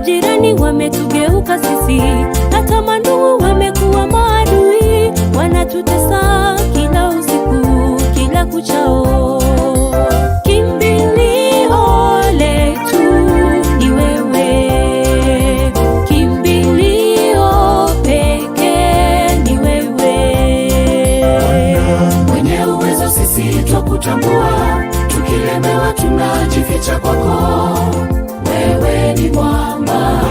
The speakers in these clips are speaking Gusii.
Majirani wametugeuka sisi, hata mandugu wamekuwa maadui, wanatutesa kila usiku, kila kuchao. Kimbilio letu ni wewe, kimbilio pekee ni wewe. Mwenye uwezo sisi twakutambua, tukilemewa tunajificha kwako. Wewe ni mwamba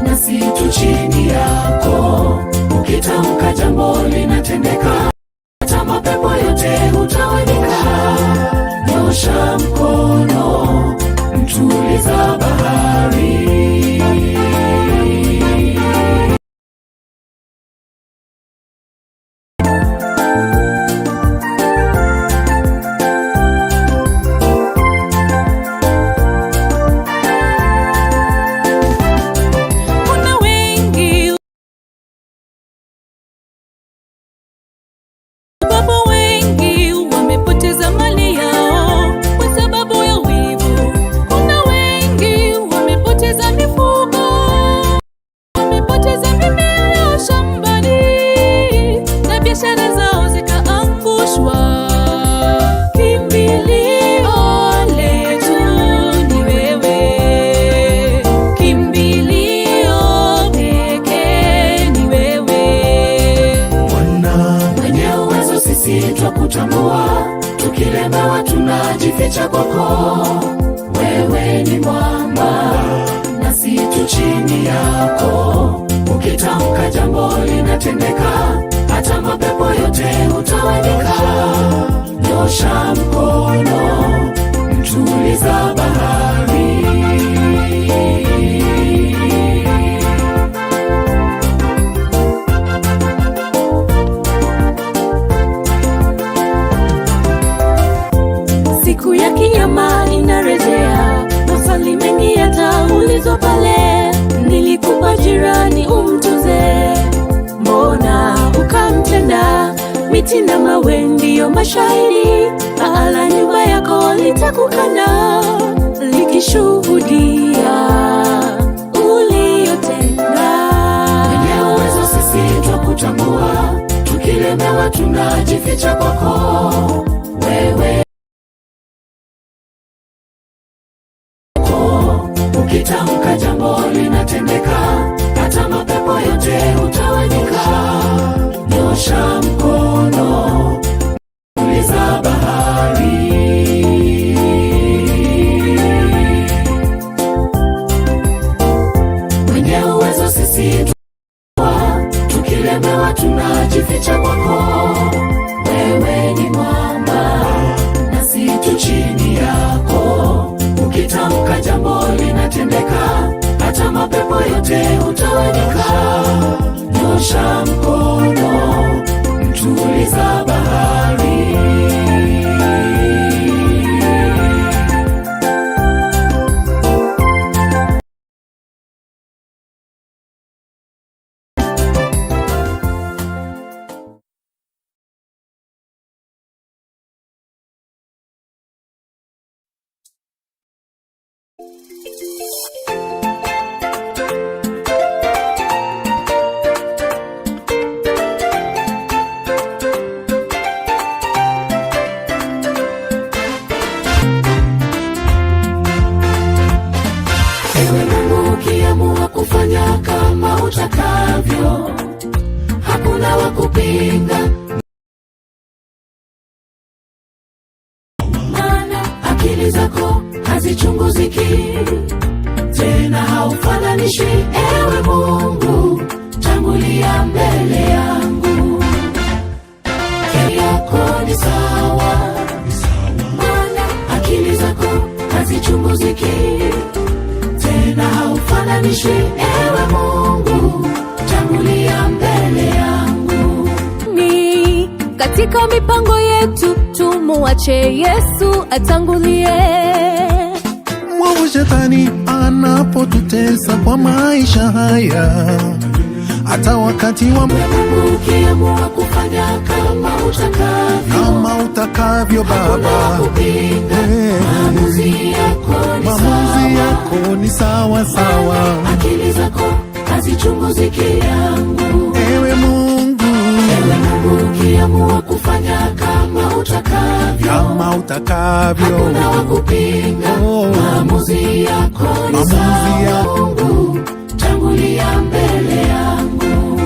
nasi tu chini yako, ukitamka jambo linatendeka, hata mapepo yote hutawanyika. Nyosha mkono, mtuliza bahari. Kuna wengi wapo wengi wamepoteza mali yao kwa sababu ya wivu. Kuna wengi wamepoteza mifugo, wamepoteza mimea yao shambani na biashara zao zikaangushwa. Kimbilio letu ni wewe, kimbilio pekee ni wewe. Mwenye uwezo sisi twakutambua, tukilemewa tunajificha kwako. Wewe ni mwamba nasi tu chini yako, ukitamka jambo linatendeka, hata mapepo yote hutawanyika. Nyosha mkono, mtuliza bahari. Siku ya kiyama inarejea, maswali mengi yataulizwa pale. Nilikupa jirani umtunze, mbona ukamtenda? Miti na mawe ndiyo mashahidi, paa la nyumba yako litakukana likishuhudia uliyotenda. Mwenye uwezo sisi twakutambua, tukilemewa tunajificha kwako. Wewe ukitamka jambo linatendeka, hata mapepo yote hutawanyika. Nyosha mkono, tuliza bahari. Mwenye uwezo sisi twa, tukilemewa tunajificha kwako. Wewe ni mwamba nasi tu chini yako, ukitamka jambo linatendeka, hata mapepo yote hutawanyika. Nyosha mkono, mtuliza bahari. Ewe Mungu, ukiamua kufanya kama utakavyo, hakuna wa kupinga, maana akili zako hazichunguziki tena, haufananishwi. Ewe Mungu, tangulia mbele yangu, yako ni sawa, maana akili zako hazichunguziki tena haufananishwi. Ewe Mungu, tangulia mbele yangu. ni katika mipango yetu tumuache Yesu atangulie. Mwovu shetani anapotutesa kwa maisha haya, hata wakati wa Mungu, ukiamua kufanya kama utakavyo, kama utakavyo hakuna wa Baba, kupinga. Eh, Maamuzi yako ni maamuzi sawa. yako yako ni sawa sawa. Akili zako hazichunguziki yangu. Ewe Mungu, Ewe Mungu, ukiamua kufanya kama utakavyo, kama utakavyo, hakuna wa kupinga. Oh. Maamuzi yako ni Maamuzi sawa. Mungu, tangulia mbele yangu.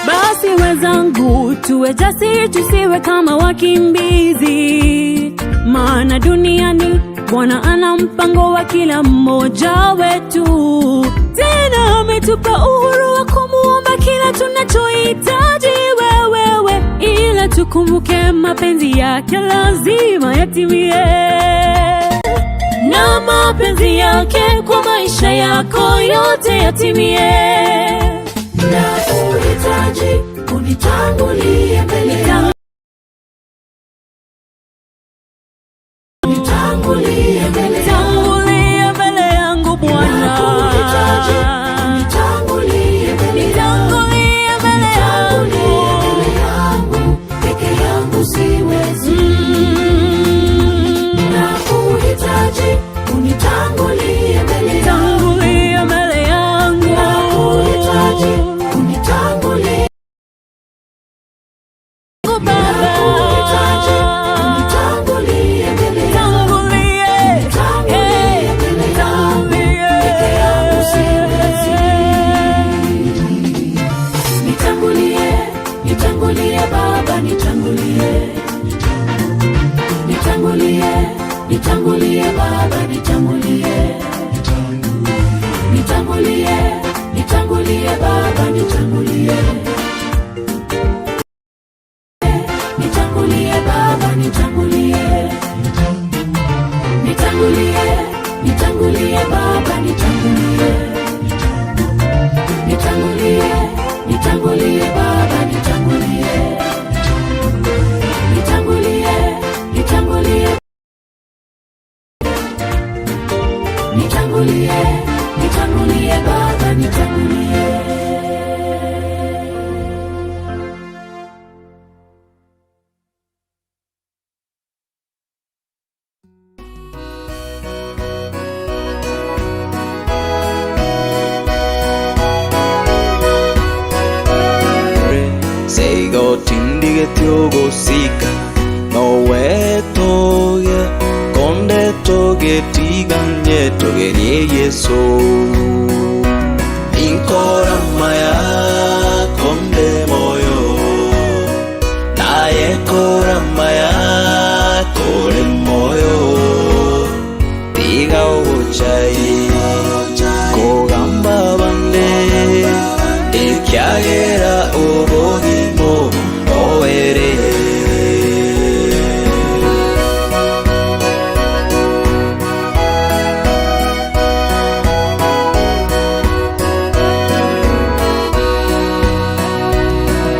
Basi wenzangu, tuwe jasiri, tusiwe kama wakimbizi, maana duniani Bwana ana mpango wa kila mmoja wetu. Tena ametupa uhuru wa kumuomba kila tunachohitaji wewewe, ila tukumbuke mapenzi yake lazima yatimie na mapenzi yake kwa maisha yako yote yatimie. Na uhitaji unitangulie mbele yangu. Nitangulie mbele yangu. Tangulia mbele yangu Bwana, Nakuhitaji, unitangulie mbele yangu. Tangulia mbele Nitangulie yangu. mbele yangu, peke yangu siwezi. Nakuhitaji, unitangulie mbele yangu. Tangulia mbele yangu. Nakuhitaji, unitangulie. Baba. Nakuhitaji, unitangulie mbele yangu. Tangulie. Nitangulie mbele yangu, peke yangu siwezi. Nitangulie, nitangulie Baba, nitangulie. Nitangulie, nitangulie Baba, nitangulie. Nitangulie, nitangulie Baba, nitangulie. Nitangulie Baba, nitangulie. Nitangulie, nitangulie Baba, nitangulie. Nitangulie, nitangulie Baba, nitangulie. Nitangulie, nitangulie. Nitangulie, nitangulie Baba, nitangulie. Seigo tindigeti ogosika nowetoge konde togetiganye togerie Yesu inkora maya konde moyo naye kora maya kore moyo tiga ogochai kogamba bande ekiagera obogimo oere.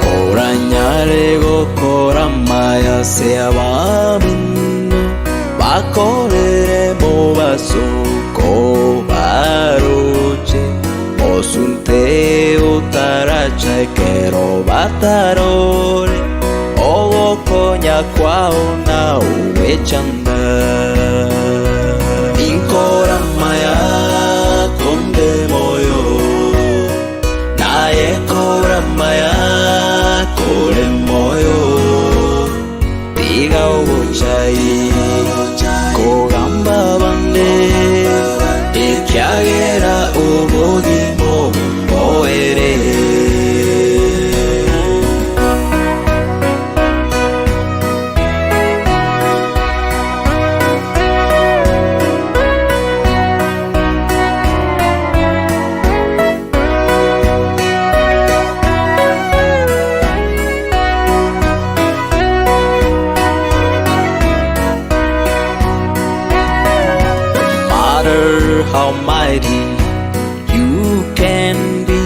Oranyare gokora maya se abamino bakorere mobasoko baroche osunte otaracha ekero batarore ogokonya kwao na owechanda inkora maya konde moyo naye kora maya kore moyo tiga ogochai kogamba bande ekiagera obogimo boere. Matter how mighty you can be,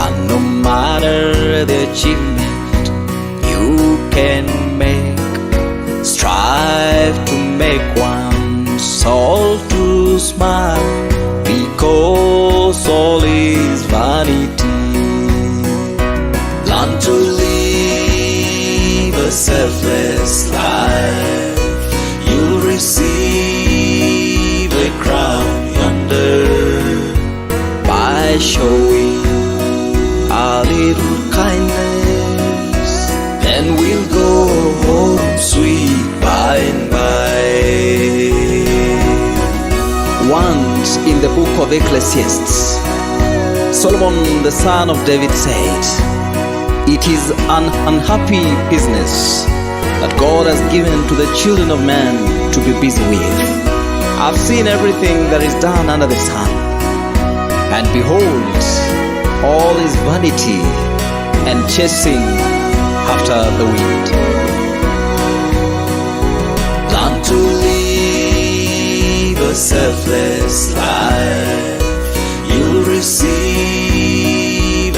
and no matter the achievement you can make, strive to make one soul to smile, because all is vanity. selfless life, you'll receive a crown yonder by showing a little kindness. Then we'll go home sweet by and by. Once in the book of Ecclesiastes, Solomon the son of David said, It is an unhappy business that God has given to the children of man to be busy with. I've seen everything that is done under the sun, and behold, all is vanity and chasing after the wind. Learn to live a selfless life. You'll receive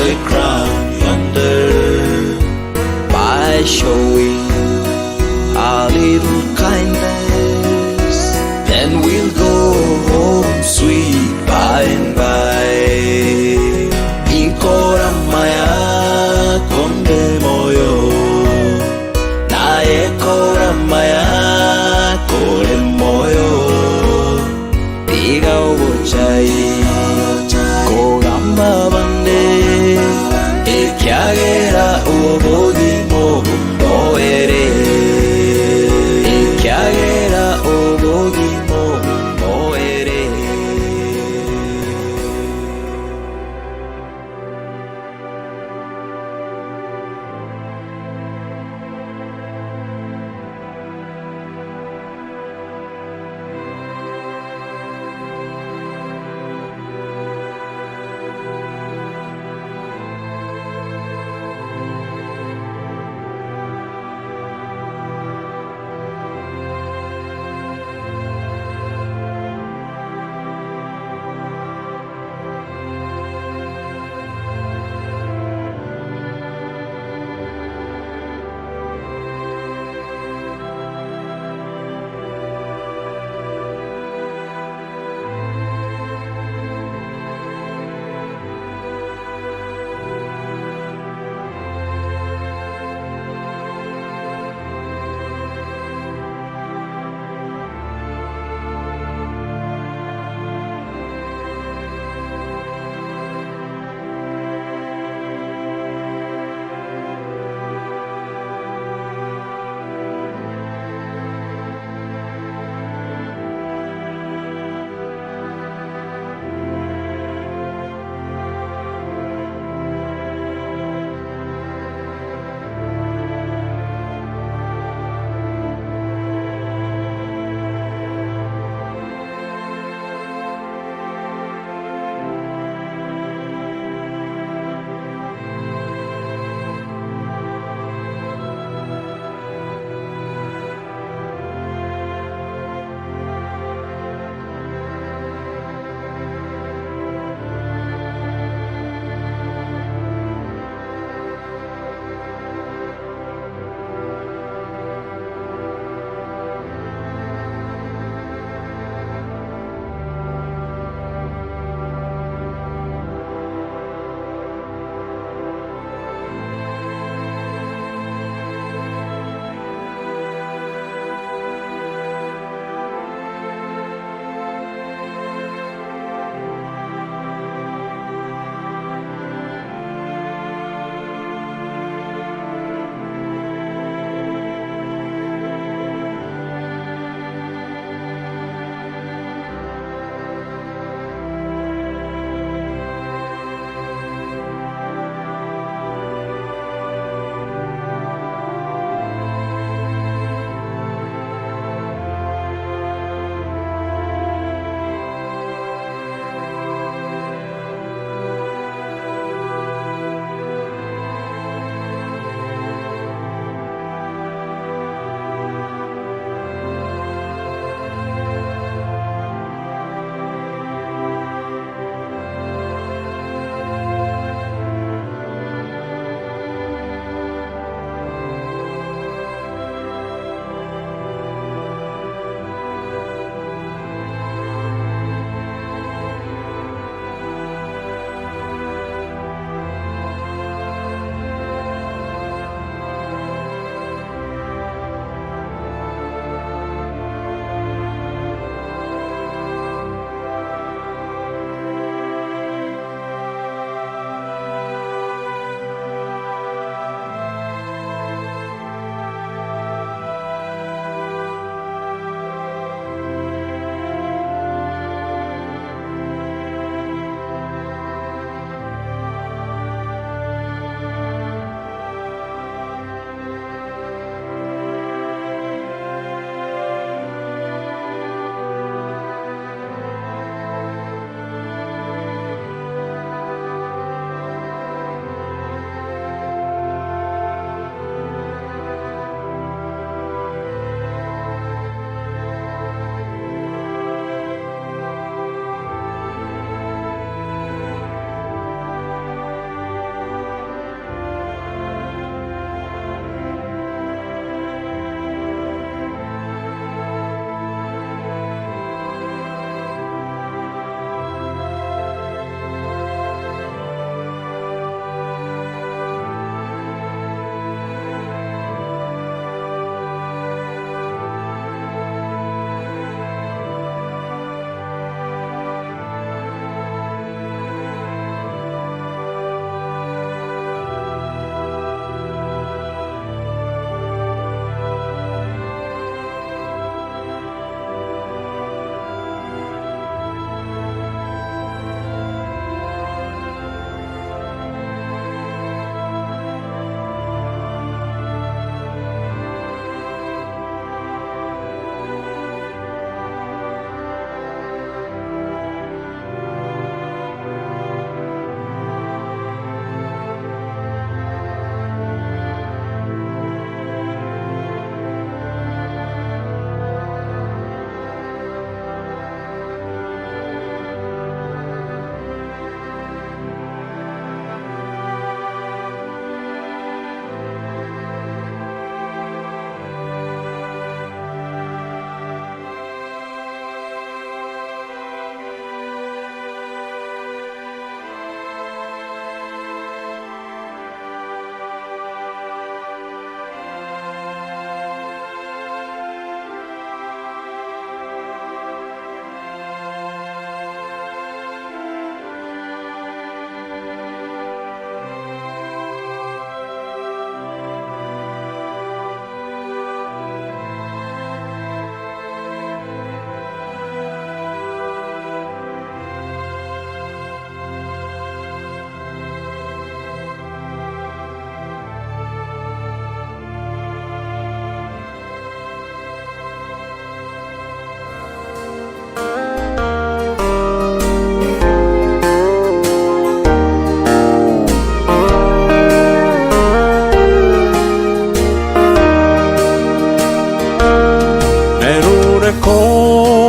a crown yonder by showing a little kindness. Then we'll go home sweet by and by. Inkora maya konde moyo.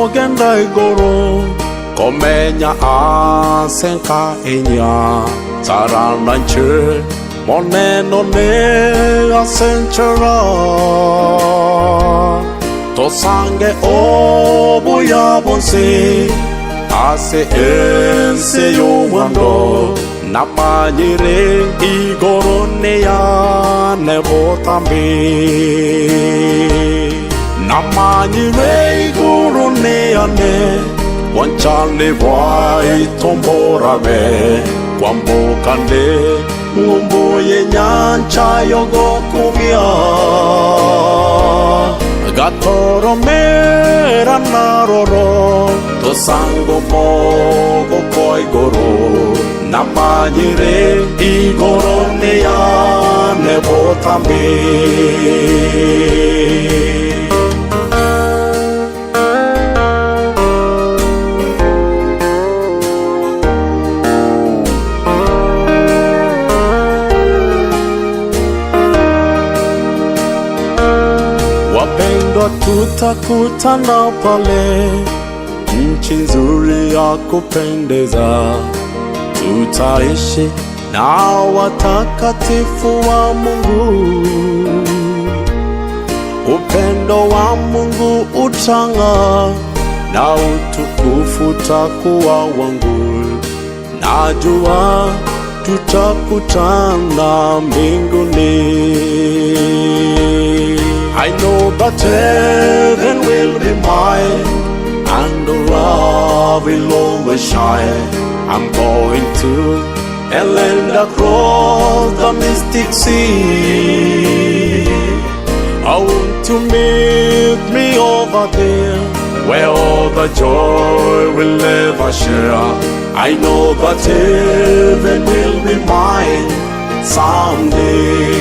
Nkogenda igoro komenya ase nka enyia Sara nanche moneno ne ase nchera Tosange obuya bonsi ase ense y'omwando Namanyire igoro neyane botambe Namanyire igoro neyane Wanchane bwaitomborabe Kwambokane ng'umbuye nyancha yogokumia Gatoromera naroro Tosango mogo koigoro Namanyire igoro neyane botambe. Wapendwa, tutakutana pale nchi nzuri ya kupendeza, tutaishi na watakatifu wa Mungu. Upendo wa Mungu utang'aa na utukufu utakuwa wangu. Najua tutakutana mbinguni. I know that heaven will be mine and the love will always shine. I'm going to a land across the mystic sea. I want to meet me over there where all the joy will never share. I know that heaven will be mine someday.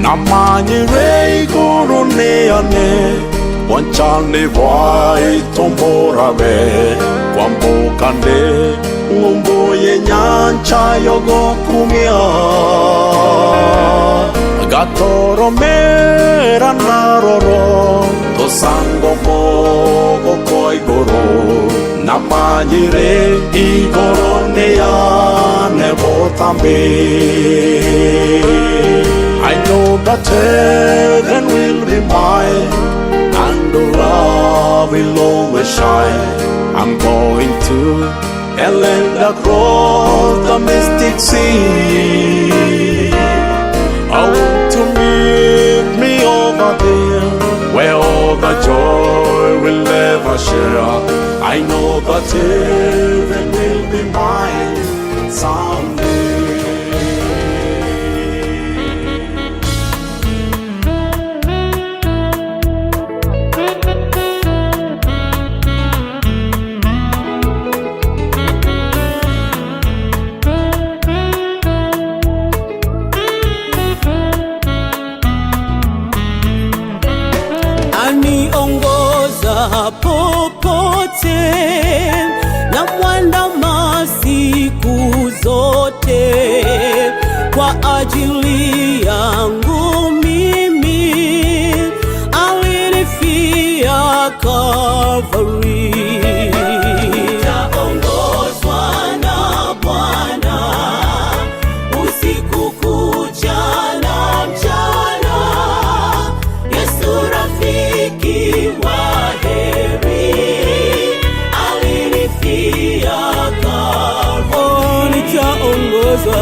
Namanyire igoro neyane Wanchane bwaitomborabe Kwambokane ng'umbuye nyancha yogokumia Gatoromera naroro Tosango mogo koigoro Namanyire igoro neyane botambe. I know that heaven will be mine and the love will always shine. I'm going to a land across the mystic sea. I want to meet me over there where all the joy will never share. I know that heaven will be mine someday. Aniongoza popote na mwandama siku zote, kwa ajili yangu mimi alinifia Calvary. Nitaongozwa na Bwana usiku kucha na mchana, Yesu rafiki wa heri alinifia Calvary. Oh, nitaongozwa,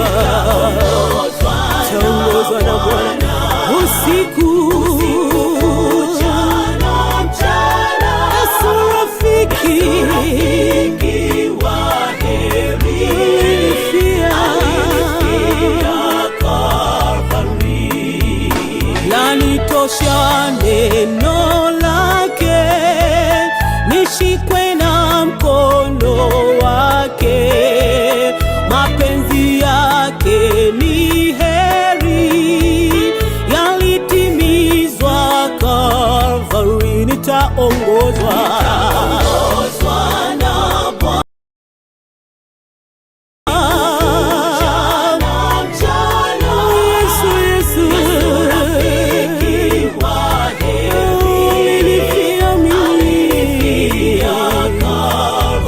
nitaongozwa na Bwana usiku kucha na mchana, Yesu rafiki wa heri alinifia Calvary. Lanitosha neno lake. Nitaongozwa na Bwana. Yesu, Yesu, rafiki wa heri, alinifia mimi,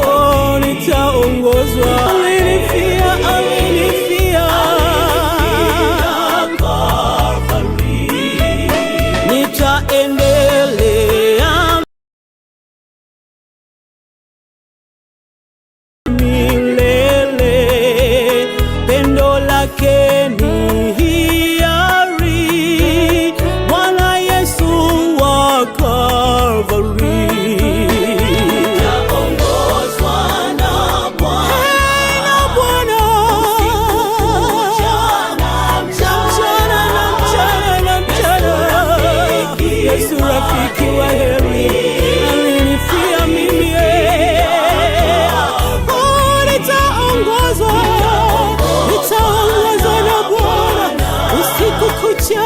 oh, nitaongozwa, alinifia, alinifia, nitaendelea milele, pendo lake ni hiari, Bwana Yesu wa Kalvari. Nitaongozwa na Bwana mchana na mchana na mchana, Yesu rafiki wa heri alinifia mimi, oh, nitaongozwa, nitaongozwa na Bwana usiku kucha.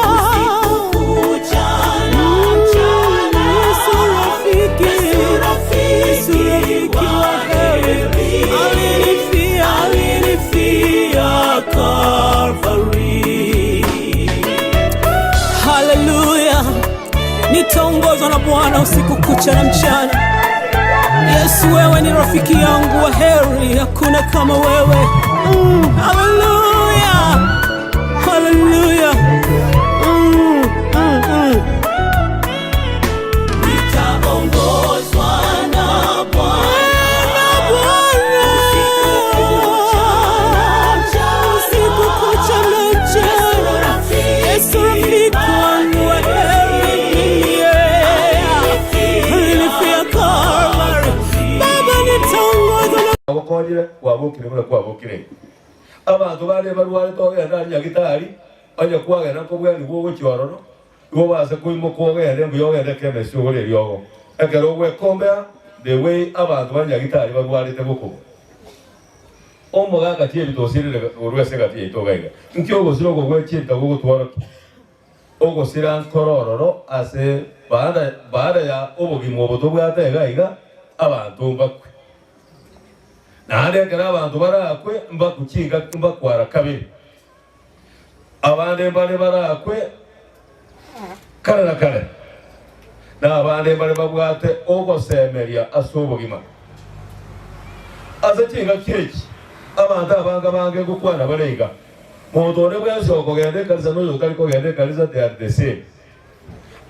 Yesu rafiki, Yesu rafiki wa heri alinifia, alinifia Kalvari. Haleluya, nitaongozwa na Bwana usiku kucha na mchana. Yesu, wewe ni rafiki yangu wa heri, hakuna kama wewe. Haleluya, haleluya. Nitaongozwa na Bwana usiku kucha na mchana. Yesu rafiki wangu wa heri, mimi alinifia Kalvari. Baba, nitaongozwa na Agokonyire kwabokire buna kwabokire. Abanto baria barwarete ogende aria nyagitari, onye kwagenda nkobwani bwogochia ororo, igo obase koimoka ogende mbuya ogende chemist ogore eriogo. Ekero ogwekombea the way abanto ba nyagitari barwarete gokobua. Omogaka chiebito osirire korwa ase egati yaito iga iga. Nki ogosira oko gwe chiebito gogotworokia? Ogosira nkoro ororo ase baada baada ya obogima obo tobwate iga iga, abanto mbakwe. Naende ekero abanto barakwe, mbakwe chingaki mbakwara kabere. Abande mbare barakwe kare na kare, na abande mbare babwate ogosemeria ase obogima. Ase chingaki echi abanto abange bange ngokwana bare iga, Monto onde bwensi okogenda ekanisa na oyotari kogenda ekanisa they are the same.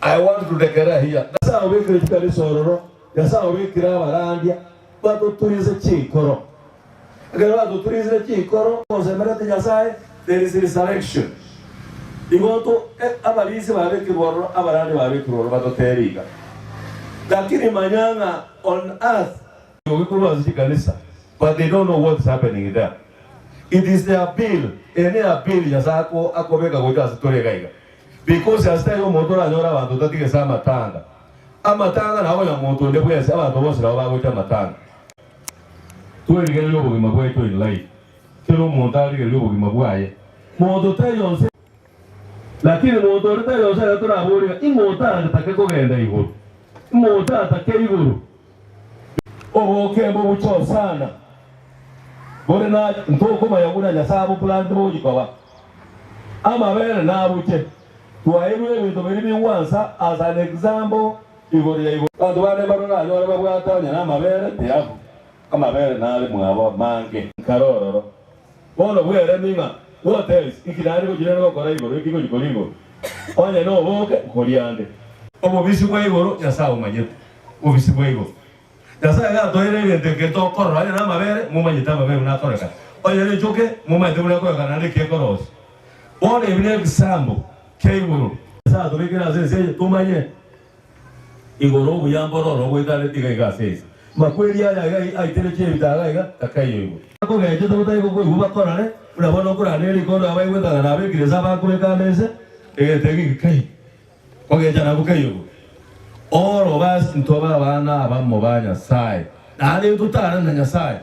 I want to declare here, Nyasae obekire chikanisa ororo, Nyasae obekire abarandia batoturize chinkoro. Ekero batoturizire chinkoro, gosemerete Nyasae, there is resurrection. Igo to abarisia babekirwe ororo, abarandi babekirwe ororo batotere iga. Lakini manya ng'a on earth, Ogokorwa ase chikanisa but they don't know what is happening there. It is the appeal, eye ne appeal Nyasae ako akobeka gocha ase tore iga iga. Because ase taiyo omonto oranyore abanto otatigese amatanga. Amatanga nabo onye omonto onde bwensi abanto bonsi nabo bagocha amatanga. Twerigererie obogima bwaito in life. Kera omonto arigererie obogima bwaye. Monto taiyo onse Lakini monto onde taiyo onse ekero toraborie ng'a ing'o otatake kogenda igoro? Ing'o otatake igoro? Oboke mbobuche osana bore na ntokomanya buna Nyasae aboplanete bogochia koba. Amabere nabuche. Twaeirwe ebinto biria bigwansa as an example igoro ya igoro. Abanto bande mbaroranyore babwate onye namabere tiabu. Amabere nare mwabo amange. Nkare ororo. Bono bweremi ng'a what else inki nare gochia nere gokora igoro eki ngochia koria igoro? Onye noboke nkoria ande. Obobisi bwa igoro Nyasae omanyete. Obobisi bwa igoro. Nyasae gatoeire egento eke tokorora onye namabere, momanyete amabere buna akorekana. Onye nechoke, momanyete buna ekorekana naende eki ekorosia. Bono ebi negesambo kia igoro. Nyasae atobekire ase ense eye tomanye igoro obuya mbororo ogoitareti iga iga ase ense. Makweri aya iga aitere chiebita iga iga takaiyo igoro. Bakogechete botari gokoigwa bakorore, buna bono okorana erikondo abaigwete ng'a nabekire inse abakobeka ande inse, egento eke gikaiyo. Kogecha nabwo kaiyo igoro. All of us ntobe abana abamo ba Nyasae, naende ntotare na Nyasae,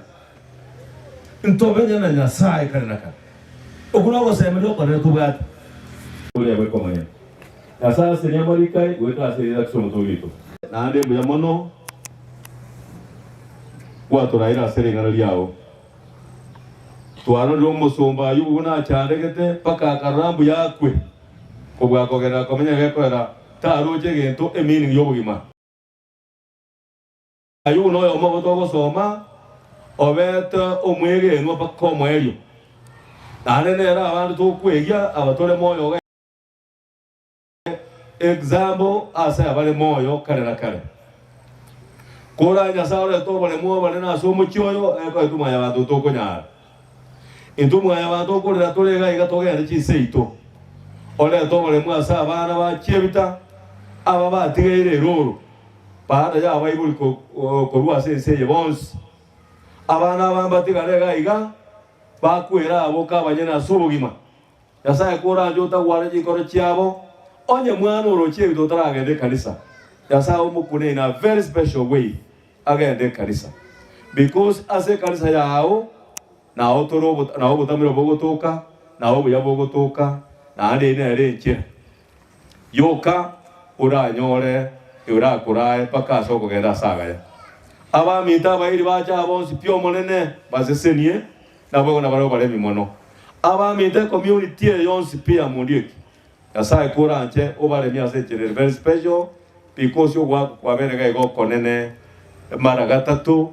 ntomenye na Nyasae kare na kare. Okwo nogosemeria okonene tobwate. Oria bw'ekomanya. Nyasae aserie amariko aye goeta ase erieta Kristo Omotoori oito. Naende mbuya mono. gwatoraire ase ring'ana riao. Twarorire omosomba Ayubu buna achandegete mpaka akarora mbuya akwe, kobua kogenderera komenya gekoera taroche egento emeaning y'obogima. Ayubu noyomo obo togosoma obete omwegenwa mpaka omoerio, naende nere abande tokwegia aba tore moyo iga Example ase abare moyo kare na kare. Kora Nyasae orete oboremu obonene ase omochie oyo, ekoetwe mwanyabanto tokonyara. Intwe mwanyabanto okorera tore iga iga togende chinse ito. Orete oboremu ase abana ba chiebita aba batigaire eroro, baada ya abaibori korwa ase ense eye bonsi. Abana aba mbatigare iga iga, bakwere abwo kabanyene ase obogima. Nyasae koranche otagware chinkoro chiabo, onye mwana orochie ebinto otaragenda ekanisa, Nyasae omokune in a very special way agende ekanisa. Because ase ekanisa yao nao tore obo nao obotamero bogotoka, nao obuya bogotoka, naende eyio nere enchera yoka oranyore orakorae mpaka ase okogenda ase agaya. Abaminto abairi bache aa bonsi pi Omonene basesenie. Naboigo nabarabwo baremi mono. Abaminto ecommunity eye yonsi pi ya Muriuki, Nyasae koranche obaremie ase enchera ere very special because ogoaka kwabere iga iga okonene mara gatato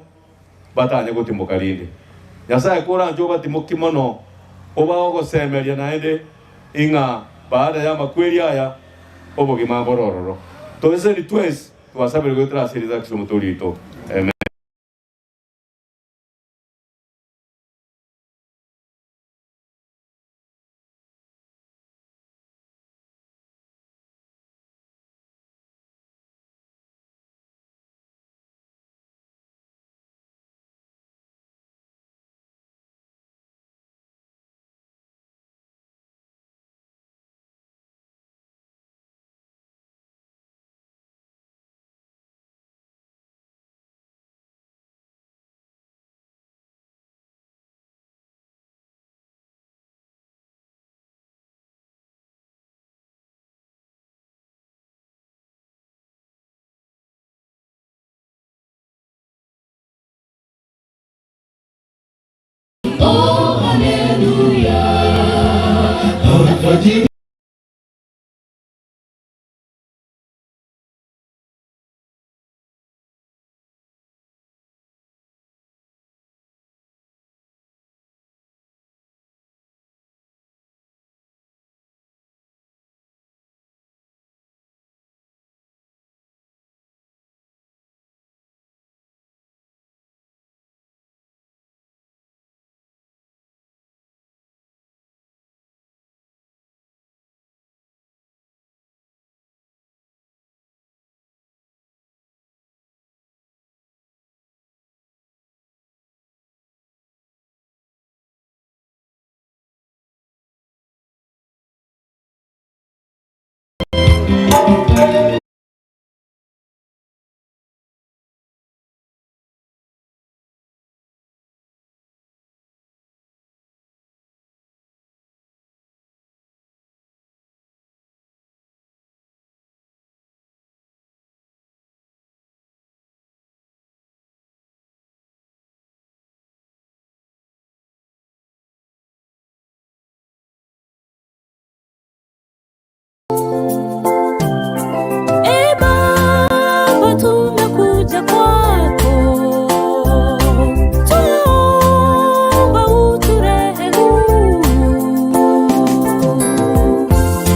batanye gotimoka rinde. Nyasae koranche obatimoki mono obae ogosemeria naende ing'a baada ya amakweri aya obogima mbore ororo. Toseseni twensi twasabire goetera ase erieta Kristo omotoori oito. Amen. Oh, haleluya. Alfajiri. E Baba, tumekuja kwako, twaomba uturehemu.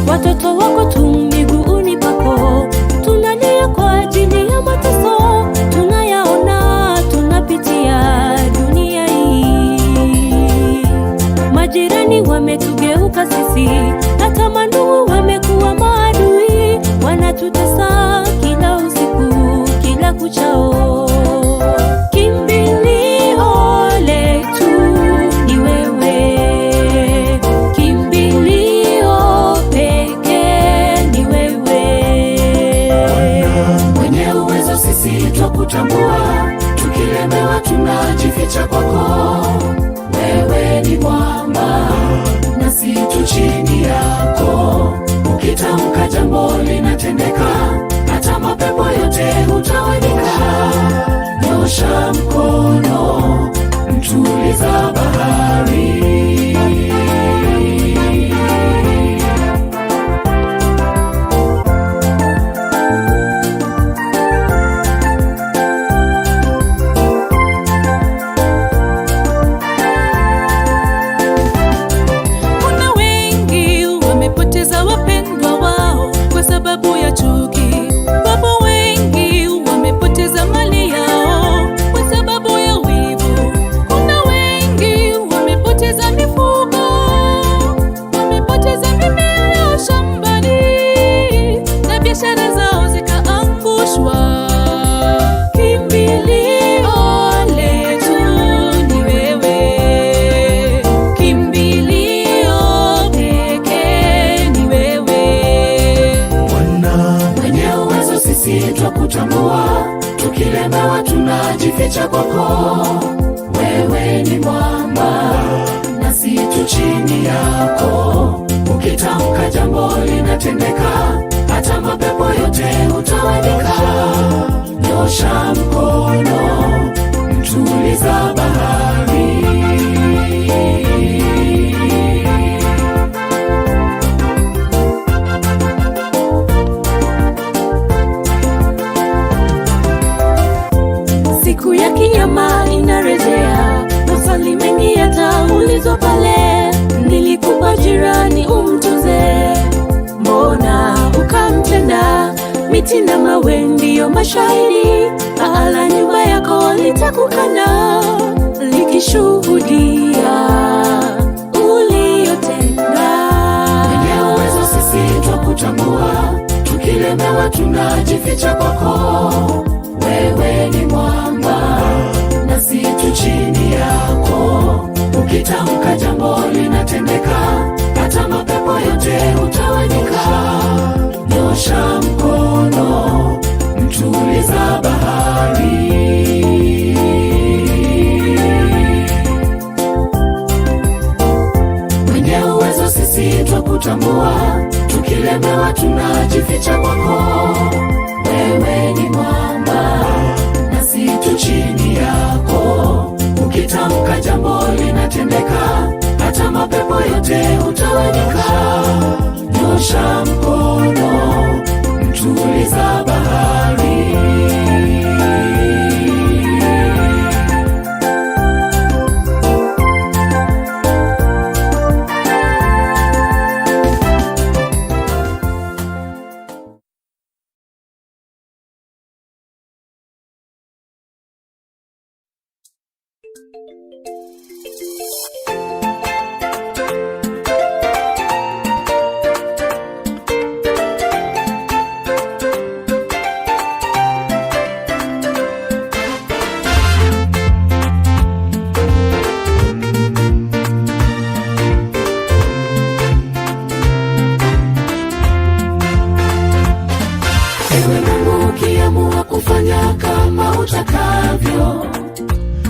Watoto wako tu miguuni pako, tunalia kwa ajili ya mateso tunayaona, tunapitia dunia hii. Majirani wametugeuka sisi, hata mandugu wamekuwa maadui, wanatutesa kila usiku, kila kuchao. Kimbilio letu ni wewe, kimbilio pekee ni wewe. Mwenye uwezo sisi twakutambua, tukilemewa tunajificha kwako. Wewe ni mwamba nasi tu chini yako. Ukitamka jambo linatendeka, hata mapepo yote hutawanyika. Nyosha mkono. tunajificha kwako. Wewe ni mwamba nasi tu chini yako. Ukitamka jambo linatendeka, hata mapepo yote hutawanyika. Nyosha mkono, mtuliza bahari. Siku ya kinyama inarejea, maswali mengi yataulizwa pale. Nilikupa jirani umtunze, mbona ukamtenda? Miti na mawe ndiyo mashahidi, paa la nyumba yako litakukana likishuhudia uliyotenda. Wenye uwezo sisi twakutambua, tukilemewa tunajificha kwako. Wewe ni mwamba nasi tu chini yako. Ukitamka jambo linatendeka, hata mapepo yote hutawanyika. Nyosha mkono, mtuliza bahari. Mwenye uwezo sisi twakutambua, tukilemewa tunajificha kwako. Wewe ni mwamba nasi tu chini yako. Ukitamka jambo linatendeka, hata mapepo yote hutawanyika. Nyosha mkono, mtuliza bahari. Ewe Mungu, ukiamua kufanya kama utakavyo,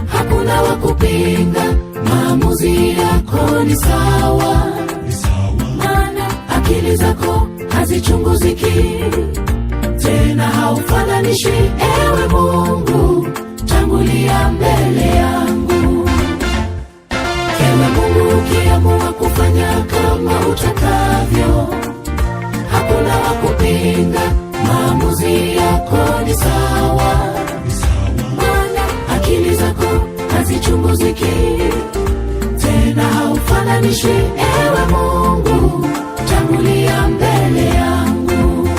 hakuna wa kupinga. Maamuzi yako ni sawa, maana akili zako hazichunguziki tena, haufananishi. Ewe Mungu, tangulia mbele yangu. Ewe Mungu, ukiamua kufanya kama utakavyo, hakuna wa kupinga. Maamuzi yako ni sawa, maana akili zako hazichunguziki tena, haufananishi. Ewe Mungu, tangulia mbele yangu.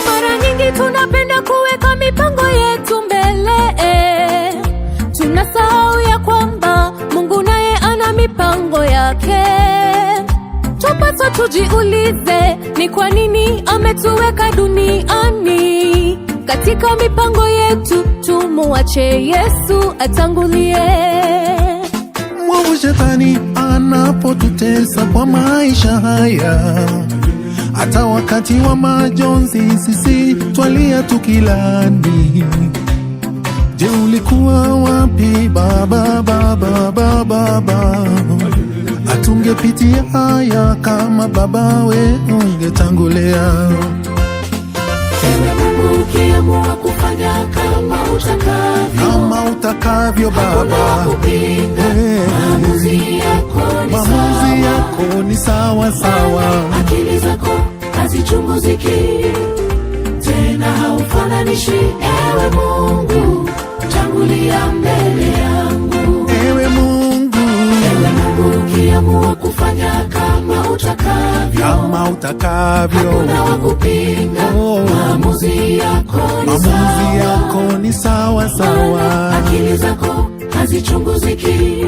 Mara nyingi tunapenda kuweka mipango yetu mbele, tunasahau ya kwamba Mungu naye ana mipango yake. Twapaswa tujiulize ni kwa nini ametuweka duniani. Katika mipango yetu tumuache Yesu atangulie. Mwovu shetani anapotutesa kwa maisha haya, hata wakati wa majonzi sisi twalia tukilani. Je, ulikuwa wapi baba, baba, baba, baba? Hatungepitia haya kama baba we ungetangulia. Ewe Mungu, ukiamua kufanya kama utakavyo, Kama utakavyo hakuna wa baba, kupinga. Eh. Maamuzi yako ni maamuzi sawa, yako ni sawa sawa. akili zako hazichunguziki tena, haufananishi. Ewe Mungu, tangulia mbele yangu. Ewe Mungu, Ewe Mungu, ukiamua kufanya kama utakavyo, kama utakavyo, hakuna wa kupinga. Oh. Maamuzi yako ni maamuzi sawa, yako ni sawa sawa. akili zako hazichunguziki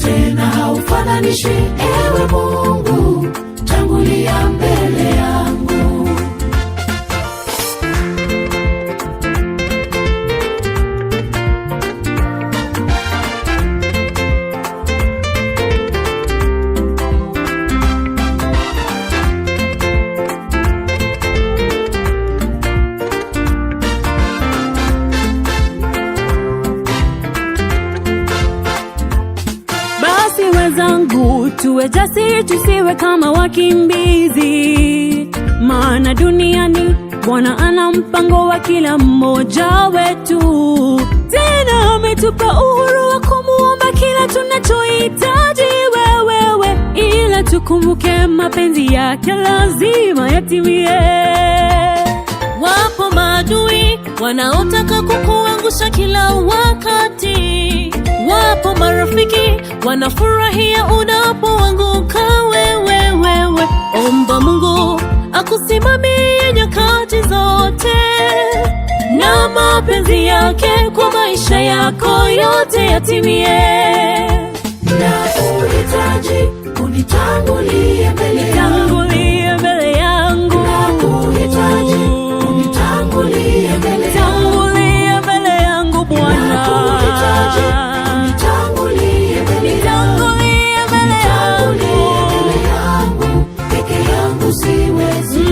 tena, haufananishi. Ewe Mungu, tangulia mbele yangu. Wenzangu, tuwe jasiri, tusiwe kama wakimbizi, maana duniani Bwana ana mpango wa kila mmoja wetu. Tena ametupa uhuru wa kumuomba kila tunachohitaji wewewe, ila tukumbuke mapenzi yake lazima yatimie. Wapo maadui wanaotaka kukuangusha kila wakati, wapo marafiki wanafurahia unapoanguka wewe wewe. Omba Mungu akusimamie nyakati zote, na mapenzi yake kwa maisha yako yote yatimie. Na kuhitaji unitangulie mbele yangu. Tangulie mbele yangu, Nakuhitaji unitangulie mbele yangu. tangulie mbele yangu Bwana, Nakuhitaji unitangulie mbele yangu. tangulie mbele Nitangulie yangu. mbele yangu, peke yangu siwezi.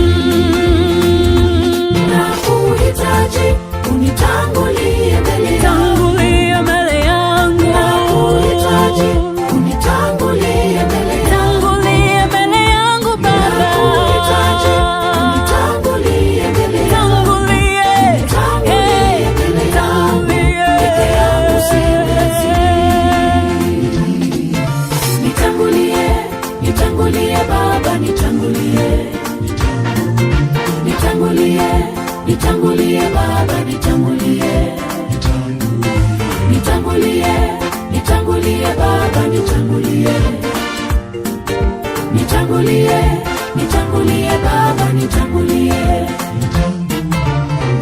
Nakuhitaji unitangulie mbele yangu. Tangulie mbele yangu, Nakuhitaji unitangulie mbele yangu. tangulie mbele yangu Baba, Nakuhitaji unitangulie mbele yangu. tangulie, Nitangulie mbele yangu, peke yangu siwezi. Nitangulie, nitangulie Baba, nitangulie. Nitangulie, nitangulie Baba, nitangulie. Nitangulie, nitangulie Baba, nitangulie. Nitangulie, nitangulie Baba, nitangulie.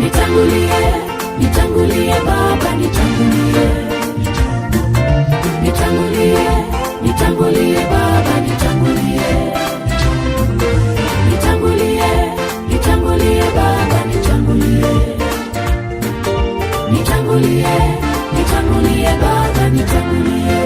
Nitangulie, nitangulie Baba, nitangulie. Nitangulie, nitangulie Baba, nitangulie. Nitangulie, nitangulie Baba, nitangulie. Nitangulie, nitangulie Baba, nitangulie.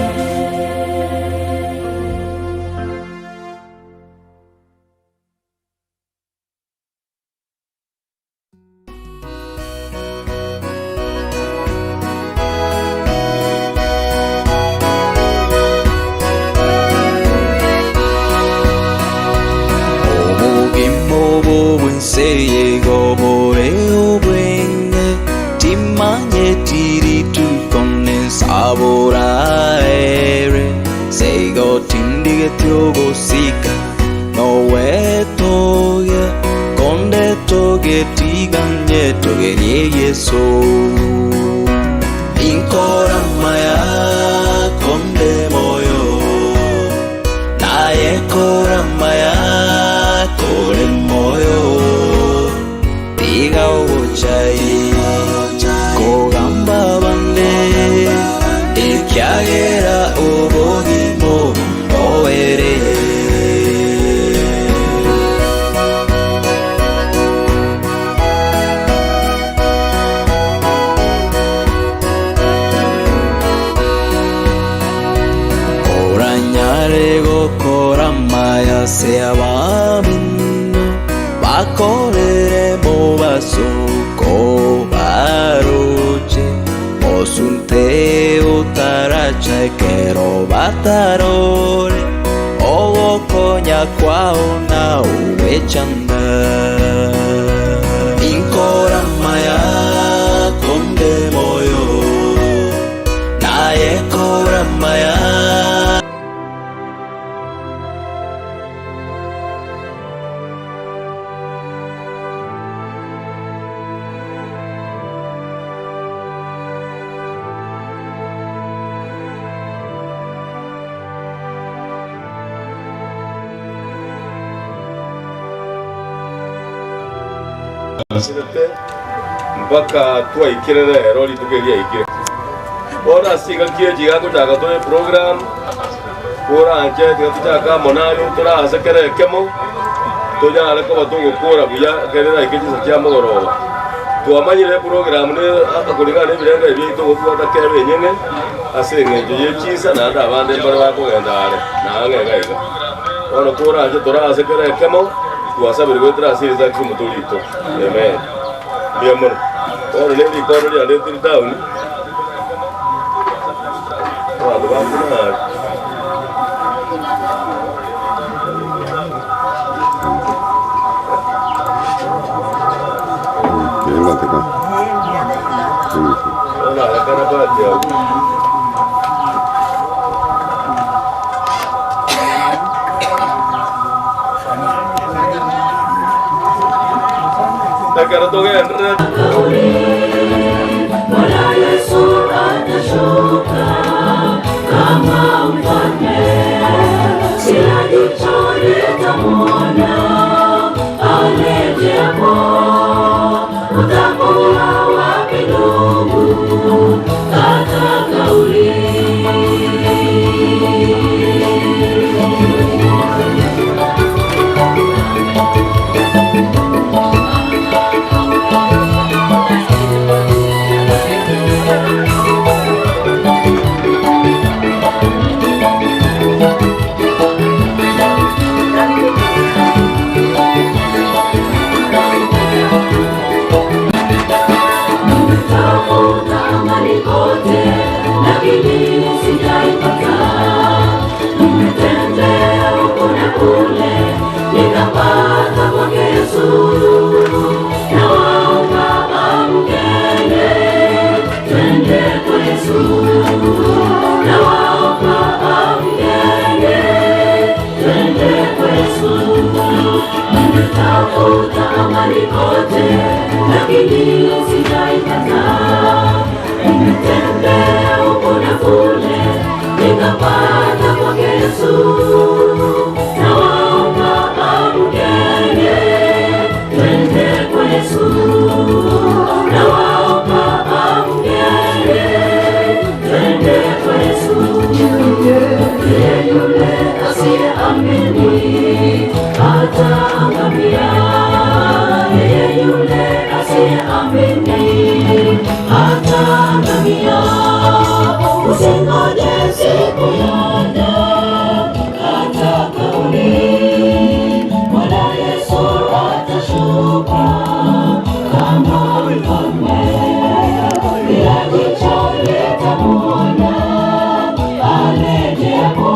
Obogima obobwenseye gobore obwenge timanye tiri tukone sabora ere seigo tindige tiogosika nowetoge konde toge tiganye togerie Yesu inkoramaya konde moyo naye koramaya kore moyo tiga ogochai kogamba bande ekiagera obogimo oere Oranyare gokora maya se abamino bakorere mo basuko baroche mosunte utaracha kero batarore ogokonya kwao na uwechanda inkora maya konde moyo naye kora maya. Mpaka twaikire rero rituko eria aikire. Bono ase engaki echi iga ngochaka tore program, koranche tiga tochake amo naye torase kera ekemo, tonyare koba togokora buya ekere eraike chinsa chia mogoroba. Twamanyire eprogram ne akoringana na ebirengo ebi biaito gotwata kebe enyene, ase eng'encho ye chinsa naende abande mbare bakogenda are, na ang'e iga iga. Bono koranche torase kera ekemo, twasabire goetera ase erieta ase omotori oito. Amen. Mbuya mono. Bono ne rikondo riandetire town, abanto bakuna are. Ekero togendererete. Bwana Yesu atashuka kama mfalme, kila jicho litamwona arejeapo. Utakuwa wapi ndugu, kata kauli? Nimetafuta amani kote, lakini sijaipata. Nimetembea huku na kule, nikapata kwake Yesu. Nawaomba amkeni, twende kwa Yesu. Nawaomba amkeni, twende kwa Yesu. Nimetafuta amani kote, lakini sijaipata. Nimetembea huku na kule, nikapata kwake Yesu. Nawaomba amkeni, twende kwa Yesu. Nawaomba amkeni, twende kwa Yesu. Yeye yule asiyeamini ataangamia. Yeye yule asiyeamini ataangamia. Usingoje siku yaja, kata kauli. Bwana Yesu atashuka kama mfalme, kila jicho litamwona arejeapo.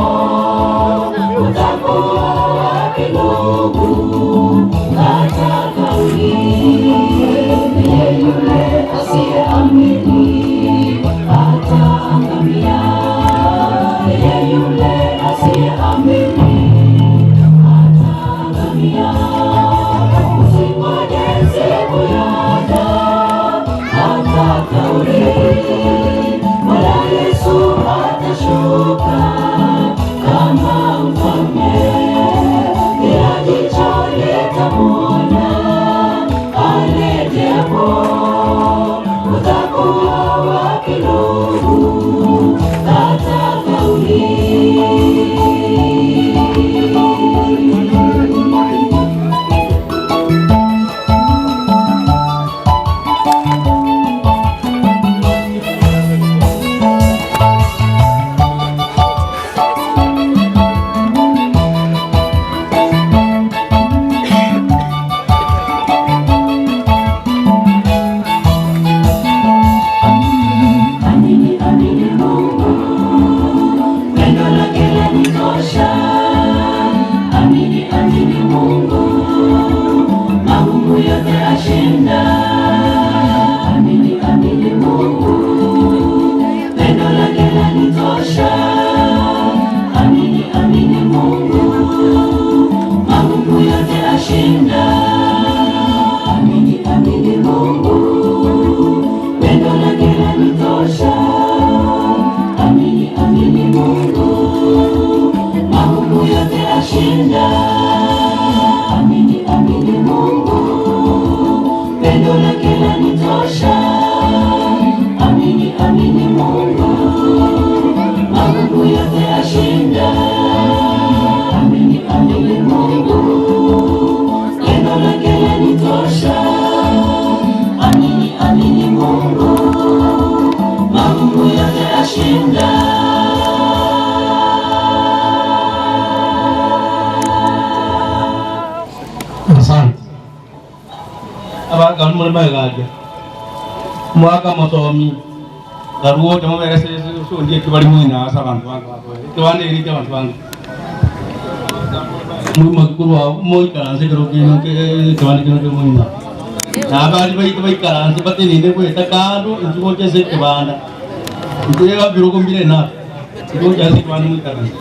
Utakuwa wapi ndugu, kata kauli. Yeye yule asiyeamini ataangamia. Yeye yule asiyeamini ataangamia. Usingoje siku yaja, kata kauli. Bwana Yesu atashuka kama mfalme, kila jicho litamwona arejeapo. Utakuwa wapi ndugu, kata kauli. Amini, amini Mungu, pendo lake lanitosha. Amini, amini Mungu, magumu yote ashinda. Amini, amini Mungu, pendo lake lanitosha. Amini, amini Mungu, magumu yote ashinda. Amini, amini Mungu, pendo lake lanitosha. Amini, amini Mungu, magumu yote ashinda. Amini, amini Mungu, pendo lake lanitosha. Amini, amini Mungu, magumu yote ashinda. Amini, amini Mungu, pendo lake lanitosha. Amini, amini Mungu, magumu yote ashinda. Asante. Abagani muri maegaja mwaka mosomi garuote moberesesundie kibali mwina asa abantu bange bakoe kibande eri abantu bange. Moimoki korwa agwo, moikaranse ekero kiaino ekebanda kiaino kere moino. Na abaria baito baikaranse batenene goeta kando intwe gocha ase ekebanda. Intwe iga ebirogo mbire enough, intwe gocha ase ekebanda moikaranse.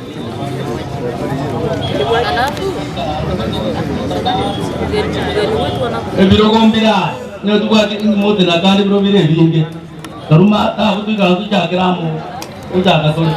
Ebirogo mbire aa, nigo tobwate mote na kando ebirogo bire ebinge. Karuma abwo toikaranse tochakere amo, gochaka tore.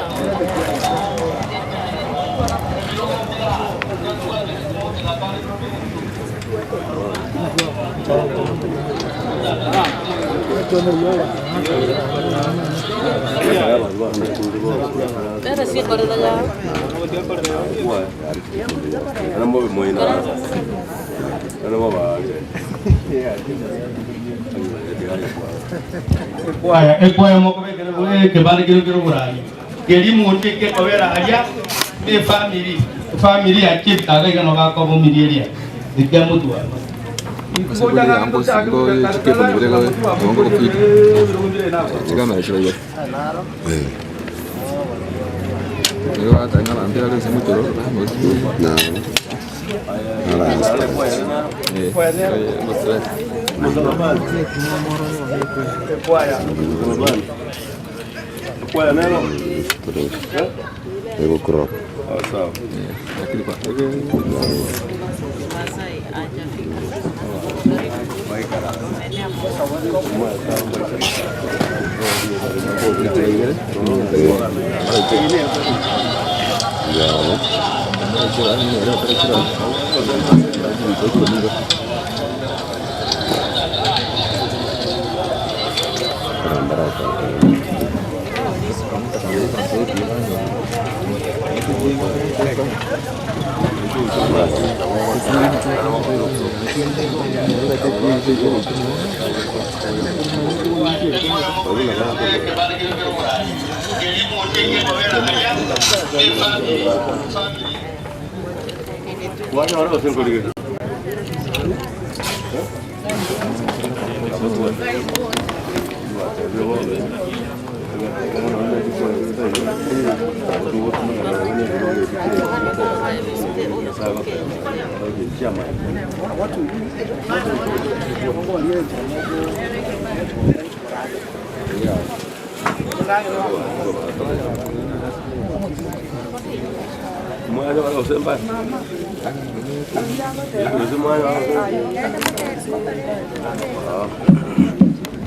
Ekwaya mokobekera ekebande keria kere oboraria keria monto ekekobera aria efamiri efamiri ya chief kaga iga nabo bakobomiria eria ekia motware.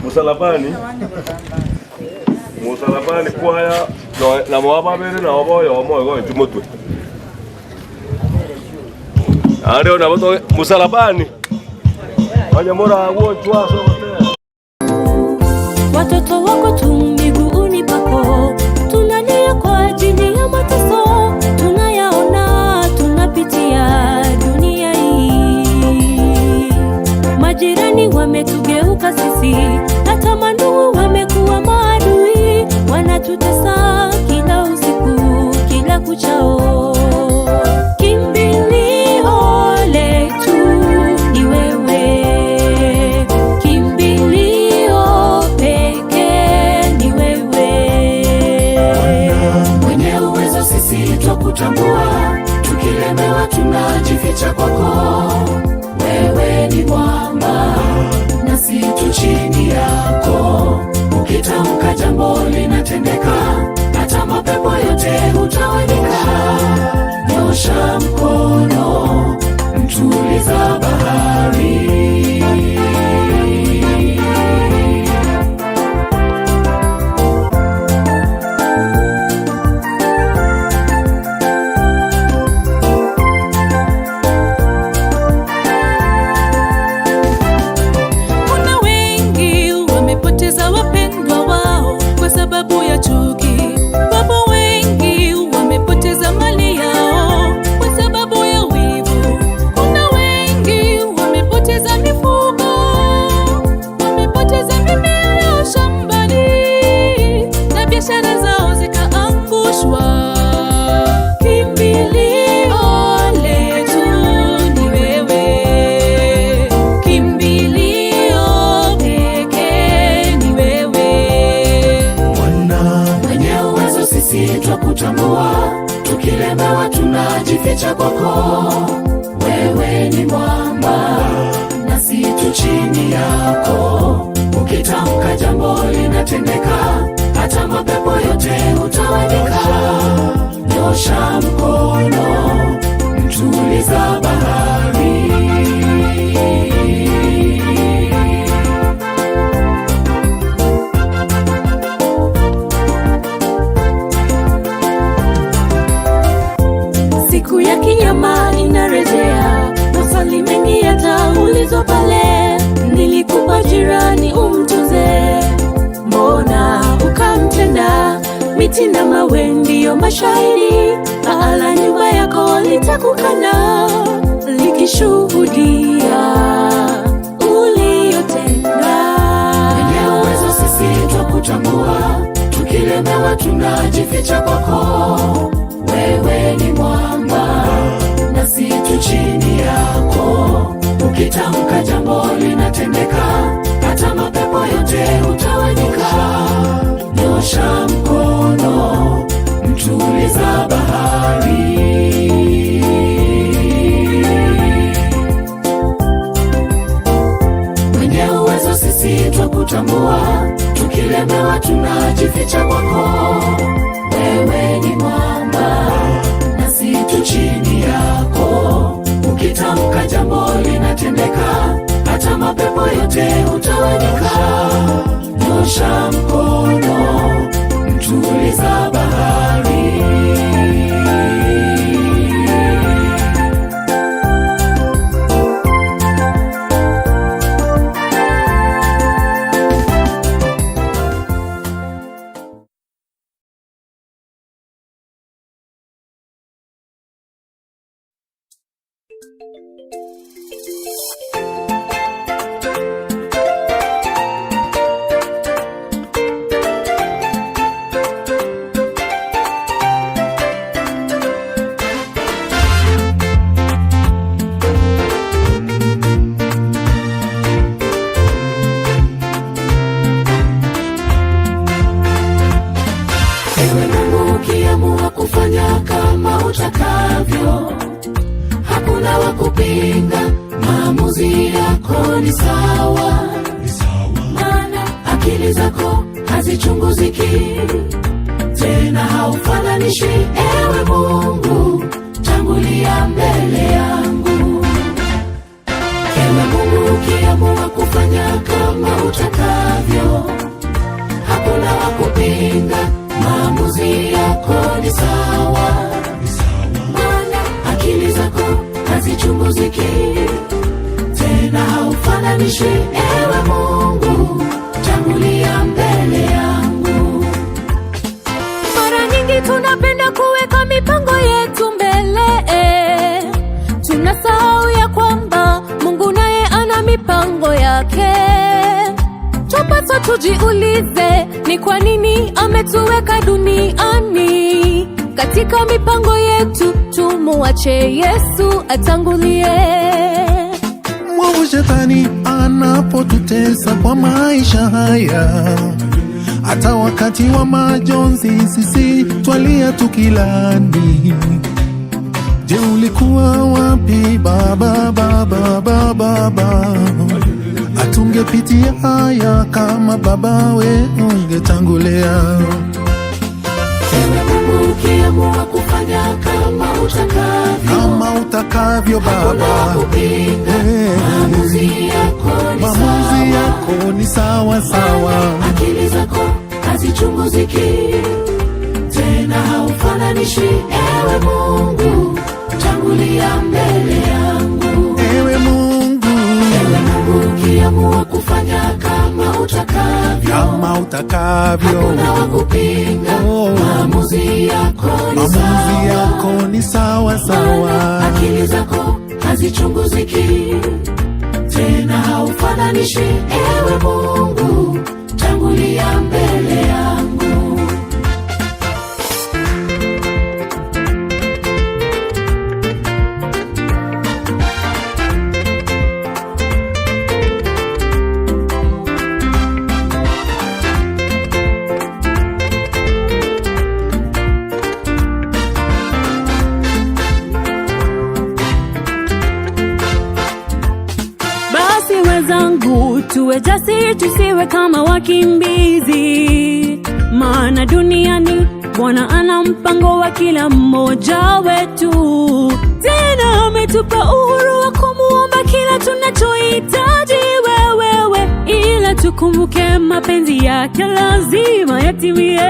Musalabani, musalabani kwaya nabo ababere nabo boyomo igo intwe motwe. Naende nabo toge musalabani, onye moragwochwa ase ogotera. Watoto wako tu miguuni pako, tunalia kwa ajili ya mateso tunayaona, tunapitia dunia hii. Majirani wametugeuka sisi, hata mandugu wamekuwa maadui, wanatutesa kila usiku, kila kuchao. Kimbilio letu ni wewe, kimbilio pekee ni wewe. Mwenye uwezo sisi twakutambua, tukilemewa tunajificha kwako. Wewe ni mwamba nasi tu chini yako, ukitamka jambo linatendeka, hata mapepo yote hutawanyika. Nyosha mkono, mtuliza bahari. Kuna wengi wamepoteza wapendwa wao kwa sababu ya chuki. Wapo wengi wamepoteza mali yao kwa sababu ya wivu. Kuna wengi wamepoteza mifugo, wamepoteza mimea yao shambani na biashara zao zikaangushwa. Kimbilio letu ni wewe, kimbilio pekee ni wewe. Mwenye uwezo sisi twakutambua, Tukilemewa tunajificha kwako. Wewe ni mwamba nasi tu chini yako. Ukitamka jambo linatendeka, hata mapepo yote hutawanyika. Nyosha mkono, mtuliza bahari. Siku ya kinyama inarejea, maswali mengi yataulizwa pale. Nilikupa jirani umtunze, mbona ukamtenda? Miti na mawe ndiyo mashahidi, paa la nyumba yako litakukana likishuhudia uliyotenda. Wenye uwezo sisi twakutambua, tukilemewa tunajificha kwako. Wewe ni mwamba nasi tu chini yako. Ukitamka jambo linatendeka, hata mapepo yote hutawanyika. Nyosha mkono, mtuliza bahari. Mwenye uwezo sisi twakutambua, tukilemewa tunajificha kwako. Wewe ni mwamba nasi tu chini yako. Ukitamka jambo linatendeka, hata mapepo yote hutawanyika. Nyosha mkono, mtuliza bahari. Ewe Mungu, ukiamua kufanya kama utakavyo, hakuna wa kupinga. Maamuzi yako ni sawa, maana akili zako hazichunguziki tena, haufananishwi. Ewe Mungu, tangulia mbele yangu. Ewe Mungu, ukiamua kufanya kama utakavyo, hakuna wa kupinga. Maamuzi yako ni sawa, maana akili zako hazichunguziki tena, haufananishwi. Ewe Mungu, tangulia mbele yangu. Mara nyingi tunapenda kuweka mipango yetu mbele, tunasahau ya kwamba Mungu naye ana mipango yake. Twapaswa tujiulize ni kwa nini ametuweka duniani. Katika mipango yetu tumuache Yesu atangulie. Mwovu shetani anapotutesa kwa maisha haya, hata wakati wa majonzi sisi twalia tukilani. Je, ulikuwa wapi baba, baba, baba, baba? Atungepitia haya kama baba we ungetangulia. Ewe Mungu, ukiamua kufanya kama utakavyo, Kama utakavyo hakuna wa baba, kupinga. Eh. Maamuzi yako ni maamuzi sawa, yako ni sawa sawa. akili zako hazichunguziki tena, haufananishwi. Ewe Mungu, tangulia mbele yangu. Ewe Mungu, Ewe Mungu, ukiamua kufanya kama utakavyo, kama utakavyo, hakuna wa kupinga. Oh. Maamuzi yako ni maamuzi sawa, yako ni sawa sawa. akili zako hazichunguziki tena, haufananishwi. Ewe Mungu, tangulia mbele yangu. Tuwe jasiri, tusiwe kama wakimbizi, maana duniani Bwana ana mpango wa kila mmoja wetu. Tena ametupa uhuru wa kumuomba kila tunachohitaji wewewe, ila tukumbuke mapenzi yake lazima yatimie.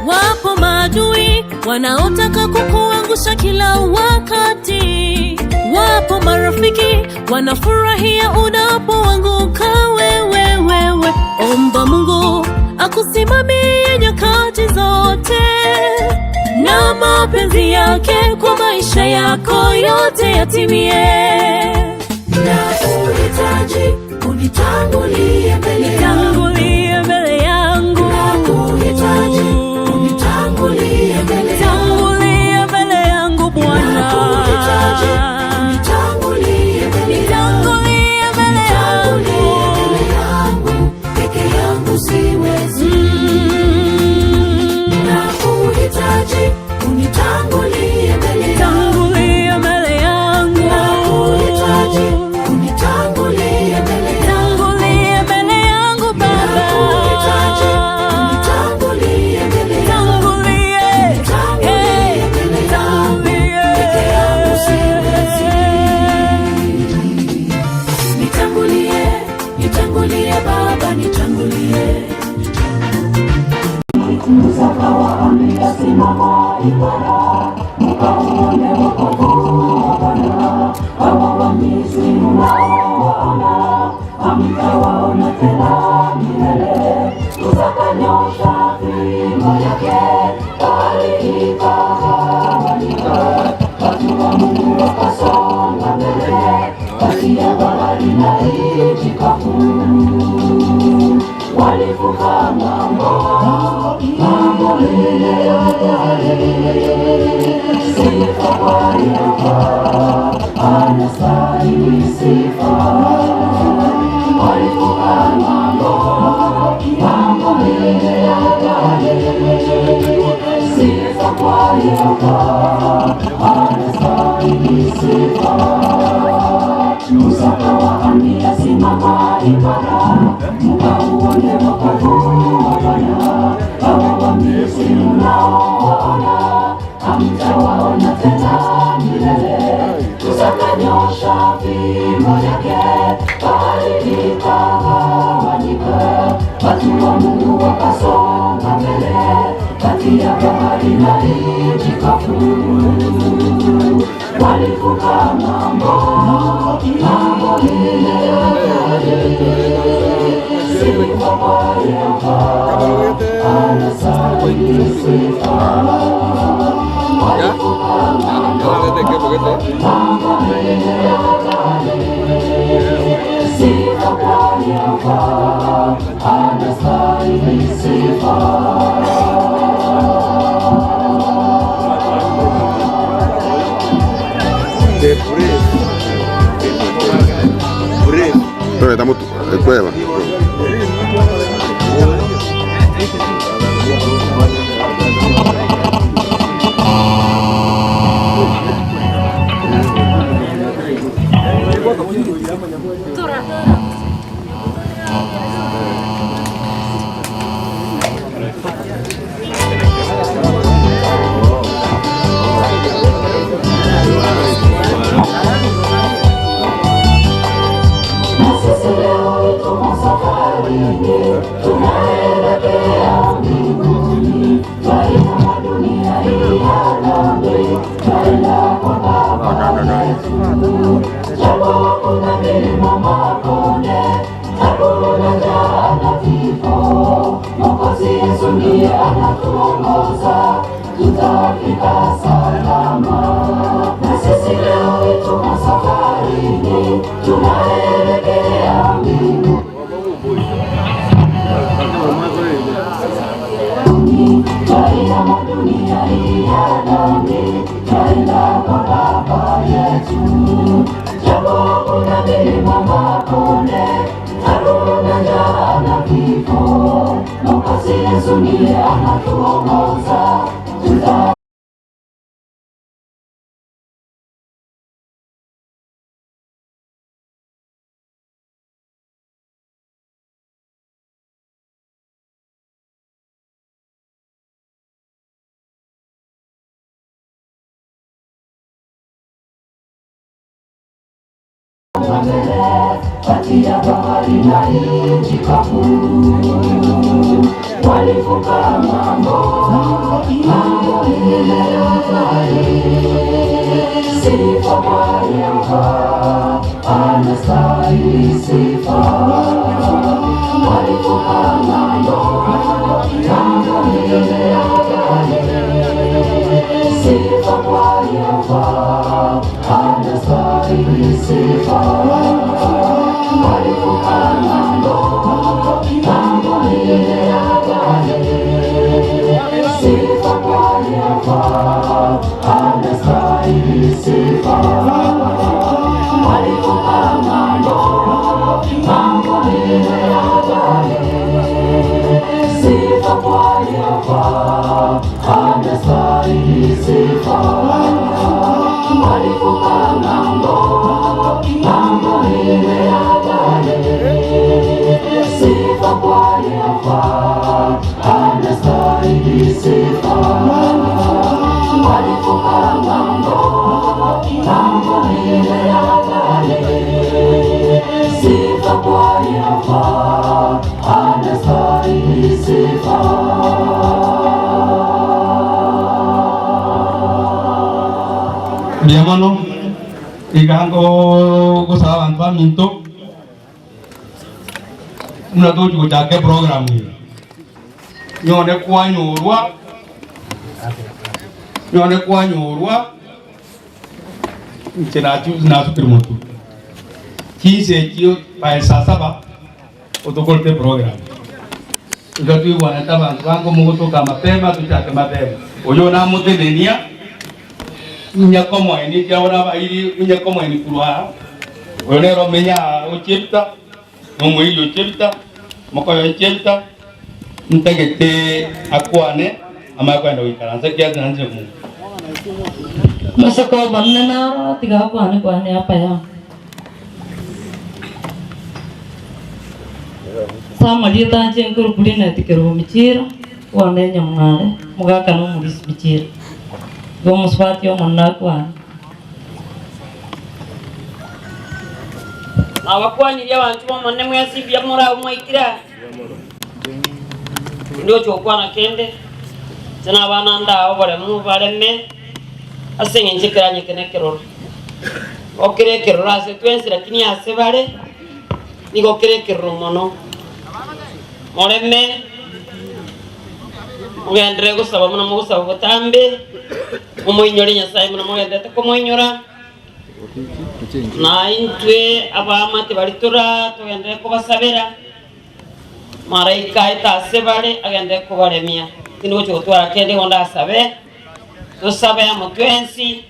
Wapo maadui wanaotaka kukuangusha kila wakati, wapo marafiki wanafurahia unapoanguka wewe wewe. Omba Mungu akusimamie nyakati zote, na mapenzi yake kwa maisha yako yote yatimie. Na uhitaji unitangulie mbele yangu. Tangulie mbele yangu, Nakuhitaji unitangulie mbele yangu. tangulie mbele yangu Bwana, Nakuhitaji unitangulie mbele yangu. tangulie mbele Nitangulie yangu. mbele yangu, peke yangu siwezi. Nakuhitaji unitangulie mbele yangu. Tangulie mbele yangu, Nakuhitaji unitangulie mbele yangu. tangulie mbele yangu Baba, Nakuhitaji unitangulie mbele yangu. tangulie, Nitangulie mbele yangu, peke yangu siwezi. Nitangulie, nitangulie Baba, nitangulie. Akawaambia, simama imara, mkauone wokovu wa Bwana. Hawa Wamisri mnaowaona, hamtawaona tena milele. Musa akanyosha fimbo yake, bahari ikagawanyika. Watu wa Mungu wakasonga mbele, kati ya bahari na nchi kavu. Walivuka ng'ambo, ng'ambo ile ya bahari. Sifa kwa Yehova, anastahili sifa. Walivuka ng'ambo, ng'ambo ile ya bahari. Sifa kwa Yehova, anastahili sifa. Musa akawaambia, simama imara, mkauone wokovu wa Bwana. Hawa Wamisri mnaowaona, hamtawaona tena milele. Musa akanyosha fimbo yake, bahari ikagawanyika. Watu wa Mungu wakasonga mbele, kati ya bahari na nchi kavu. Walivuka ng'ambo, ng'ambo ile ya bahari. Sifa kwa Yehova, anastahili sifa. Walivuka ng'ambo, ng'ambo ile ya bahari. Sifa kwa Yehova, anastahili sifa. Pero estamos en cueva. Na sisi leo tumo safarini, tunaelekea mbinguni, twaihama dunia hii ya dhambi, twaenda kwa Baba yetu. Japo kuna milima mabonde, hakuna njaa na vifo, Mwokozi Yesu ndiye anatuongoza, tutafika salama. Na sisi leo tumo safarini, tunaelekea mbinguni. Twaihama dunia hii ya dhambi, twaenda kwa Baba yetu. Japo kuna milima mabonde, hakuna njaa na vifo, Mwokozi Yesu ndiye anatuongoza, tuta Wakasonga mbele kati ya bahari na nchi kavu, walivuka ng'ambo, ng'ambo ile ya bahari. Sifa kwa Yehova, anastahili sifa. Walivuka ng'ambo, ng'ambo ile ya bahari. Sifa kwa Yehova, anastahili sifa. Walivuka ng'ambo, ng'ambo ile ya bahari. Sifa kwa Yehova, anastahili sifa. Walivuka ng'ambo, ng'ambo ile ya bahari. Sifa kwa Yehova, anastahili sifa. Walivuka ng'ambo, ng'ambo ile ya bahari. Sifa kwa Yehova, anastahili sifa. Walivuka ng'ambo, ng'ambo ile ya bahari. Sifa kwa Yehova, anastahili sifa. Mbuya mono iga ngogosaba abanto baminto buna tochi gochaka eprogram eye nyone kwanyorwa nyone kwanyorwa inche nasukire motu chinse echio by saa saba otokorete program iga twigwanete abanto bango mogotoka mapema tochake mapema oyo namotenenia inyakomoeni kiabona abairi inyakomoeni kurwa oyo nero menya ochepta nomoiri ochepta mokoyo ochepta ntagete akwane amaya kwenda goikaransa kiathi nanchire mungu Masako banne naro tiga kwane kwane apa ya. Sama lieta nche nkuru kuri na tikero michira wane nyamngare mugaka no murisi michira. Go muswati o manna kwane. Abakwanirie abantu bomonene mwesibia murabo mwaikira ndi ochokwana kende tena abana ndao baremu bareme ase eng'encho ekeranyeke na ekeroro okere ekeroro ase twensi lakini ase bare nigo okere ekeroro mono moreme mugendere gosaba muna mogosaba botambe momoinyore nyasaye muna mogendete komoinyora na intwe abamate bari tura tugendere kobasabera maraika aita bare agendere kobaremia tindi gochi gotwara kende igo ndasabe tusabe amo twensi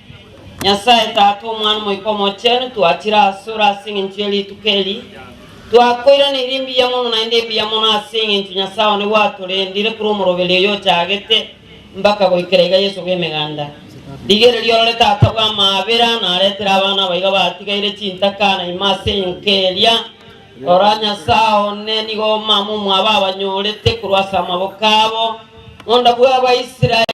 nyasaye tata omwana moika omochenu twachire ase ore ase eng'encho ya rituko eri twakoiraneirie mbuya mono naende mbuya mono ase eng'encho nyasaye one gwatorendire korwa omoroberi oyo ochagete mpaka goikera iga yeso bwa emeganda rigereria orore tata bwa amabera naretera abana baiga batigaire chintaka naima ase enka eria ora nyasaye one nigo mama omwabo abanyorete korwa ase amaboko abo ng'onda bwa abaisiraeli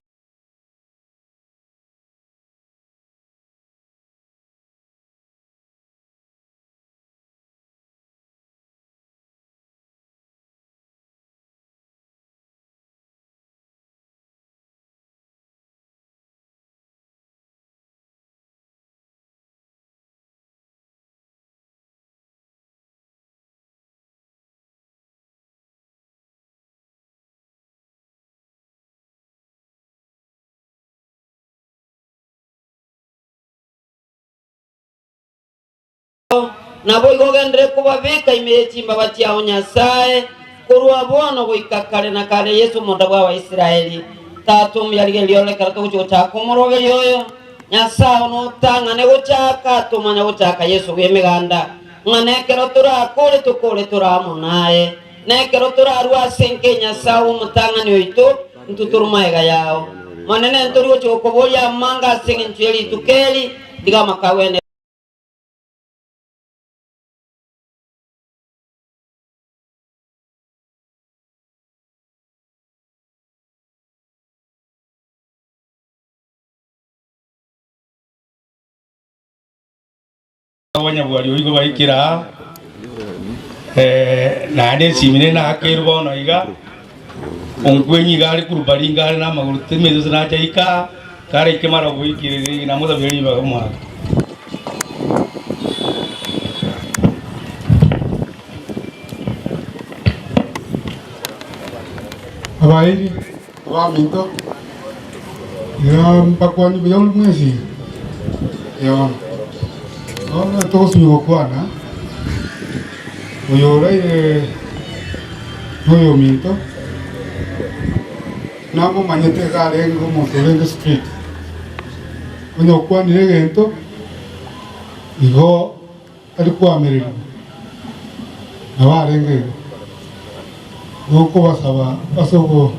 nabo igo ogendere kobabeka ime chimbaba chiao nyasaye korwa bono goika kare na kare yesu omonda bwa abaisiraeli tata omuyarigereria orekera togochi gochaka omoroberi oyo nyasaye notang'ane gochaka tomanya gochaka yesu bwa emeganda ng'a nekero torakore tokore toramo naye nekero torarwa ase enke nyasaye omotang'ani oito ntwe tore maega yao monene ntori gochi gokoboria amanga ase eng'encho ya rituko eri ndiga amakawene. Abanyabwari oigo baikire aa, naende esimi nere naakeirwe bono iga, onkwenyi iga are korwa baringa are namagoro timanyeti gose nacha ika aa, karaike mara goikire riria namosabire ribaga omwaka. Abairi abaminto, iga mbakwanie buya ore mwensi? Ee bono. Bono togosinywa gokwana, oyo oraire noyominto, namomanyete iga arenge omonto orenge straight, onye okwanire egento, igo tari koamererigwa, nabo arenge igo. Igo nkobasaba ase ogo.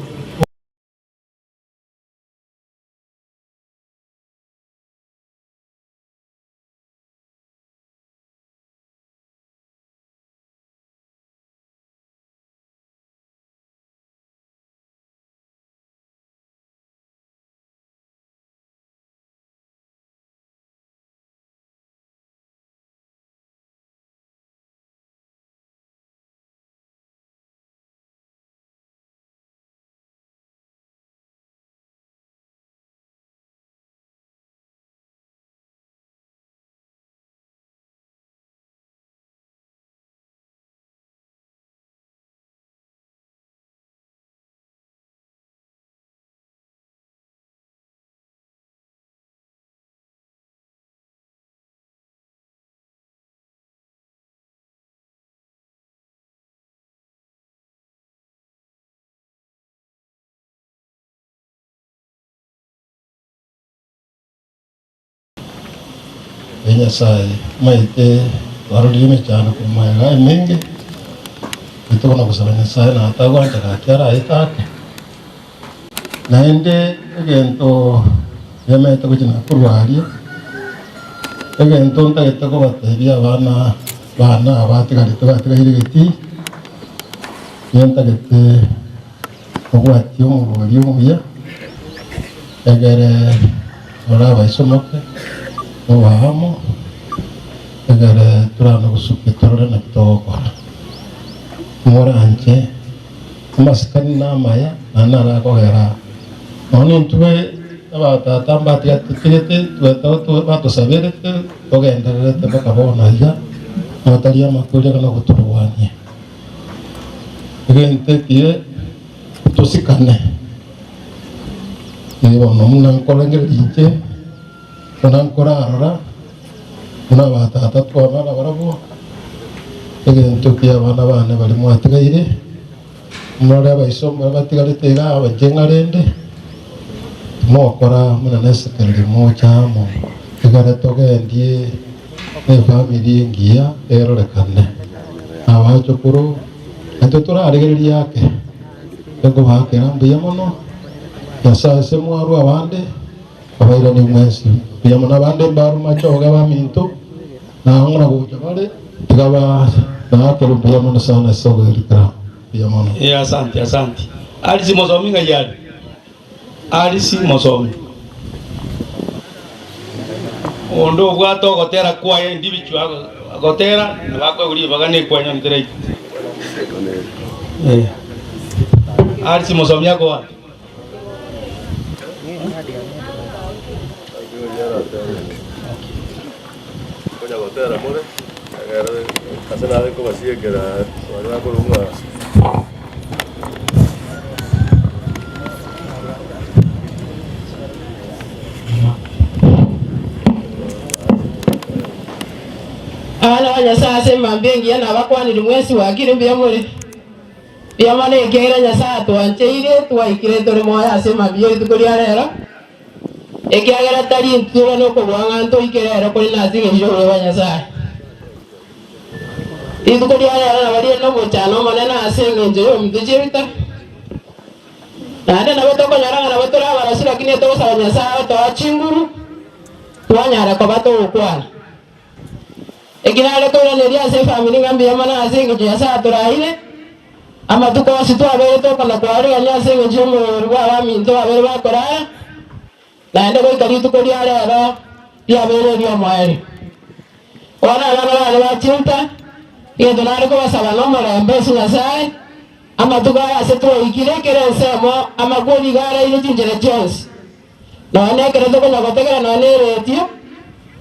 Ee Nyasae, omanyete twarorire emechando korwa magega emenge, titokona gosaba Nyasae na tagwancha gaki araete ake. Naende egento ngemete gochia nakorwa aria, egento ntagete kobatebia abana bane aba batigarete batigaire egetii, nigo ntagete obwatie omorwori omuya, egere orabaisomoke mobe amo, egere torane gosukia torore naki togokora. Moranche amasikani na amaya, naende narakogera nonya intwe abatata mbatigatigete batosaberete togendererete mpaka bono iga, notari amakweri aka nogotorwania. Egento ekiya tosikane, ee bono buna nkorengereria inche, buna nkorarora, buna abatata twabana barabwo, egento ekiya abana bane baria mwatigaire, morore abaiso baria batigarete iga aba inche ng'arende, timokora buna nesekereria mocha amo, egere togendie nefamiri engiya erorekane. Abachokoro, naintwe torarigererie ake, nkobaakera mbuya mono, Nyasae ase mwarwa abande, abairanie mwensi mbuya mono. Abande mbarwe machoge abaminto, na ng'ora gocha bare, tiga baakerwe mbuya mono sana ase ogoerikera mbuya mono. Eh, asante, asante. Alice mosomi ng'ai are? Alice mosomi. Onde obwate ogotera kwaye individual agotera nabo akoegwa ribaga na ekwanya onde teraika. Eh. Alice mosomi akoa. Konya gotera more, egere ase nare nkobasiekera baria bakorwa ng'a. Abana ba Nyasae ase emambia engiya nabakwanire mwensi bwakire mbuya more. Mbuya mono ekiagera Nyasae atwancheire twaikire tore moyo ase emambia ye rituko ria rero. Ekiagera tari intwe tore nokobua ng'a ntoike rero korende ase engencho y'obuya bwa Nyasae. Rituko ria rero nabo rire nomochando omonene ase engencho y'omonto chi'ebita, naende nabo tokonyora ng'a nabo tore abarosi lakini togosaba Nyasae agotoa chinguru twanyara koba togokwana. Eki nare koiraneria ase efamiri ng'a mbuya mono ase engencho Nyasae atoraire, Amatuko onsi twabeire tokona koarigania ase engencho y'omorweri bw'abaminto babeire bakorara, naende goika rituko ria rero riabeire eri'omoerio. Bono abana baane bachinta, egento nare kobasaba nomorembe ase Nyasae, amatuko aya ase twaikire kera ensemo, amakweri iga araire chinchera chionsi. Nonya nekero tokonya gotegera nonya ne eretio,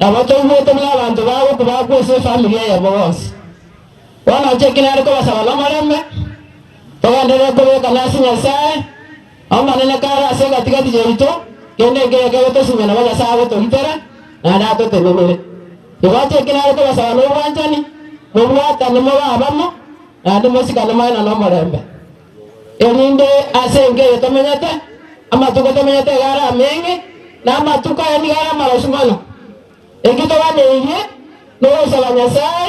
nabo toigwete buna abanto bagokwa bakwa ase efamiri eyemo bonsi. Bono inche eki nare kobasaba nomorembe, togenderere kobekana ase Nyasae, Omonene kare ase egati-gati yaito, kende nkeiyo kegotosimia nabo Nyasae agotogitera, naende atotenenere. Igo inche eki nare kobasaba nobwanchani, mobwatane mobe abamo, naende mosikane moenane omorembe. Erinde ase enka eye tomenyete, amatuko tomenyete iga are ameng'e, na amatuko aya nigo are amarosu mono. Eki toganeirie nogosaba Nyasae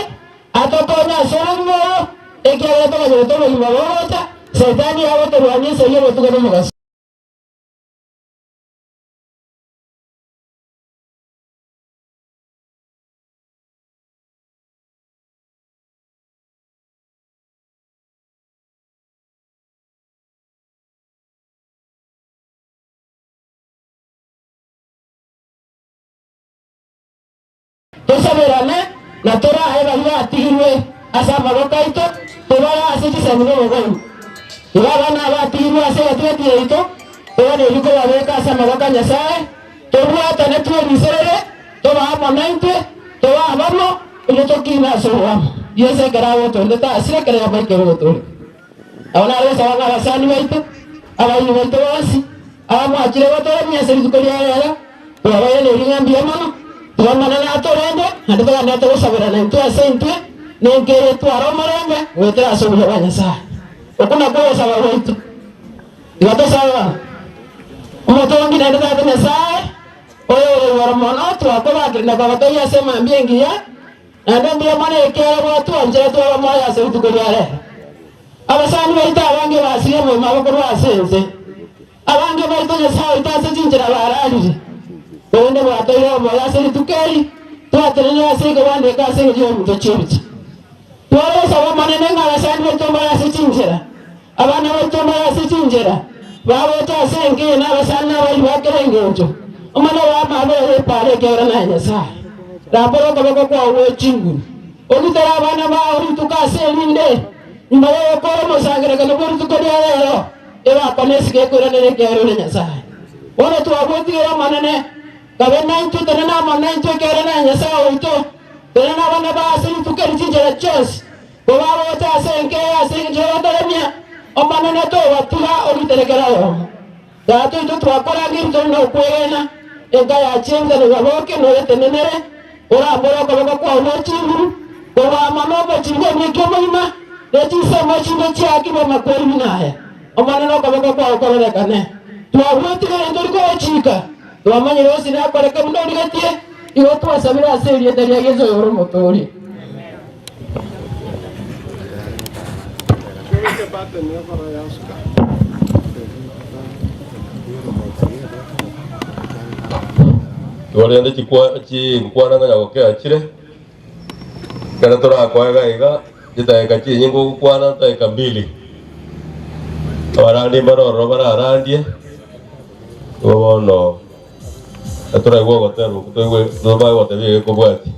atokonye ase obogima obo, ekiagera toganyorete obogima bogocha, Saitani agotorwania esegi obotuko na omogaso. Tosaberane na torae baria batigirwe ase amaboko aito, tobare ase chisemi na oboboigo. Igo abana abatigirwe ase egati-gati yaito, toganeiri kobabeka ase amaboko a Nyasae, tobwatane tweriserere, tobe amo naintwe, tobe abamo, erio tokine ase oboamo. Yeso ekero agotorete tasire ekero yamoikeire gotooreka. Nabo nare gosaba ng'a abasani baito, abairi baito bonsi, abamwachire gotoremia ase rituko ria rero, twabairanerie ng'a mbuya mono, tiga Omonene atorende, naende togenderete gosaberana intwe ase intwe, nenka eye etware omorembe goetera ase obuya bwa Nyasae. Okwo nakwo ogosaba gwaito. Tiga tosabe bono. Omotongi naende Tata Nyasae, oyo ore igoro mono, twakobakire na kogotogia ase emambia engiya, Naende mbuya mono ekiagera gwatwanchire twaba moyo ase rituko ria rero. Abasani baito abange basirie omorimo abo korwa ase ense. Abange baito Nyasae oito ase chinchera bararire. Korende gwatoire omoyo ase rituko eri, twatenenire ase ekobandeka ase engencho y'omonto chi'ebicha. Tware gosaba Omonene ng'a abasani baito mbare ase chinchera, abana baito mbare ase chinchera, bagocha ase enka eye nabasani na abairi ba kera engencho. Omonene bw'amabera epaara ekiagera naye Nyasae. Rambora okoboko kwao gwe chinguru, ogitere abana bao rituko ase erinde, nyuma y'ogokora omosangererekano bwe rituko ria rero, ebakwane esiko ekoiranera ekiagera ore Nyasae. Bono twagwetigera Omonene, kabe naintwe, tenena amo naintwe ekiagera naye Nyasae oito, tenena abana bao ase rituko eri chinchera chionsi, kobagocha ase enka eye ase engencho y'ogotoremia, Omonene tobatiga ogitere kera oyomo. Tata oito twakorangeria tore nokwegena, enka ya chinsa nibaboke noyetenenere, orambore okoboko kwao ne chinguru, korwa amo nomochingo omoika omogima, ne chinsemo chinde chiaakirwe amakweri buna aya. Omonene okoboko kwao kororekane. Twagwetigere ntori kogochika, twamanyire onsi nakoreke buna origetie, igo twasabire ase erieta ria Yeso oyore Omotooria. Igo rende chikwa chinkwana ng'a nyagokea chire, ekero torakoe iga iga, chidakika chinyinge ogokwana dakika mbili, abarandi mbare ororo bararandie, igo bono etoraigwe ogotera okwo toigwe tobae gotebia egekobwatia.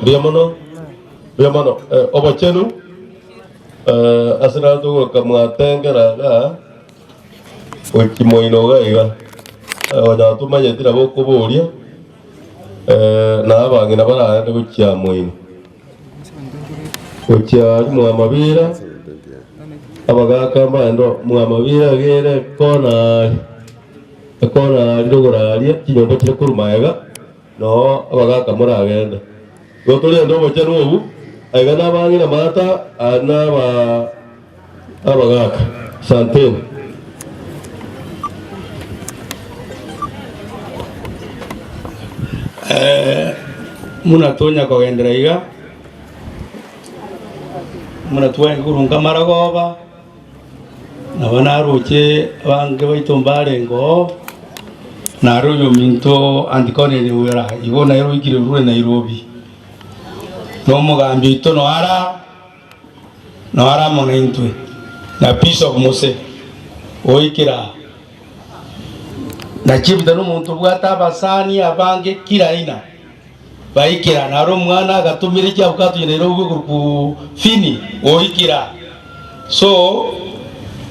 Mbuya mono, mbuya mono. Eh, obochenu eh, ase naro togoka mwatengera iga gochi moino iga iga Eh, onye tomanyeti nabo okoboria eh, na abang'ina baragende gochia moino gochia aria mwamabira abagaka mbaende mwamabira iga ere ekona aria ekona aria rogoro aria chinyomba chire korwa magega Noo abagaaka moragende. Igo torende obochenu obwo, aiga nabang'ina Martha, aa naba abagaaka. Asanteni. Buna tonya kogenderera iga, buna twarenge korwa amarogoba, Nabo naroche abange baito mbarenge oo, nare oyominto Antikoneri Wera, igo nere oikire rure Nairobi, na omogambi oito noara noara amo naintwe, na Bishop Mose oikire aa. Na Jephtha nomonto obwate abasani abange kira aina, baikire aa, naro omwana agatomire chiabukato chia Nairobi okorokwa Fini oikire aa. So,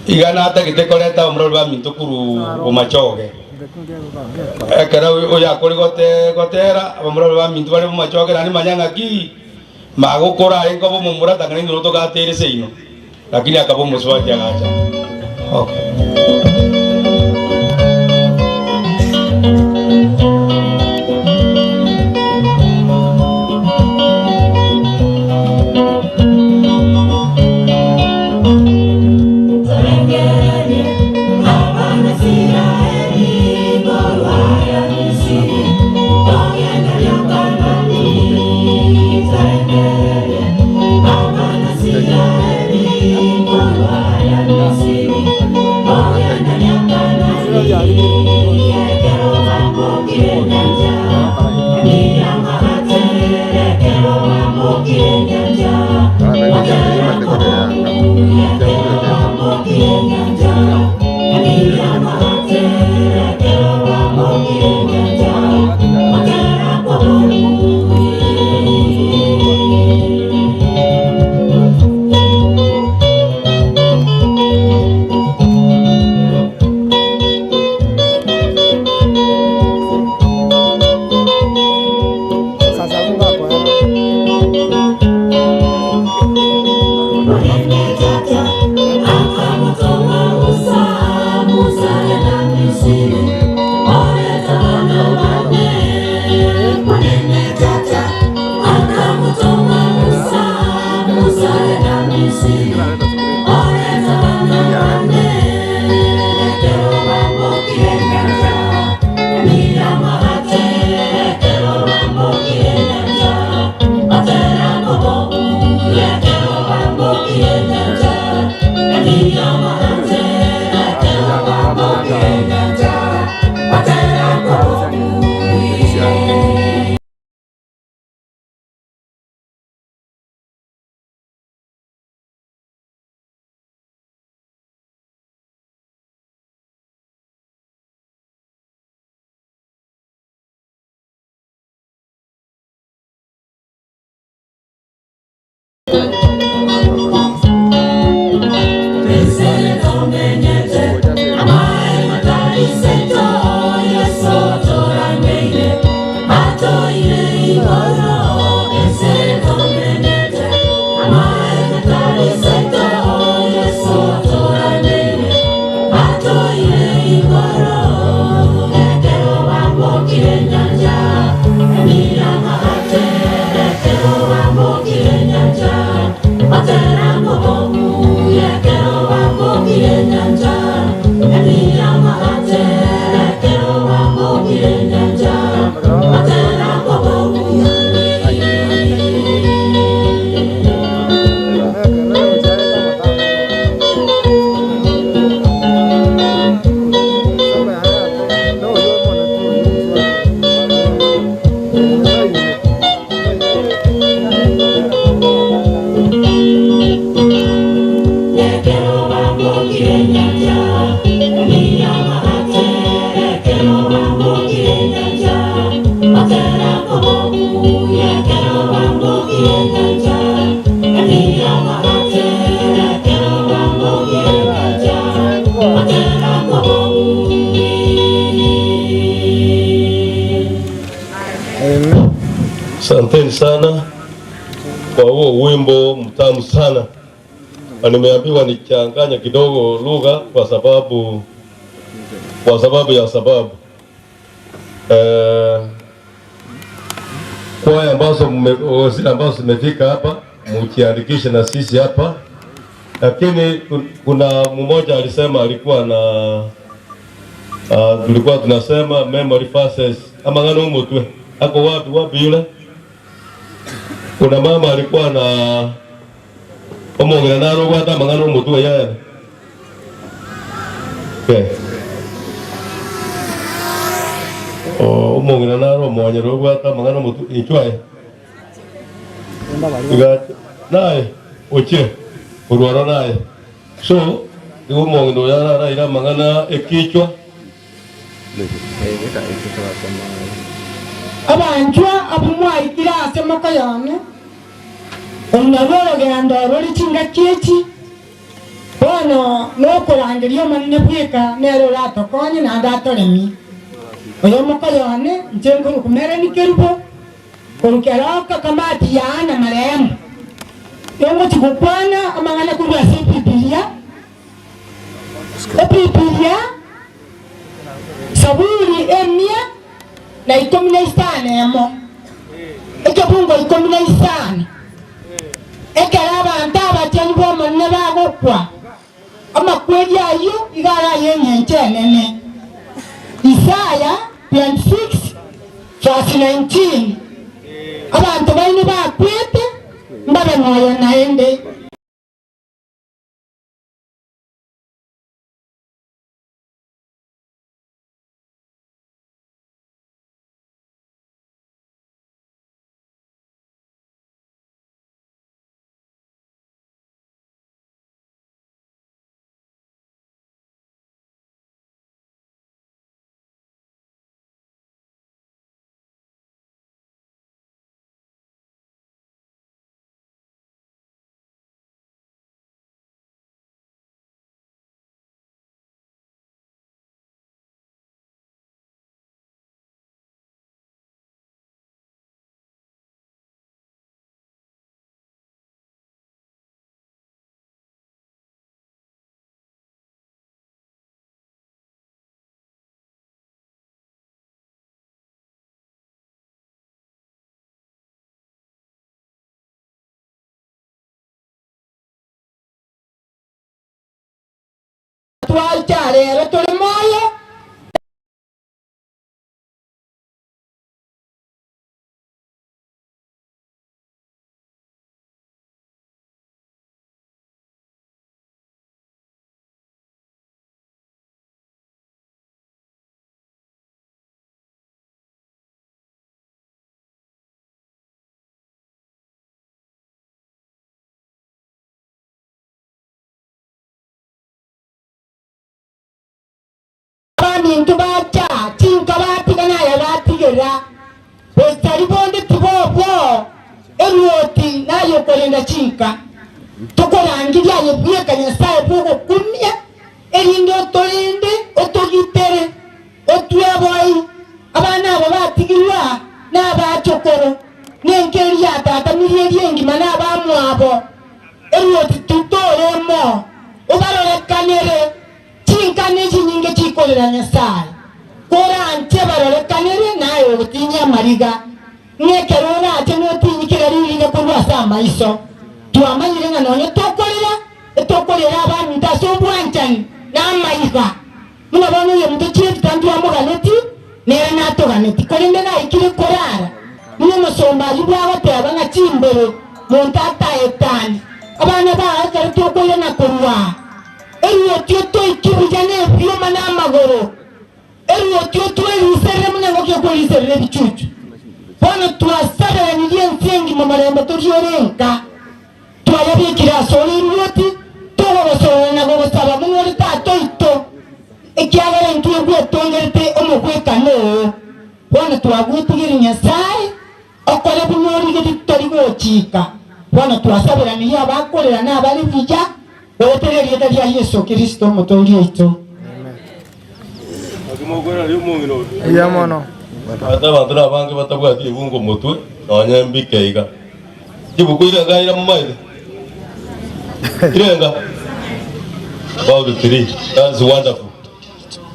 iga natagete koreta abamura baria baminto korwa bomachoge. Ekero oyakore gote gotera, abamura baria baminto bare bomachoge naende manya ng'aki magokora aye nkoba omomura tang'ana inwe togatere seino. Lakini akaba omosubati agacha. Okay. Asanteni sana kwa huo wimbo mtamu sana, na nimeambiwa nichanganye kidogo lugha kwa sababu kwa sababu ya sababu eh, kwaya ambazo mme- zile ambazo zimefika hapa mjiandikishe na sisi hapa, lakini kuna mmoja alisema alikuwa na tulikuwa tunasema memory verses ama ngano umutwe ako wapi wapi yule kuna mama alikuwa na omongera narogwata amang'ana omotwe yaya okay. O, omong'ina naro omonyera obwate amang'ana omotwe inchwaye iga naye ochie orwaro naye so igo omong'ina oyo araraire amang'ana ekichwa Abanchwa abo mwaikire ase mokoyone, oru narwo orogendo rore chingaki echi, bono nokorangeria Omonene bweka nere oratokonye naende atoremie. Oyo mokoyone, inche nkorokwa Melanie Kerubo, korwa Keroka kamati ya Anna marehemu. Nongochia gokwana amang'ana korwa ase Ebibilia, Ebibilia, Saburi emia na ikomi na isano emo, ekebungo ikomi na isano, ekero abanto abachenu b'Omonene bagokwa, amakweri ayio iga are ay'engencho enene. Isaya 26 verse 19, Abanto baino bakwete mbabe moyo naende. Twaicha rero tore moyo. Abaminto bacha chinka batigana aya batigera, bositari bonde tibobwo. Eruoti naye okorenda chinka, tokorangeria aye bweka Nyasae bw'ogokumia, erinde otorende, otogitere, otweboe. Abana aba batigirwe aa nabachokoro, nenka eria ya tata mirie eria engima nabamwabo. Eruoti titoremoo, obarorekanere. Chinkani chinyinge chikorera Nyasae, koranche barorekanere naye ogotinyia amariga, ng'a ekero orache notinyi kera ririga korwa ase amaiso. Twamanyire ng'a nonya tokorera, etokorera abaminto ase obwanchani na amaiga, buna bono oyominto chi'ebiita ntwamoganeti, nere natoganeti, korende naikire korara, buna omosomba Ayubu agoteba ng'a chimbere monto ataetani. Abana bao ekero tokoirana korwa aa, Eruoti otoikie buya nebioma na amagoro, eruoti otweriserere buna engoko ekweriserera ebichuchu. Bono twasaberanirie ense engima morembe toriore enka, twayabekire asore eruoti, togogosorora na gogosaba buna ore Tata oito, ekiagera intwe gwetongerete omogwekano oo. Bono twagwetigeire Nyasae, Okore buna origetie titori gochika. Bono twasaberanirie abakorera na abare buya, goetera erieta ria Yeso Kristo Omotoori oito. Mbuya mono. Ase abanto nabange batabwati ebungo motwe nonya mbike iga. Chibuku irenga ira momaete? Irenga? About three. That's wonderful.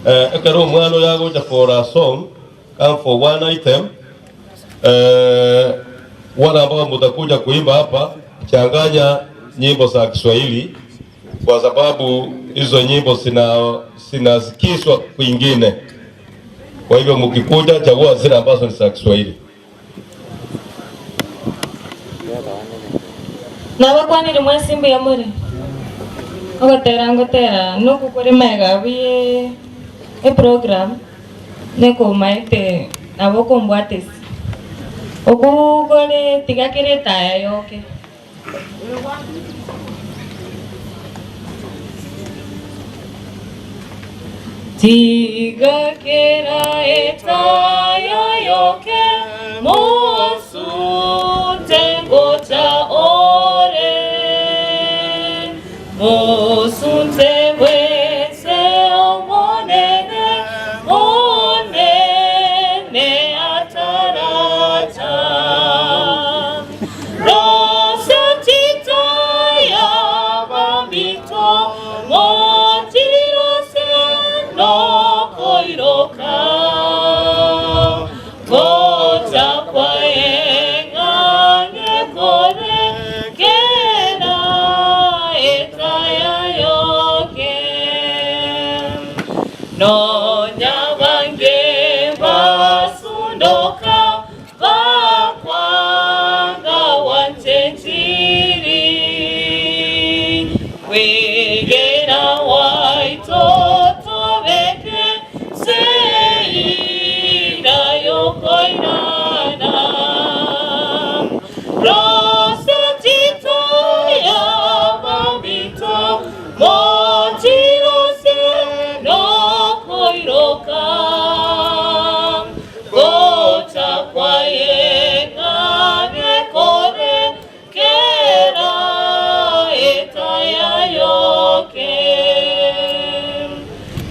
Eh, ekero omwana oyo agocha for a song, come for one item, eh, wale ambao mutakuja kuimba hapa, changanya nyimbo za Kiswahili kwa sababu hizo nyimbo zinasikizwa kwingine. Kwa hivyo mkikuja, chagua zile ambazo ni za Kiswahili. Nabakwanire mwensi mbuya more? Ogotera ngotera nokwo kore magega abwo ye eprogram nekomaete nabo okombwatisia. Okwo kore tiga kere etaya yoke. Tiga kera etaya yoke mosunte ngocha ore mosunte bwese Omonene Monene ataracha. Nonya bange basundoka Bakwanga gwancha enchiri, kwegena gwaito tobeke seira y'okoirana. Rose titoya baminto, mochirose nokoiroka. Gocha kwaye ng'ang'e kore kera etaya yoke.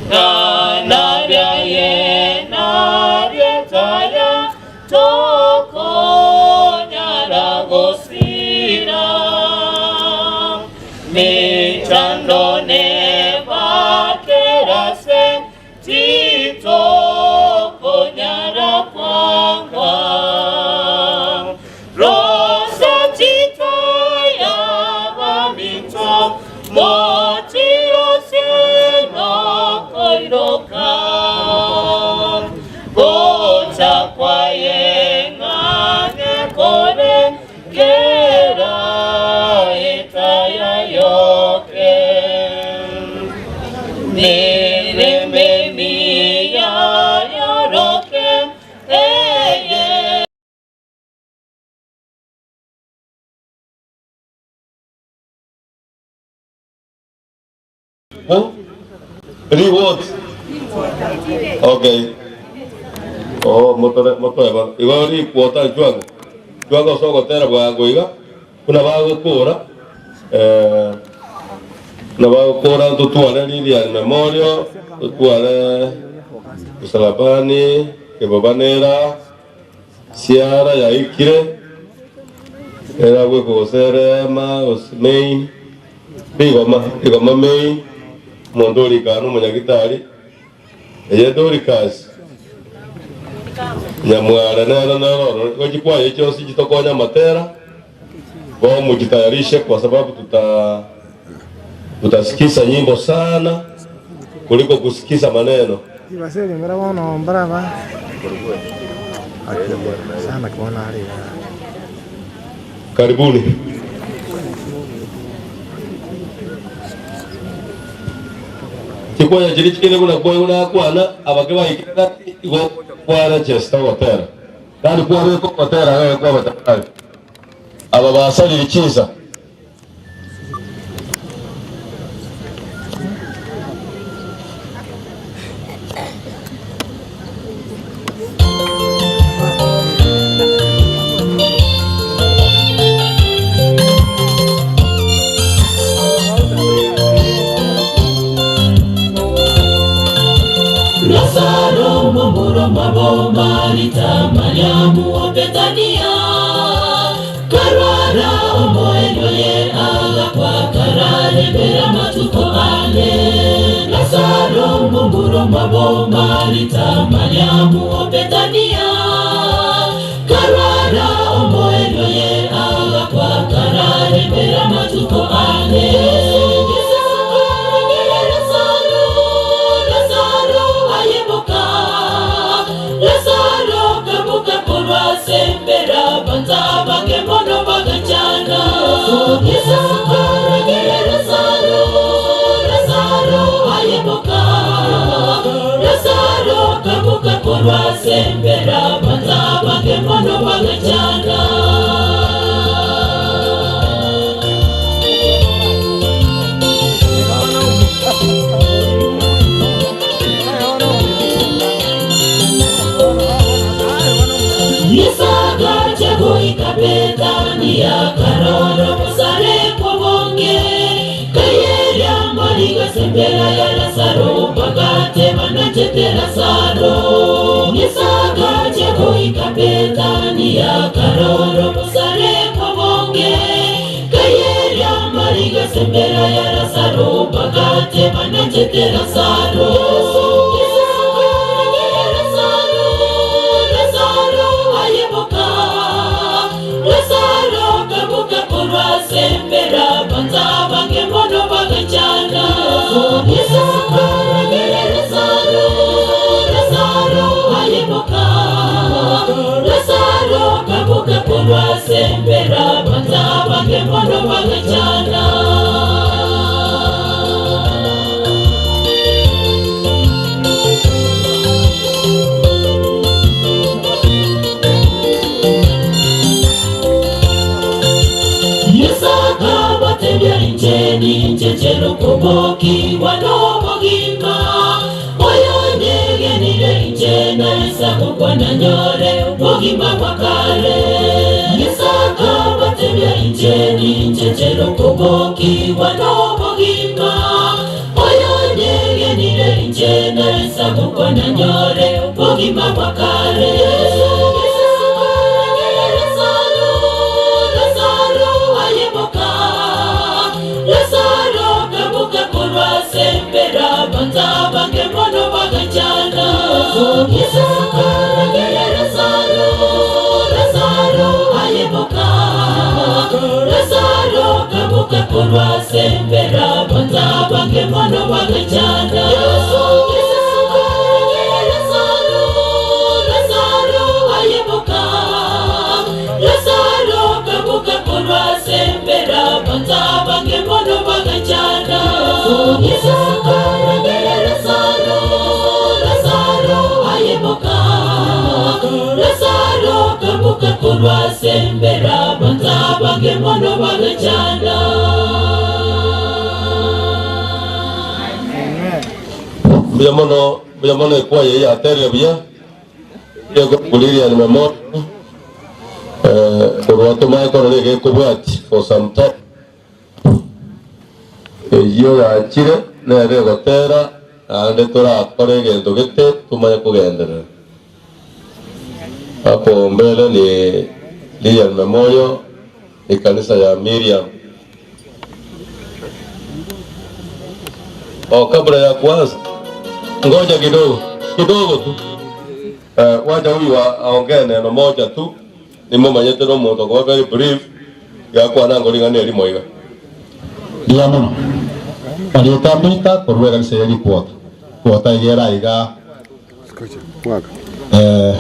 Ng'ana riaye nario etaya tokonyara gosira. Mechando nebakerase Titokonyara kwangwa Rosa tito y'abaminto Motirose nokoiroka Gocha kwaye ng'ang'e kore Kera etaya yoke Merembe emiya yoroke eye. Huh? Reward. Okay. Oh, motore motore ba. Igo ri kuota chwango. Twagosa ogotera bwango iga, buna bagokora, buna bagokora ntotware Lilian Memorial, totware Msalabani, Kebobanera, Siara yaikire, eragwekwe gose Rehema gose Main, Rigoma, Rigoma Main, omonto orikana omonyagitari. Eye Dorikasi, nyamware nere nere ororo, igo chikwaya chionsi chitokonye amatera, bo mujitayarishe kwa sababu tuta tutasikiza nyimbo sana kuliko kusikiza maneno. Tibaserimbera bono mbaraba sana bono are igaa. Karibuni. Chikwaya chiria chikende buna kwaigwa nakwana, abake baikire gati igo kwa register ogotera. Yaani kwabeka ogotera iga kwaba tayari. Aba basarire chinsa. Lazaro mumuro mwabo Marita Mariamu wa Bethania karwara omoerio ye agakwa kararembera matuko ane Lazaro mumuro mwabo Marita Mariamu wa Bethania karwara omoerio ye agakwa kararembera matuko ane Yesu akarangera Lazaro Lazaro ayemuka Lazaro kamuka korwa sembera banza bange mono bagachana Yesu akarangera Lazaro Lazaro ayemuka Lazaro kamuka korwa sembera banza bange mono bagachana Yesu goika Bethania karoro musare kobonge kayeria mariga sembera ya Lazaro bagate banachete Lazaro Yesu goika Bethania karoro musare kobonge kayeria mariga sembera ya Lazaro bagate banachete Lazaro Yesu akarangera Lazaro Lazaro ayemuka Lazaro kamuka korwa sembera banza bange mono bagachana Yesu akarangera Lazaro Lazaro ayemuka Lazaro kamuka korwa sembera banza bange mono bagachana Yesu akabatebia incheni nchechero koboki wanobogima oyo nyegenire inche na kukwana nyore bogima bwa kare Yesu akabatebia incheni nchechero koboki wanobogima oyo nyegenire inche na kukwana nyore bogima bwa kare Yesu akarangera Lazaro Lazaro ayemuka Lazaro kamuka korwa sembera banza bange mono bagachana Yesu akarangera Lazaro Lazaro ayemuka Lazaro kamuka korwa sembera banza bange mono bagachana Yesu akarangera Lazaro Lazaro ayemuka Lazaro kamuka korwa sembera banza bange mono bagachana Yesu akarangera Lazaro Lazaro ayemuka Lazaro kamuka korwa sembera banza bange mono bagachana Mbuya mono, mbuya mono ekwaya eye yaterire buya, yego Lilian Memorial. Korwa tomae korora egekobwatia for some time. Eyio yachire nere egotera naende torakore egento gete tomanye kogenderera. Hapo mbele ni Lilian Memorial, ekanisa ya Miriam. Oh, kabla ya kuanza, ngoja kidogo kidogo tu. Wacha huyu aongee neno moja tu, nimomanyete no omonto okoba very brief, gakwana ngorigana erimo iga. Mbuya mono. Marieta mbaita korwa ekanisa ya Rikwota. Kwota iga era iga eh,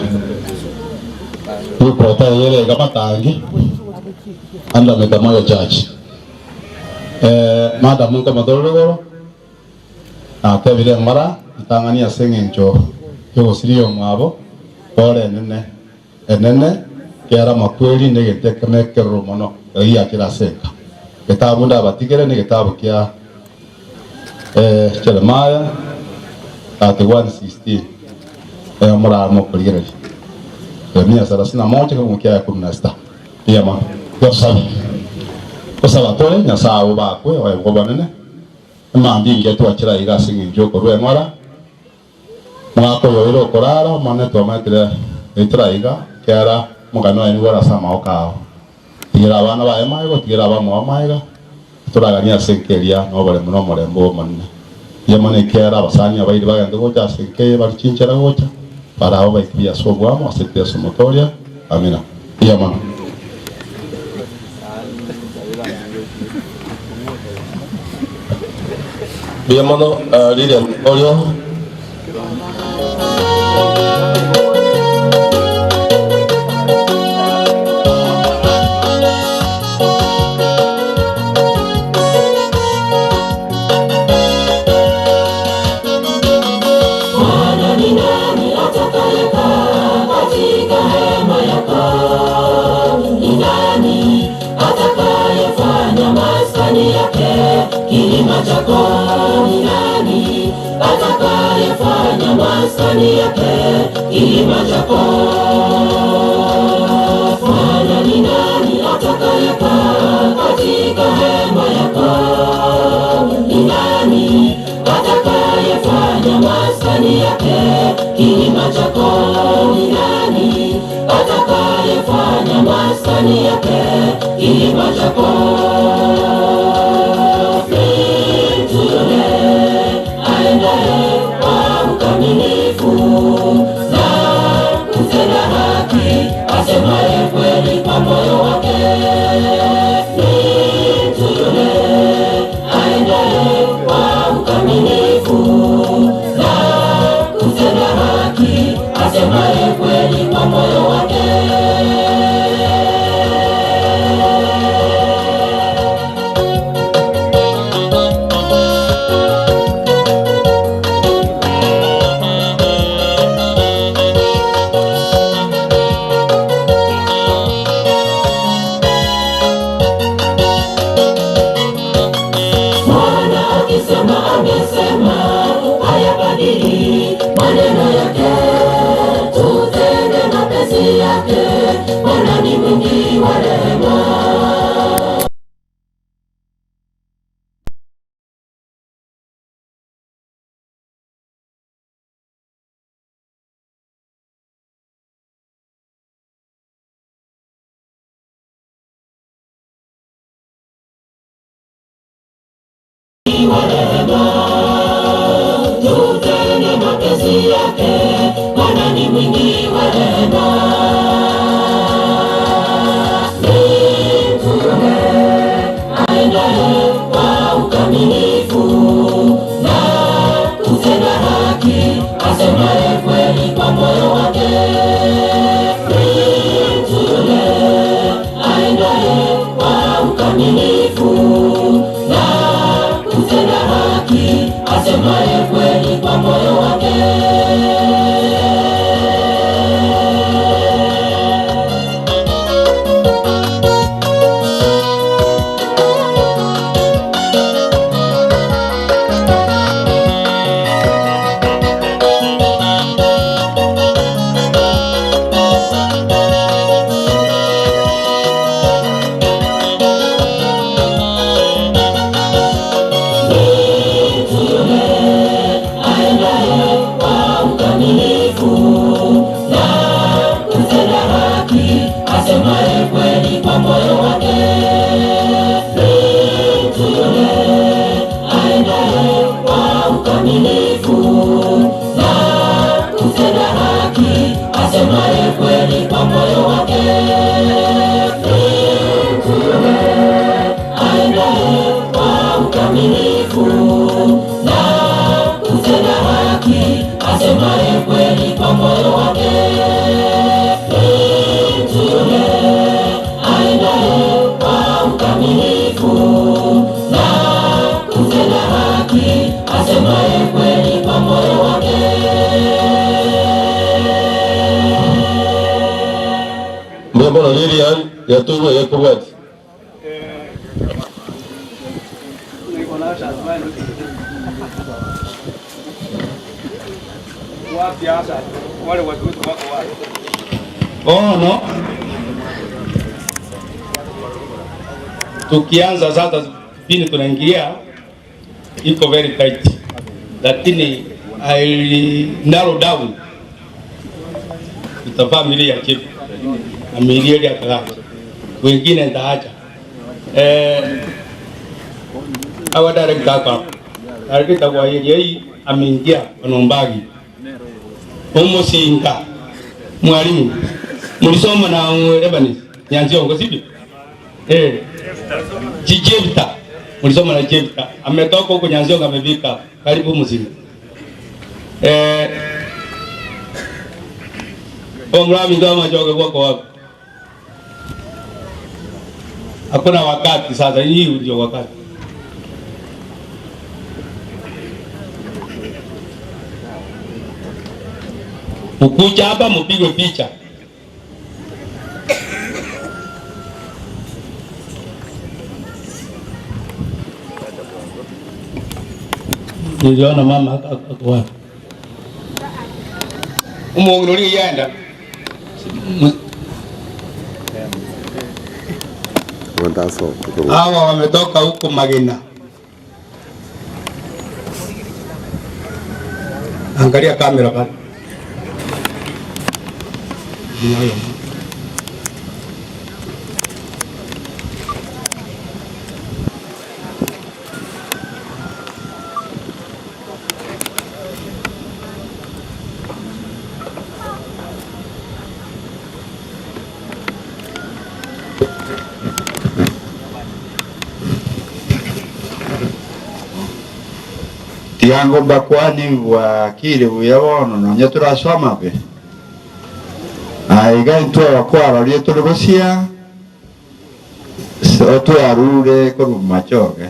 Rikwota iga ere iga matangi under Metamoyo Church. Eh, madam nkomotorore igoro natebire eng'ora ntang'ani ase eng'encho yogosiria omwabo pore enene enene kera amakweri na egento ekemo ekeroro mono ekero giachire ase enka. Getabu ndabatigere na egetabu kia Jeremiah 31:16 morare mokorigereria. Yeremia thelathini na moja kifungu kia kumi na sita. Mbuya mono. Tiga tosabe. Gosaba tore Nyasae obakwe oebwe obonene, emambia engiya twachire aiga ase eng'encho yokorua eng'ora, Omwaka oyo oire okorara, Omonene twamaetire goetera aiga, ekiagera omogano oye nigo ore ase amaboko ao. Tigera abana baye magega, otigere abamwabo magega, titoraganie ase enka eria noboremu na omorembe bw'Omonene. Mbuya mono ekiagera abasani abairi bagente gocha ase enka eye bare chinchera gocha, barabwo baikire ase oboamo ase Yeso Omotoria. Amina. Mbuya mono. Mbuya mono Lilian Orio. Bwana ni nani atakayekaa katika hema yako? Ni nani atakayefanya maskani yake kilima chako? Ni nani atakayefanya maskani yake kilima chako? Bwana ni nani atakayekaa katika hema yako? Ni nani atakayefanya maskani yake kilima chako? Ni nani atakayefanya maskani yake kilima chako? Ni mtu yule aendaye kwa ukamilifu na kutenda haki, asemaye kweli kwa moyo wake. Ni mtu yule aendaye kwa ukamilifu na kutenda haki, asemaye kweli kwa moyo wake. Bwana akisema amesema, hayabadili maneno yake. Tutende mapenzi yake, Bwana ni mwingi wa rehema. Wa rehema, tutende mapenzi yake, Bwana ni mwingi wa rehema. Ni mtu yule aendaye kwa ukamilifu na kutenda haki, asemaye kweli kwa moyo wake. Ni mtu yule aendaye kwa ukamilifu na kutenda haki. asemaye kweli kwa moyo wake. Ni mtu yule aendaye kwa ukamilifu na kutenda haki, asemaye kweli kwa moyo wake. Ni mtu yule aendaye kwa ukamilifu na kutenda haki, asemaye kweli kwa moyo wake. Ni mtu yule aendaye kwa ukamilifu na kutenda haki, asemaye kweli kwa moyo wake. Mbona Lilian yatubwe yekubwati. Wapi hasa wale watu wetu wako wapi? Ono, tukianza sasa kipindi tunaingia iko very tight, lakini I narrow down tutavaa mili ya chief na mili ya kadhaa, wengine nitaacha. Eh, awa director hapa director kwa area hii ameingia Onombagi Omusinga mwalimu mulisoma na Lebanese Nyanziongo sivyo? Eh, Jijevita mulisoma na Jevita ametoka huko Nyanziongo amefika karibu Musinga. Eh, omrami ndo amachoke kwako wapi? Hakuna wakati sasa, hii ndio wakati. Ukuja hapa mpigwe picha. Niliona mama ako wapi? Umungu nuri yenda. Hawa wametoka huko Magina. Angalia kamera pale. Tiango mbakwani bwakire buya bono nonya turasoma be aiga intwe abakwararie turi busia so twarure korwa machoge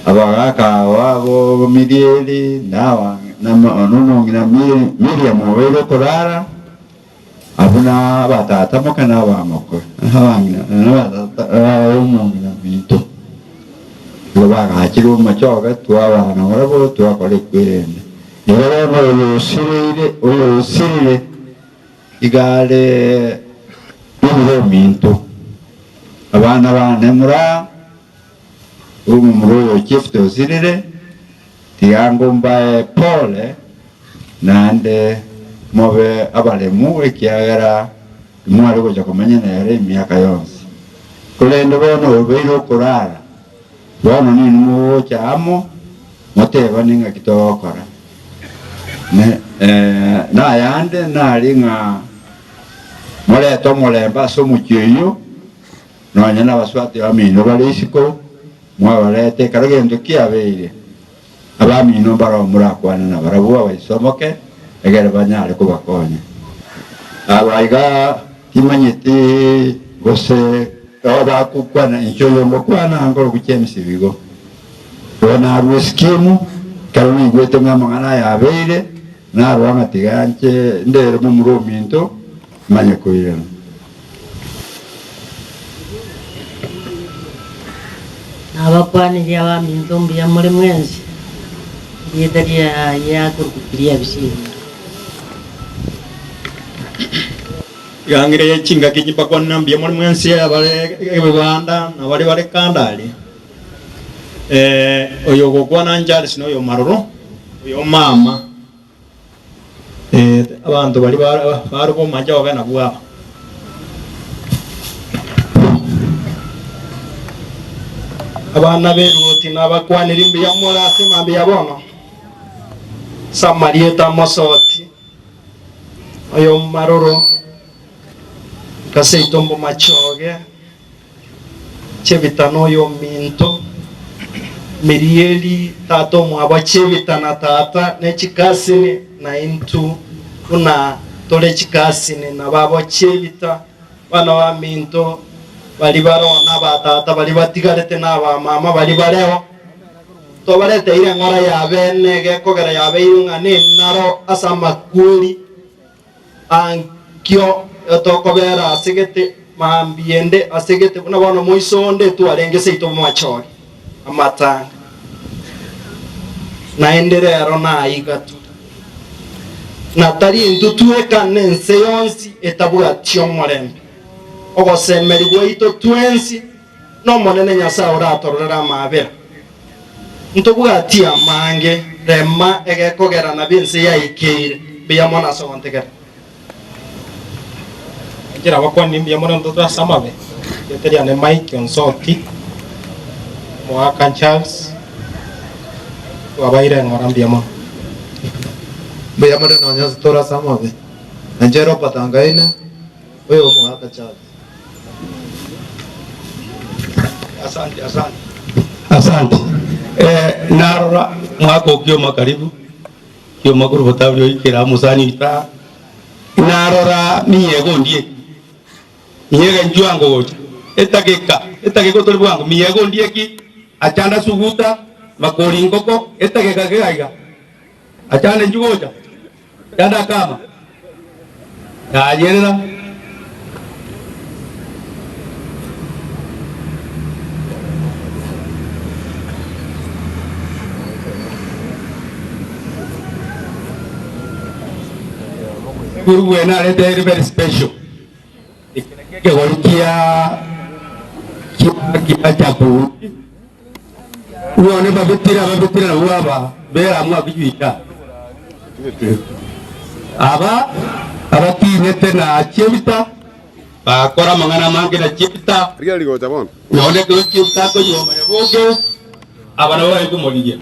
abagaka wabo mirieri nawa nonong'ina Miriam obeire okorara abo na abatata moke na abamokwe abang'ina na abatata omong'ina minto igo bagachirwe omochoge twabana barabwo twakora ekwirende igo bono oyo osirire oyo osirire igare rubura ominto abana bane mura omomura oyo chief osirire tigango mbae pole naende mobe abaremu ekiagera mwari gocha komenya nere emiaka yonsi korende bono obeire okorara bono nini mogocha amo moteba ning'aki togokora ne nayande nari ng'a morete omorembe ase omochie oywo nonya na abaswati bamino bare isiko mwabarete ekero gento kiabeire abamino mbaro morakwane na barabwo abaisomoke egere banyare kobakonya abaiga timanyete gose abakukwana incho yongokwana ngoro guchia emisibigo bono arwa eskimu ekero naigwete ng'a amang'ana yabeire narwa ng'atiga nche ndere momura ominto manye koirana. Nabakwanirie abaminto mbuya more mwensi, erieta riaye akorukukiria bisingo. Gangire ye chingaki chimbakwana mbuya more mwensi abare ebibanda na bare bare kandari. Oyo gokwana Charles noyo maroro oyo mama abanto bari barugo machoge nabwo aba. Abana b'eruoti nabakwaneri mbuya more ase mambia bono, ase amarieta 'mosoti, oyomaroro, nkaseito mbomachoge, Chebita noyominto, Mirieli tata omwabo Chebita na tata ne chikasini, na intwe buna tore chikasini nababo Chebita. Bana baminto baria baroo na abatata baria batigarete na abamama baria bareo, twabareteire eng'ora ya bene egekogera yabeirwe ng'a nenaro ase amakweri ankio tokobera ase gete mambia ende ase gete buna bono moiso onde twarenge seito bw'amachore amatanga. Naende rero naigatwe. Na tari intwe tweka, nense yonsi etabwati omorembe. Ogosemeria gwaito twensi n'Omonene Nyasae oratororere amaabera. Ntobwati amange, rema egekogera nabio ense yaikeire. Mbuya mono ase ogontegera. Enchera abakwanire mbuya mono ntotwe ase amabe, erieta riane Mike Onsoti, Omogaka Charles, twabaire eng'ora mbuya mono. Mbuya mono nonya ase tore ase amabe, na inche Robert Angaine, oyo Omogaka Charles. Asante, asante. Asante. Eh, narora mwaka okioma karibu kioma korwa botauri oikera omosani oita narora miyega ondieki miyega inchuo ango gocha etageka etageka otori bwango miyega ondieki achanda suguta makori ngoko etageka kegaiga iga achande inchuo gocha achande akama yayerera. Guru bwene arete ere very special. Eke nakio ekegori kia kia kia chaku. None babetire ababetire nabwo aba bera mwaka juita. Aba abatinete na chebita bakora amang'ana amange na chebita. None ekero chebita akonyuoma nyaboke aba nabo bare komorigia.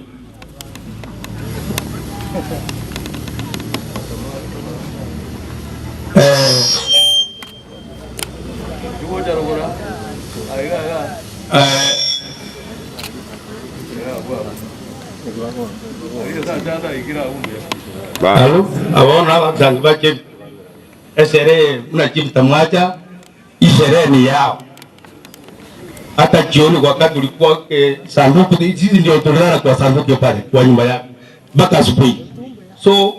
Alo, abo nabasangi ba Chebita. Esherehe buna Chebita mwacha, isherehe ni yao. Hata jioni wakati ulikuwa eh, sanduku sisi ndio tulilala kwa sanduku pale kwa nyumba yako mpaka asubuhi. So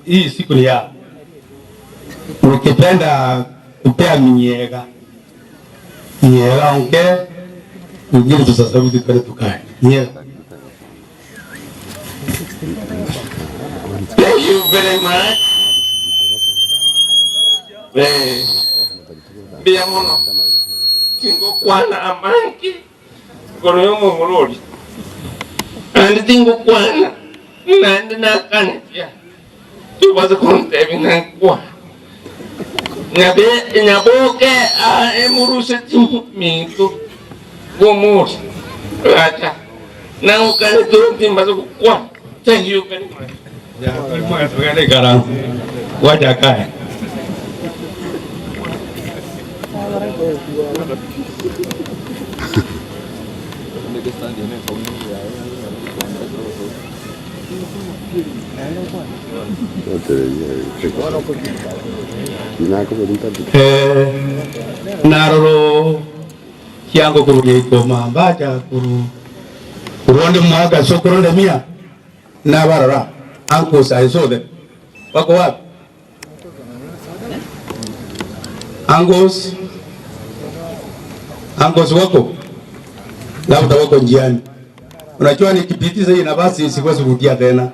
hii siku ni yao. Ukipenda kupea minyega minyega onge ingine tusasabiti twende tukae minyega. Thank you very much. Eh, mbuya mono tingokwana amange igoro y'omomura oria naende tingokwana naende nakanetia tobasa kontebia ng'a nkwane nyabe nyaboke aa emuruseti minto bw'omoria agacha nagokanete timbasa gokwana thank you very much. Togende ikaranse gwachaka aye. Naroro kiango korwa geikoma mbacha korwa korwa onde mwaka sokoro onde mia nabarora uncles I saw them wako wapi uncles uncles wako labda wako njiani unajua nikipitisha hii nafasi siwezi rudia tena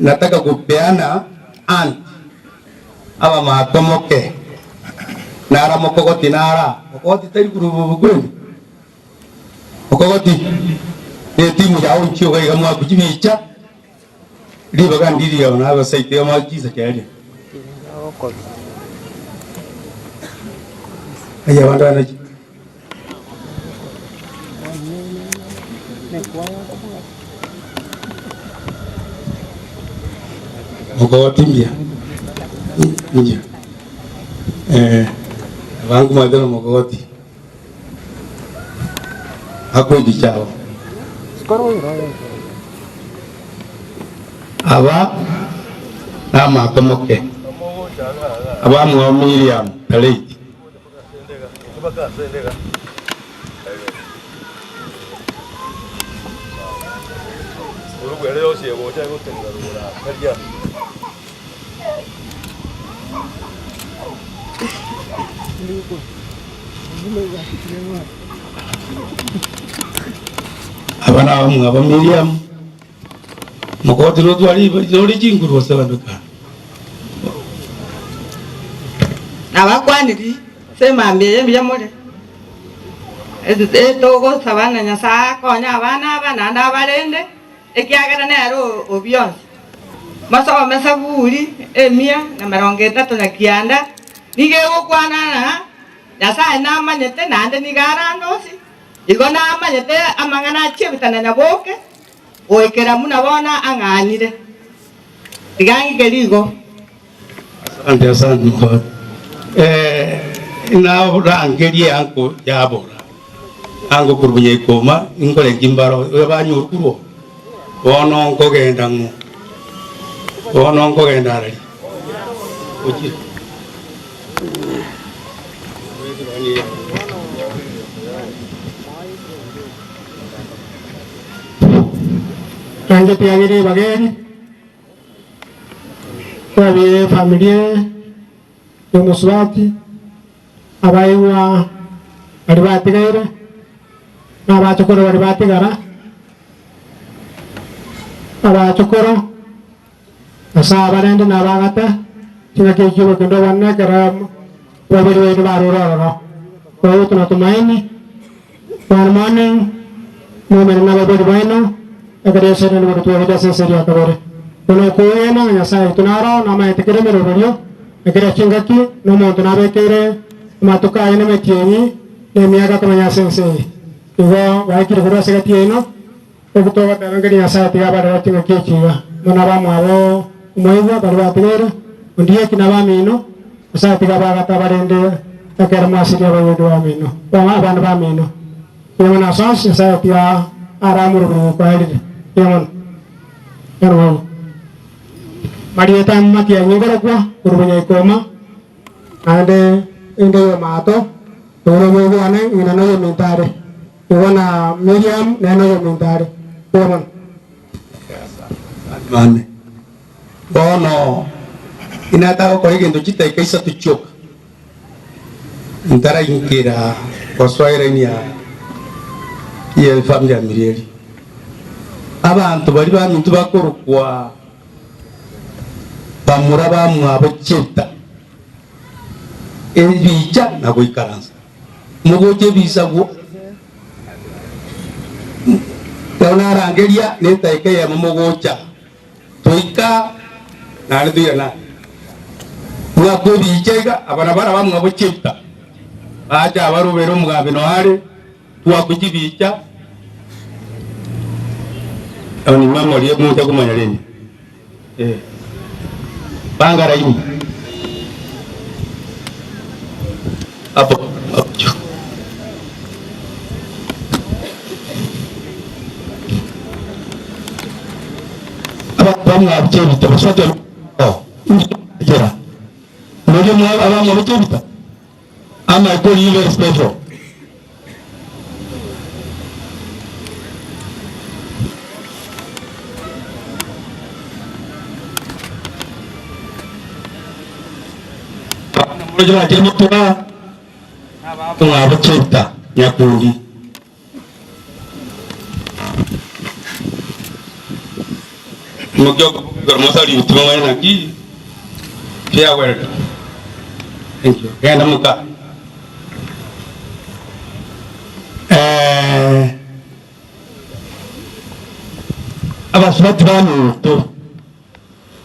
nataka kupeana aunt aba matomoke nara mokogoti nara mokogoti tari kurubu mokogoti ne timu yao nchio gaiga mwakuchibicha ribaga ndiri abo nabasaite mwachisa keria aya abandu banachi. Mokogoti mbuya mbuya eh, abangu mwete na mokogoti akoibicha abo aba namato moke abamwabo Miriam Taleit. Aba nabamwabo Miriam, mokogoti rotware rore chinguru gose abanto. Nabakwaniri ase emambia eye mbuya more, Togosaba ng'a Nyasae akonye abana aba naende abarende, ekiagera nere o bionsi. Mosome Saburi emia na emerongo etato na kianda, nigo egokwana ng'a Nyasae namanyete naende nigo arande onsi, igo namanyete amang'ana achie ebita na nyaboke, goikera buna bono ang'anyire. Tiga ng'ike rigo. Asante, asante mokogoti. Eh, narangerie anko yabora ango korwa Nyaikoma inkore nkimbaro banyorukurwo bono nkogenda ng'o bono nkogenda arari ochire Nainche tiagere ribaga eri. Twabire efamiri y'omosubati, abaigwa baria batigaire, na abachokoro baria batigara, abachokoro, Nyasae abarende na abagate, chingaki echio chi'obokendo obonene ekero babere baino barure ororo. Kwa hiyo tunatumaini one morning momene nababori baino ekero Yeso airane gototwegeria ase ense eria kabere. Bono okwegena ng'a Nyasae oito naro namaete kera emeroberio na kera chingaki, na omonto nabekeire amatuko aye na emetienyi na emiaka akomenya ase ense eye. Igo baikire korwa ase egati yaino, Eki togoteba nkeria Nyasae tiga abarere chingaki echi iga, mono abamwabo omoigwa baria batigaire, ondieki na abamino, Nyasae tiga abagate abarende ekero mwasirie abaibori bamino, abana bamino. Mbuya mono ase onsi, Nyasae tiga aramore oborimo kwaerire. Mbuya mono. Mbuya mono. Marieta matiang'i nkorokwa korwa Bonyaikoma, naende inde y'omoato, oyo nomoigwa one, ng'ina noyominto are. Igo na Miriamu nere noyominto are. Mbuya mono. Mane. Bono inataka gokora egento chidakika isato chioka, ntaraingera gosoa elaini ya ye family ya Mirieri. Abanto baria baminto bakorokwa bamura bamwabo cheta ebicha na goikaransa. Mogocha ebisago, ekero narangeria nedaika eyemo mogocha, toika naende toirane. Mwakwa ebicha iga, aba nabo arabamwabo chita, bacha abarobere omogambi noyo are, twakwa chibicha, on memory mocha komanya rende eh, panga laini hapo hapo juu. Abamwabo chebita baswate njera muri abamwabo chebita ama ikoli very special. Mwabo chebita nyakundi mosali fiaweldo. Thank you. Genda muka. Eh, abasubati baminto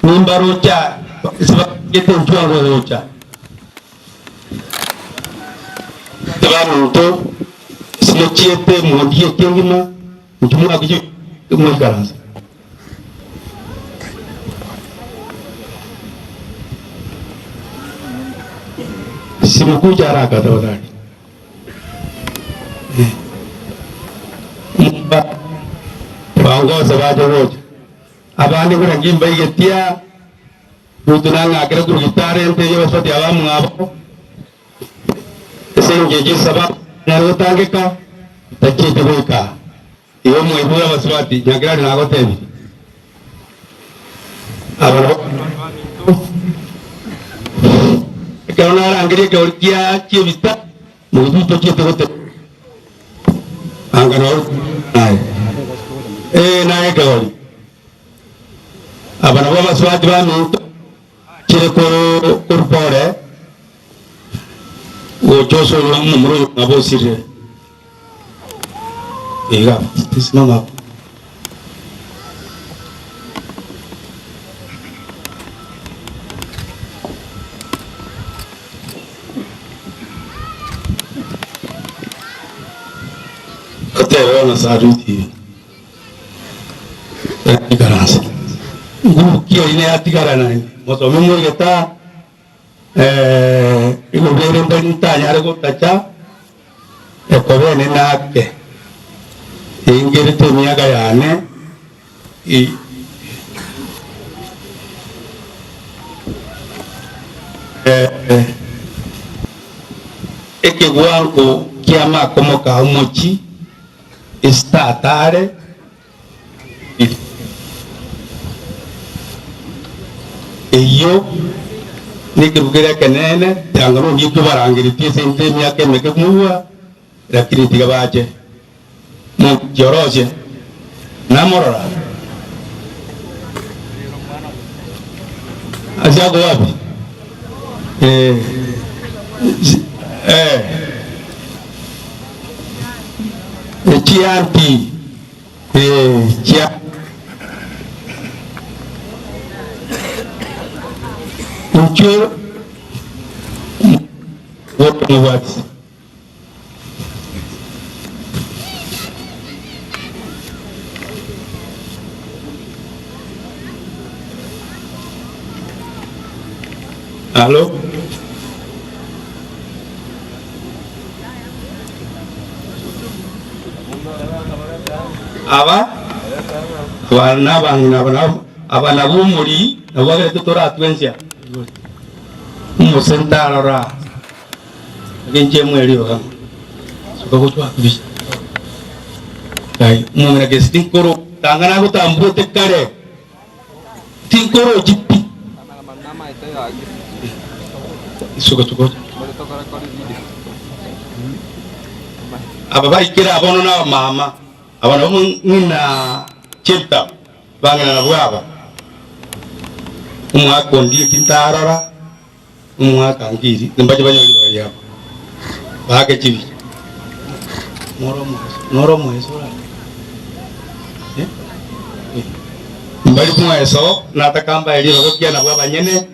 nimbarocha sibagete ntwangorocha baminto simochiete mondie kengima ntumwakuchi mwikaransa. Simukuje haraka tafadhali. Baongoze baje gocha. Abande buna ngimba igetia rutu nang'akere kurugitare nteje baswati abamwabo ase engencho esaba nare gotangeka tachiete goika igo mwaibura abasubati nyakirari nagotebi aba ekero narangeria ekeori kia kiebita mogutu tochiete gote anga noro naye eh naye ekeori aba nabo abasubati baminto chire korupore gochosa oyo omomura oyo nabo osirire iga simama. Otebe ona saruti ikaransa ngurukia ine yatigara naende mosome mwegeta igobere mbari ntanyare gotacha ekobene nake ingerete emiaka yane ekegwango kia makomoka omochi esitatare eyo nekirugere ekenene tanga nongi kibarangiritie ase emiaka emeke mugwa lakini tiga bache mokiorosie namorora asiako wapi chianti chia Ncho what Halo? Aba abana bang'ina aba nabo omori nabo bagerete toratwensia omosentarora agenche mweri oga suka gochwakubisa kai omong'ina kesi tinkoro tangana gotambwete kare tinkoro jipi isuka tuko aba baikira abono na mama aba nabo ng'ina chepta bang'ina nabwo aba omwaka ondie kintarora omwaka ngiri nimbache banyori bari aba bake chibi noro mweso noro mweso ora eh mbali kumweso natakamba eliro gokia nabwo abanyene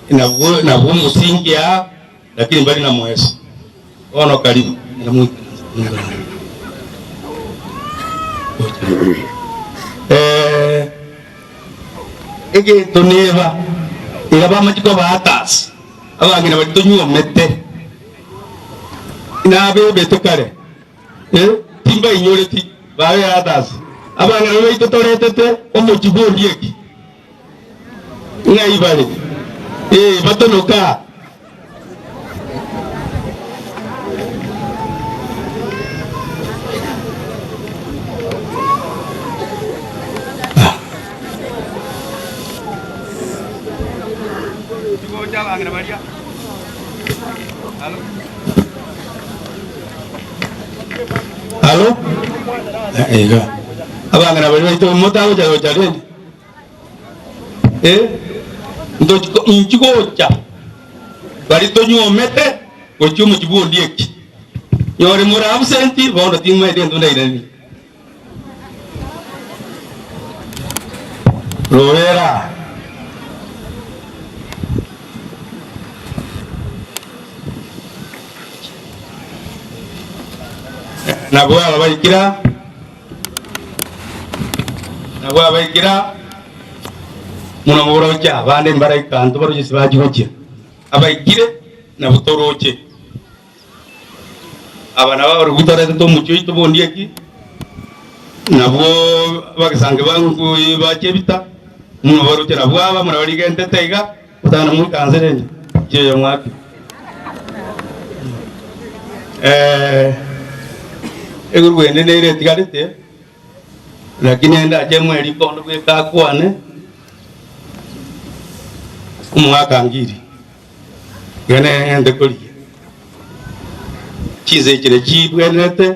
nabwo nabwo musingi ya lakini mbali na mweso ono karibu egintu niba iga bamachiko baatasi abang'ina bari tonyuomete nabebete kare timbainyoreti babe atasi abang'ina baito toretete omochibo ondieki ng'ai bare batonoka Halo? Ega. Abang'ina bari baito motagocha gocha rende. Ndo inchigocha. Bari tonyuomete gochia omochibo ondieki. Nyore more absent bono ting'maete ntunda irani. Rorera. Nabo abaikira nabo abaikira muno muborocha abande mbaraika antu baroche sibachigochia abaikire Nabo toroche. Aba nabo abarobwo toretete omochie oito bw'ondieki, nabwo abagesangi bangu bache ebita, buna baroche nabwo aba, buna barigentete iga, otagana moikansere inche, inche oyo mwaki. Egurube ende nere etigarete, lakini endache emoe rikondo bweka akwane, omogaka ngiri. Iga neng'ente korigia chinsa echi chibwenerete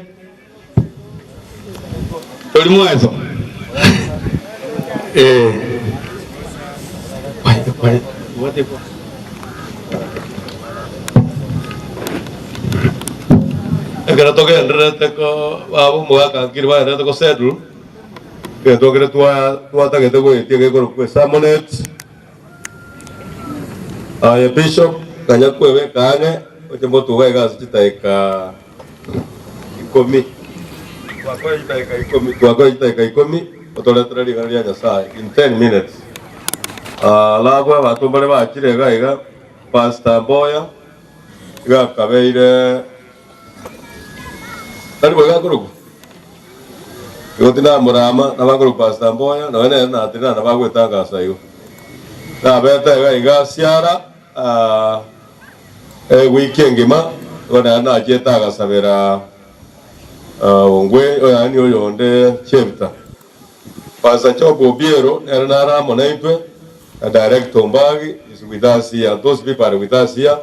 tori mweso eh. Ekero togendererete ko baba omogaka nkiri bagendererete gosettle, egento ekere twa twatagete goetia gekorokwa esamonet. Aye Bishop, ganya kwebeka ang'e oche motuga iga ase chidakika ikomi. Twakora chidakika ikomi, twakora chidakika ikomi otoretere ring'ana ria Nyasaye in 10 minutes. Alafu abanto mbare bachire iga iga, Pastor Mboya iga akabeire tari bo iga akorokwa? Igo tinamorama, nabo akorokwa Pastor Mboya, nonya nere natenena nabo agwetangasa igo. Nabete iga iga asiara ewiki engima, igo naende nachiete agasabera ongwe yaani oyonde Chepta. Pastor Job Obiero nere nare amo naintwe, na Director Ombagi is with us here, those people are with us here.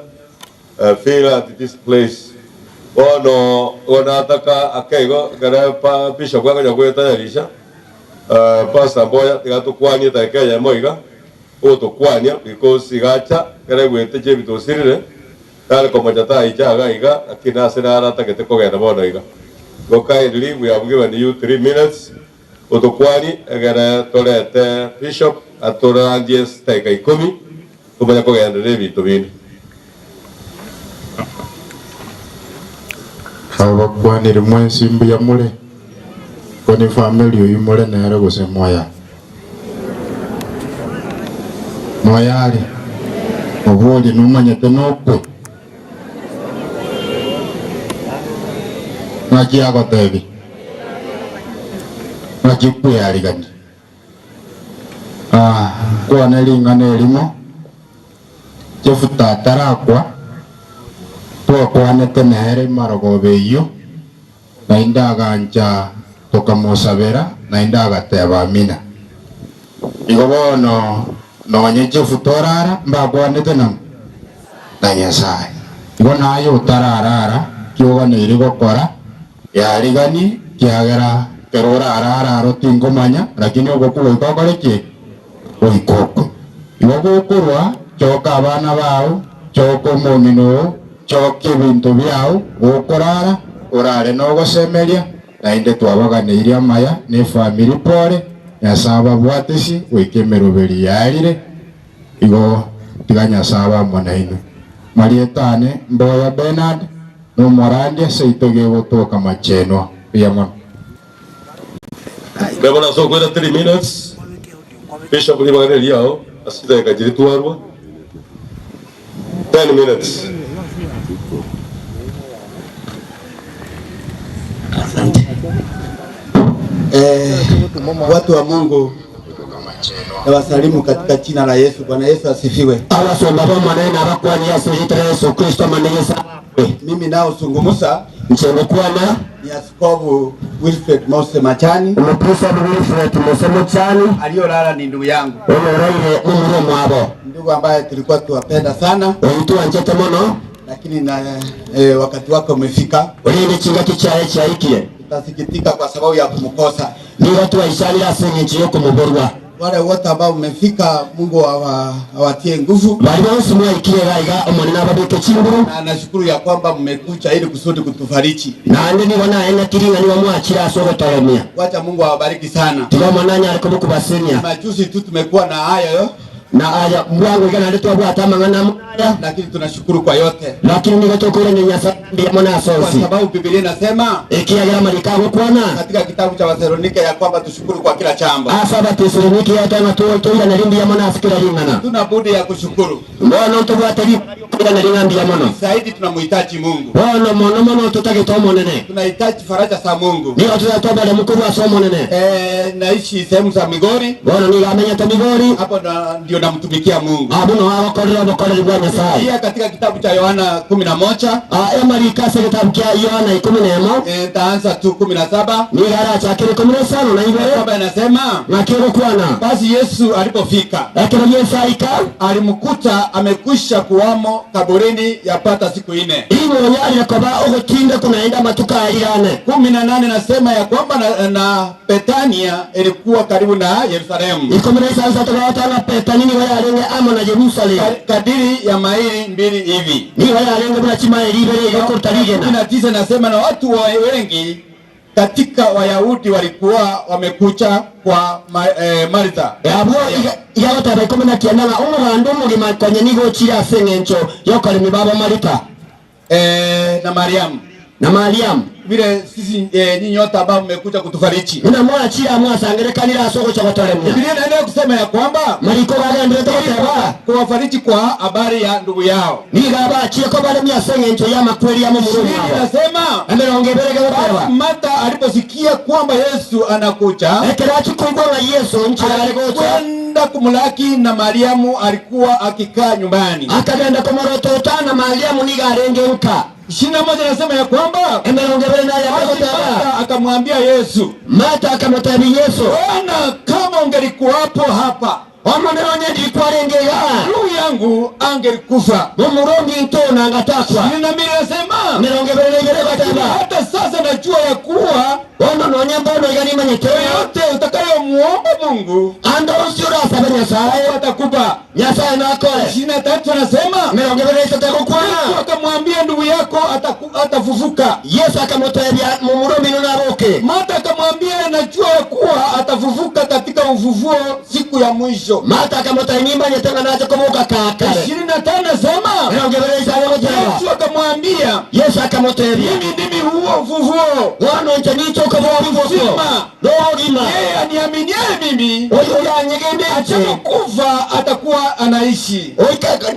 Feel at this place. Bono igo nataka ake igo ekere pa bishop akonya gwetayarisha Pastor Mboya tiga tokwanie edageka eyemo iga ogotokwania because iga acha ekere aigwete chebito osirire tari komocha taicha iga iga lakini ase naro atagete kogenda bono iga. Igo kindly we have given you 3 minutes otokwanie egere torete bishop atorandie chidageka ikomi tomanye kogenderera ebinto binde. Abakwanire mwensi mbuya more? Ko ne family oyio more nere gose moya? Moya are? Moborie nomanyete nokwe? Ng'aki agotebia? Ng'aki kwearigania? Kwane ring'ana erimo, Jefuta atarakwa, twakwanete nere marogoba eyio, naende agancha tokamosabera, naende agateba Amina. Igo bono nonye Jefuta orara, mbakwanete nang'o? Na Nyasae. Igo naye otararara, ki oganeiri gokora? Yariganie, ekiagera ekero orarare aro tingomanya, lakini ogokwa goika okore ki? Goika okwe. Igo gokorwa, choka abana bao, choka omong'ina oo, choka ebinto biao, gokorara, orare nogosemeria, naende twabaganeirie amaya na efamiri pore, Nyasae ababwatesie goika emeroberi yaerire. Igo tiga Nyasae abe amo nainwe. Marieta ane Mboya Bernard, nomorandia seito gegotoka machenwa. Mbuya mono. Mbuya ase okoira 3 minutes. Bishop ribaga neriao ase chidakika chiria twarwa 10 minutes. Asante. Eh, watu wa Mungu nawasalimu katika jina la Yesu. Bwana Yesu asifiwe. Abasomba b'Omonene abakwani ase erieta ria Yesu Kristo Omonene Nyasae. Mimi naozungumza Inche ngokwana ni Askofu Wilfred Mose Machani. Omokristo Wilfred Mose Machani aliyolala ni ndugu yangu oyoraire momura omwabo, ndugu ambaye tulikuwa tuwapenda sana, oyo twanchete mono, lakini na eh, wakati wake umefika. Orende chingaki chiaye chiaikire, Tutasikitika kwa sababu ya kumkosa. Nigo twaichanire ase eng'encho y'okomoborwa. Wale wote ambao mmefika, Mungu awa, awatie nguvu. Baria bonsi mwaikire iga iga, Omonene ababeke chinguru. Na nashukuru ya kwamba mmekuja ili kusudi kutufariji. Naende nigo naenekire ng'a nigo mwachire ase ogotoremia. Wacha Mungu awabariki sana. Tiga Omonene anyare koba okobasenia. Majuzi tu tumekuwa na hayo. Na aya mbwango iga naende twabwate amang'ana amo naya. Lakini tunashukuru kwa yote. Lakini nigo tokoirania Nyasae mbuya mono ase Kwa onsi. sababu Biblia inasema Ekiagera amariko agokwana katika kitabu cha Wathesalonike ya kwamba tushukuru kwa kila jambo. ase Abatesalonike yateba ng'a toiranerie mbuya mono ase kera ring'ana. Tuna budi ya kushukuru. Bono ntobwate ribaga riokoiraneria ng'a mbuya mono. Zaidi tunamhitaji Mungu. Bono mono mono totagete Omonene. Tunahitaji faraja za Mungu. Nigo totagete oboremu korwa ase Omonene. Eh, naishi sehemu za Migori. Bono nigo amenyete Migori. Hapo na, ndio namtumikia Mungu. Abwo noo agokorera obokoreri bwa Nyasae. Pia katika kitabu cha Yohana 11 amariko ase egetabu kia Yohana 11 eh, nitaanza tu 17 nigo arachakere 52 kwamba inasema ng'aki egokwana basi Yesu alipofika ekero Yesu aika alimkuta amekwisha kuwamo kaburini yapata siku ine. Ing'o onyarire koba ogotinda kunaende amatuko aria ane. 18 nasema ya kwamba na, na Betania ilikuwa karibu na Yerusalemu 16 togoteba ng'a Betani nigo yarenge amo na Yerusalemu kadiri ya maili mbili hivi. Nigo yarenge buna chimaili ibere iga koruta rigena. 19 nasema na watu wa wengi katika Wayahudi walikuwa wamekuja kwa ma, eh, Martha Abwo iga goteba 19 ng'a omoganda omogima konye nigo ochire ase eng'encho y'okoremi babo Marita eh, na Mariamu na Mariamu vile sisi eh, nyinyi wote ambao mmekuja kutufariji. Buna mwachire mwasangerekanire ase ogocha gotoremia. Biblia inaendelea kusema ya kwamba Mariko bagenderete goteba kuwafariji kwa habari ya ndugu yao. nigo abachire kobaremia ase eng'encho y'amakweri amo omorumi Biblia abo inasema 20 goteba basi Martha aliposikia kwamba Yesu anakuja, ekero achikoigwa ng'a Yesu nchera are gocha alikwenda kumlaki na Mariamu alikuwa akikaa nyumbani. akagenda komorotota na Mariamu nigo arenge nka. 21 nasema ya kwamba 24 basi akagoteba Martha akamwambia Yesu, Martha akamotebia Yesu, Bwana, kama ungelikuwapo hapa Omonene onye ndikwarenge iga ndugu yangu angelikufa. Omorongi ntona ngatakwa. 22 nasema 22 lakini goteba hata sasa najua ya kuwa bono nonye mbono iga nimanyete yoyote utakayomuomba Mungu ando onsi orasabe Nyasaye atakupa. Nyasaye nakore. 23 anasema 23 gokwana Yesu akamwambia ndugu yako ataku, atafufuka. Yesu akamotebia momuromino naboke. Martha akamwambia najua ya kuwa atafufuka katika ufufuo siku ya mwisho. Martha akamotebia nimanyete ng'a nache koboka kakare. 25 anasema 25 goteba Yesu akamwambia Yesu akamotebia mimi ndimi huo ufufuo bono inche niche okoboa obufufuo Uzima. nobogima yeye aniaminiaye mimi oyo oyanyegende inche ajapokufa atakuwa anaishi,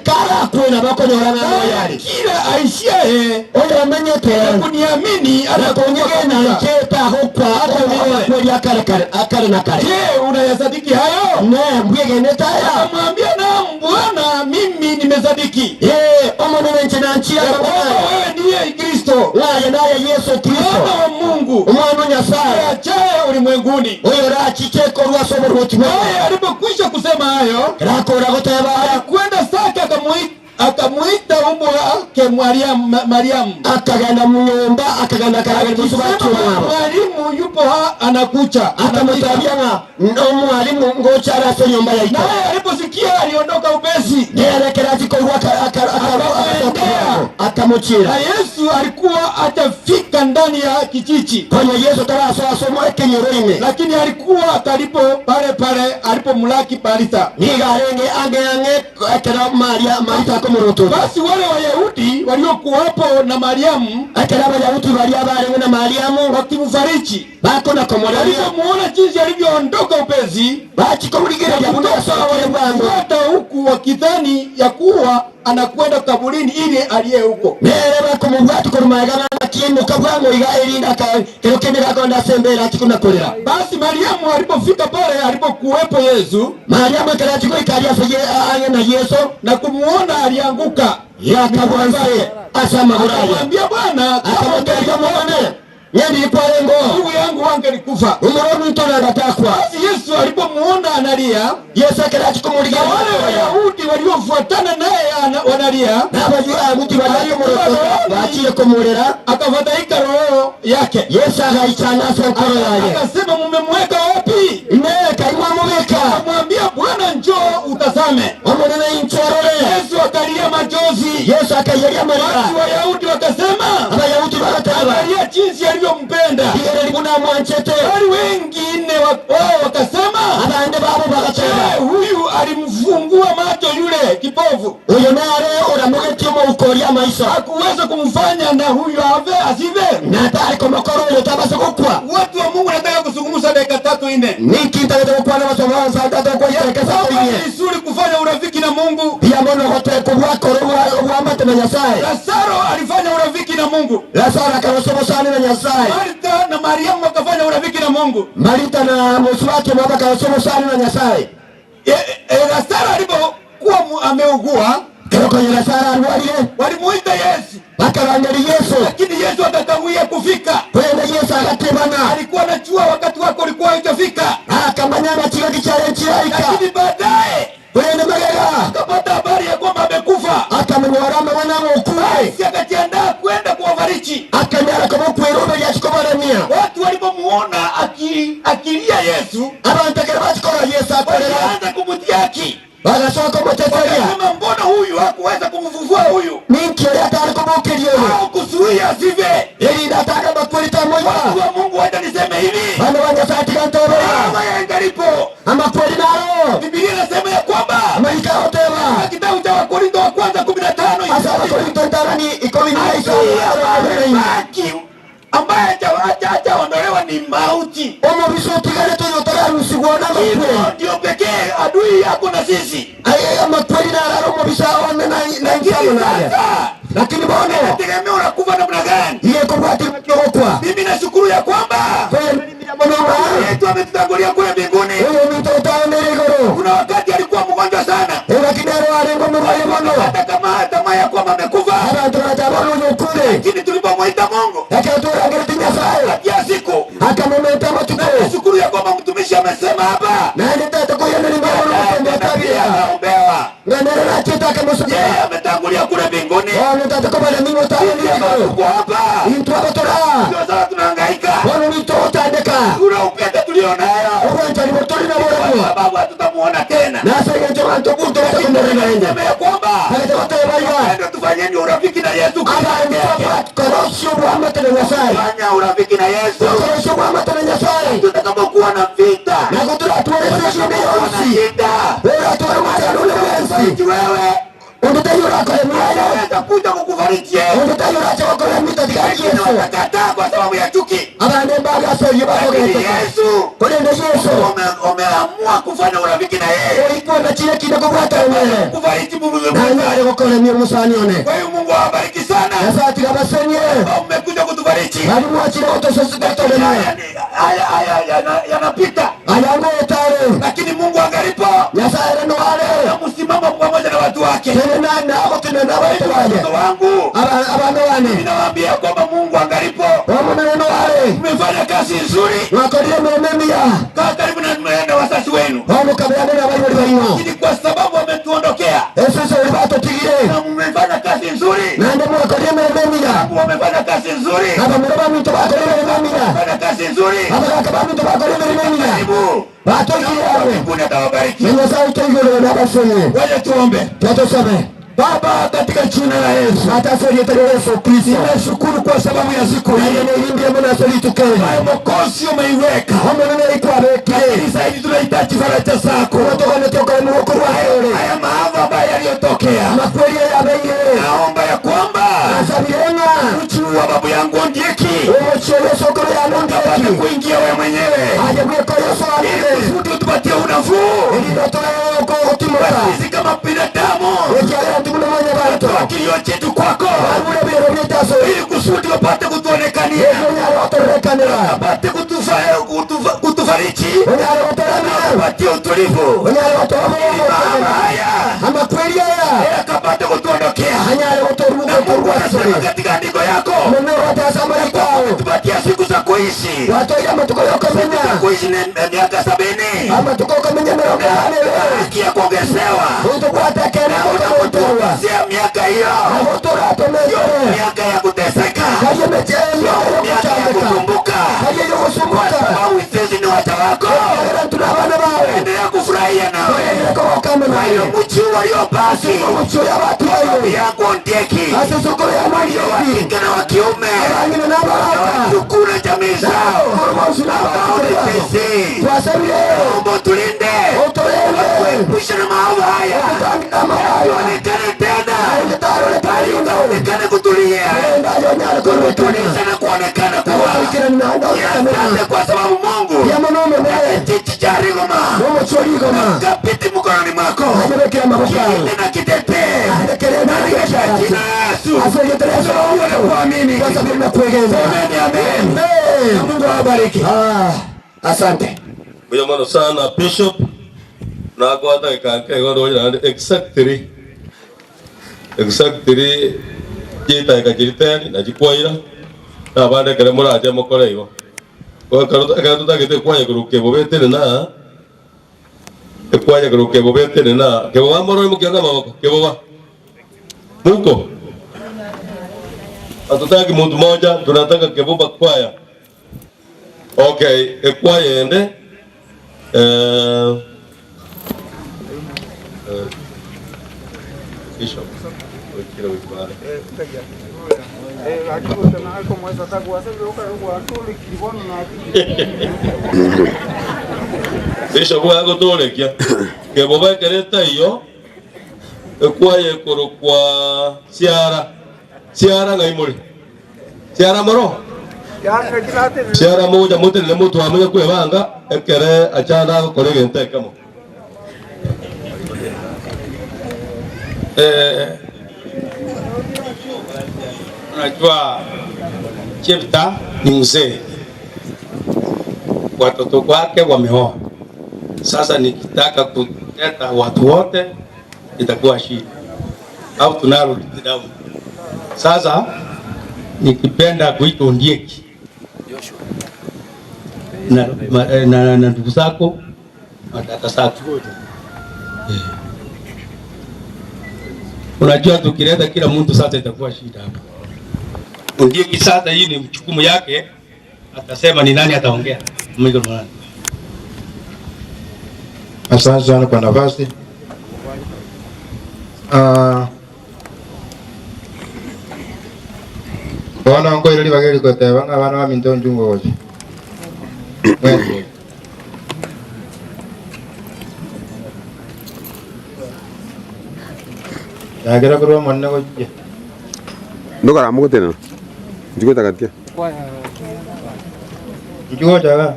karakwe nabo okonyora ng'a noyare kila aishiaye oyo amenyete na kuniamini atakufa nakonyegena kabisa. inche tagokwa akweri akare kare akare na kare Je, unayasadiki hayo? ne mbwegenete aya Akamwambia, naam Bwana, mimi nimesadiki Eh, omonene inche nanchia ya kwamba wewe ndiye Kristo naye naye Yesu Kristo mwana wa Mungu omwana o Nyasaye ajaye ulimwenguni. oyo orachiche korwa ase oborwoti Naye bwaye alipokwisha kusema hayo, rakora goteba alikwenda zake akamwita akamuita umbu wake Mariamu, Mariamu akagenda munyumba akagenda akaragera akisema, mwabo mwalimu yupo ha, anakucha akamutabia ng'a omwalimu ngochara ase enyomba yaito Naye aliposikia aliondoka upesi nerekera achikorwa Akamwendea. akamuchira na Yesu alikuwa hajafika ndani ya kijiji, konya Yesu tarasoa ekenyoro ime lakini alikuwa karibu pale pale alipomlaki Martha. nigo arenge ange ang'e ekero Maria Marita akomorututa Basi wale Wayahudi waliokuwapo na Mariamu ekero abayahudi baria barenge na Mariamu wakimfariji, bakona komoreria walipomuona jinsi alivyoondoka upesi bachikomurigereria buna asoa bwango hata huku wakidhani ya kuwa anakwenda kaburini ili aliye huko. nere bakomobwati korumaega nakiimuka bwango iga erinda kero kende gakonda ase embera achikunakorera Basi Mariamu alipofika pale alipokuwepo Yesu Mariamu ekero achikoikaria ase ang'e na Yesu na kumuona, alianguka yakagwa nse ase amagoro aye akamwambia, Bwana, kama akamotebia Omonene nyendiri kwarengo ndugu yangu wangelikufa. omoro ominto nagatakwa Basi Yesu alipomuona analia, Yesu ekero achikomorigia na wale Wayahudi waliofuatana naye wanalia, n'abayahudi bariakomorotota bachire komorera akafadhaika roho yake, Yesu agaichana ase enkoro yaye akasema, mumemweka wapi? ne kaimwamobeka Akamwambia, Bwana, njoo utazame. Omonene inche orore. Yesu akalia machozi. Yesu akaiyeria amarira. Watu Wayahudi wakasema, Abayahudi bagateba, angalia jinsi alivyompenda. Rigereria buna amwanchete. Bali wengine wao wakasema, Abande babo bagateba, je, huyu alimfungua macho yule kipofu, uyu nere oramugetie omouko oria amaiso, hakuweza kumfanya na huyu ave asive? natari komokora oyo tabase gokwa. Watu wa Mungu, nataka kuzungumza dakika tatu nne. Niki ntagete gokwana basoma nsantate okweyerekesa Kama toinye ni vizuri kufanya urafiki na Mungu. pia mono gotekobwakora obwamate na Nyasaye. Lazaro alifanya urafiki na Mungu. Lazaro akarosa na Nyasaye. Martha na Mariamu wakafanya urafiki na Mungu. Marita na musu wake mwaba akarosa na Nyasaye. Lazaro alipokuwa ameugua, Kerokonye Lazaro arwarire, walimuita Yesu, bakarangeri Yesu, lakini Yesu akakawia kufika. kwenda Yesu agatebana, Alikuwa anajua wakati wako ulikuwa haujafika, akamanya amakigo kikyare kiraika, lakini baadaye kwenda magega akapata habari ya kwamba amekufa. akamenya waramanywa namukure, Basi akajiandaa kwenda kuwafariji akanyara kobokwirube lyakikobaremia. watu. Walipomuona akilia Yesu, Abantu ekero bakikora Yesu akorera, walianza kumtiaki, bagacoka omuteteria, wakasema mbona huyu hakuweza kumfufua huyu ninki oria atari kobokeria oyo, au kuzuia asife? erinda atanga makweri tamoiwa. Watu wa Mungu, wacha niseme hivi, Bano ba Nyasaye tigantoberia, kama yangalipo, amakweri naro Biblia inasema ya kwamba amaika oteba, kitabu cha Wakorintho wa kwanza 15 ase abakorinto ntarani ikomi na isano amebaki ambaye hajaondolewa ni mauti. omobisa otigare toyo otararusigwa na Hivyo amakweri ndio pekee adui yako na sisi. aye amakweri narara omobisa one na Lakini insano naria, sasa lakini bono inategemea unakufa namna gani. iye kobwatire kyogokwa Mimi nashukuru ya kwamba kwemeremia mono adui yetu ametutangulia kule mbinguni. oyo ominto otaonere igoro Kuna wakati alikuwa mgonjwa sana, lakini ero arengo omorwaire mono, hata kama tamaa ya kwamba amekufa, abantu batabona oyo okure, lakini tulipomwita Mungu ekero twarangerete Nyasaye kati ya siku, akamomenta amatuko, nashukuru ya kwamba mtumishi amesema hapa naende tete koyemeremia mono otembetabia akaombewa, nganere nachete akamusubira yeye ametangulia kule mbinguni. Bono tata kobala mingo Sisi ambao taonere tuko hapa intwe abatora ndio sasa tunahangaika, bono nitotandika tuna upendo tulionayo obwanchani botoli kwa naborabwo sababu hatutamuona tena. nasegencho bantu bunto batakomorena Sema ya kwamba agete gotebaiga upendo, tufanyeni urafiki na Yesu Kristo. abanto bakorosio obwamate na Nyasaye, Fanya urafiki na Yesu. bakorosio obwamate na Nyasaye, Tutakapokuwa na vita, nago turatwore esio tutakapokuwa na yonsi shida, oratware omwachano one bwensi fariji wewe, onde taiyo orakore mwayo anaweza kuja kukufariji yeye. onde taiyo orache gokora emito tiga Wengine Yesu watakataa kwa sababu ya chuki, abande mbagasorie lakini bakogeteka Yesu korende Yesu umeamua kufanya urafiki na yeye, oikwenda chire kinde kobwata emere kufariji Mungu. nanyare gokoremia omusani one Kwa hiyo Mungu awabariki sana Nyasaye tiga basenye ambao mmekuja kutufariji. bari mwachire gotosogotoremia Haya haya haya yanapita, ayango etare lakini Mungu angalipo Nyasaye reno are na msimamo pamoja na watu wake. tene nagotinena abantu baye Watoto wangu, abana bane ninawaambia kwamba Mungu angalipo, omunene no are mmefanya kazi nzuri. mwakorire emirimo emiya Kaa karibu na wazazi wenu, omukabeane nabaibori baino lakini kwa sababu wametuondokea esese ori batotigire na mmefanya kazi nzuri, nande mwakorire emirimo emiya Mungu wamefanya kazi nzuri, abamura baminto bakorire emirimo emiya fanya kazi nzuri. abagaka baminto bakorire emirimo emiya Karibu batoigire awe mbinguni atawabariki. nenyasaye toigorere nabasenye Wacha tuombe. twatosabe Baba, katika jina la Yesu, atasorie Yesu Kristo ninashukuru kwa sababu ya siku hii naye neimbire muno asorituke ambayo Mwokozi umeiweka, omonene ikwabekire lakini zaidi tunahitaji faraja zako. otogonete okoremugokorwa ere Haya maafa ambayo yaliyotokea, makweri yabeire naomba ya kwamba asabire ng'a uchi wa babu yangu Ondieki omochie wesokoro upate yanondeki kuingia wewe mwenyewe aje bwekore ili soanire kusudi utupatie unafuu erinotoeokogotimuka sisi kama binadamu, ekiagera ntimunomanya banto toa kilio chetu kwako abure biro byetaso ili kusudi upate kutuonekania, onyare gotorekanera upate kutufariji, onyare gotoramia upatie utulivu onyare ili maafa haya amakweri aya yakapate kutuondokea. anyare Na Mungu anasema gotorwa katika andiko yako mumerotasamaraitao tupatia siku za kuishi, watoire amatuko yokomenya za kuishi ni miaka 70 amatuko okomenya 42 haki ya kuongezewa utugwatekene gotogotorwa sio miaka hiyo, agotoratomezere miaka ya kuteseka, karie mechemio miaka ya yogochangeka kusumbuka, karie yogosumbukka sababu sisi ni waja wako. era tuli abana bawe Endelea kufurahia nawe kogoka Kwa omuchi waliobaki Ase omochi oyo abatwaire. Yangu Ondieki Ase esokoro ya walio wa Ondieki. kike na wa kiume Abang'ina na abagaka. wajukuu na jamii zao Bonsi na ambao ni abagaka. sisi Twasabire. Naomba utulinde Otulinde. tuepushe na maovu haya tuonekane tena bali ukaonekane kutulia kutuliza na kuonekana kuwa asante kwa sababu Mungu kijiji cha Rigoma kapiti mkononi mwako kilinde na kitetee katika jina la Yesu tunaomba na kuamini Amen, amen. Na Mungu awabariki. Asante. Mbuya mono sana Bishop nakwata gikanka igo ndoche naende exactly exactly chidakika chiri ten nachikwaira na abande ekere morache mokore igo. Ekero ekero totagete ekwanya korwa kebobe etenena ekwanya korwa kebobe etenena keboba morore mokianga amaboko keboba muko hatutaki mtu moja tunataka keboba kwaya okay ekwaya ende eh, eh, Bishop oikire goikwa are. Bishop agotorekia keboba ekere etaiyo ekwaya ekorokwa siara siara ng'ai more siara moro siara mogocha motenene motwamanya kwebanga ekere achande agokora egento ekemo Eh, unajua Jepta ni mzee, watoto wake wameoa. Sasa nikitaka kuleta watu wote itakuwa shida, au tunarudi down. Sasa nikipenda kuitwa Ondieki na, ma- eh, na, na ndugu zako na dada zako. Unajua tukileta kila mtu sasa itakuwa shida hapa. Ondieki sasa hii ni mchukumu yake, atasema ni nani ataongea. Michael Mwanani. Asante sana kwa nafasi. Ah, bono nkoire ribaga eri goteba ng'a abana baminto njungo gocha. Mwensi. Yagera korwa omonene gochia. Ndokarama gotenena inchuo gotagatia. Inchuo gocha igaa.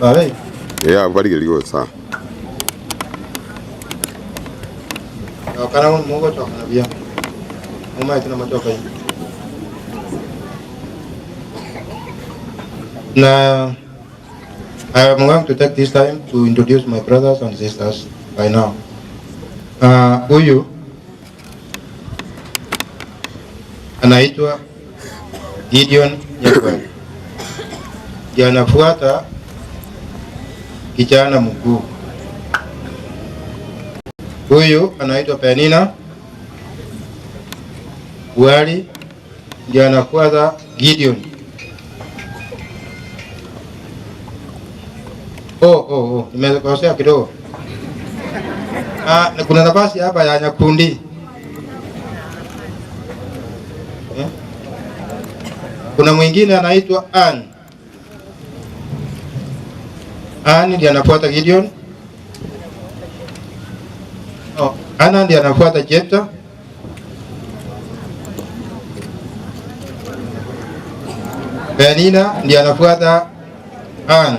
Babe. Ee abwo barigereria gocha. Chokana mogochokana buya. Momaete namochoka inwe. Na I am going to take this time to introduce my brothers and sisters by now. Huyu anaitwa Gideon Nyakwere. Ndiye anafuata kijana mkuu. Huyu anaitwa Penina Wali, ndiye anafuata Gideon. Oh, oh, oh, nimekosea kidogo. Ah, na kuna nafasi hapa ya Nyakundi. Eh? Kuna mwingine anaitwa Ann. Ann ndiye anafuata Gideon. Oh, Anna ndiye anafuata Jepta. Penina ndiye anafuata Ann.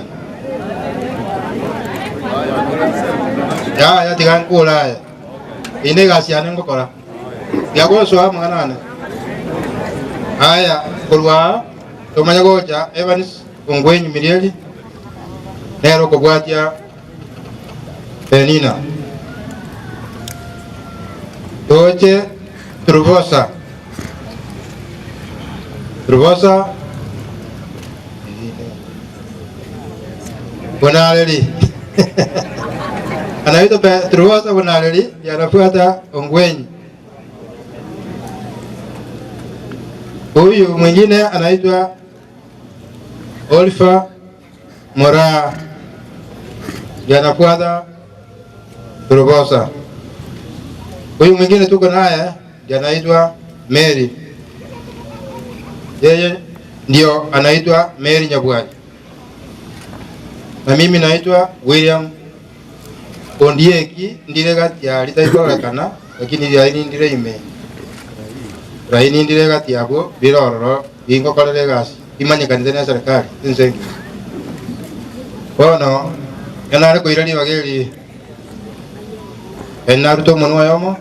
Yaya tiga nkure aya. Eye negasi yane ngokora. Tiga gosoa amang'ana ane. Aya, korwa aa tomanye gocha Evans Ongwenyi Mirieri nere okobwatia Penina. Toche Truvosa. Truvosa Bonareri. Anaitwa Truvosa Bonareri ndiye anafuata Ongwenyi. Huyu mwingine anaitwa Oliver Mora. Ndiye anafuata Turubosa. Huyu mwingine tuko naye ndiye anaitwa Mary. Yeye ndio anaitwa Mary Nyabwati. Na mimi naitwa William Ondieki ndire gati ya ritaikororekana lakini riaini ndire ime. Raini ndire gati yabwo rirororo ringokorera egasi rimanyekanete na eserekari ense engima. Bono ekero nare koira ribaga eri eri narute omonwa oyomo,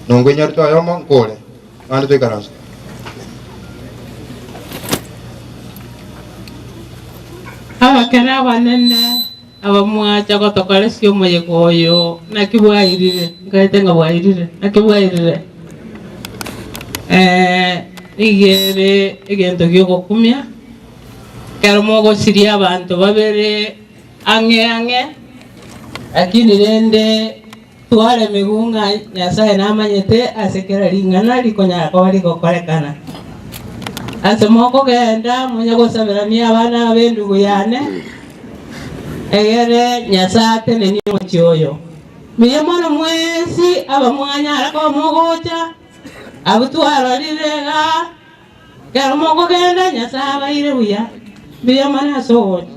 nongo inyarute oyomo nkore, naende toikaranse. Abakene abanene abamwacha gotokoresia omoyega oyo, naki bwairire? Nkaete ng'a bwairire, naki bwairire? Nigo ere egento gi'ogokumia, ekero mogosiria abanto babere ang'e ang'e, lakini rende twaremigwe ng'a Nyasae namanyete ase kera ring'ana rikonyara koba rigokorekana. Ase mokogenda monye gosaberania abana b'endugu yane, egere Nyasae atenenie omochie oyo. Mbuya mono mwensi abamwanyara koba mogocha, abwo twarorire igaa, ekero mokogenda Nyasae abaire buya. Mbuya mono ase ogocha.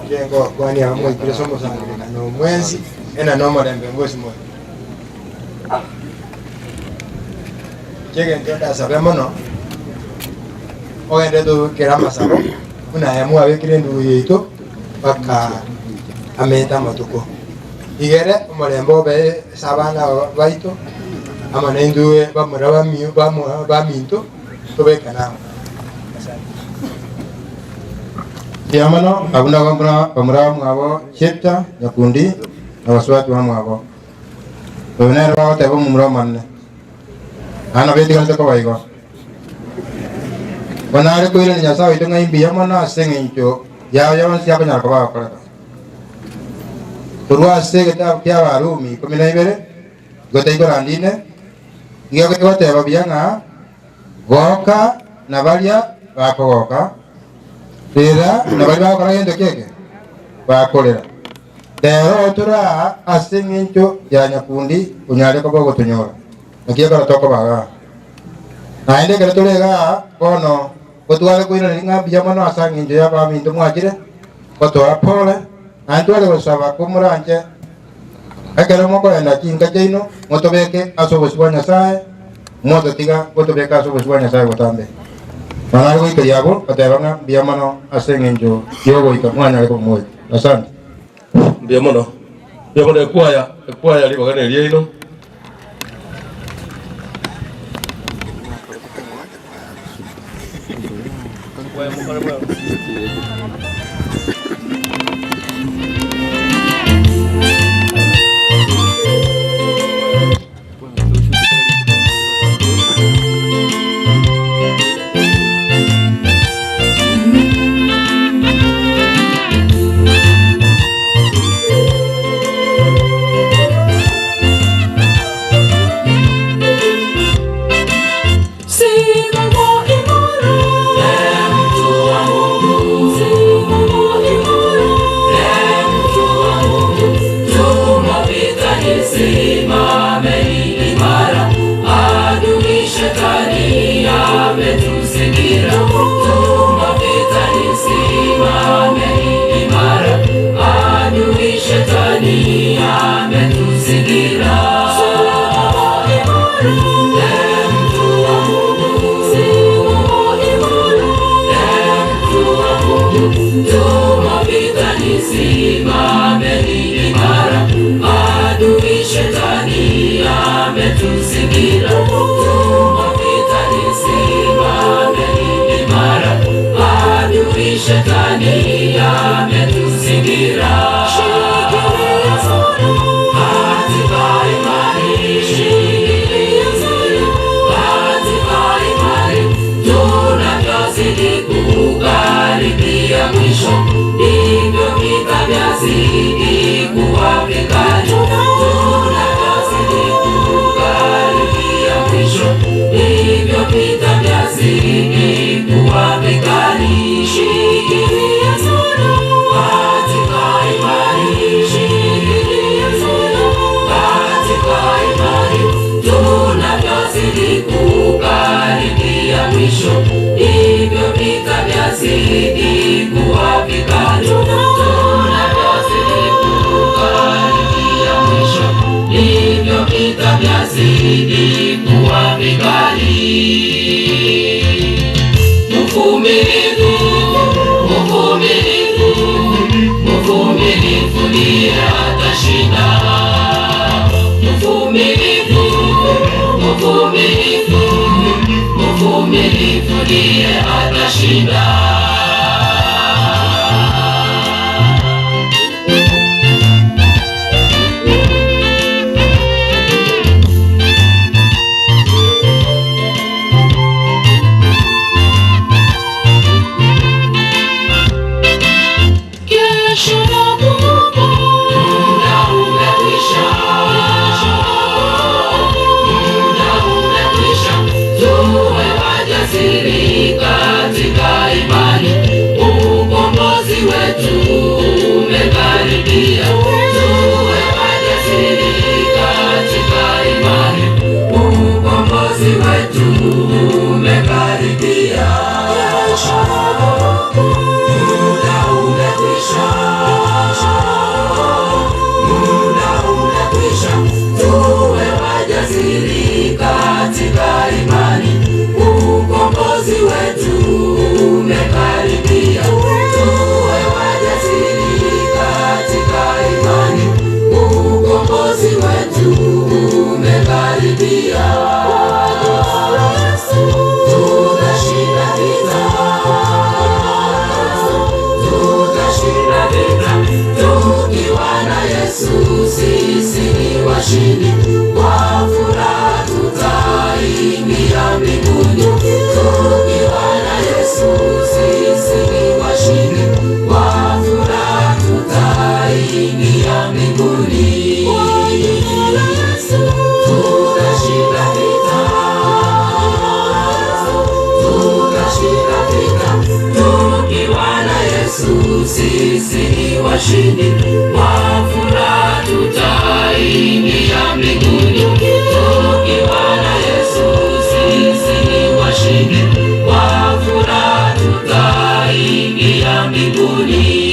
Inche ngokwania aba mwaikire ase omosangererekano oo mwensi, ena nomorembe ngosi more. Inche egento ndasabe mono, ogende tobekere amasabo, buna aya mwabekire endugu yaito, mpaka amete amatuko. Igere omorembe obe ase abana aba baito, amo naintwe bamura bamio bamwa baminto, tobekane amo. Asante. Mbuya mono, abwo nabo bamura bamwabo Jepta, Nyakundi, na basubati bamwabo. Oyo nere bagoteba omomura omonene, naende nabo etigarete koba igo. Bono nare koirania Nyasae oito ng'a imbuya mono ase engencho yao yonsi akonyara koba agokoreka. Korwa ase egetabu kia Abarumi 12, igo taikorandine, igo egoteba buya ng'a goka na baria bakogoka, rera na baria bagokora gento ki eke? Bakorera. Rero otore aa ase engencho ya nyakundi onyare koba ogotonyora, naki ekero tokoba igaa. Naende ekero tore igaa bono, gotware koiraneria ng'a mbuya mono ase engencho y'abaminto mwachire gotoa pole, naende tware gosaba komoranche ekero mokoenda chinka chiaino motobeke ase obosio bwa Nyasae, mototiga gotobeka ase obosio bwa Nyasae botambe. Nonya nare goikeria abwo, goteba ng'a mbuya mono ase engencho y'ogoika mwanyare koba moyo. Asante. Mbuya mono. Mbuya mono ekwaya, ekwaya ribaga neriaino. Mvumilivu, mvumilivu, mvumilivu ndiye atashinda. Kesho na Mungu, muda umekwisha, muda umekwisha. Tuwe wajasiri katika imani, ukombozi wetu umekaribia. Tuwe wajasiri katika imani, ukombozi wetu umekaribia. Kesho na Mungu, muda umekwisha, muda umekwisha. Tuwe wajasiri katika imani, ukombozi wetu umekaribia. Tuwe wajasiri katika imani, ukombozi wetu umekaribia. Tutashinda vita, tutashinda vita tukiwa na Yesu, sisi ni washindi. Kwa furaha tutaingia mbinguni tukiwa na Yesu, sisi ni washindi. Kwa furaha tutaingia mbinguni. Kwa jina la Yesu tutashinda vita, tutashinda vita tukiwa na Yesu, sisi ni washindi. Kwa furaha tutaingia mbinguni tukiwa na Yesu, sisi ni washindi. Kwa furaha tutaingia mbinguni.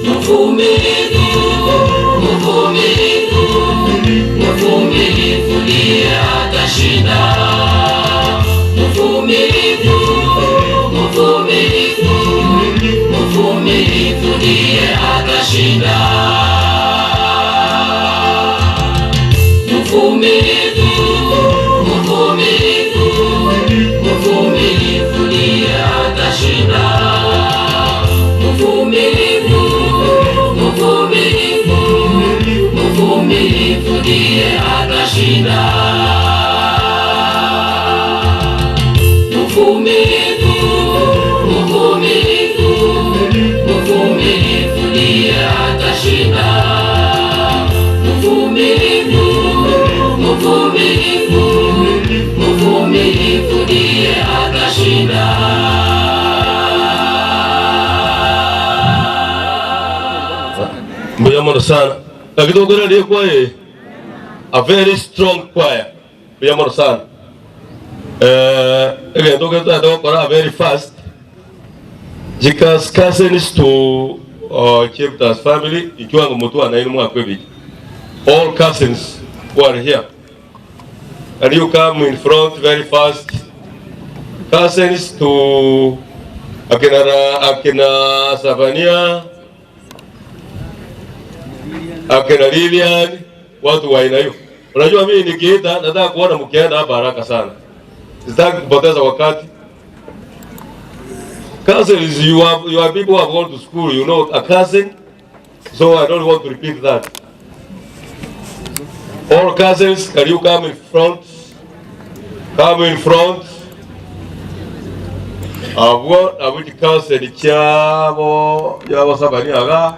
Mvumilivu, mvumilivu, mvumilivu ndiye atashinda. Mvumilivu, mvumilivu, mvumilivu ndiye atashinda. Mvumilivu, mvumilivu, mvumilivu ndiye atashinda. Mvumilivu, mvumilivu, mvumilivu ndiye atashinda. Mvumilivu, mvumilivu, mvumilivu ndiye atashinda. Mvumilivu, mvumilivu, mvumilivu ndiye atashinda. Mbuya mono sana. Lakini ogora ndiye kwaye. A very strong choir. Mbuya mono sana. Eh, egento getwete gokora very fast. Jikas cousins to Chepta's family ikiwa mutu anainu mwakwebiji. All cousins who are here. And you come in front very fast. Cousins to akina akina Savania akina Lilian, watu wa aina hiyo. Unajua mimi nikiita nataka kuona mkienda hapa haraka sana, sitaki kupoteza wakati. Cousins, you are people who have gone to school, you know a cousin, so I don't want to repeat that. All cousins, can you come in front? Come in front. Abwo abo cousin chabo yabo sabani aga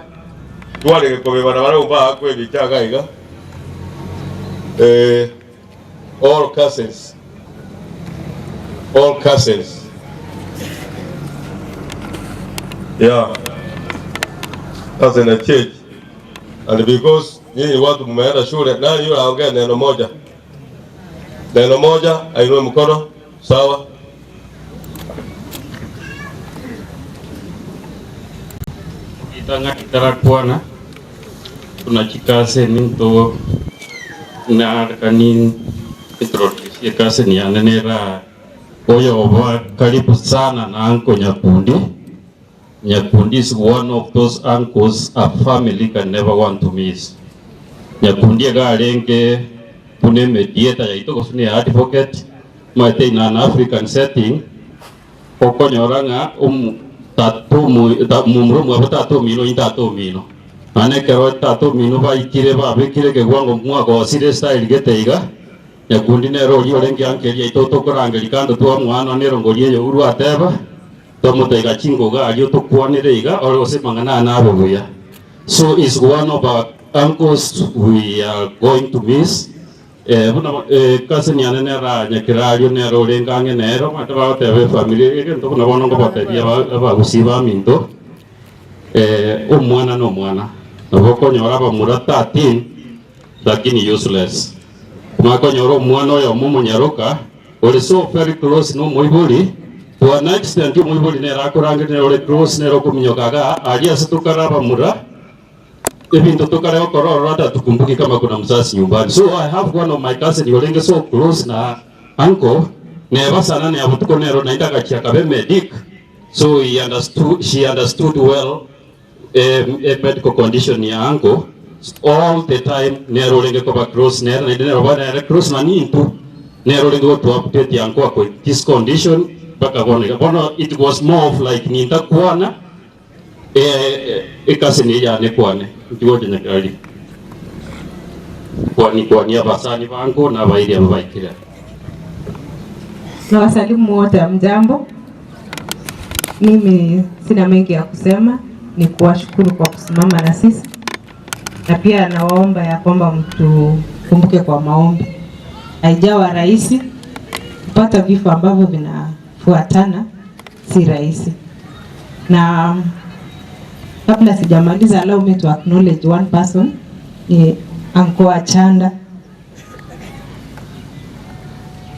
twarege kobebana barumva akwebichaga iga all cousins, all cousins, yeah, cousin na church and because nyinyi watu mmeenda shule, nani yule aongea neno moja, neno moja, ainue mkono, sawa. Itanga itarakwana tunachikase ninto naarikani introduce cousin yane nera oyo oba karibu sana na uncle Nyakundi. Nyakundi is one of those uncles a family can never want to miss. Nyakundi iga arenge buna emediator yaito gose ne advocate, omanyete in an African setting, okonyora ng'a omo tata omo ta momura omwabo tata omino oyio tata omino. Naende ekero tata omino baikire babekire ekewango mwagosire estyle gete iga, Nyakundi nere oria orenge anchor yaito tokorangeria kando twamoa nonya erongori eye Uhuru ateba, twamotaiga chingoga aria otokwanere iga ore gose amang'ana aya nabe buya. So is one of our uncles we are going to miss eh, buna eh, cousin yane nere aa Nyakerario nere orenge ang'e nere omanyete bagoteba efamiri egento buna bono ngobatebia abagusii baminto eh, omwana na omwana nabo okonyora abamura 13 lakini useless. Omanye konyora omwana oyomo omonyaroka ore so very close na omoibori, to an extent omoibori nere akorangeria nere ore close nere okominyoka igaa aria ase tokare abamura, ebinto tokare gokora ororo hata hatukumbuki kama kuna mzazi nyumbani. So I have one of my cousin orenge so close na uncle, neba sana na botuko nero naende agachia akaba emedic, so he understood, she understood well E medical condition ya uncle all the time nere orenge koba close nere naende nere oba nere close na ninto nere orenge goto update uncle ako this condition mpaka bono iga. Bono it was more of like nintakwana ekasi neye yane kwane ntigocha nyakeraria kwani kwani abasani ba uncle na abairi aba baikire aa. Nawasalimu wote hamjambo. Mimi sina mengi ya kusema, ni kuwashukuru kwa kusimama na sisi, na pia nawaomba ya kwamba mtukumbuke kwa maombi. Haijawa rahisi kupata vifo ambavyo vinafuatana, si rahisi. Na kabla sijamaliza, allow me to acknowledge one person, ni Uncle Achanda.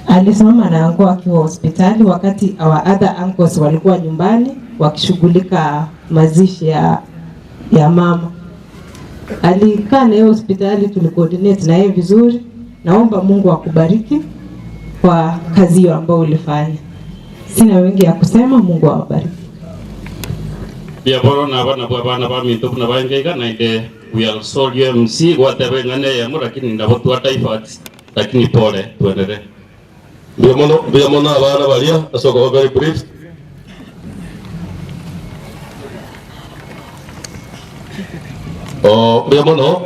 Alisimama na uncle akiwa hospitali wakati our other uncles walikuwa nyumbani wakishughulika mazishi ya mama. Alikaa na yeye hospitali, tulicoordinate na yeye vizuri. Naomba Mungu akubariki kwa kazi hiyo ambayo ulifanya. Sina mengi ya kusema, Mungu awabariki. Mbuya bono na abana bwa abana baminto buna baenge iga, naende we are sorry MC gwateba eng'ana eyemo lakini nabo twa divert lakini pole twenderee. Mbuya mono, mbuya mono abana baria ase okoba very brief. Oh, mbuya mono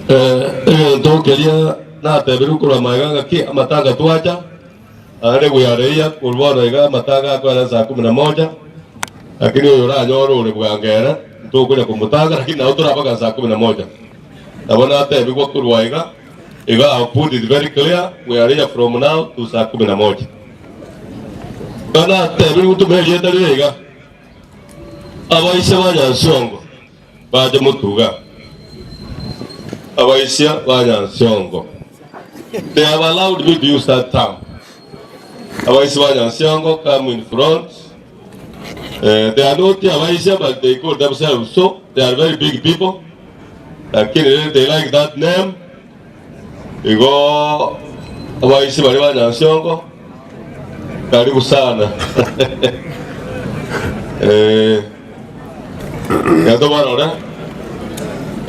eh, egento keria natebirie korwa magega ng'aki amatanga twacha Aare goyareia korwa bono iga amataga akoera saa kumi na moja, lakini oyo oranyore ore bwango ere ntokonya komotanga, lakini nabo torabaga saa kumi na moja. Nabo natebigwa korwa iga, igo I have put it very clear, we are here from now to saa kumi na moja. Igo natebirwe ntome erieta riria iga, abaisia ba Nyansiongo bache motuga, abaisia ba Nyansiongo. They have allowed me to use that term. Abaisia ba Nyansiongo come in front. Eh, they are not abaisia but they call themselves so. They are very big people. Lakini they like that name. Igo abaisia baria ba Nyansiongo karibu sana. eh, Gento barore.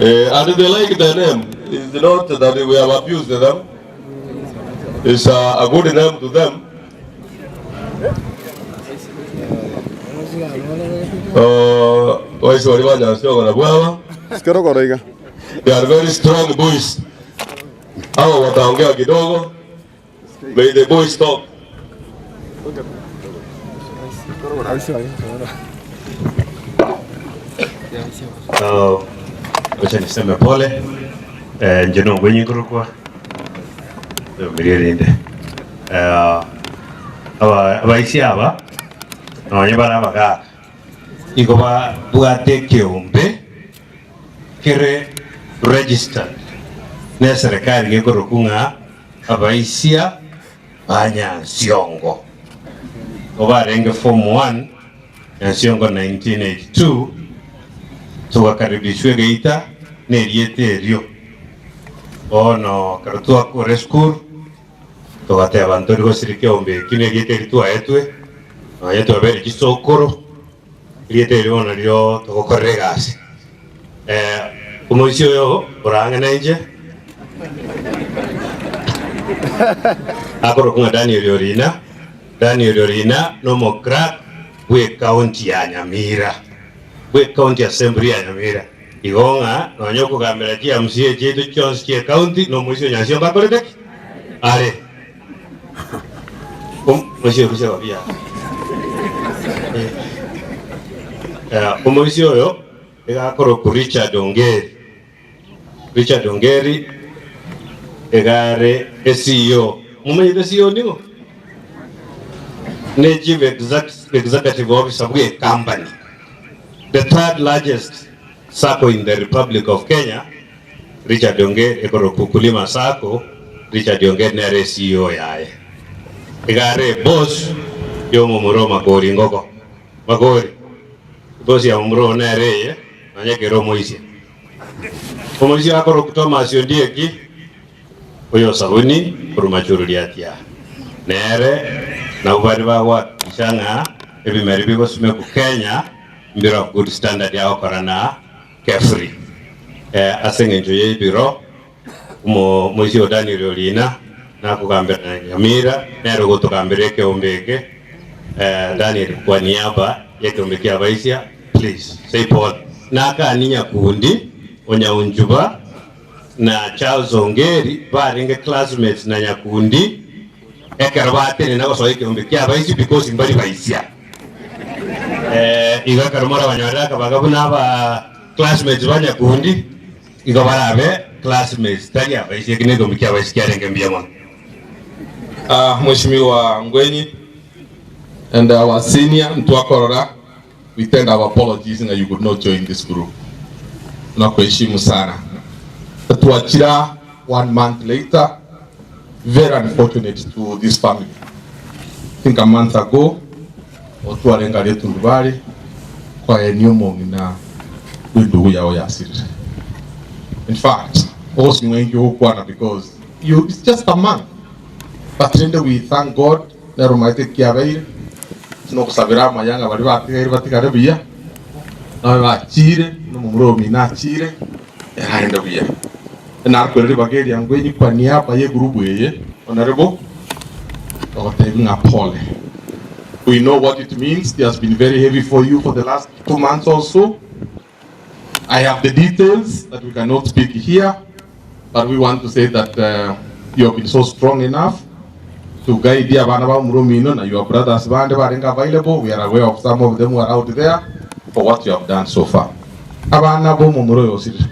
Eh, and they like the name. It's not that we have abused them. It's a good name to them. Uh, waisi bari banyansiogo na bwaba. Sikerogoro iga. They are very strong boys. Hawa wataongea kidogo. May the boys talk. So, wacha niseme pole eh, nje nongwenyingurukwa erinde eh, aba abaisi aba nonye bare abagaka igo babwate ekeombe kere registered ne eserekari gekorokwa ng'a abaisia ba Nyansiongo. Igo barenge form one Nyansiongo 1982 togakaribishwa egeita nerieta erio. Bono ekero twakora esukuru togateba ntori gosira ekeombe ekio na erieta eri twaetwe nonya twabeire chisokoro erieta eri bono nario togokorera egasi. Omoisia oyo orang'e nainche. Akorokwa ng'a Daniel Orina. Daniel Orina nomoclerk bw'ecounty ya Nyamira, bw'ecounty assembly ya Nyamira. Igo ng'a nonya okogambera chiMCA chiaito chionsi chi'ecounty nomoisia o Nyansiongo akorete ki? Are. Omoisia orusia gobia. Eh, omoisia oyo iga akorokwa Richard Ongeri. Richard Ongeri iga are eCEO. Momanyete CEO ning'o? Ne Chief Executive Officer bwe company, the third largest sacco in the Republic of Kenya, Richard Ongeri ekorokwa Ukulima Sacco, Richard Ongeri nere eCEO yaye. Iga are eboss yomomura o Makori Ngoko. Makori, eboss ya momura oo nere eye, nonya ekero omoisia. Omoisia akorokwa Thomas Ondieki, oyo Sabuni korwa Machuru Riatia, nere nabwo baria bagohakikisha ng'a ebimeri bigosimekwa Kenya mbire of good standard agokora na Kefri. Ase engencho y'ebiro, omoisia o Daniel Orina nakogambera na Nyamira, nere ogotogambera ekeombe eke. Daniel kwa niaba y'ekeombe ki'abaisia, please say pole. Nakani Nyakundi, Onyaunchuba na Charles Ongeri barenge classmates na Nyakundi ekero batenena gosoa ekeombe ki'abaisia because mbari baisia. Igo ekero morabanyorere akabaga buna aba classmates ba Nyakundi, igo barabe classmates tari abaisia. Eki nekeombe ki'abaisia kiarenge mbuya mono. Mheshimiwa Ngwenyi and our senior ntwakorora We tender our apologies ng'a you could not join this group. Tunakuheshimu sana. Twachira one month later, very unfortunate to this family. I think a month ago, otwarenga aria etundubari, kwaenia omong'ina bw'endugu yao yasirire. In fact, ogosinywa inki ogokwana because you, it's just a month. But rende we thank God, nere omaete ekiabeire. Nogosabera amaya ng'a baria batigaire batigare buya, nabe bachiire, nomomura omino achiire, ere arende buya. Nakwere ribaga eria ngwenyi kwa niaba y'egurubu eye, Honourable, ogotebia ng'a pole. We know what it means, it has been very heavy for you for the last 2 months or so. I have the details that we cannot speak here, but we want to say that you have been so strong enough to guide abana ba omuromino na your brothers bande barenge available. We are aware of some of them who are out there for what you have done so far. Abana bomomura oyo osirire.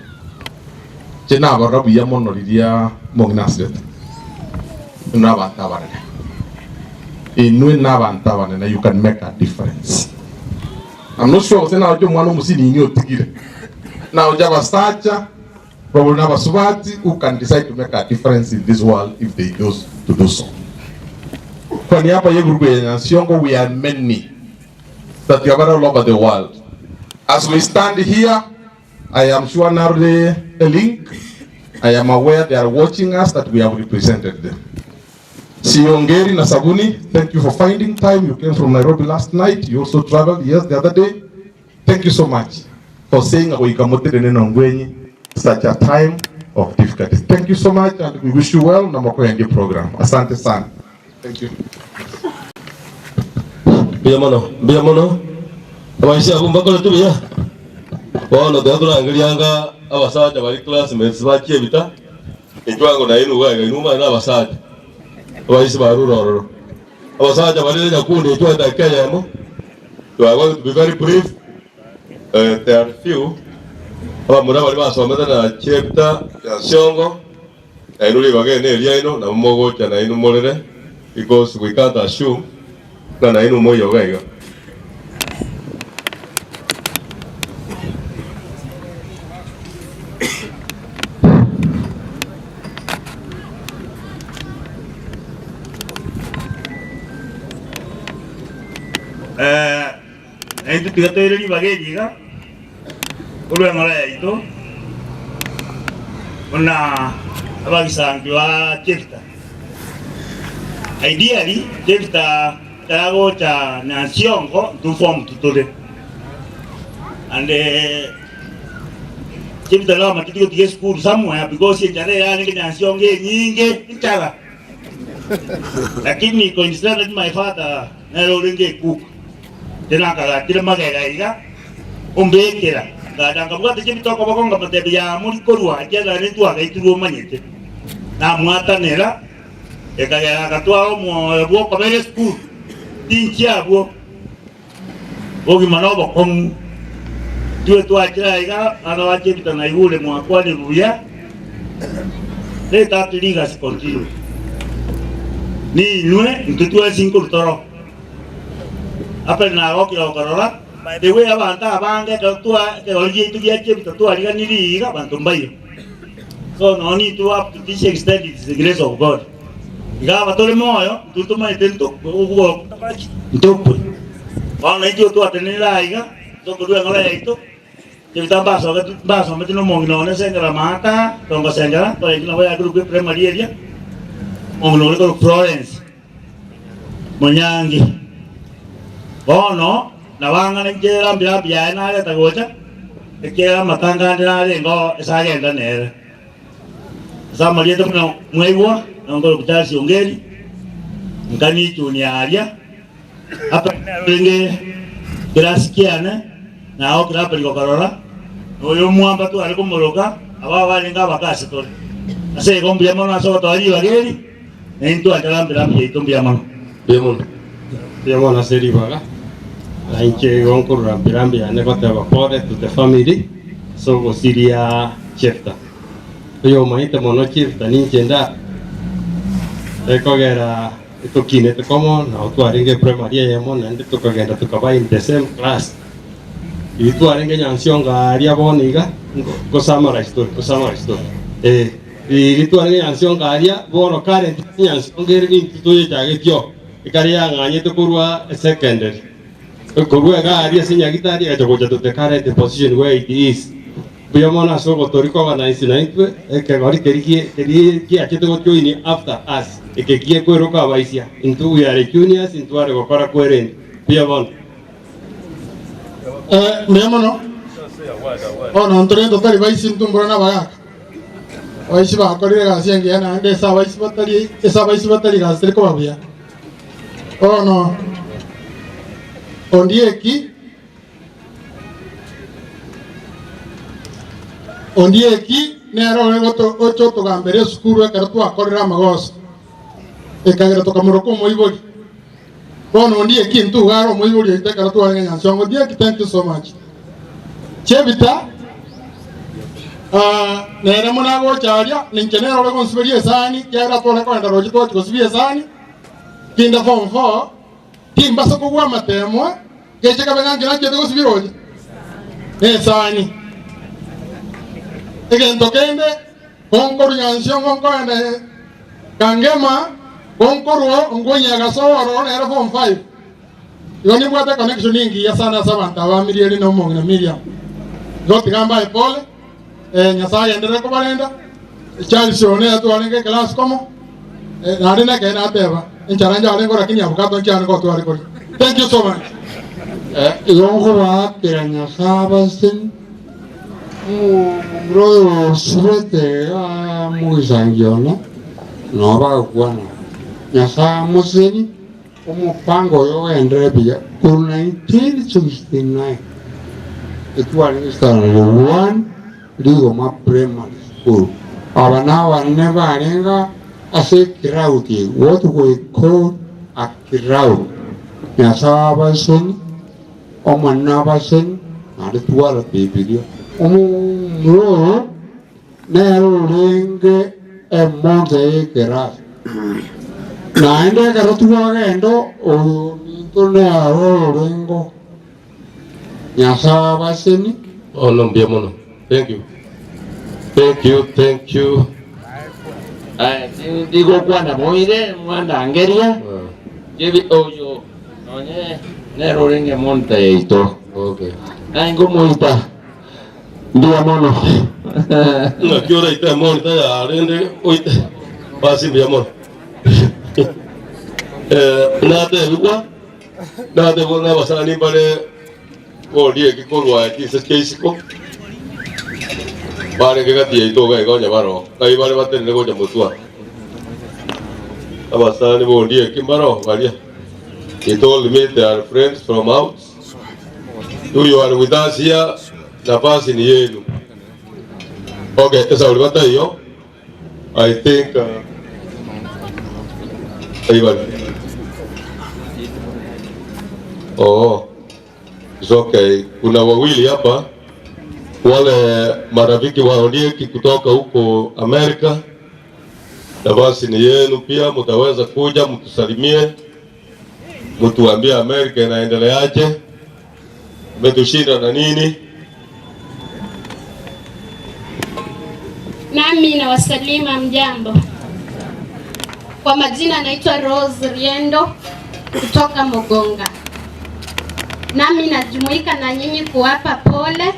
Inche nabarora buya mono riria omong'ina asirete. Inwe nabanto abanene. Inwe nabanto abanene, you can make a difference. I'm not sure gose naroche omwana omosinini otigire. Naroche abasacha probably na abasubati who can decide to make a difference in this world if they chose to do so. Kwa niaba y'egurupu ya Nyansiongo we are many that we are all over the world. As we stand here, I am sure narore a link. I am aware they are watching us that we have represented them. Siongeri na Sabuni, thank you for finding time. You came from Nairobi last night. You also traveled, yes, the other day. Thank you so much for saying Nongwenyi such a time of difficulties. Thank you so much and we wish you well na Makoyengi program. Asante sana. Thank you. Mbuya mono, mbuya mono. Abaisia abwo mbakorete buya. Bono tiga torangeria anga abasacha bari classmates bachie ebita, intwe ango nainwe iga iga inwe omanye na abasacha. Abaisia barure ororo. Abasacha bare nyakundi intwe edakika eyemo, you are going to be very brief. There are few abamura baria basomete na chepita ya Siongo, nainwe ribaga eri neriaino, nabo mogocha nainwe morere because we can't assume ng'a nainwe moiyo iga iga. Naintwe tiga toire ribaga eri iga korwa eng'ora yaito buna abagisanki ba Jefta. Ideally, Jefta ekero agocha Nyansiongo intwe form two tore and. Chebita nabamateti gotiga esukuru somewhere because enchara eyarenge nyansiongo enyinge enchara. Lakini coincidentally my father nere orenge ecook. Inche nakagatire magega iga ombekera ngacha nkabwata chebita okoboko nkamotebia yaa mori korwa ekiagera nintwagaitirwe omanyete. Namwatanera ekagera agatwara omwoyo bwokobera esukuru tinchia abwo. Obogima nobokong'u. Intwe twachire aiga, abana ba Jefta na Igure mwakwanire buya, Let that legacy continue. Ninwe intwe twensi nkorwa toro. Abel nagokire gokorora, by the way abanto abange ekero twa ekegori giaito gia Jefta twariganirie iga abanto mbaiyo. So nonye nintwe up to this extent it is the grace of God. Iga aba tore moyo, intwe ntomanyete ntokwe. Bono intwe twatenenire aiga, tokorua eng'ora yaito, ebita mbasogeti mbasometi na omong'ina one Sengera Maaka, Tongo Sengera, korenge nabo yakorokwa eprimary eria, omong'ina ore korokwa Florence Monyangi. Bono nabo ang'ana inche rambi rambi yaye nareta gocha, ekiagera amatanga ande narenge oo ase agenda nere. Ase amarieta buna mwaigwa, nonkorokwa Charles Ongeri, nkanichunia aria, apa nere orenge kirasi kiane, nagokire apa rigokarora, na oyo omwamba tware komoroka, aba barenge abake ase tore. Ase igo mbuya mono ase ogotoa ribaga eri, na intwe twancha rambi yaito mbuya mono. Mbuya mono. Mbuya mono ase ribaga, na inche igo nkorora mbirambi yane goteba pole to the family ase ogosiria Jefta. Oyomaete mono Jefta ninche nda ekogera etokinete komo nao twarenge primary eyemo naende tokagenda tokaba in the same class. Riria twarenge Nyansiongo aaria bono iga, nko summarize tore, nko summarize tore eh. Riria twarenge Nyansiongo aaria bono current Nyansiongo ere nintwe toyechagetie oo, ekare yang'anyete korwa esecondary, korwa iga aria ase Nyagitari egacha gocha to the current position where it is. Mbuya mono ase ogotori recognize naintwe ekegori keria gie keria giachete go join after us, eke giekweroka abaisia, intwe we are juniors intware gokora kwerende. Mbuya mono. Mbuya mono. Bono ntore totari baisi intwe mboro nabagaka. Abaisi bakorire egasi engiya naende ase abaisi batari ase abaisi batari egasi teri koba buya. Bono Ondieki Ondieki nere ore goto gocha otogambera esukuru ekero twakorire amagoso, ekagera tokamoroka omoibori. Bono Ondieki intwe iga are omoibori oito ekero twarenge Nyansiongo. Ondieki thank you so much. Chebita ah, nere mono agocha aria, ninche nere ore gonsiberia esani, ekiagera tware kogenda roche twachia gosibia esani, kinde form four, timbasa kogwa amatemwa, Geche kabe ng'a nkere achiete gosibia roche nesani. Egento kende gonkorwa nyansiongo nkoenda Kangema, gonkorwa Ongwenyi agasoa ororo nere form five. Igo nimbwate econnection engiya sana ase abanto aba Mirieli na omong'ina Miriam. Igo tiga mbae pole, Nyasae agenderere kobarenda. Charles oyo nere twarenge eclass komo, naende nekeene nateba, enchara njarenge lakini avocado nchiarenge gotware koria. Thank you so much. Igo nkobaakera Nyasae abaseni, omomura oyo osirete iga mogisangio one, nabo bagokwana, Nyasae amoseni, omopango oyo ogenderere buya korwa 1969 etwarenge standard one Rigoma Primary School. Aba nabanene barenge ase ecrowd eye, what we call a crowd. Nyasae abaseni, Omonene abaseni, naende twara Bibilia. Omomura oyo nere orenge emonto y'ekerasi. Naende ekero twagenda oyo ominto nere orenge oo. Nyasae abaseni. Bono mbuya mono. Thank you. Thank you, thank you. Aye tindigokwana boire mwandangeria kebi oyo nonye nere orenge monto yaito Okay. naye ngomoita mbuya mono Ng'aki oraite emonto ya rende oite basi mbuya mono. Eh, natebigwa Natebwa ng'a abasani mbare borieki korwa chinse chia isiko. Barenge gati yaito iga iga onye baroo, ngai bare batenene gocha motwe aa? Abasani b'Ondieki mbaroo baria? He told me they are friends from out. You you are with us here, nafasi ni yenu. Okay, esauri bataiyo, I think uh, Ivan. Oh, it's okay. Kuna wawili hapa wale marafiki wa Ondieki kutoka huko Amerika. Nafasi ni yenu pia, mtaweza kuja mtusalimie, mtuambie Amerika inaendeleaje, umetushinda na nini? Nami nawasalimu mjambo. Kwa majina naitwa Rose Riendo kutoka Mogonga. Nami najumuika na nyinyi kuwapa pole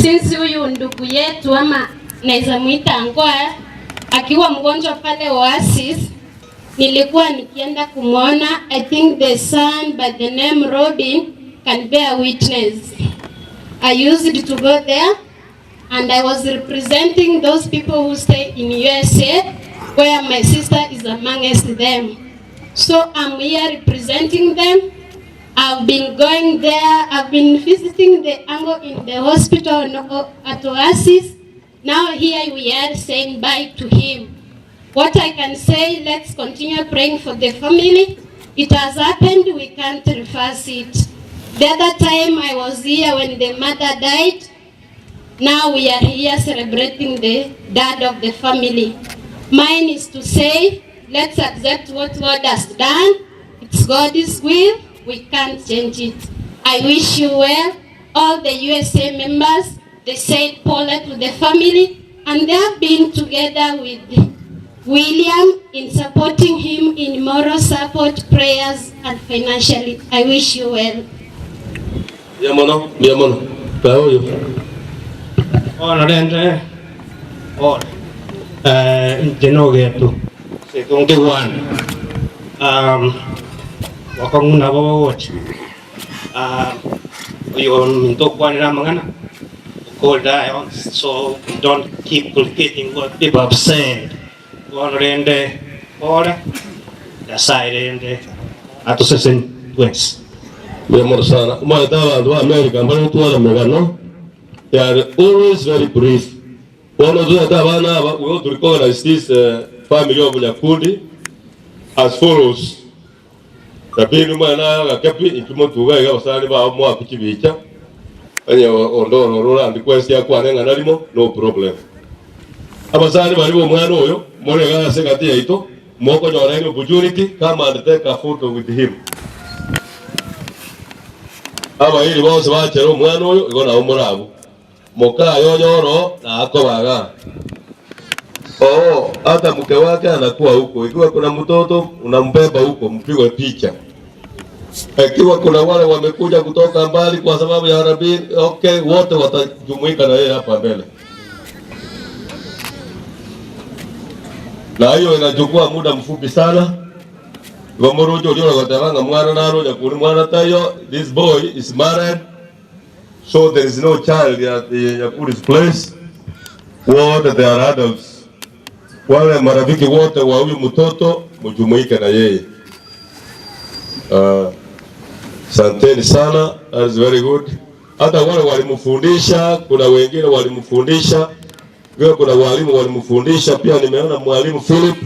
since huyu ndugu yetu ama naweza muita Angoa akiwa mgonjwa pale Oasis, nilikuwa nikienda kumwona. I think the son by the name Robin can bear witness. I used to go there and I was representing those people who stay in USA where my sister is amongst them. So I'm here representing them. I've been going there, I've been visiting the uncle in the hospital no- at Oasis. Now here we are saying bye to him. What I can say, let's continue praying for the family. It has happened, we can't reverse it. The other time I was here when the mother died, now we are here celebrating the dad of the family. Mine is to say, let's accept what God has done. It's God's will. We can't change it. I wish you well. All the USA members, they said Paula to the family, and they have been together with William in supporting him in moral support, prayers, and financially. I wish you well. Mbuya mono, mbuya mono. Kae oyo. Bono rende bono eh, inche nogetu ase nkigwana um, bokong'u nabo bogocha um, oyo ominto okwanera amang'ana okorire aya onsi so don't keep repeating what people have said bono rende ore Nyasaye rende atoseseni twensi. Mbuya mono sana. Omanyete abanto ba America mbare gotwara emegano, they are always very brief. Bono totaete abana aba, we ought to recognize this family of Nyakundi as follows. Rabini omwana naye agakepi, intwe motuga iga abasani bao moakwe chibicha, onye onde ororo orandikwe ense akwane ng'a rimo, no problem. Abasani baria b'omwana oyo, more iga ase egati yaito, mokonyora any opportunity, come and take a photo with him. Abairi bonsi bachere omwana oyo, igo nabo more abwo. Mokaye onye oro na akoba igaa. Oo, hata mke wake anakuwa huko. Ikiwa kuna mtoto unambeba huko, mpigwe picha. Ikiwa kuna wale wamekuja kutoka mbali kwa sababu ya harambee, okay, wote watajumuika na yeye hapa mbele. Na hiyo inachukua muda mfupi sana. Igo moroche oria oragoteba ng'a mwana naronya kori mwana taiyo, this boy is married. So there is no child at the Nyakuri's place. Wote they are adults. Wale marafiki wote wa huyu mtoto mjumuike na yeye. Santeni sana, that is very good. Hata wale walimfundisha, kuna wengine walimfundisha, pia kuna walimu walimfundisha pia, nimeona mwalimu Philip.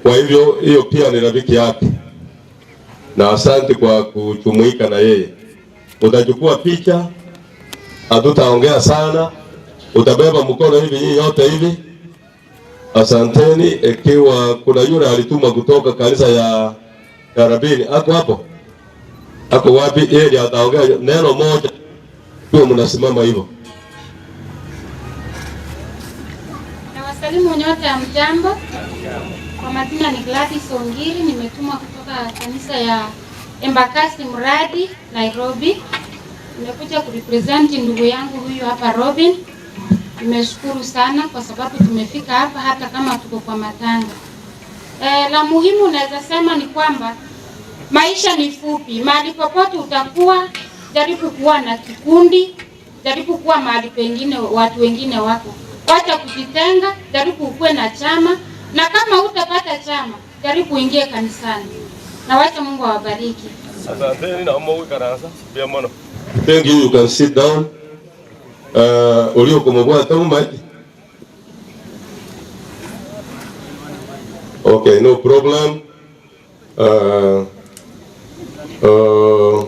Kwa hivyo hiyo pia ni rafiki yake, na asante kwa kujumuika na yeye. Utachukua picha, hatutaongea sana, utabeba mkono hivi nyinyi yote hivi. Asanteni. Ikiwa kuna yule alituma kutoka kanisa ya Karabini, ako hapo, ako wapi? Yeye ndiye ataongea neno moja, kwa mnasimama hivyo. Nawasalimu nyote, hamjambo. Kwa majina ni Gladys Ongiri, nimetumwa kutoka kanisa ya Embakasi Mradi, Nairobi. Nimekuja kurepresent ndugu yangu huyu hapa Robin. Nimeshukuru sana kwa sababu tumefika hapa hata kama tuko kwa matanga. E, la muhimu naweza sema ni kwamba maisha ni fupi. Mahali popote utakuwa, jaribu kuwa na kikundi. Jaribu kuwa mahali pengine watu wengine wako. Wacha kujitenga, jaribu ukuwe na chama, na kama hutapata chama, jaribu uingie kanisani. Na wacha Mungu awabariki. Asanteni na mogoikaransa mbuya mono. Thank you, you can sit down. Uh, oria okomobwata omomaete? Okay, no problem. Uh, uh,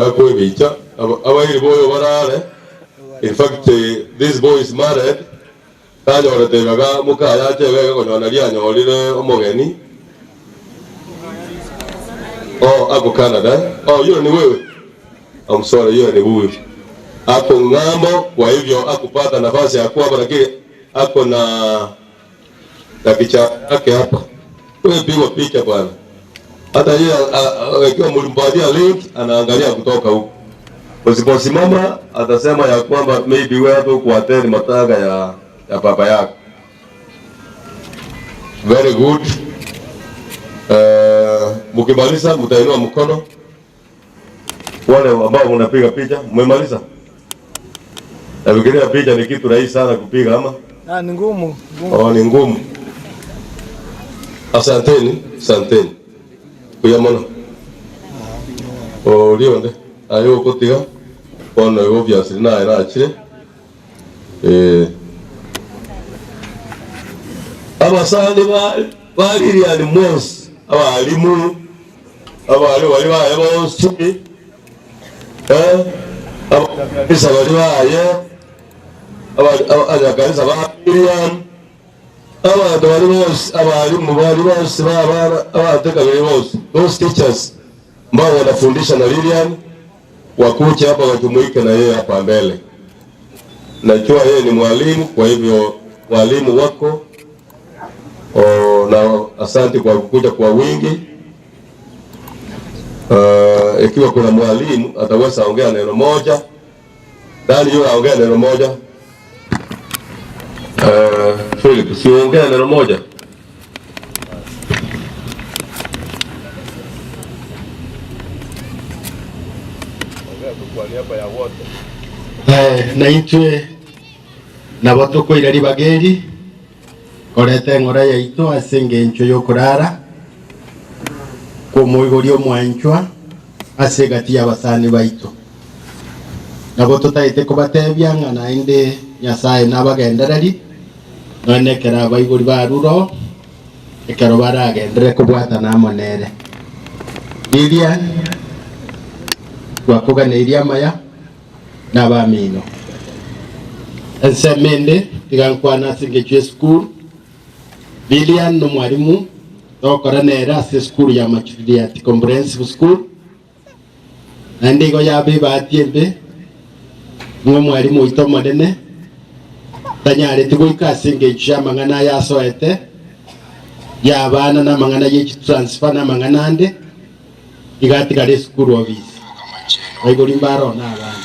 akwebicha abairi boyo barare. In fact, eh, this boy is married. Tanyorete ibaga mokayache iga iga konya naria anyorire omogeni. Oh, ako Canada. Oh, yule ni wewe. I'm sorry, yule ni huyu. Ako ng'ambo, kwa hivyo akupata nafasi ya kuwa hapa, lakini ako na na kicha yake hapa. Wewe pigwa picha bwana. Hata yeye akiwa mlimpatia link anaangalia kutoka huko. Usiposimama atasema ya kwamba maybe wewe hapo kuattend matanga ya ya baba yako. Very good. Uh, mkimaliza mtainua mkono. Wale ambao mnapiga picha, mmemaliza? Nafikiria picha ni kitu rahisi sana kupiga ama? Ah, ni ngumu. Oh, ni ngumu. Asanteni, asanteni. Buya mono. Oria onde aye ogotiga bono igo obviously naye nachire eh. Abasani ba ba Lilian mwensi abalimu abali bari baye bonsi eh abakanisa bari baye abanyakanisa ba Lilian Abanto baria bonsi, abalimu baria bonsi b'abana abatekabiri bonsi, those teachers ambao wanafundisha na Lilian wakuje hapa wajumuike na yeye hapa mbele. Najua yeye ni mwalimu, kwa hivyo walimu wako o, na asante kwa kukuja kwa wingi. Uh, ikiwa kuna mwalimu ataweza ongea neno moja, nani yule aongea neno moja? Uh, Philip, si uongea neno moja? Eh, na intwe nabo tokoira ribaga eri koreta eng'ora yaito ase engencho y'okorara kw'omoigori omwanchwa ase egati y'abasani baito. Nabo totaete kobatebia ng'a naende Nyasae nabagendererie, nonya nekero abaibori barure oo, ekero baragenderere kobwatana amo nere. Lilian, twakoganeirie amaya na abamino. Ensemo ende, tiga nkwane ase engencho y'esukuru. Lilian nomwalimu togokora nere ase esukuru ya Machuliati Comprehensive School. Naende igo yaba ebahati embe, ng'a omwalimu oito omonene tanyareti goika ase engencho y'amang'ana aya asoete, y'abana na amang'ana ye chitransfer na amang'ana ande, iga atigare esukuru obisi. Baigori mbare oo nabana.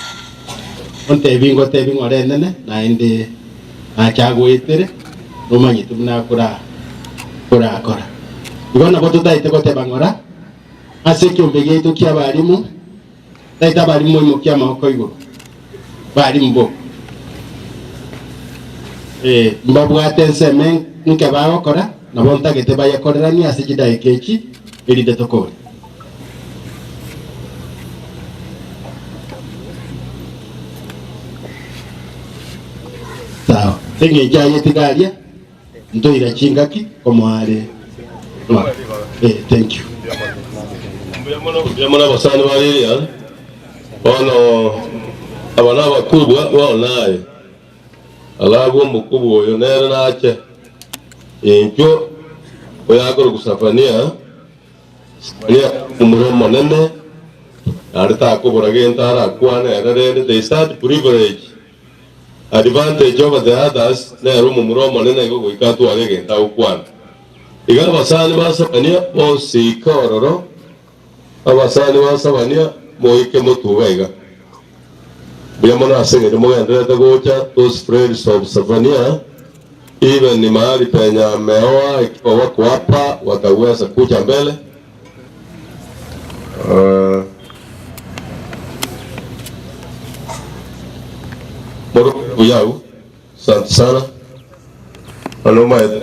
Ontebi ngotebi ng'ora enene, naende nache agoetere, nomanyete buna akora korakora. Igo nabo totaete goteba ng'ora, Ase ekeombe giaito ki'abalimu, taete abalimu moimokie amaboko igoro, balimu bo. Eh, mbabwate ensemo enke bagokora, nabo ntagete bayekoreranie ase chidaeka echi, erinde tokore. Sawa. Ase eng'encho aye tiga aria, Ntoira chingaki komoa are ng'ora. Eh, thank you. Mbuya mono abasani ba Lilian, bono aba nabakubwa bono naye. Alafu omokubwa oyo nere nache inchwo oyakorokwa Safania, Safania omomura omonene, naende takobora gento arakwane ere rende they start privilege Advantage over the others nere omomura omonene igo goika atware egento agokwana. Iga abasani ba Sabania bonsi ika ororo, abasani ba Sabania moike motuga iga. Mbuya mono ase eng'encho mogendererete gocha those friends of Sabania even mahali penye ameoa ikiwa wako hapa wataweza kuja mbele. Uh, Buya abwo. Asante sana. Bono omanyete,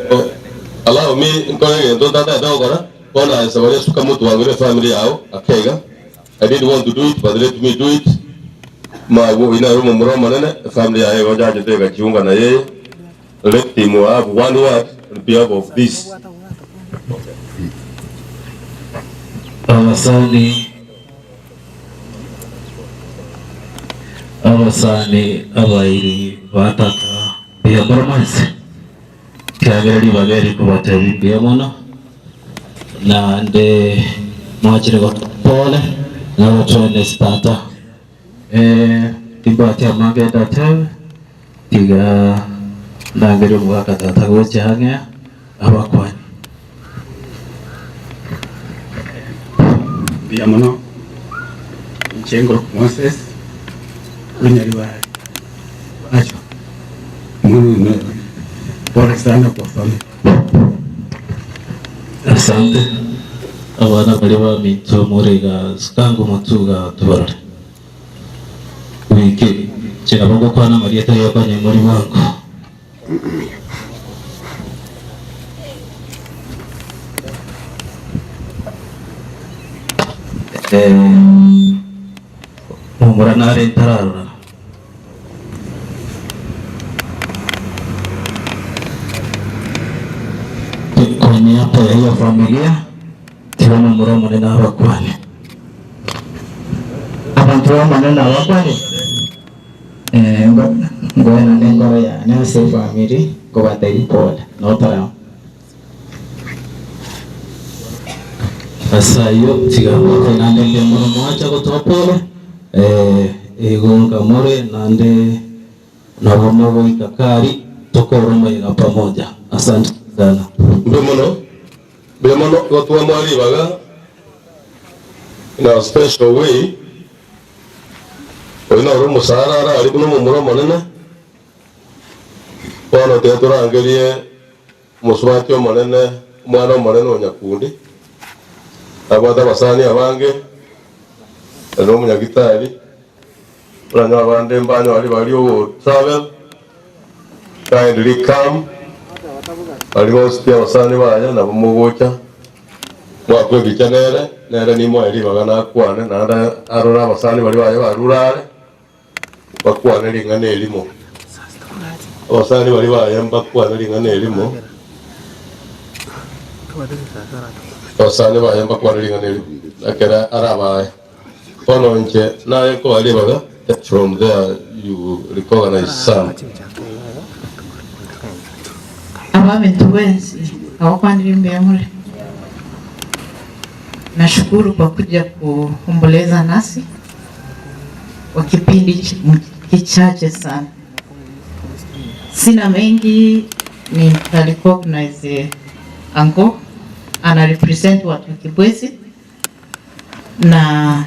allow me nkore egento ntatagete gokora, bono aye saba Yesu kamotwangere efamily yao ake iga. I didn't want to do it but let me do it. Magwo oyio nere omomura omonene, efamily yaye igo yachete egachiunga na yeye. Let him have one word on behalf of this. Abasani Abasani abairi ba tata mbuya more mwensi, kiagera ribaga eri nkobatebia mbuya mono, naende mwachire gotoa pole na gotoenesi tata. Timbwati amange ndatebe, tiga ndangerie omogaka tata gocha ang'e abakwanie. Mbuya mono inche ngoroka Moses Onyaribari acho omwana oyo nere pole sana kwa family. Asante abana baria baminto more iga sikango motuga tubarore wiki inche nabo ngokwana amarieta yokonya mori bwango. Momura nare ntararora. Kwa niaba ya hiyo familia tiga momura omonene abakwane. Abanto b'Omonene abakwane. Ngoenana enkoro yane ase efamiri nkobatebia pole notarama. Ase ayio tiga ngote naende mbuya mono mwancha gotoa pole, igo nkamore naende nabo mogoika kari tokore omoyega pamoja. Asante sana. Mbuya mono, mbuya mono igo twamoa ribaga in a special way. Oyo noro omosara arari buna omomura omonene. Bono tiga torangerie omosubati omonene, omwana omonene o Nyakundi, nabwate abasani abange, ere nomonyagitari, oranyore abande mbanyore ribaga ria ogotravel, kindly come, baria bonsi pi abasani baye nabo mogocha. Mwakwa ebicha nere, nere nimoe ribaga nakwane, naende arore abasani baria baye barure are, bakwane ring'ana erimo. Abasani baria baye mbakwane ring'ana erimo, abasani baye mbakwane ring'ana erimo, ekero arabae. Bono inche naye nkoa ribaga, from there you recognize some. Abaminto bwensi abakwanire mbuya more. Nashukuru kwa kuja kuomboleza nasi kwa kipindi kichache sana. Sina mengi, nita recognize anko ana represent watu wa Kibwezi na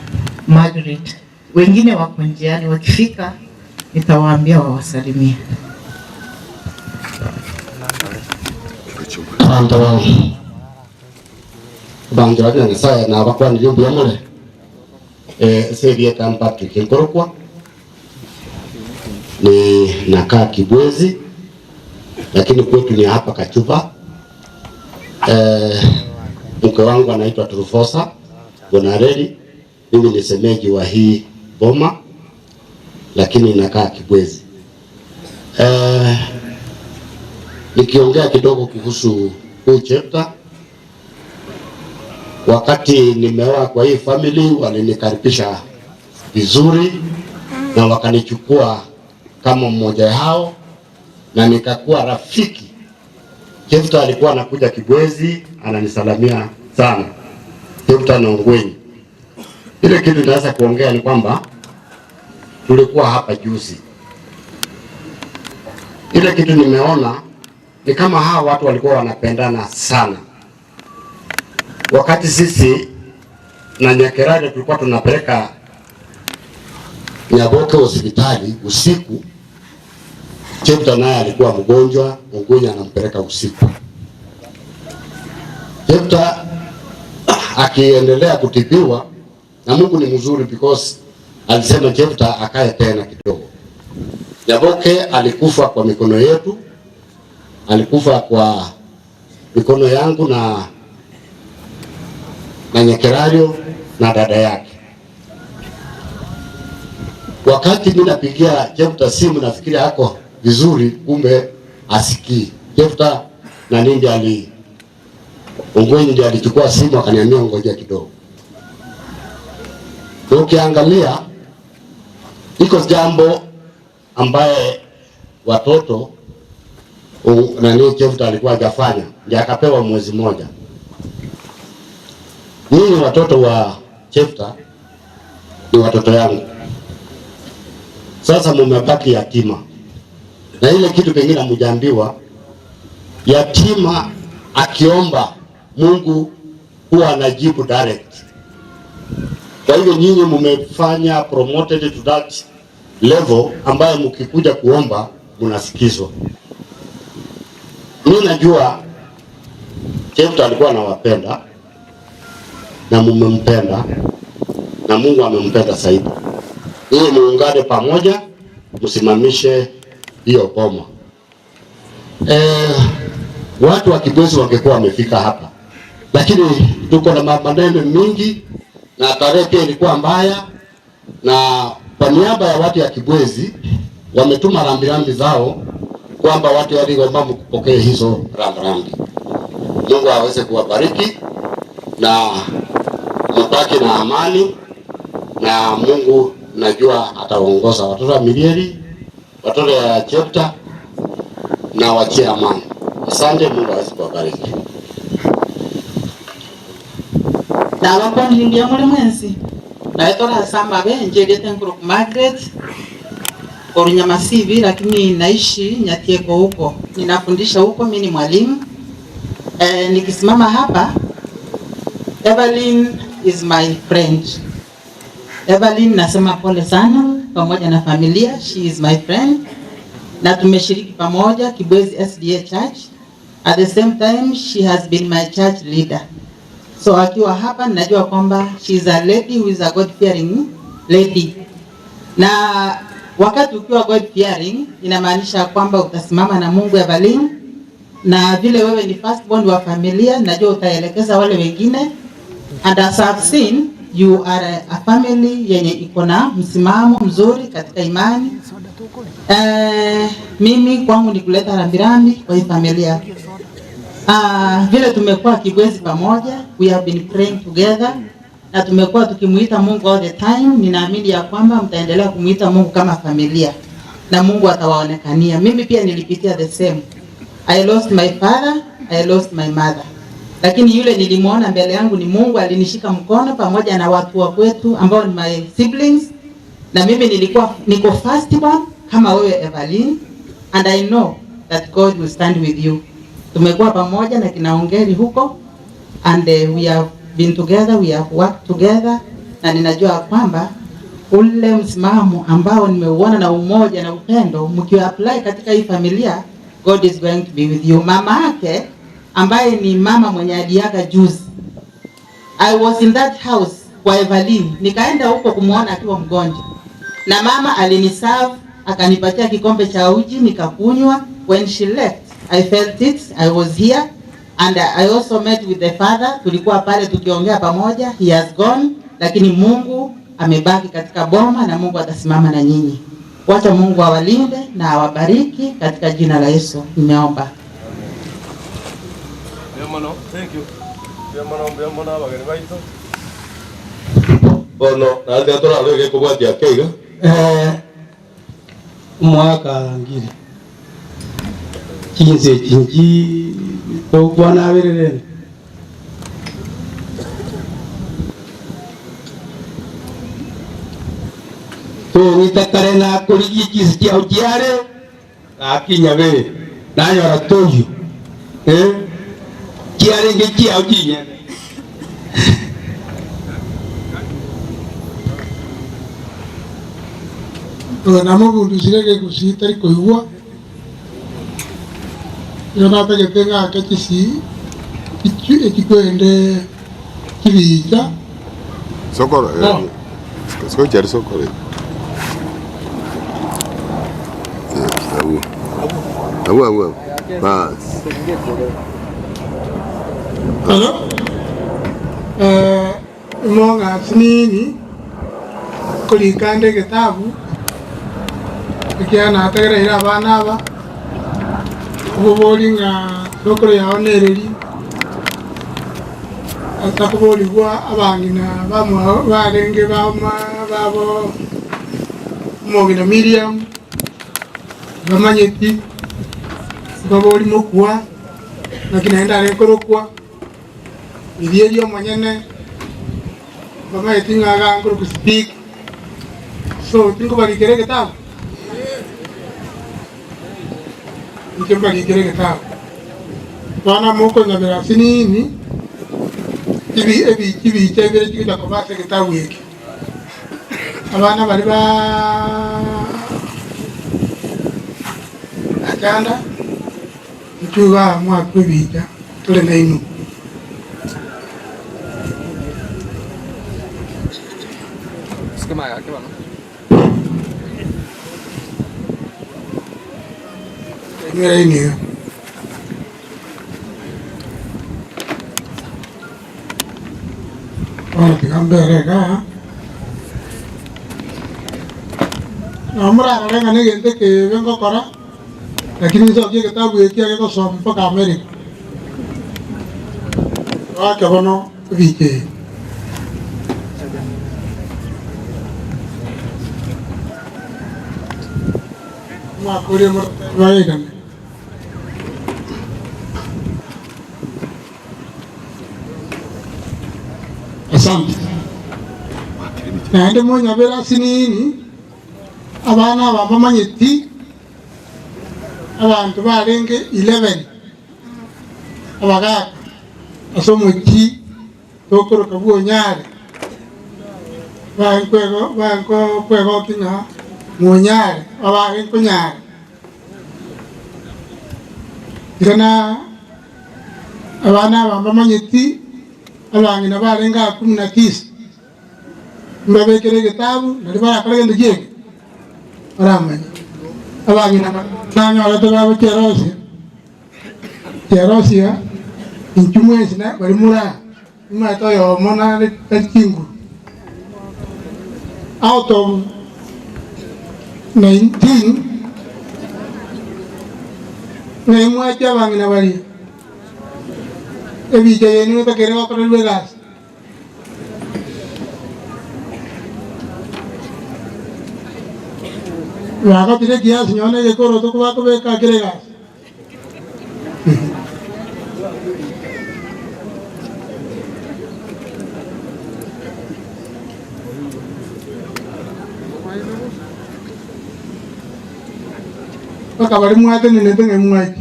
Margaret. Wengine wako njiani, wakifika nitawaambia wawasalimie. Abanto bange baria Nyasaye nabakwanirie mbuya more, ase erieta Patrick nkorokwa, ni nakaa Kibwezi lakini kwetu ni hapa Kachuba. Mke wangu anaitwa Trufosa Bonareli, mimi ni semeji wa hii boma lakini nakaa Kibwezi. Nikiongea kidogo kuhusu huu chapter, wakati nimeoa kwa hii family walinikaribisha vizuri na wakanichukua kama mmoja wao na nikakuwa rafiki. Jefta alikuwa anakuja Kibwezi ananisalamia sana, Jefta na Ongwenyi. Ile kitu naweza kuongea ni kwamba tulikuwa hapa juzi, ile kitu nimeona ni kama hawa watu walikuwa wanapendana sana. Wakati sisi na Nyakerade tulikuwa tunapeleka Nyaboke hospitali usiku, Jefta naye alikuwa mgonjwa, Ongwenyi anampeleka usiku. Jefta akiendelea kutibiwa, na Mungu ni mzuri because alisema Jefta akae tena kidogo. Nyaboke alikufa kwa mikono yetu, alikufa kwa mikono yangu na na Nyakerario na dada yake. Wakati mimi napigia Jefta simu nafikiri ako vizuri, kumbe asikii. Jefta na nindi ali Ongwenyi ndiye alichukua simu akaniambia ngoja kidogo. Na Ukiangalia iko jambo ambaye watoto nani Jefta alikuwa hajafanya, ndiye akapewa mwezi mmoja. Nyinyi watoto wa Jefta ni watoto yangu, sasa mumebaki yatima, na ile kitu pengine hamjaambiwa, yatima akiomba Mungu huwa anajibu direct. Kwa hivyo nyinyi mumefanya promoted to that level ambayo mkikuja kuomba mnasikizwa. Mimi najua Jefta alikuwa anawapenda na mumempenda na Mungu amempenda zaidi. Nyinyi muungane pamoja msimamishe hiyo boma. Eh, watu wa Kibwezi wangekuwa wamefika hapa, lakini tuko na maneno mingi na tarehe pia ilikuwa mbaya, na kwa niaba ya watu ya Kibwezi wametuma rambirambi zao kwamba watu waliomba mkupokee hizo rambirambi. Mungu aweze kuwabariki na mbaki na amani, na Mungu najua ataongoza watoto wa Milieri, watoto ya Jepta na wachie amani. Asante, Mungu aweze kuwabariki. Nabakwanire muri mwensi naye torasamba benjegete nkuru Margaret Orunyamasivi, lakini naishi Nyatieko huko, ninafundisha huko, mimi ni mwalimu e, nikisimama hapa Evelyn is my friend. Evelyn nasema pole sana pamoja na familia, she is my friend na tumeshiriki pamoja Kibwezi SDA Church. At the same time she has been my church leader. So akiwa hapa ninajua kwamba she is a lady who is a God fearing lady. Na wakati ukiwa God fearing inamaanisha kwamba utasimama na Mungu Evelyn, na vile wewe ni firstborn wa familia, najua utaelekeza wale wengine. And as I've seen you are a family yenye iko na msimamo mzuri katika imani. Eh, mimi kwangu ni kuleta rambirambi kwa hii familia. Ah, vile tumekuwa Kibwezi pamoja, we have been praying together na tumekuwa tukimuita Mungu all the time. Ninaamini ya kwamba mtaendelea kumuita Mungu kama familia na Mungu atawaonekania. Mimi pia nilipitia the same. I lost my father, I lost my mother. Lakini yule nilimwona mbele yangu ni Mungu alinishika mkono pamoja na watu wa kwetu ambao ni my siblings, na mimi nilikuwa niko first born kama wewe Evelyn, and I know that God will stand with you. Tumekuwa pamoja na kinaongeri huko and we have been together, we have worked together, na ninajua kwamba ule msimamo ambao nimeuona na umoja na upendo mkiwa apply katika hii familia, God is going to be with you. Mama yake ambaye ni mama mwenye aliaga juzi, I was in that house kwa Evelyn, nikaenda huko kumwona akiwa mgonjwa, na mama aliniserve akanipatia kikombe cha uji nikakunywa. When she left I felt it, I was here and I also met with the father. Tulikuwa pale tukiongea pamoja, he has gone, lakini Mungu amebaki katika boma na Mungu atasimama na nyinyi. Wacha Mungu awalinde na awabariki katika jina la Yesu, nimeomba. Thank you. Mbuya mono abageni baito. Bono naende torarore gekobwatia keiga. Eh, omwaka ngiri chinse echi nchi tokwana abererene tong'ita kare nakorigia chinse chiao chiare gakinya bere nanyora toyio eh, chiarenge chiao chinyene Namobundusire gekusi tari koigwa igo natagete ng'ake chisi echikwende chibicha Sokoro. No. Siko chari sokoro. Abwo. Abwo abwo abwo. Baas. Hello? Eh, mong'asi nini korika nde egetabu ekiagera nategereire abana aba okobori ng'a sokoro yao nereri atakoborigwa abang'ina bamwabo barenge bama babo omong'ina Miriam bamanyeti nkobori mokwa naki naende arenge korokwa. Riria erio omonyene mbamaeti ng'a iga nkorokwa speak, so tinkobarikera egetabu? Inche mbarikere egetabu. Bono mokonyabera ase nini, chibi ebi chibicha ibere chigocha koba ase egetabu eke. Abana baria baaaa Achanda. Intwe iga mwakwa ebiita tore nainwe. Inwe raini iga. Bono tiga mbere igaa. Nabo morarore ng'a negento ekebe ngokora. Lakini nsokie egetabu eki agegosoma mpaka America. Goake bono ebicha eye. Omwaka oria baegane. Asante. Naende monyabere asinini abana aba mbamanyeti Abanto barenge 11 abagaaka ase omochie tokoroka bw'Onyare, bankwegokia ng'a Mwonyare, abare nkonyara. Iga na abana aba mbamanyeti abang'ina barenge aa kumi na tisa, mbabekere egetabu nario barakore gento ki'eke. Baramanye. Abang'ina nanyorete bagochierosia chierosia inchuo mwensi na baria more aa, nimanyete oyomo nare tari chinguru. Out of 19 ng'ai mwachia abang'ina baria ebicha yaino netakeire gokorerwa egasi. Bagotire ekiasi nonye na egekoroto kobakobeka kere egasi. Mpaka baria mwatenenete ng'a imwaike.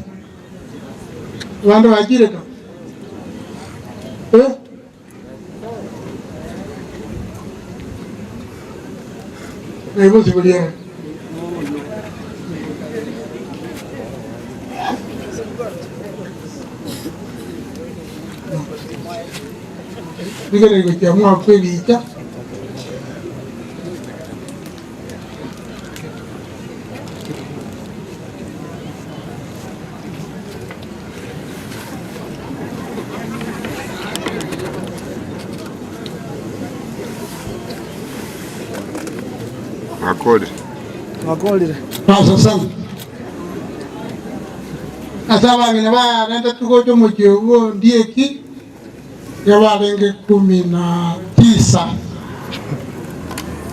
Abande bachire ka? Eh? Ng'ai bosio boria ere? Rigereria gochia mwakwa ebicha. Mwakorire. Mwakorire. Basasana. Ase abang'ina barentetwe gocha omochie obwo Ndieki, nigo barenge kumi na tisa.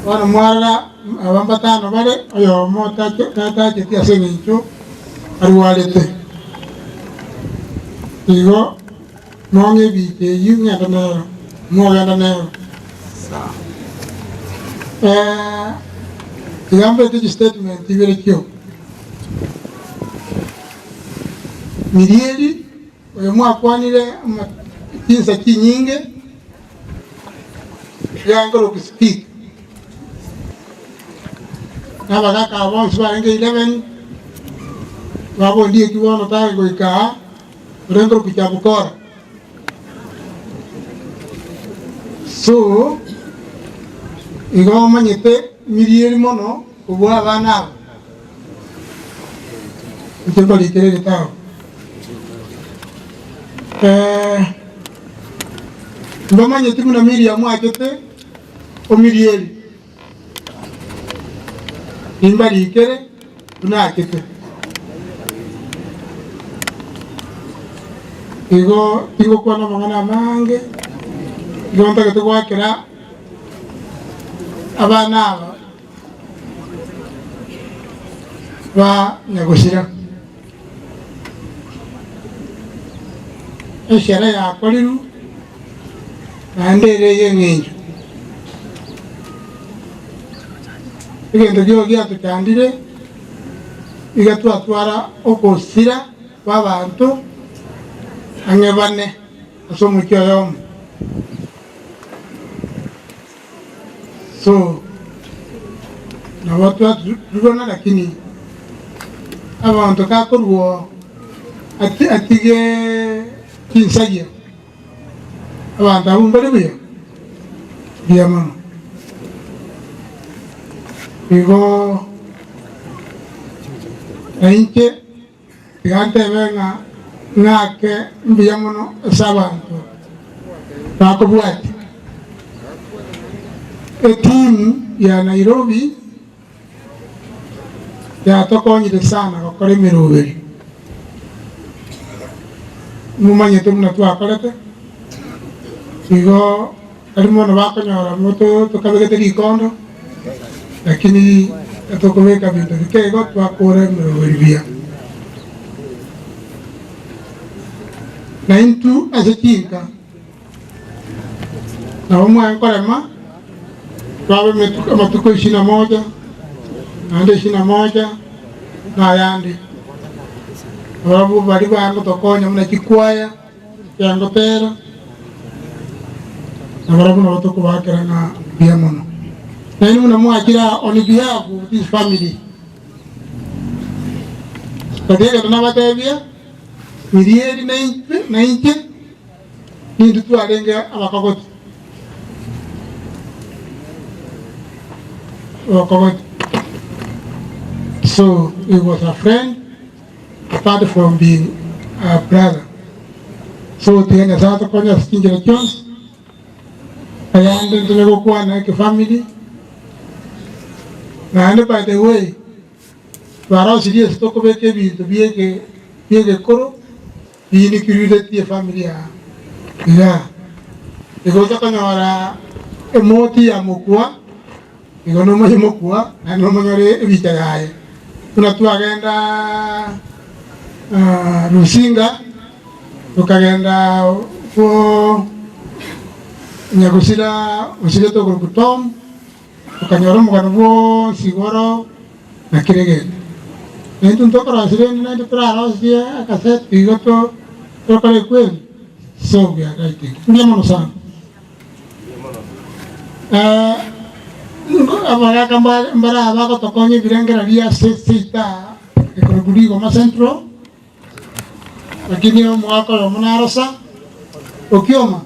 Bono mwarora aba mbatano bare, oyomo tatacheti ase engencho arwarete. Igo mong'e ebicha eyio ng'ende nero, mogende nero. Iga mbeke chistatement ibere chioka. Mirieri oyo mwakwanire chinsa chinyinge, iga nkorokia speak. Na abagaka aba bonsi barenge 11 babondie eki bono tare goika aa orenge korokwa Chabukora. So igo omanyete mirieri mono kobua abana aba. Inche mbarikere egetabu. Eh, mbamanyeti buna Miriamu achete omirieri, nimbarikere buna achete. Igo tingokwana amang'ana amange, igo ntagete goakera abana aba ba nyagosira. Eshera yakorirwe naende ere ey'eng'encho. Egento kiao giatochandire, iga twatwara ogosira kw'abanto ang'e bane ase omochie oyomo. So nabo twaturana lakini abanto gakorwa ati atige chinsagia abanto abwo mbari buya mbuya mono. Igo nainche tiga ntebe ng'a ng'ake mbuya mono ase abanto bakobwatia etimu ya Nairobi yatokonyire sana gokora emeroberi. Momanyete buna twakorete, igo tari mono bakonyora moto tokabegete rikondo, lakini etokobeka binto bike igo twakora emeroberi buya. Naintwe ase chinka nabo mwaye korema twabe amatuko ishirini na moja naende ishirini na moja na ayande. Barabwo baria bagotokonya buna chikwaya chiangotera, na barabwo nabo tokobakera ng'a mbuya mono. Naende buna mwachire aa on behalf of this family, gati egento nabatebia, Mirieri na inche nintwe twarenge abakogoti. Abakogoti. So he was a friend apart from being a brother. So tiga Nyasaye atokonye ase chinchera chionsi, ayande ntome gokwana ekefamily, naende by the way, Twarosirie ase tokobeka ebinto bi'egekoro biinikiriretie efamiri aa igaa. Igo tokonyora emoti ya mokua, igo nomanye mokua naende nomonyore ebicha yaye. Buna twagenda Rusinga, tokagenda bwo nyagusira osirete okorokwa Tom. Tokanyora omogano bwonsi igoro na kera egento. Na intwe ntokorosia rende naende torarosie akaseti igo tokore ekweri, so we are writing. Mbuya mono sana. Abagaka mbare aba bagotokonya ebirengererio ase seito aa ekorokwa Rigoma Central, lakini omogaka oyomo narosa, Okioma.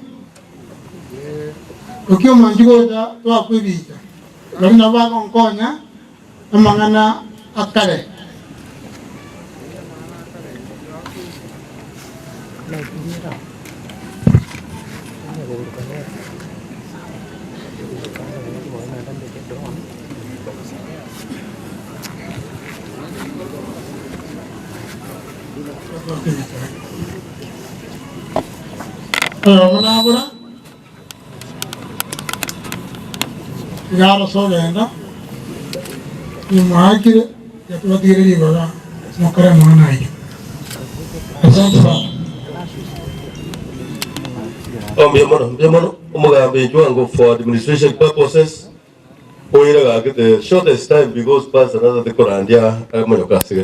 Okioma inche gocha twakwa ebiita, baria nabo bagonkonya amang'ana akare. Oyomo nabora, Iga arose ogenda, nimoakire, tiga tobatigere ribaga mokore amang'ana ayio. Asante sana. Oh, mbuya mono, mbuya mono. Omogambi Njwango for administration purposes, oire gaki the shortest time because pastor natete korandia amonyoka asige.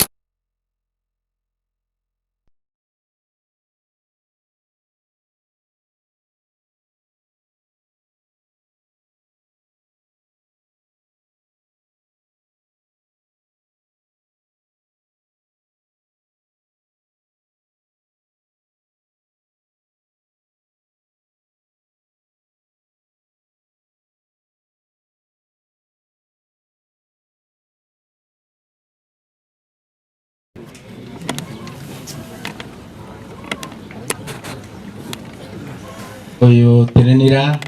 Oyo otenenire aa.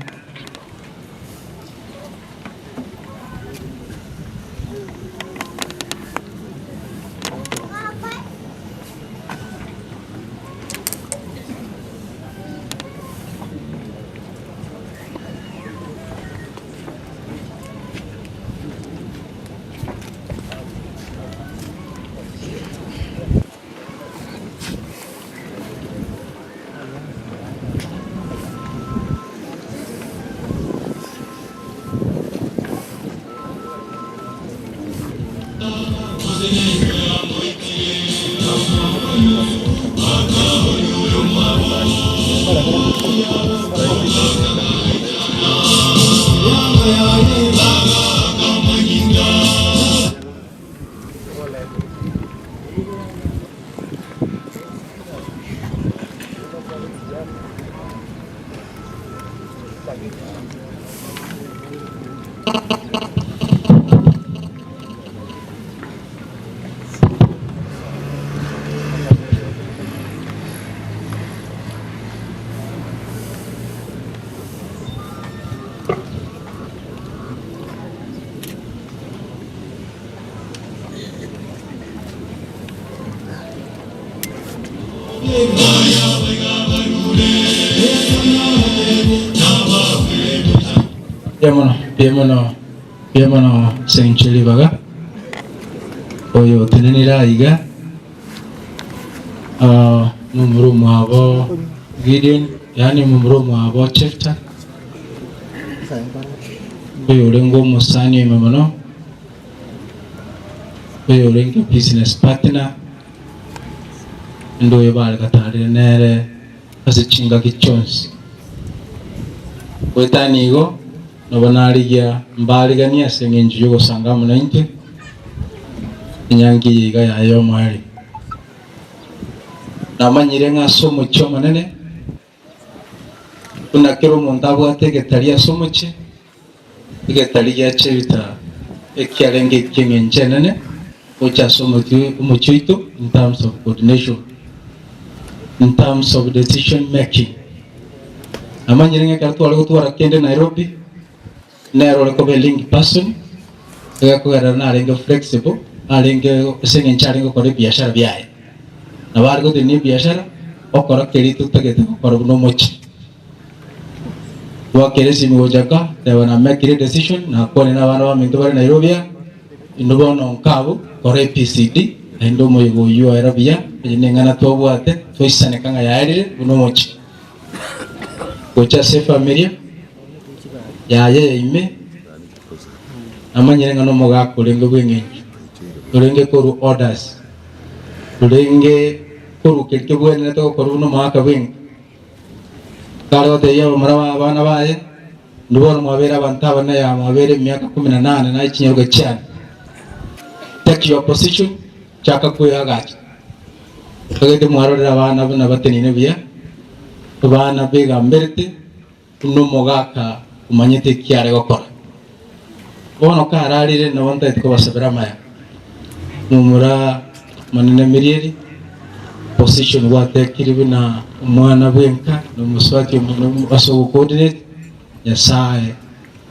Mbuya mono, mbuya mono, mbuya mono ase eng'encho ye ribaga, oyo otenenire aiga momura omwabo Gideon, yaani momura omwabo Jefta, oyo orenge omosani oime mono, oyo orenge business partner, naende oyo bare gatarire nere. ase chingaki chionsi. Goetania igo, nabo narigia mbariganie ase engencho y'ogosanga amo naintwe enyangi eye iga yaye y'omoerio. Namanyire ng'a ase omochie omonene, buna kera omonto abwate egetari ase omochie, egetari gia Chebita ekiarenge eki'engencho enene gocha ase omochie omochie oito in terms of coordination, in terms of decision making. Namanyire ng'a ekero tware gotwara kende Nairobi, nere ore koba elink person, egekogera narenge flexible, arenge ase eng'encho arenge gokora ebiashara biaye. Nabo are gotenenia ebiashara, okora keria totagete gokora buna omochie. Gwakera esimi gocha nka, teba na mekire edecision, nakwane na abana baminto bare Nairobi aa, inwe bono nka abwo, kora ABCD, naende omoyega oyio oere buya, eye neng'ana twabwate, twaisaneka ng'a yaerire buna omochie. Gocha ase efamilia yaye ya ime, namanyire ng'a nomogaka orenge bw'eng'encho, orenge korwa orders, orenge korwa keria kebwenerete gokorwa buna omogaka bw'enka. Kare gotebia abamura b'abana baye, Inwe bono mwabeire abanto abanene ya mwabeire emiaka kumi na nane na chinyaroka chiane. Take your position, chaka kweagacha. Tagete mwarorire abana buna batenine buya, abana begamberete buna omogaka omanyete eki are gokora. Bono kararire nabo ntagete kobasabera amaya. Momura monene Mirieri, position gwatekire buna omwana bwenka na omosubati omonene ase ogocoordinate, Nyasaye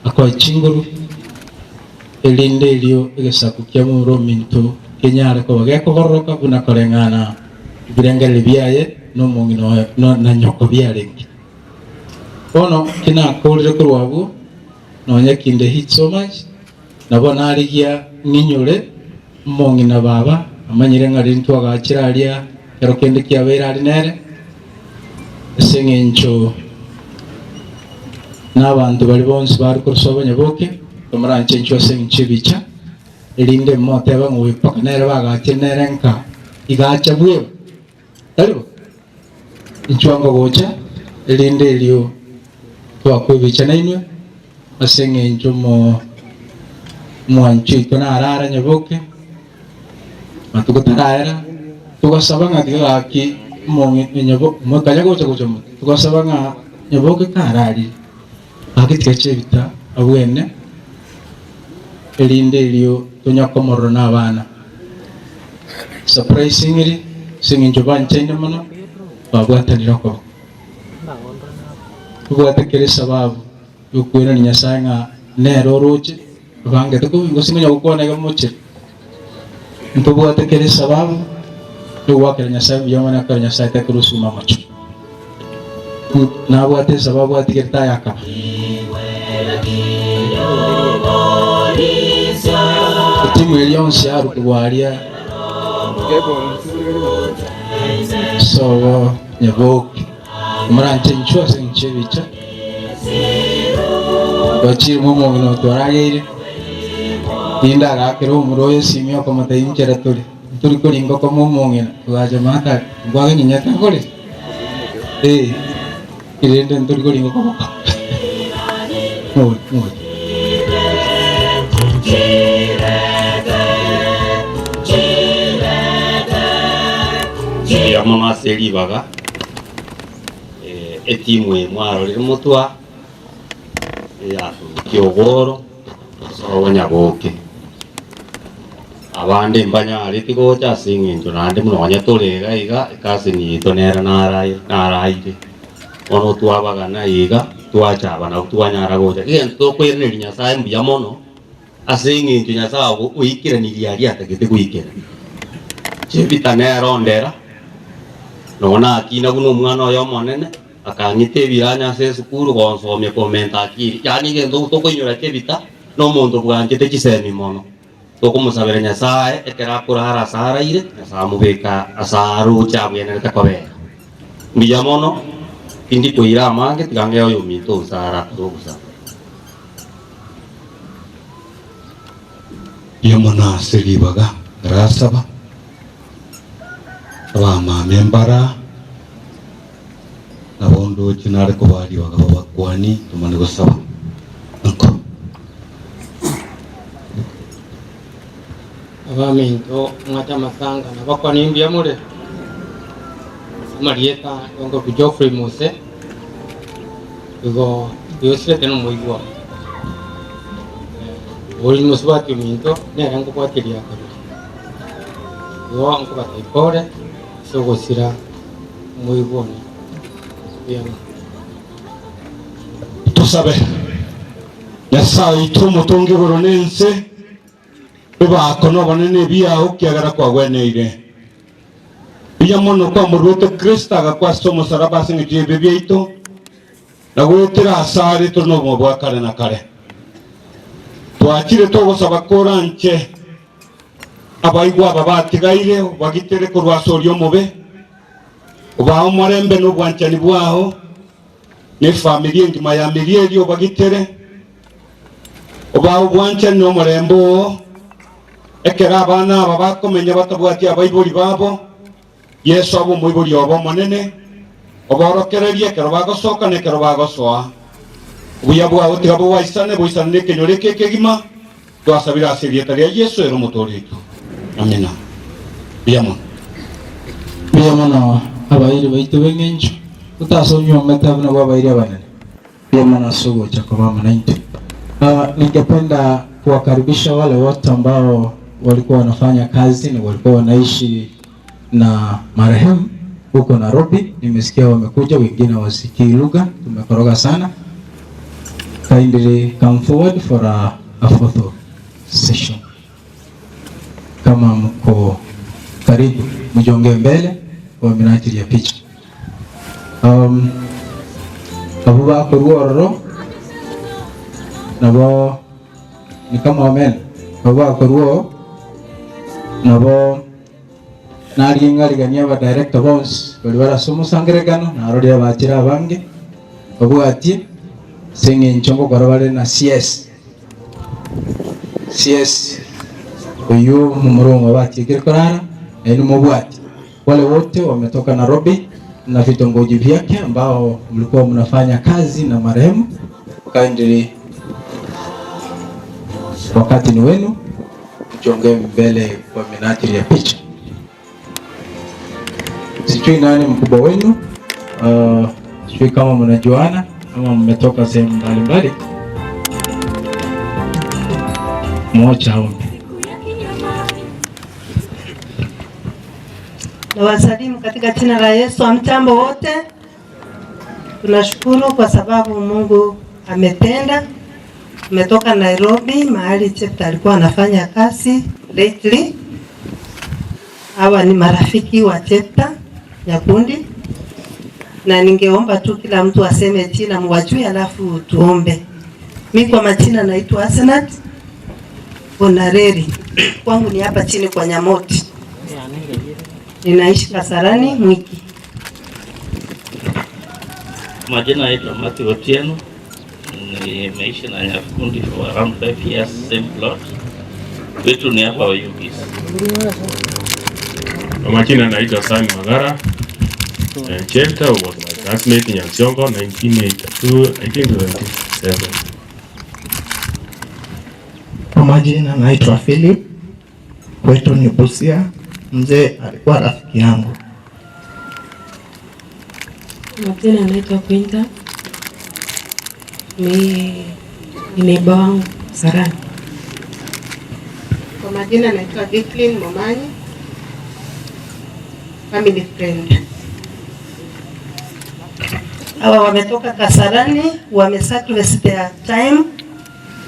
akoe chinguru erinde erio egesaku kia momura ominto kenyare koba gekogororoka buna koreng'ana ebirengererio biaye na omong'ina oye na nyoko biarenge. Bono kinakorire korwa abwo, nonya kinde hit so much, Nabo narigia ng'inyore omong'ina baba, amanyire ng'a riria ntwagachire aria ekero kende kiabeire aria nere, ase eng'encho nabanto baria bonsi bare korwa abanyaboke, tomoranche inchuo ase eng'encho y'ebicha, erinde motebe ng'a oyo mpaka nere bagachire nere nka iga acha bweba, tari bo? Inchuo ngogocha, erinde erio twakwa ebicha nainwe, Ase engencho omwanchi oito narare nyaboke, matuko taraera, togasaba ng'a tiga gaki mokanya gocha gocha motwe, togasaba ng'a nyaboke kararire, gaki tiga chebita abwene, erinde erio tonya komorora na abana. Surprisingly, ase eng'encho banchaine mono, babwatanire okoboko. Tobwate kera esababu y'okoirania Nyasae ng'a nere oroche obangete kobe gose ng'a gokwana iga mochere. Ntobwate kera esababu y'ogoakera Nyasae mbuya mono ekero Nyasae takorusia amamocho. Nabwate esababu atigerete ayakaba. Etimu eria yonsi yarwa korwa aria sobo Nyaboke. Moranche inchuo ase engencho y'ebicha, twachire momong'ina oo twarageire, rinde agaakera omomura oyo esimi okomotebia inchera tore, ntori koringa okoma omong'ina, togacha maate nkwagenyenyete nkore? Eh, rende ntori koringa okoboko. Mogocha mogocha. Mbuya mono ase ribaga. Etimu eye mwarorire motwa eyaturukia ogoro ase obonyaboke. Abande mbanyareti gocha ase eng'encho naende buna onye tore iga iga ekasini yaito nere naraire. Bono twabagana iga twachaba nabo twanyara gocha. Egento tokoiraneria Nyasaye mbuya mono ase eng'encho Nyasaye oikeranirie aria atagete goikerania. Chebita nere ondera. Nonya nakina buna omwana oye omonene, akang'ita ebiranya ase esukuru gonsomia komenta akili. Yaani egento tokoinyora chebita, na omonto bwanchete chisemi mono. Tokomosabera Nyasae ekero akorara ase araire, Nyasae amobeke ase aroche abwenerete kobera. Mbuya mono, tindi koira amange, tiga ng'ee oyominto onsi arakore ogosaba. Mbuya mono ase ribaga ndarasaba. Abamama embara, nabo ndoche nare kobaa ribaga babakwani tomane gosaba. Nko. Abaminto mwache amatanga nabakwani mbuya more? Amarieta ngongoku Geoffrey Mose, igo oyosirete nomoigwa one. Ori mosubati ominto nere nkobwatiria kabere. Igo nkobatebia pore ase ogosira omoigwa one. Mbuya mono. Tosabe. Nyasae oito omotongi igoro na ense, ebaako na obonene ebiao ekiagera kwagweneire. Buya mono kwamoruete Kristo agakwa ase omosaraba ase engencho y'ebibe biaito, na goetera asare tore nobogima bwa kare na kare. Twachire togosaba koranche abaigwa aba batigaire obagitere korwa ase oria omobe, obae omorembe na obwanchani bwao, na efamiri engima ya Mirieli obagitere, obae obwanchani na omorembe oo, ekero abana aba bakomenya batabwati abaibori babo, Yeso abe omoibori obo omonene, oborokererie ekero bagosoka na ekero bagosoa. Obuya bwao tiga bobaisane, boisane nekenyoro eke ekegima, twasabire ase erieta ria Yeso ere Omotooria oito. Amina. Mbuya mono. Mbuya mono abairi baito b'engencho, totasonyuomete abwo nabwo abairi abanene. Mbuya mono ase ogocha koba amo naintwe. Ningependa kuwakaribisha wale wote ambao walikuwa wanafanya kazi na walikuwa wanaishi na marehemu huko Nairobi. Nimesikia wamekuja, wengine hawasikii lugha, tumekoroga sana. Kindly come forward for a photo session. Kama mko karibu, mjongee mbele kwa minajili ya picha. Abwo bakorwa ororo nabo ni kama omena, abwo bakorwa oo nabo narie ng'ariganie abadirector bonsi baria bare ase omosangererekano, narorire abachire abange babwatie ase eng'encho ngokora bare na CS. CS oyio momura batiekire korara, nainwe mobwatie. Wale wote wametoka Nairobi na vitongoji vyake ambao mlikuwa mnafanya kazi na marehemu, kindly wakati ni wenu, mjongee mbele kwa minajili ya picha. Sijui nani mkubwa wenu, sijui kama mnajuana ama mmetoka sehemu mbalimbali. Mmoja aombe. Nawasalimu katika jina la Yesu. Hamjambo wote? Tunashukuru kwa sababu Mungu ametenda. Tumetoka Nairobi mahali Chepta alikuwa anafanya kazi lately. Hawa ni marafiki wa Chepta Nyakundi, na ningeomba tu kila mtu aseme jina muwajue, alafu tuombe. Mi kwa majina naitwa Asenat Bonareri, kwangu ni hapa chini kwa Nyamoti, ninaishi Kasarani Mwiki. Majina naitwa Matthew Otieno. Nimeishi na Nyakundi for around 5 years, same plot. Kwetu ni hapa Oyugis. Kwa majina naitwa Sami Magara. Chepta was my classmate in Nyansiongo 1982, 1977. Kwa majina naitwa Philip, kwetu ni Busia. Mzee alikuwa rafiki yangu. Majina naitwa Quinta. Ni ni neighbor wangu Sarani. Kwa majina naitwa Viklin Momanyi, family friend. Hawa wametoka Kasarani, wame sacrifice their time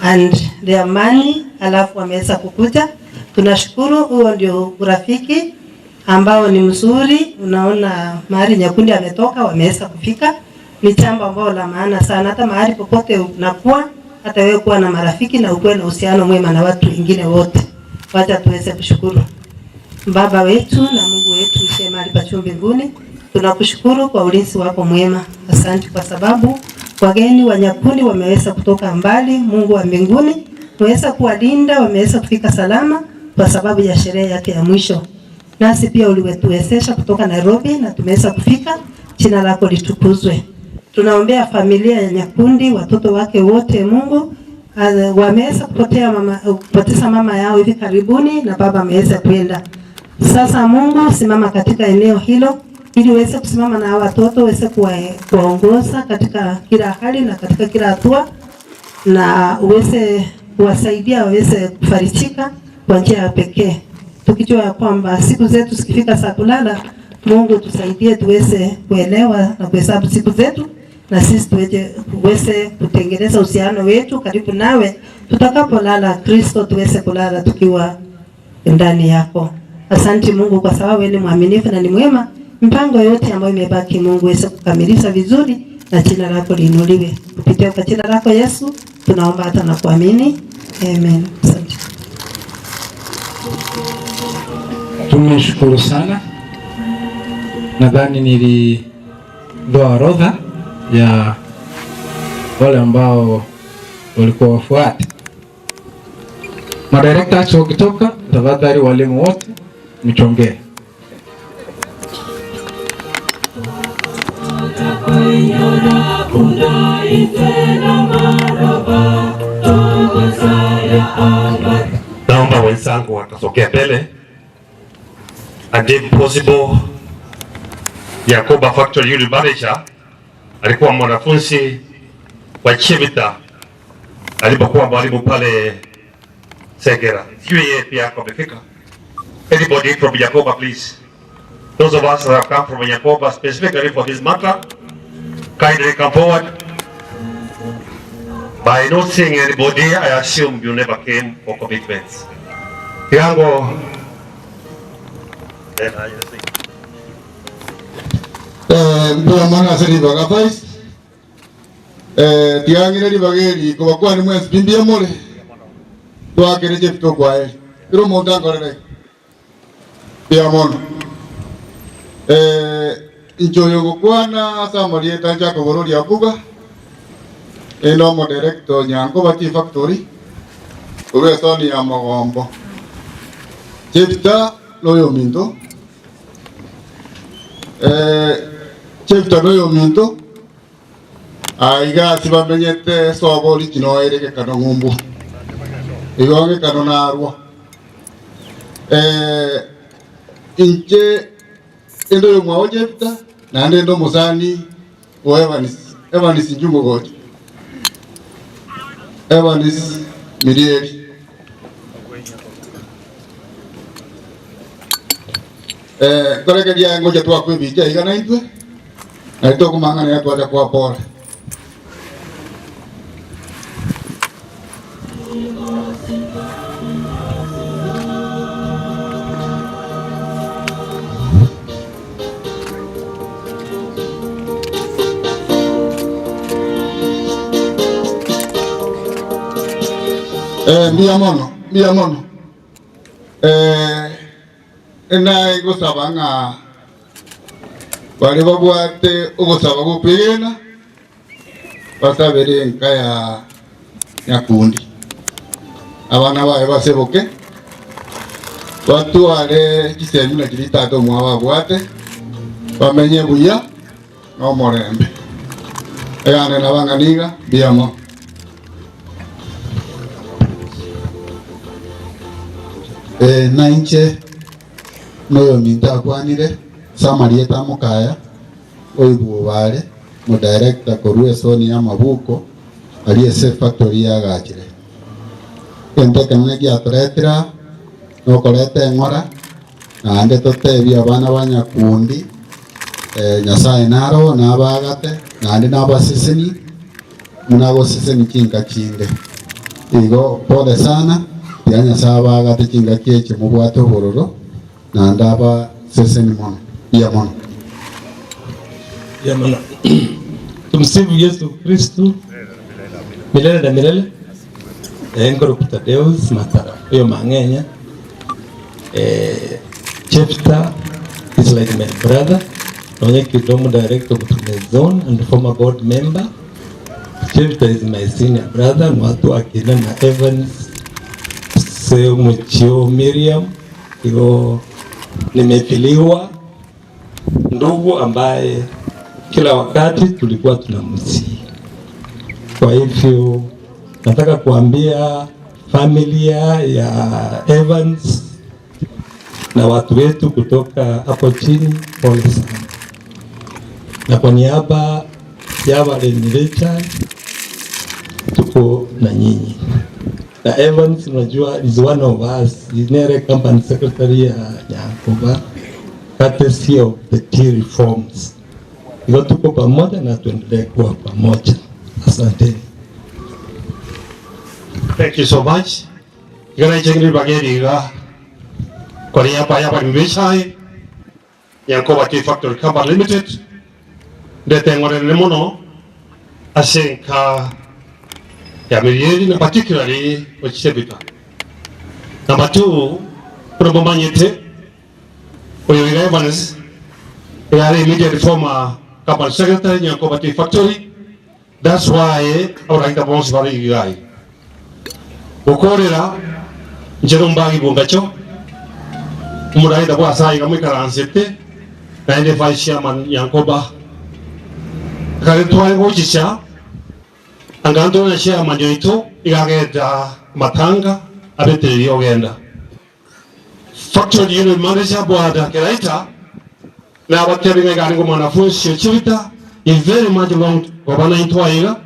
and their money, alafu wameweza kukuja. Tunashukuru, huo ndio urafiki ambao ni mzuri. Unaona mahali Nyakundi ametoka, wameweza kufika, ni jambo ambalo la maana sana. Hata mahali popote unakuwa, hata wewe kuwa na marafiki na ukuwe na uhusiano mwema na watu wengine wote. Wacha tuweze kushukuru. Baba wetu na Mungu wetu uishiye mahali pa juu mbinguni, tunakushukuru kwa ulinzi wako mwema. Asante kwa sababu wageni wa Nyakundi wameweza kutoka mbali. Mungu wa mbinguni, umeweza kuwalinda, wameweza kufika salama kwa sababu ya sherehe yake ya mwisho. Nasi pia uliwetuwezesha kutoka Nairobi na tumeweza kufika. Jina lako litukuzwe. Tunaombea familia ya Nyakundi, watoto wake wote, Mungu wameweza kupotea mama, kupoteza mama yao hivi karibuni na baba ameweza kwenda. Sasa Mungu simama katika eneo hilo ili uweze kusimama na hawa watoto uweze kuwaongoza katika kila hali na katika kila hatua, na uweze kuwasaidia waweze kufarijika kwa njia ya pekee, tukijua ya kwamba siku zetu zikifika za kulala, Mungu tusaidie tuweze kuelewa na kuhesabu siku zetu, na sisi tuweze kutengeneza uhusiano wetu karibu nawe. Tutakapolala Kristo, tuweze kulala tukiwa ndani yako. Asante Mungu kwa sababu wewe ni mwaminifu na ni mwema. Mipango yote ambayo imebaki Mungu uweze kukamilisha vizuri na jina lako liinuliwe. Kupitia kwa jina lako Yesu tunaomba hata na kuamini. Amen. Asante. Tumeshukuru sana. Nadhani nilitoa orodha ya wale ambao walikuwa wafuate. Madirectors wakitoka, tafadhali walimu wote mchongee. Naomba wenzangu wakasogea mbele. And if possible, Yakoba Factory Unit Manager alikuwa mwanafunzi wa Chevita alipokuwa mwalimu pale Segera. Sijui yeye pia ako amefika. Anybody from Yakoba please. Those of us that have come from Yakoba specifically for this matter, kindly come forward. By not seeing anybody, I assume you never came for commitments. Yango. Then I see. Mbuya mwana ase ribaga vice tiang'ire ribaga eri kobakwani mwensi pi mbuya more twakere chepto kwaeri kera omonto ankorere mbuya mono inche oyo ogokwana ase amarieta inche akobororia mbuga inde omodirector Nyankoba Tea Factory korwa esoni ya Mogombo Chepta noyo ominto Chepta noyo ominto aiga ase bamenyete sobo original ere gekano ng'umbu igo gekano narwa inche ende oyo mwao Chepta naende ende omosani o Evans Evans Njumogoti Evans Mirieri nkorekeria ngocha twakwa ebicha iga naintwe Nari tokomang'ana iga twacha koa pole. Eh, mbuya mono, mbuya mono. Eh, naye gosaba ng'a baria babwate ogosaba gw'okwegena basabere enka ya Nyakundi, abana baye baseboke, batware chisemi na chiria tata omwabo abwate, bamenye buya na omorembe. Egane nabang'ana iga, mbuya mono. Ee, nainche noyominto akwanire ase amarieta a mokaya oigwa are modirector korwa esoni y'amabuko aria ase efactory yagachire. Egento ekenene giatoretire aa nokoreta eng'ora naende totebie abana ba Nyakundi Nyasaye naro nabagate naende nabasesenie buna agosesenia chinka chinde. Igo pole sana tiga Nyasaye abagate chingaki echi mobwate obororo naende abasesenie mono. Mbuya mono. Mbuya mono. Tumsifu Yesu Kristu milele na milele. Eh, nkoroku Tadeus Matara oyo Mang'enya. Eh, Chepta is like my brother. Nonye Kidomo director of the zone and former board member. Chepta is my senior brother. Mwatu akina na Evans Semuchio Miriam. Igo nimefiliwa ndugu ambaye kila wakati tulikuwa tunamsihi. Kwa hivyo nataka kuambia familia ya Evans na watu wetu kutoka hapo chini, pole sana, na kwa niaba ya Walemi tuko na nyinyi na Evans, unajua is one of us, is nere company secretary ya Nyankoba courtesy of the tea reforms. Hivyo tuko pamoja na tuendelee kuwa pamoja. Asante. Thank you so much. Igana ichengiri bageri iga kwa niaba ya barimi b'echae Nyankoba Tea Factory Company Limited ndete ng'orerere mono ase enka ya Mirieri na particularly Ochisebita. Number two, buna momanyete oyo iga Evans iga are immediate former company secretary Nyankoba Tea Factory. That's why abaragita bonsi bare iga iga. Gokorera inche nombagi bw'engacho, omoragita bw'ase aiga moikaransete, naende vice chairman Yankoba. Ekero tware gochicha, anga ntore na chairman oito iga ageta amatanga abetereria ogenda. Factory unit manager Bwana Keraita nabatebie ng'a iga arenge omwanafunsi o Chivita, he very much longed koba naintwe aiga.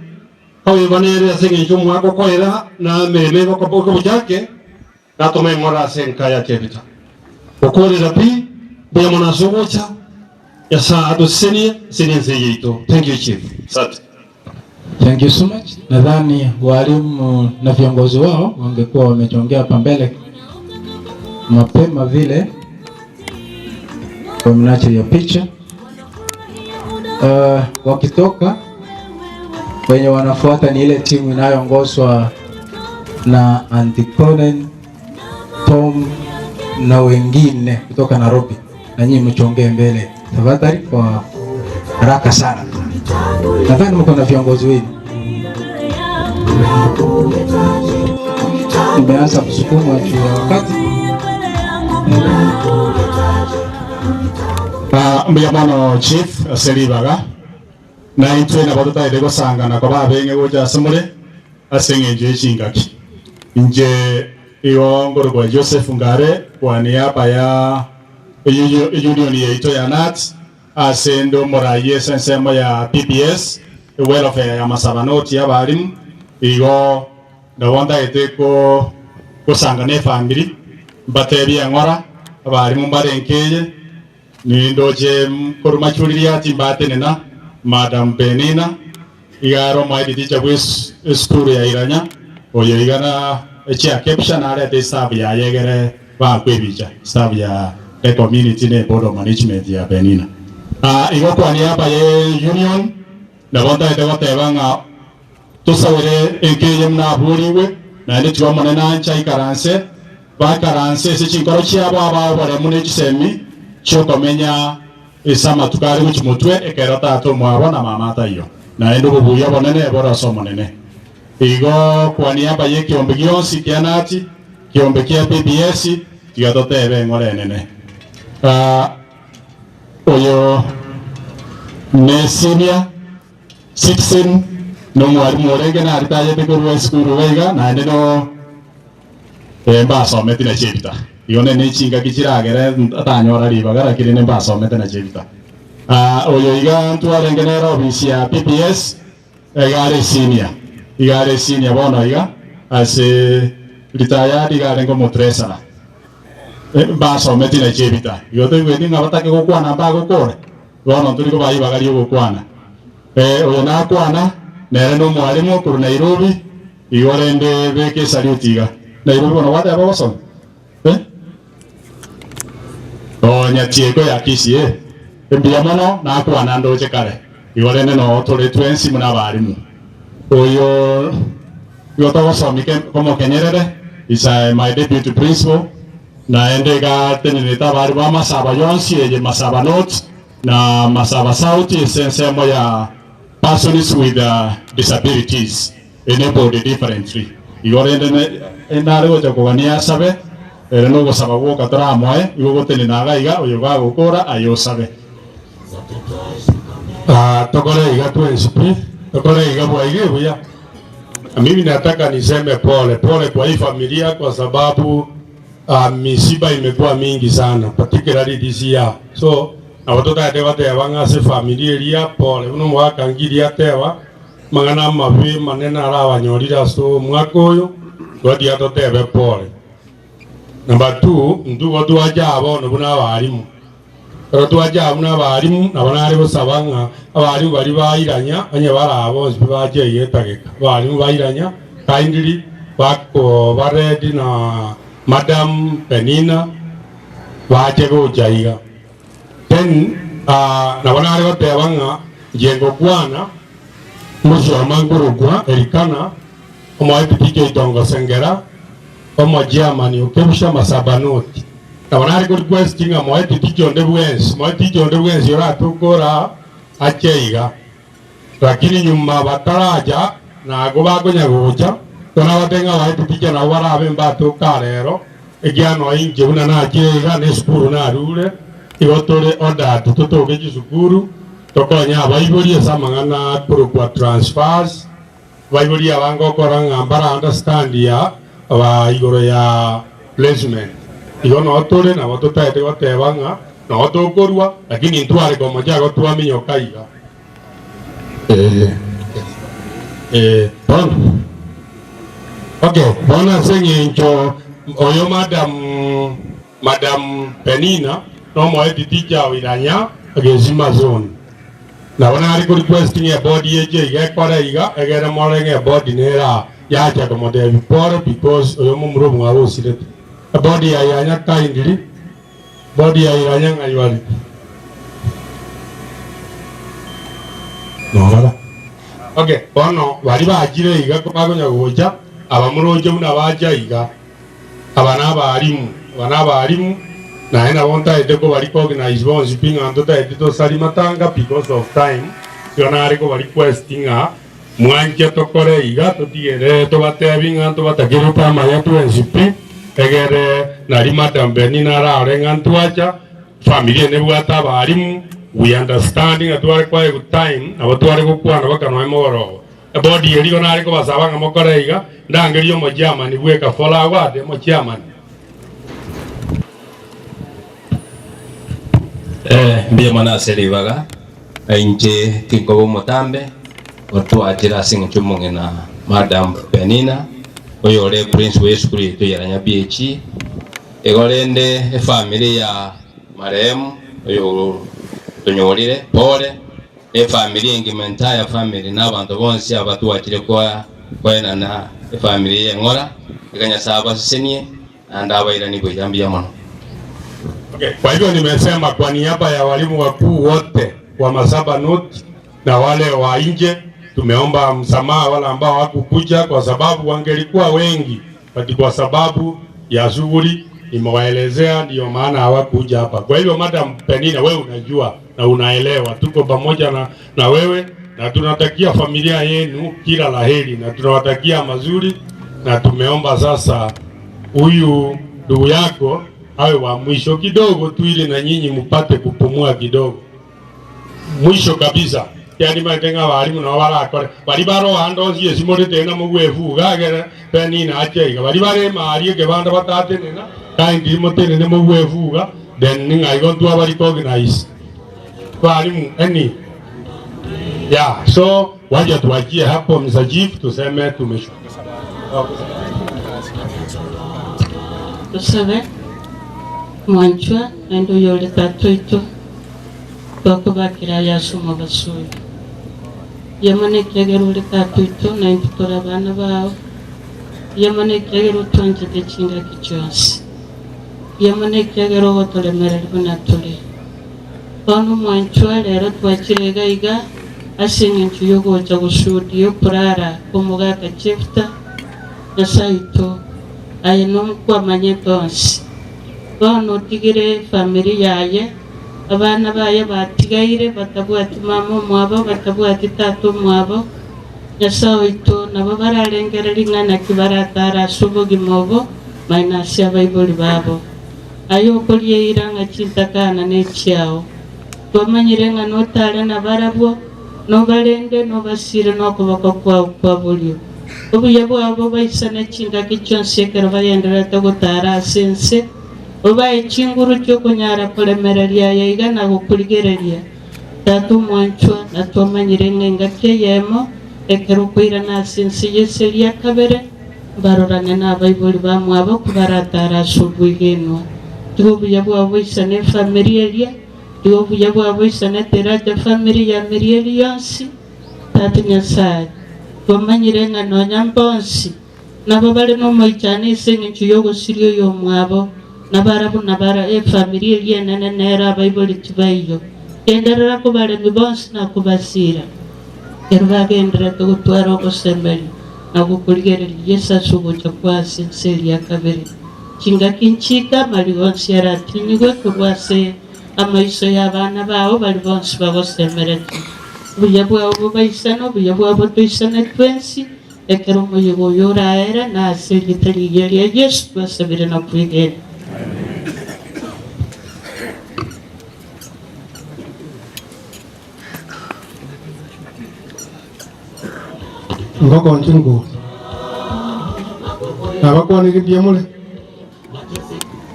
Oyoba nere ase engencho omwaka okoera na emeremo ebe obochake, natome eng'ora ase enka ya Chevita. Gokorera pi, mbuya mono ase ogocha, Nyasae atosesenie ase ense eye yaito. Thank you chief. Asante. Thank you so much. Nadhani walimu na viongozi wao wangekuwa wamechongea hapa mbele mapema vile kwa minajili ya picha. Wakitoka wenye wanafuata ni ile timu inayoongozwa na Anticonen, Tom na wengine kutoka Nairobi, na nyinyi mchongee mbele tafadhali kwa haraka sana. Nadhani mko na viongozi wenu. Nimeanza kusukuma juu ya wakati. Mbuya mono chief ase ribaga na intwe nabo totaete gosangana koba abenge gocha ase more ase eng'encho ya chingaki inche igo ngorokwa Joseph Ngare kwa niaba ya union yaito ya NATS ase ende omorai ase ensemo ya PPS welfare ya masabanoti abarimu igo nabo ntagete ko gosangana efamily mbatebie eng'ora abarimu mbarenkeye nindoche korwa machuriria timbatenena Madam Penina, iga are omohead teacher bwe esukuru ya Iranya, oyo iga na echia KEPSHA narete esabu yaye egere baakwe ebicha, esabu ya the community ne board of management ya Penina. Igo kwa niaba ye union nabo ntagete goteba ng'a Tosabere enka eye buna aborigwe, naende tiga Omonene anche aikaranse, baikaranse ase chinkoro chiabo abae oboremu ne chisemi chi'okomenya ase amatuko are gochia motwe, ekero tata omwabo na mama ataiyo. Naende obobuya obonene bore ase Omonene. Igo kwa niaba y'ekeombe gionsi kia Nati, kiombe kia PBS, tiga totebe eng'ora enene. Oyo ne senior. Citizen nomwalimu orenge naritayete korwa esukuru iga iga naende no eh, mbasometi na chebita igo nene chingaki chiragere atanyora ribaga lakini ne mbasomete na chebita. Ah, oyo iga ntwarenge nere ofisi ya PPS iga are senior iga are senior bono iga ase retired iga arenge omotreasurer mbasometi na chebita igo toigweti ng'a batake gokwana mbagokore. Bono ntori kobaa ribaga ri'ogokwana. Ee, oyo nakwana, nere nomwalimu korwa Nairobi, igo rende beka esaliuti iga. Nairobi bono gwateba ogosoma? Eh? Nonya tieko ya Kisii eh? Mbuya mono nakwana ndoche kare, igo rende noo tore twensi buna abalimu. Oyo igo togosomia komokenyerere, is my deputy principal. Naende iga atenenete abare b'amasaba yonsi eye Masaba North na Masaba South ase ensemo ya Persons with Disabilities Enabled Differently. Igo rende nare gocha kogania asabe, ere nogosaba gwoka toramoe, igo gotenena iga iga oyo gagokora aye osabe. Tokore iga twensi pi, tokore iga bwaige buya. Mimi nataka niseme pole pole kwa hii familia kwa sababu misiba imekuwa mingi sana particularly this year so nabo totagete goteba ng'a ase familia eria pole buna omogaka Ngiri ateba amang'ana amabe manene arabanyorire ase omwaka oyo igo tiga totebe pole. Number two intwe igo twacha bono buna abalimu Ekero twacha buna abalimu, nabo nare gosaba ng'a abalimu baria bairanya, onye baraa bonsi pi bache iga etageka, abalimu bairanya kindly bako ba ready na Madam Penina bache gocha iga. Then nabo nare goteba ng'a inche ngokwana ngosoma nkorokwa Elikana, omoepitiki oito ngosengera, Omochairman o Kebusha Masabanoti nabo nare ko request ng'a moe titicha onde bwensi, moe teacher onde bwensi oratoke ora ache iga. Lakini nyuma bataracha nago bakonya gocha, igo nabatebie ng'a abae titicha nabo barabe mbatoke aa rero, ekiagera nonya inche buna nachire iga na esukuru narure, igo tore ordered totoke chisukuru, tokonye abaibori ase amang'ana akorokwa transfers. Abaibori aba ngokora ng'a mbara understand ya ba igoro ya placement. Igo noo tore nabo totaete goteba ng'a noo tokorua lakini ntware komocha igo twaminyoka iga. Ee, ee, bono okay, bono ase eng'encho oyo madam madam Penina nomoeti teacher o Iranya Gesima zone. Nabo nare ko request ng'a ebodi eche iga ekore iga, egere more ng'a ebodi nere aa yacha komotebia pore because oyo momura omwabo osirete. Ebodi ya Iranya kindly, bodi ya Iranya ng'ai bare? Norora? Okay, bono baria bachire iga bakonya gocha, aba moroche buna bacha iga. Aba nabalimu, aba nabalimu, naye nabo ntaete koba recognise bonsi pi ng'a ntotaeti tosari matanga because of time, igo nare koba request ng'a mwanche tokore iga totigere tobatebi ng'a ntobatakerete amaya twensi pi, egere nari madam Penina ararore ng'a ntwacha, family eye nebwate abalimu, we understand ng'a tware kwaegwa time, nabo tware gokwana mpaka nonya mogoroba. Ebodi eria igo nare kobasaba ng'a mokore iga, ndangerie omochiamani bweka forward, omochiamani. Eh, mbuya mono ase ribaga, na inche tinkoba omotambe, otwachire ase eng'encho omong'ina Madam Penina, oyore principal y'esukuru yaito ya Nyabichi, igo rende efamiri ya marehemu oyo otonyorire, pole. Efamiri engima, entire family, na abanto bonsi aba twachire koa koenana efamiri eye eng'ora, iga Nyasae abasesenie naende abairanie buya. Mbuya mono. Okay, kwa hivyo nimesema kwa niaba ya walimu wakuu wote wa Masaba North na wale wa nje, tumeomba msamaha wale ambao hawakukuja kwa sababu wangelikuwa wengi, but kwa sababu ya shughuli nimewaelezea, ndio maana hawakuja hapa. Kwa hivyo Madam Penina, wewe unajua na unaelewa, tuko pamoja na, na wewe na tunatakia familia yenu kila la heri na tunawatakia mazuri, na tumeomba sasa huyu ndugu yako awe wa mwisho kidogo tu, ili na nyinyi mpate kupumua kidogo. Mwisho kabisa yani matenga barimu nabo barakore bari baroa ndosi esimorete na mugwefuga agere Penina ache iga bari bare mari ekebanda batatenena kindly motenene mugwefuga then ning'a igo ntwaba recognize barimu any yeah so wacha tuachie hapo Mr. Chief tuseme tumeshukuru. Tosabe, Mwanchwa, naende oyore Tata oito, twakobakera aye ase omobaso oyo. Mbuya mono ekiagera ore Tata oito, na intwe tore abana bao. Mbuya mono ekiagera otwanchete chingaki chionsi. Mbuya mono ekiagera ogotoremereria buna tore. Bono omwanchwa, rero twachire iga iga ase engencho y'ogocha goshuhudia okorara kw'omogaka Jefta, Nyasae oito, aye nomkwamanyete onsi. Bono otigire efamiri yaye, abana baye batigaire batabwati mama omwabo, batabwati tata omwabo. Nyasae oito, nabo bararengere ring'ana ki baratare ase obogima obo maino ase abaibori babo. Aye okoria eira ng'a chintakana nechiao. Twamanyire ng'a notare nabarabwo, nobarende, nobasire nokoboko kwao kwa borio. Obuya bwao bobaisane chingaki chionsi ekero bagendererete gotaara ase ense, obae chinguru chi'okonyara koremereria aya iga na gokorigereria. Tata omwanchwa, na twamanyire ng'a engaki eyemo, ekero okoirana ase ense y'eseri ya kabere, Mbarorane nabaibori bamwabo kobarataare ase obwegenwa. Tiga obuya bwabo boisane efamiri eria, tiga obuya bwabo boisane Teraja famiri ya Mirieli yonsi. Tata Nyasae, twamanyire ng'a nonya mbonsi nabo bare nomoichano ase engencho y'ogosiria oyomwabo, nabarabwo nabara efamiri eria enene nero abaibori tibaiyo. Genderera kobaremia bonsi na kobasiira. Ekero bagendererete gotwara ogosemeria na gokorigereria Yeso ase ogocha kwa ase ense eria kabere, chingaki nchike amariga onsi aratinyigwe korwa ase amaiso y'abana bao baria bonsi bagosemeretie. Obuya bwao bobaisane, obuya bwabo toisane twensi, ekero omoyega oyo oraere, na ase erieta rigiya ria Yeso twasabire na kwegena. Ngoko nchungu. Nabakwanire mbuya more?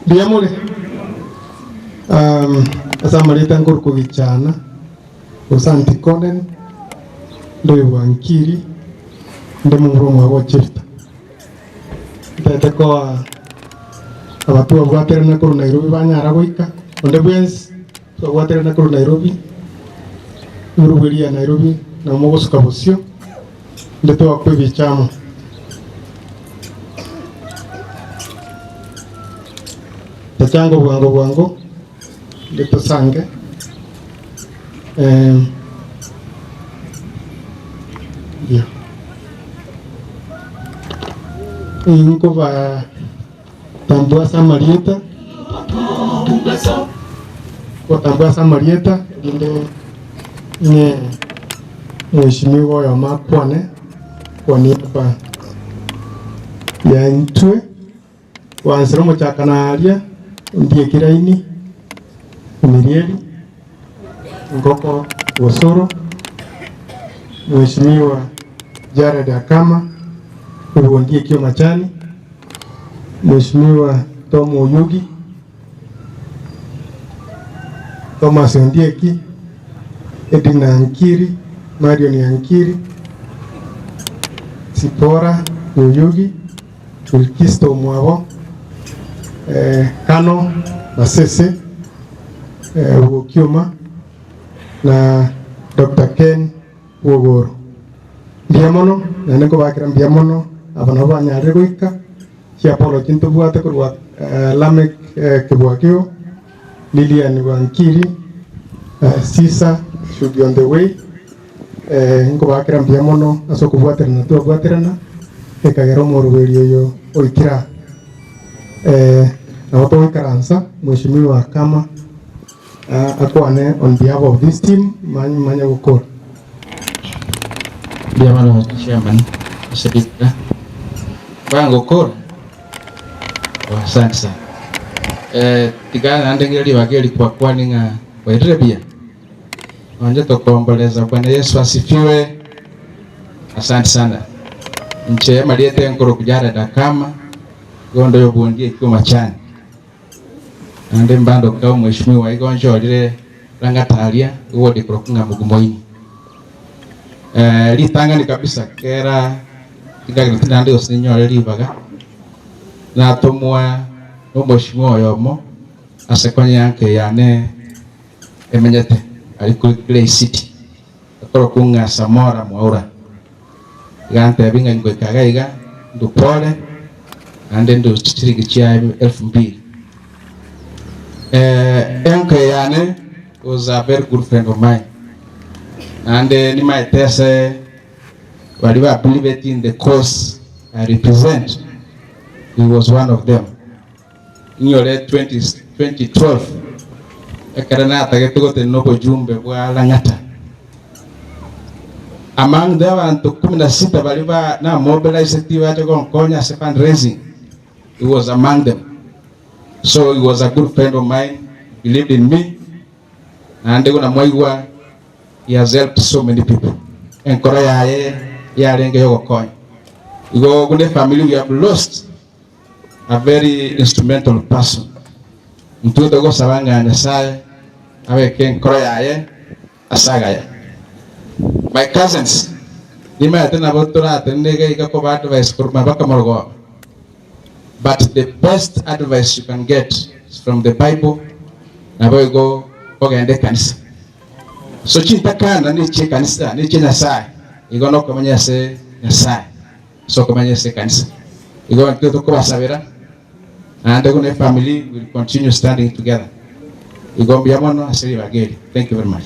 Mbuya more? Um, ase amarieta nkorokwa Gichana, gose Anticonen, ndoibwa Nkiri, nde momura omwabo o Jefta. Ntete koa abatwa babwaterana korwa Nairobi banyara goika, onde bwensi twabwaterana korwa Nairobi, ebirogo eria ya Nairobi nabo mogosuka bosio, inde twakwa ebicha amo. Tachango bwango bwango, inde tosange eh, yeah. Nkobatambua ase amarieta, nkobatambua ase amarieta erinde ng'e mweshimiwa oyomo akwane kwa niaba yaintwe, gwansera omochakano aria, ndie kiraini, Emirieri, Ngoko Osoro, Mheshimiwa Jared Akama, Obondi Ekio Machani, Mheshimiwa Tom Oyugi, Thomas Ondieki, Edina Ankiri, Marion Ankiri, Sipora Oyugi, Wilkisto omwabo, eh, Kano Masese, eh, Obokioma, na. Doctor Ken Bwogoro. Mbuya mono, naende nkobakera mbuya mono aba nabo banyarire goika chiapology ntobwate korwa Lameck Kibwakio, Lilian Wankiri, Caesar should be on the way, nkobakera mbuya mono ase okobwaterana twabwaterana ekagera omoroberi oyo oikire aa. Nabo togoikaransa Mheshimiwa Kama akwane on behalf of this team manye gokora. Mbuya mono chairman ase ribaga. Bangokora oh, asante sana. Eh, tiga naende ng'ire ribaga eri kwakwane ng'a bwairire buya. Onye tokomboleza Bwana Yesu asifiwe. Asante sana. Inche amarieta enkoro Jared Akama, gondo yobundi ekioma chane. Naende mbandoka omweshimiwa igo nchorire Lang'ata aria eward ekorokwa ng'a Mugumoini. Eh, ritang'ani kabisa kera tindagereti naende gose ninyore ribaga, natomwa nomweshimiwa oyomo ase konya enka yane emenyete aria Clay City, ekorokwa ng'a Samora Mwaura. Iga antebia ng'a ingoika iga iga, ndue pole, naende ndue chichiringi chiaye elfu mbili. Eh, enka yane was a very good friend of mine. Naende nimaete ase baria ba believed in the cause I represent, he was one of them. Inyore 20, 2012 ekero natagete gotenena obojumbe bwa Lang'ata. Among the abanto kumi na sita baria ba na mobilizeti bache gonkonya ase fundraising, he was among them. So he was a good friend of mine, believed in me, naende buna mwaigwa he has helped so many people. Enkoro yaye yarenge yogokonya. Igo buna efamily we have lost a very instrumental person. Intwe togosaba ng'a Nyasaye abeke enkoro yaye ase agaya. My cousins, nimaete nabo toratenene iga iga koba advice korwa mpaka morogoba, but the best advice you can get is from the Bible, naboigo ogende ekanisa. So chintakana ne chie ekanisa, ne chie Nyasaye, igo nokomenya ase Nyasaye, ase okomenya ase ekanisa. Igo intwe tokobasabera. Naende buna efamily we will continue standing together. Igo mbuya mono ase ribaga eri. Thank you very much.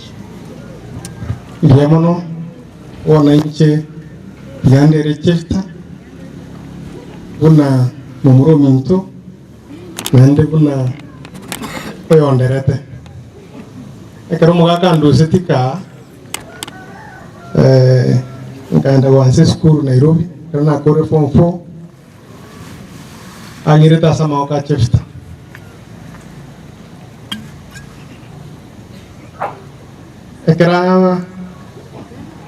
Mbuya mono bono inche tiga ndere Jefta buna momura ominto naende buna oyonderete. Ekero omogaka anduseti kaa nkaenda goansa esukuru Nairobi ekero nakorire form four. Ang'irete ase amaboko a Jefta. Ekero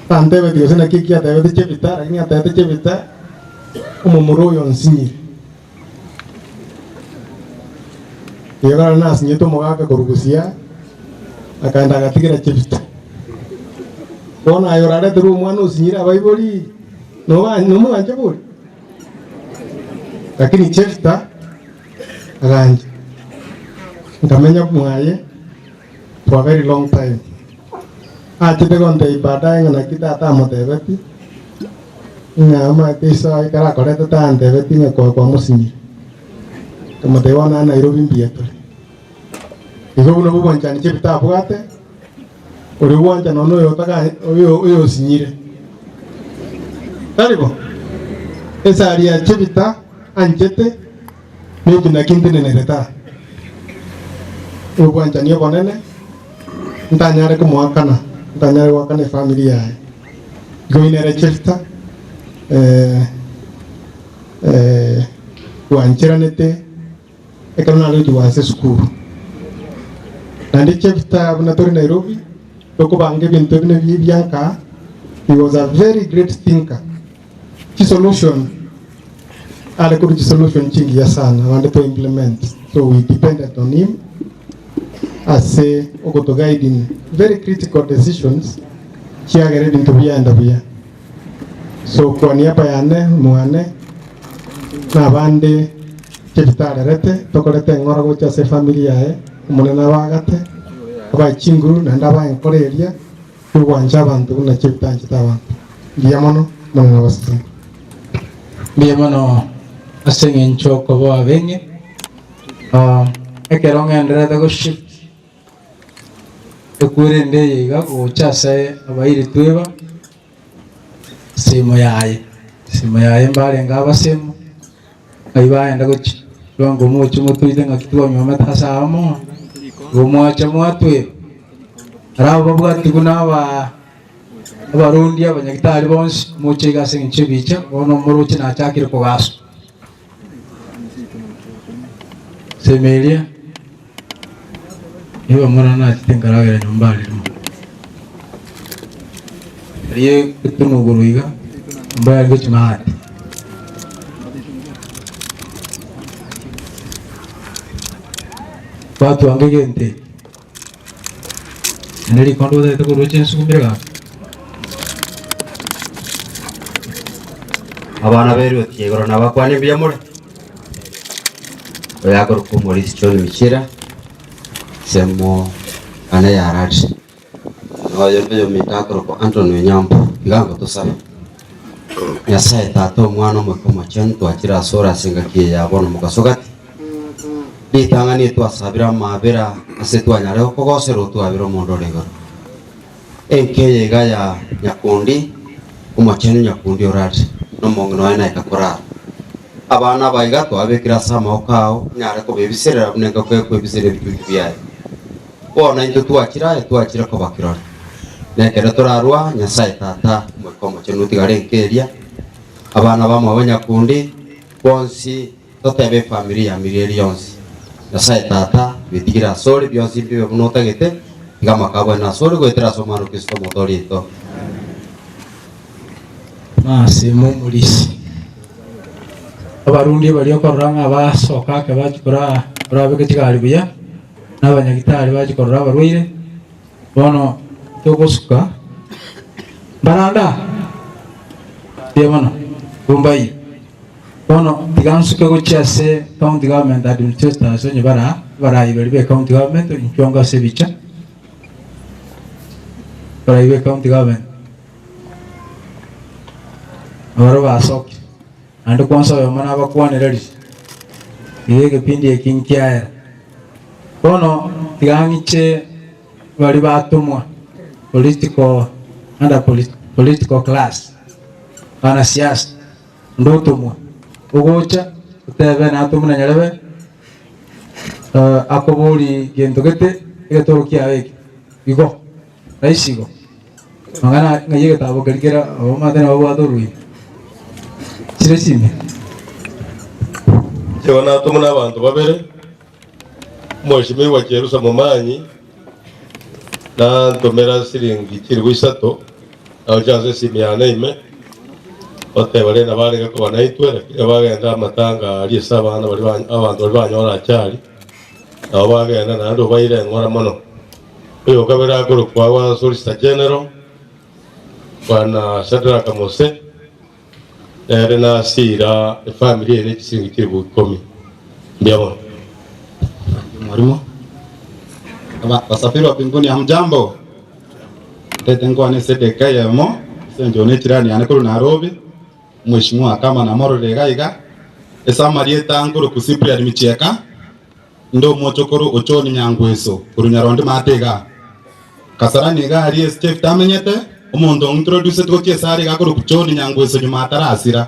atantebetie gose naki eki atebetie Jefta, lakini atebete Jefta, omomura oyo onsinyire. Rirorio ekero nasinyete omogaka korwa Busia, akaenda agatigera Jefta. Bono aye orareterwe omwana osinyire abaibori, nomoganche bori? Lakini Jefta agancha, nkamenya mwaye for a very long time. Achete gontebia baadaye ng'a naki tata amotebeti, ng'a omanyete iso ekero akorete tantebeti ng'a kwa kwamosinyire. Nkamotebia bono aa Nairobi mbuya tore. Igo buna obwanchani Jefta abwate, oria ogwancha nonya oyo otaka oyo oyosinyire. Tari bo? Esari ya Jefta anchete neki naki ntenenerete aa. Obwanchani obonene ntanyare komoakana, ntanyare goakana efamiri yaye. Igo inere Jefta eh, eh, bwancheranete Ekero narochigwe ase esukuru, naende Jefta buna tore Nairobi, tokobanga ebinto buna ebi bia nka, he was a very great thinker. Chisolution, are korwa chisolution chingiya sana abande to implement, so we depended on him ase ogoto guide in very critical decisions chiagera ebinto biaenda buya. So kwa niaba yane, mwane, na abande Jefta arerete, tokorete eng'ora gocha ase efamiri yaye, Omonene abaagate, abae chinguru, naende abae enkoro eria. Y'ogwancha abanto buna chief tanchete abanto. Mbuya mono, Omonene abasesenie. Mbuya mono ase eng'encho okoba abeng'e. Ekero ng'endererete go shift ekwerende eye iga gocha ase abairi tweba semo yaye, semo yaye mbarenge abasemo ng'ai bagenda gochia bwango moche motweite ng'aki twanywomete ase amo igo mwacha mwatweba. Ere babwati buna aba abarundi abanyagitari bonsi moche iga ase eng'encho y'ebicha bono moroche nachakire kogaswa. Semeria, nigo bamura nachete nkaragera nyomba aria rimo. Aria egetunwa igoro iga, nyomba yarenge chimahati. Batwanga egento eke, naende rikondo otagete korwa chinsukumire gaki. Abana b'eruoti ya igoro nabakwane mbuya more? Oyo akorokwa omorisia John Michira, semo ane ya Arati. Na oyo noyominto akorokwa Anthony Onyambo, iga ngotosabe. Nyasaye Tata Omwana Omoika Omochenu twachire asore ase engaki eye ya bono mogaso gati. Ritang'ani twasabire amabera ase twanyare gokogosera otwabere omonda ore igoro. Enka eye iga ya Nyakundi, Omochenu Nyakundi orarire, na omong'ina oye naika korara. Abana aba iga twabekire ase amaboko ao, onyare kobebiserera buna engako ekoebisera ebichuchu biaye. Bono intwe twachire aye twachire koba kirori. Na ekero torarua, Nyasae Tata, Omoika Omochenu otigare enka eria, abana bamwabo Nyakundi, bonsi Totebe efamiri ya Mirieri yonsi, Nyasae Tata, bitigire asore bionsi mbibe buna otagete, tiga amakabwa aino asore goetera ase Omwana o Kristo Omotoori oito. Nase momorisia. Abarundi baria okorora ng'a basoka ake bachia koraa korabeka chigari buya, na abanyagitari bachia korora abarwaire, bono togosuka mbaranda mbuya mono, mbuya. Bono tiga nsuke gochia ase county government administrators onye bara abarai baria be county government inchuo ango ase ebicha, abarai be county government nabarabwo basokire naende kwansa oyomo nabakwanera riria, iga egepindi eki nkiaera. Bono tiga ng'iche baria batomwa political under political class, abanasiasa. Onde otomwa ogocha otebe natomwe na nyarebe, akoborie gento gete egetoro kiaye eke, igo, rahisi igo. Mang'ana ng'ai egetabo keria kere abamate nabo babwate oruya. Chire chimbe. Inche bono natomwa na abanto babere, Omweshimiwa Jerusa Momanyi nantomera siringi chilifu isato, nagochia ase esimi yane ime, goteba rende nabo arenge koba naintwe, lakini bagenda amatanga aria ase abana baria ba abanto baria banyora achari, nabo bagenda naende obaire eng'ora mono. Oyo okabere akorokwa our Solicitor General, Bwana Shadrack Mose, Nere nasiira efamiri eye ne chisiringi chilifu ikomi. Mbuya mono. Mwalimu. Aba wasafiri wa mbinguni hamjambo? Ntete nkwane ase edagika eyemo ase enchera ne echirani yane korwa Nairobi, Mheshimiwa kama namororire iga iga, ase amarieta nkorokwa Cyprian Michieka, inde omochokoro o John Nyangweso korwa Nyarondi Maate igaa. Kasarani iga aria ase Jephthah amenyete, omonto ong'introduceti gochia ase are iga akorokwa John Nyangweso nyuma atarasira.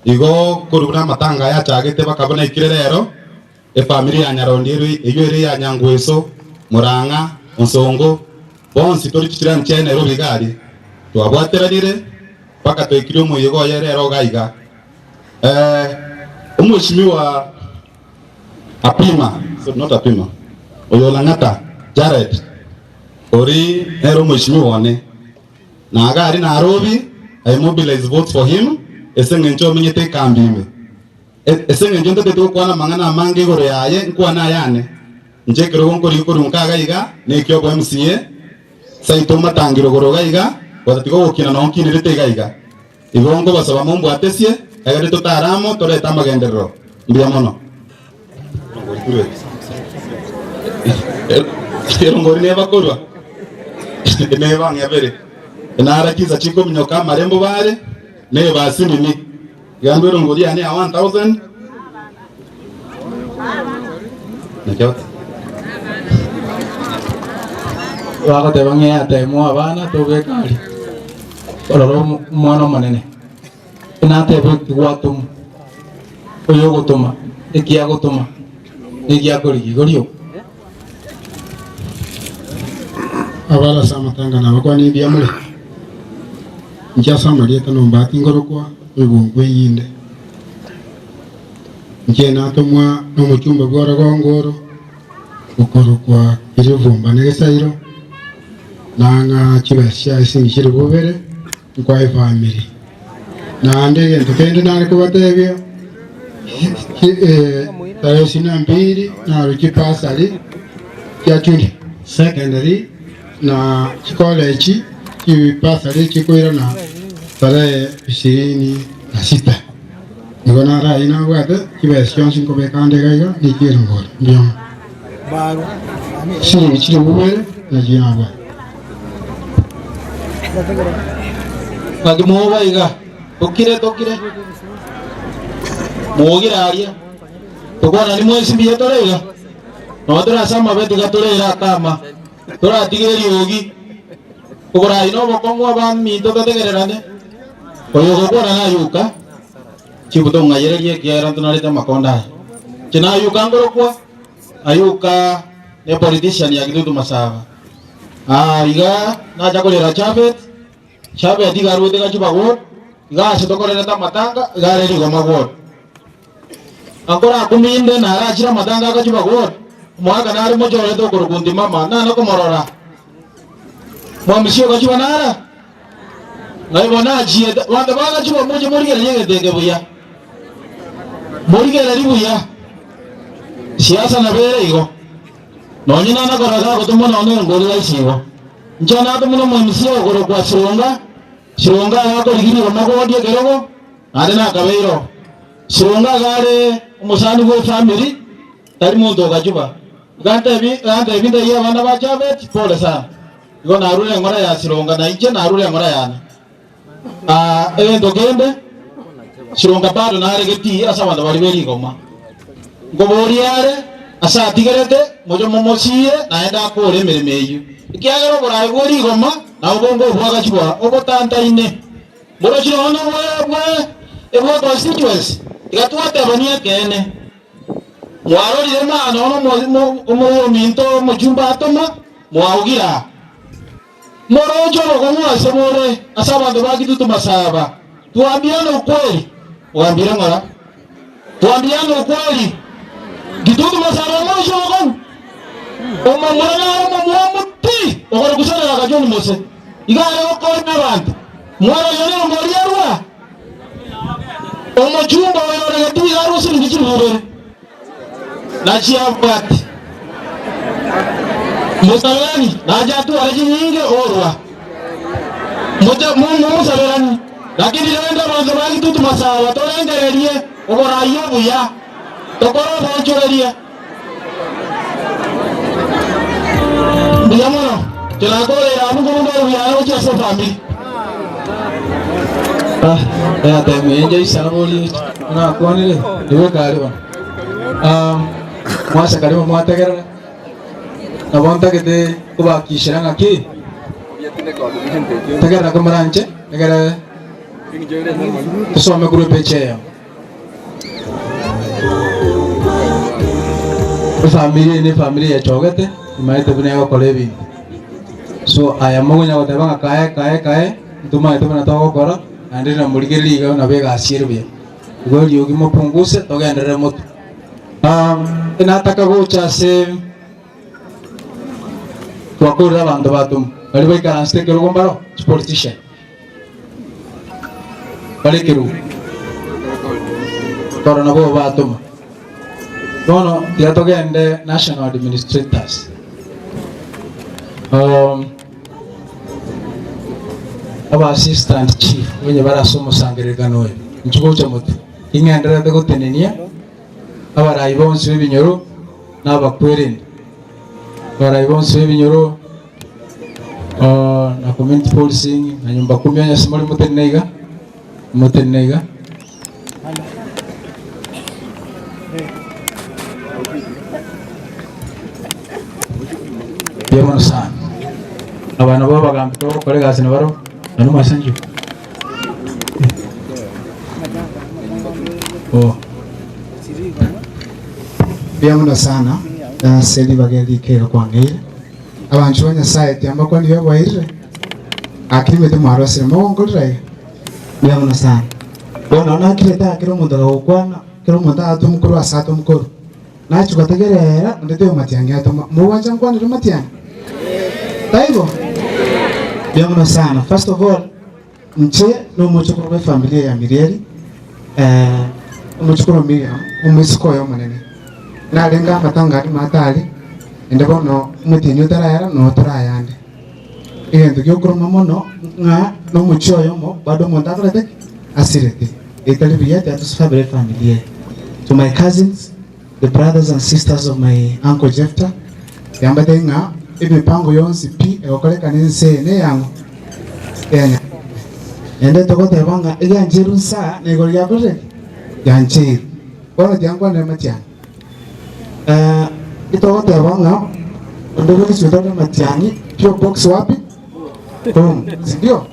Igo korwa buna amatanga aya achagete baka buna aikire rero, efamiri ya Nyarondi ere eyio ere ya Nyangweso, Murang'a, Onsongo, bonsi tori chichirani chiaye Nairobi iga aria. Twabwateranire mpaka twaikire omoyega oye rero iga iga. Omweshimiwa Apima, sorry not Apima, oyo Lang'ata Jared, ori nere omweshimiwa one, na iga aria Nairobi, I mobilize votes for him ase eng'encho omenyete ekambi ime. Ase eng'encho ntatete gokwana amang'ana amange igoro yaye, nkwane ayane. Inche ekerogo nkorigia korwa nka iga iga, neki obo MCA, saito matangiro igoro iga iga, gotatiga ogokina noo nkinerete iga iga. Igo nkobasaba mombwatesie, egere totare amo torete amagenderero. Mbuya mono. Erongori nebakorwa. Neba ng'ebere. Nara chinsa chikominyoka amarembo bare, neba asinini. Iga ndwere ngori yane ya 1000. Nakio. Bagoteba ng'a eyatemwa abana tobeka aria. Ororo omwana omonene. Natebe eki gwatomwa, oyogotoma, eki agotoma, na eki akorigia. Igo rioka. Abare ase amatanga nabakwane mbuya more? Inche ase amarieta nombati nkorokwa oibongwa eyinde. Inche natomwa nomochumba bw'orogongo oro okorokwa Kirivumba na Gesairo, nang'a chibesa chiaye sinchire bobere. Nkwa efamiri. Naende egento kende nare kobatebia, tarehe ishirini na mbili naro chibasari chia junior secondary na chikoleji chibasari chikoirana tarehe ishirini na sita. Nigo naro ayio nabwate chibesa chionsi nkobeka ande iga iga ne chierongori. Mbuya mono. Chiringi chilifu ibere nachio nabwate. Ng'aki moba iga, tokire tokire, mogire aria, tokwanani mwensi mbuya tore iga? Nonya tore ase amabe tiga torere akama, toratige eriogi, oborai na obokong'u abaminto totegererane, oyo ogokwana nayuka, chibuto ng'ayererie ekiagera ntonarete amakonda aya. Inche nayuka nkorokwa. Ayuka ne politician ya Kitutu Masaba. Ah, iga nacha korera Chafet, Chafet iga arwete Gachuba ward, iga ase tokorerete amatanga iga are Rigoma ward. Ankora akuminde narachire amatanga a Gachuba ward, omogaka nare mochorete okorokwa Ntimama, nana komorora. Mwamisia o Gachuba nara? Ng'ai bono achiete, abanto ba Gachuba moche morigererie egento eke buya. Morigererie buya. Siasa nabo ere igo. Nonye nana korora gagotomwa nonye engori raisi igo. Inche natomwa na omo-MCA okorokwa Sironga, Sironga iga akorigia rigoma godia ekerogo, naende nakabeire oo. Sironga iga are omosani bwe efamiri, tari monto o Gachuba. Iga ntebi, iga ntebi ntebie abana ba Jabeti, pole sana. Igo narure eng'ora ya Sironga na inche narure eng'ora yane. Aa, egento kende, Sironga bado nare getii ase abanto baria be rigoma. Nkoboria are, ase atigerete, moche momosiire, naende akore emeremo eyio. Ekiagera oboraai bwe rigoma nabwo bonge obwagachwa obotantaine. Morochire nonya bwe bwe bwe constituency, tiga twatebania ekeene. Mwarorire mwana ono omominto omochumba atoma, mwaugire aa. Moroche obokong'u ase more ase abanto ba Kitutu Masaba. Twambiane ukweli. Mwambire ng'ora? Twambiane ukweli. Kitutu Masaba moroche obokong'u? Omomura nare omomwamu pi okore kusanera ka John Mose. Iga are gokonya abanto. Mwarorire nerongo riarua? Omochumba oyo ore gati iga arosirie chirubere na chiabwati. Mosaberani nache atware chinyinge orwa. Moche momosaberani, lakini rende abanto ba Gitutu Masaba torengererie oborai obuya, tokore oboonchoreria. Mbuya mono, torakoreire abwo korende oruya gochia ase efamiri. Ah, eyatemo enje isana bori nakwanire niwe kari bono. Ah, mwase karibu mwategerera nabo ntagete kobakishera ng'aki tegerera komoranche egere tusome korwa epeji eyemo. Efamiri eye nefamiri eyechogete emaete buna egokora ebinto. So aya mogonya goteba ng'a kae kae kae ntomaete buna togokora naende namorigereria iga nabo egasi ere buya. Igo eriogi mopunguse togenderere motwe. Nataka gocha ase twakorire abanto batomwa baria baikaransete ekerogo mbaro chipolitician. Bare ekerogo toro nabo batoma. Bono tiga togende national administrators. Aba assistant chief onye bare ase omosangererekano oyo, inche gocha motwe ing'endererete gotenenia abarai bonsi b'ebinyoro na abakwerende. Abarai bonsi b'ebinyoro. na community policing na nyumba kumi onye ase more motenene iga, motenene iga. Mbuya mono sana. Aba nabo abagambi togokora egasi nabarobwo, naende mwasanchire? Oh. Mbuya mono sana ase ribaga eri rikeigo kwang'eire. Abanchwa ba Nyasaye tiambakwanire oboirire, gaki nimanyete mwarosire mogonkorera iga. Mbuya mono sana. Bono nakirete aa kera omonto agagokwana, kera omonto agatwa korwa ase atwa mokoro. Nachia gotegerera onde taiyo matiang'i atoma. Mogwancha nkwanere matiang'i? Taibo? Mbuya mono sana. First of all, inche nomochokoro bwe efamilia ya Mirieri, omochokoro o Miriam, omoiseke oye omonene. Narenge amatanga aria maate aria, naende bono omotienyi otarayara noo torayande. Egento giokoroma mono ng'a nomochie oyomo bado omonto akorete ki? Asirete. Etari buya tiatosabera efamilia eye. To my cousins, the brothers and sisters of my uncle Jephthah, yambatebie ng'a emipango yonsi pi egokorekana ense eye neyang'o? Eya Nyasae. Naende togoteba ng'a egiancheirwe nsa na igoro giakorire ki? Giancheirwe. Bono tiankwanire matiang'i. Togoteba ng'a onde bwensi otari amatiang'i P.O. Box wapi? Home, sindio?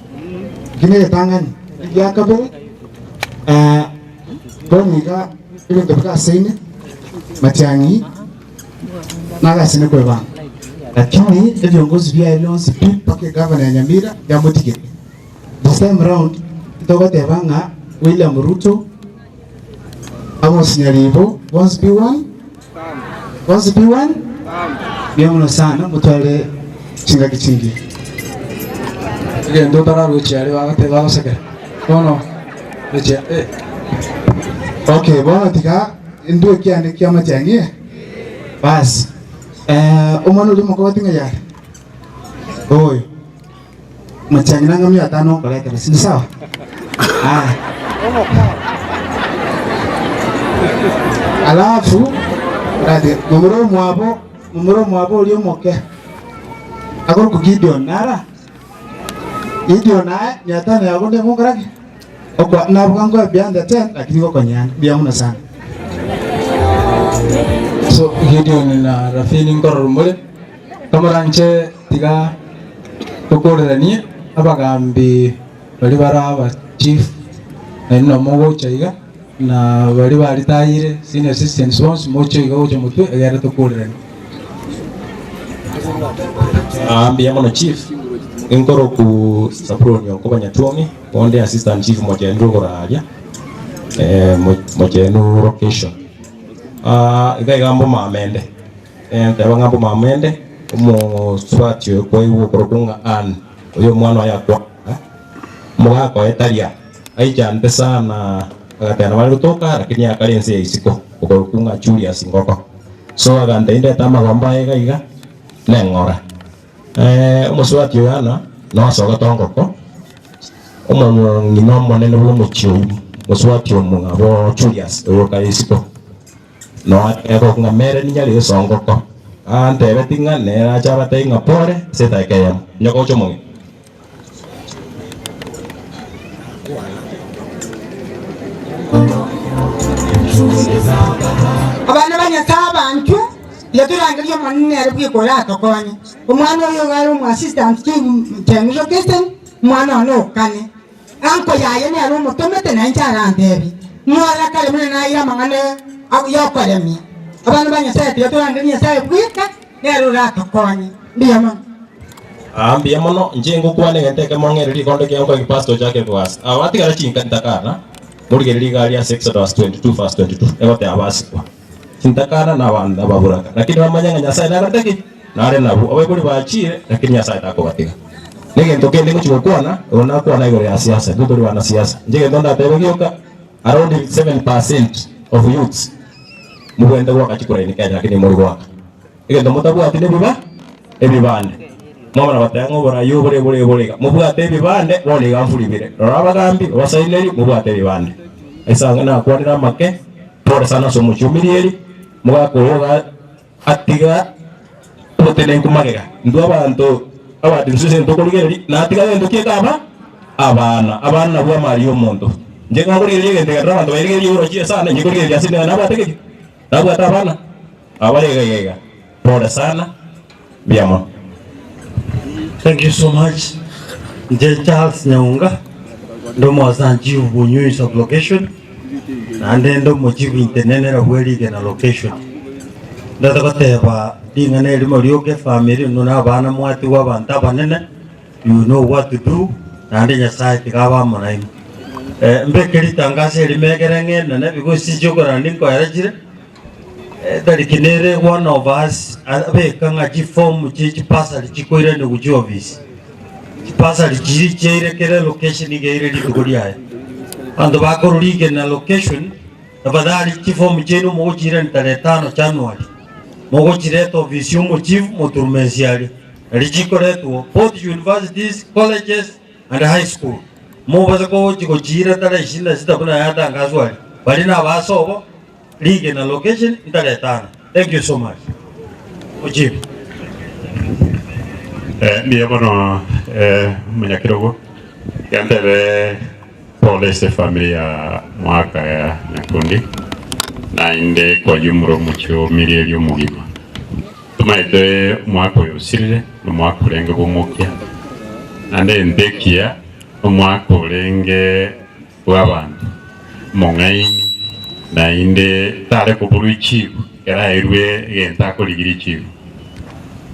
Eki negetang'ani. Egia kabere, bono iga ebinto bigasaine, matiang'i nagasine kwebanga. Lakini ebiongozi biaye bionsi pi mpaka egavana ya Nyamira yamotigete. This time round togoteba ng'a William Ruto Abosinyaribo bonsi pi one, bonsi pi one, mbuya mono sana motware chingaki chingiya. Egento otararochia aria bagoteba bagosekera bono rochia eh. Okay, bono tiga ndue kiane kia amatiang'i eh. Basi eh, omwana oria omokogoti ng'ai are? Oyo. Matiang'i nang'a mia tano nkoretera, si ni sawa? Aya. Alafu rati momura omwabo momura omwabo oria omoke akorokwa Gideon nara Gideon aye mia tano yago nde ngokora ki? Okwa nabuga nkoe beyond the ten lakini gokonyana mbuya mono sana. So Gideon na Rafini nkorora more Kamoranche tiga tokoreranie abagambi baria bare aba chief naende nabo mogocha iga na baria baritayire senior citizens bonsi moche iga gocha motwe egere tokoreranie. Aa mbuya mono chief, inkoroku Sabroni okoba Nyatuong'i, onde assistant chief mochenu rogoro aria, mochenu location. Iga iga mbomamende. Nteba ng'a mbomamende omosubati oyo kwaigwa okorokwa ng'a Ann, oyo omwana oye akwana, omogaka oye taria, aichante sana agateba nabo are gotoka lakini akare ense ya isiko, okorokwa ng'a Julius Ngoko. So agantebia ndete amagombo aye iga iga, neng'ora. Omosubati oyo Anna noasogete ongoko, omong'ina omonene bw'omochie oyio, mosubati omong'abo Julius oyo okare isiko. Noa ng'a mere ninyare esongoko, antebetie ng'a nere ache abatebie ng'a pore ase edageka eyemo, onye gocha omong'ina. Abana ba Nyasae abanchwa, tiga torangerie Omonene nere bweka oratokonye. Omwana oyo iga are omoassistant chief General Kirsten, omwana one okane. Anko yaye nere omotomete, na inche arantebie, Ng'ora kare buna naeire amang'ana y'okoremia. Abana ba Nyasae, tiga torangerie Nyasae bweka, nere oratokonye. Mbuya mono. Aa mbuya mono, inche ngokwana egento ekemo ng'ere rikondo ekiagera nkoa pastor ochake goasa. Aba batigare chinka ntakana, morigererie iga aria ase Exodus 22 verse 22, egoteba basikwa. Chintakana na abanto ababuraka, lakini bamanye ng'a Nyasae nakorete ki? Nare nabwo. Abaibori bachiire, lakini Nyasae takobatiga. Negento kende ngochia gokwana, igo nakwana igoro ya siasa, intwe tori banasiasa. Inche egento ndatebe gioka, around 7% of youths mobwenerete goaka chikura in Kenya lakini mori goaka. Egento motabwati nebiba ebibande. Mwamana goteba ng'a oborai obore bore bore iga. Mobwate ebibande bono iga mfuribire. Rora abagambi, obasaineri, mobwate ebibande. Ase ang'e nakwanire amake, pole sana ase omochie o Mirieri, mogaka oyo iga atiga obotenenku magega. Intwe abanto. Abadministration tokorigereria, natiga gento ki ekaba? Abana. Abana nabwo amari ya omonto. Inche ekero nkorigereria egento eke ekero abanto bairigereria igoro chi'esana, inche nkorigereria ase nigo nabwate geki? Nabwate abana? Abare iga iga iga. Pole sana, mbuya mono. Thank you so much. Nche Charles Nyaunga, ndi omoasan chief Bunyunyu sub location, naende ndi omochief intenenera bwe Rigena location. Ndete goteba ring'ana erimo rioka efamiri inwe na abana mwatigwa abanto abanene, you know what to do, naende Nyasaye tiga abe amo nainwe. Eh, mbeke ritangaso erimo egere ng'enene because chinche okorora nkoera chire, Etariki nere one of us abeka ng'a chiform chie chibasari chikoiranigwa chiofisi. Chibasari chiria chiaire kera elocation iga eire rituko riaye. Abanto bakorwa rigena location, tafadhali chiform chiaino mogochiirania tarehe tano January, mogochireta ofisi ya omochief moturumensie aria. Nario chikoretwa both universities, colleges and high school. Mobase gochi gochiira tarehe ishirini na sita buna yatangaswa aria. Baria nabasobo. Rigena location ntaretana thank you so much Ochief. Eh, mbuya mono eh, omonyakerogo iga ntebe pole ase efamiri ya mwaka ya Nyakundi naende kwayumura omochie o Mirieri omogima. Tomaete omwaka oyo osirire nomwaka orenge bw'omokia naende egento ekiya nomwaka orenge bw'abanto, omong'aini, naende tare koborwa echibu ekero aerwe egento akorigia richibu.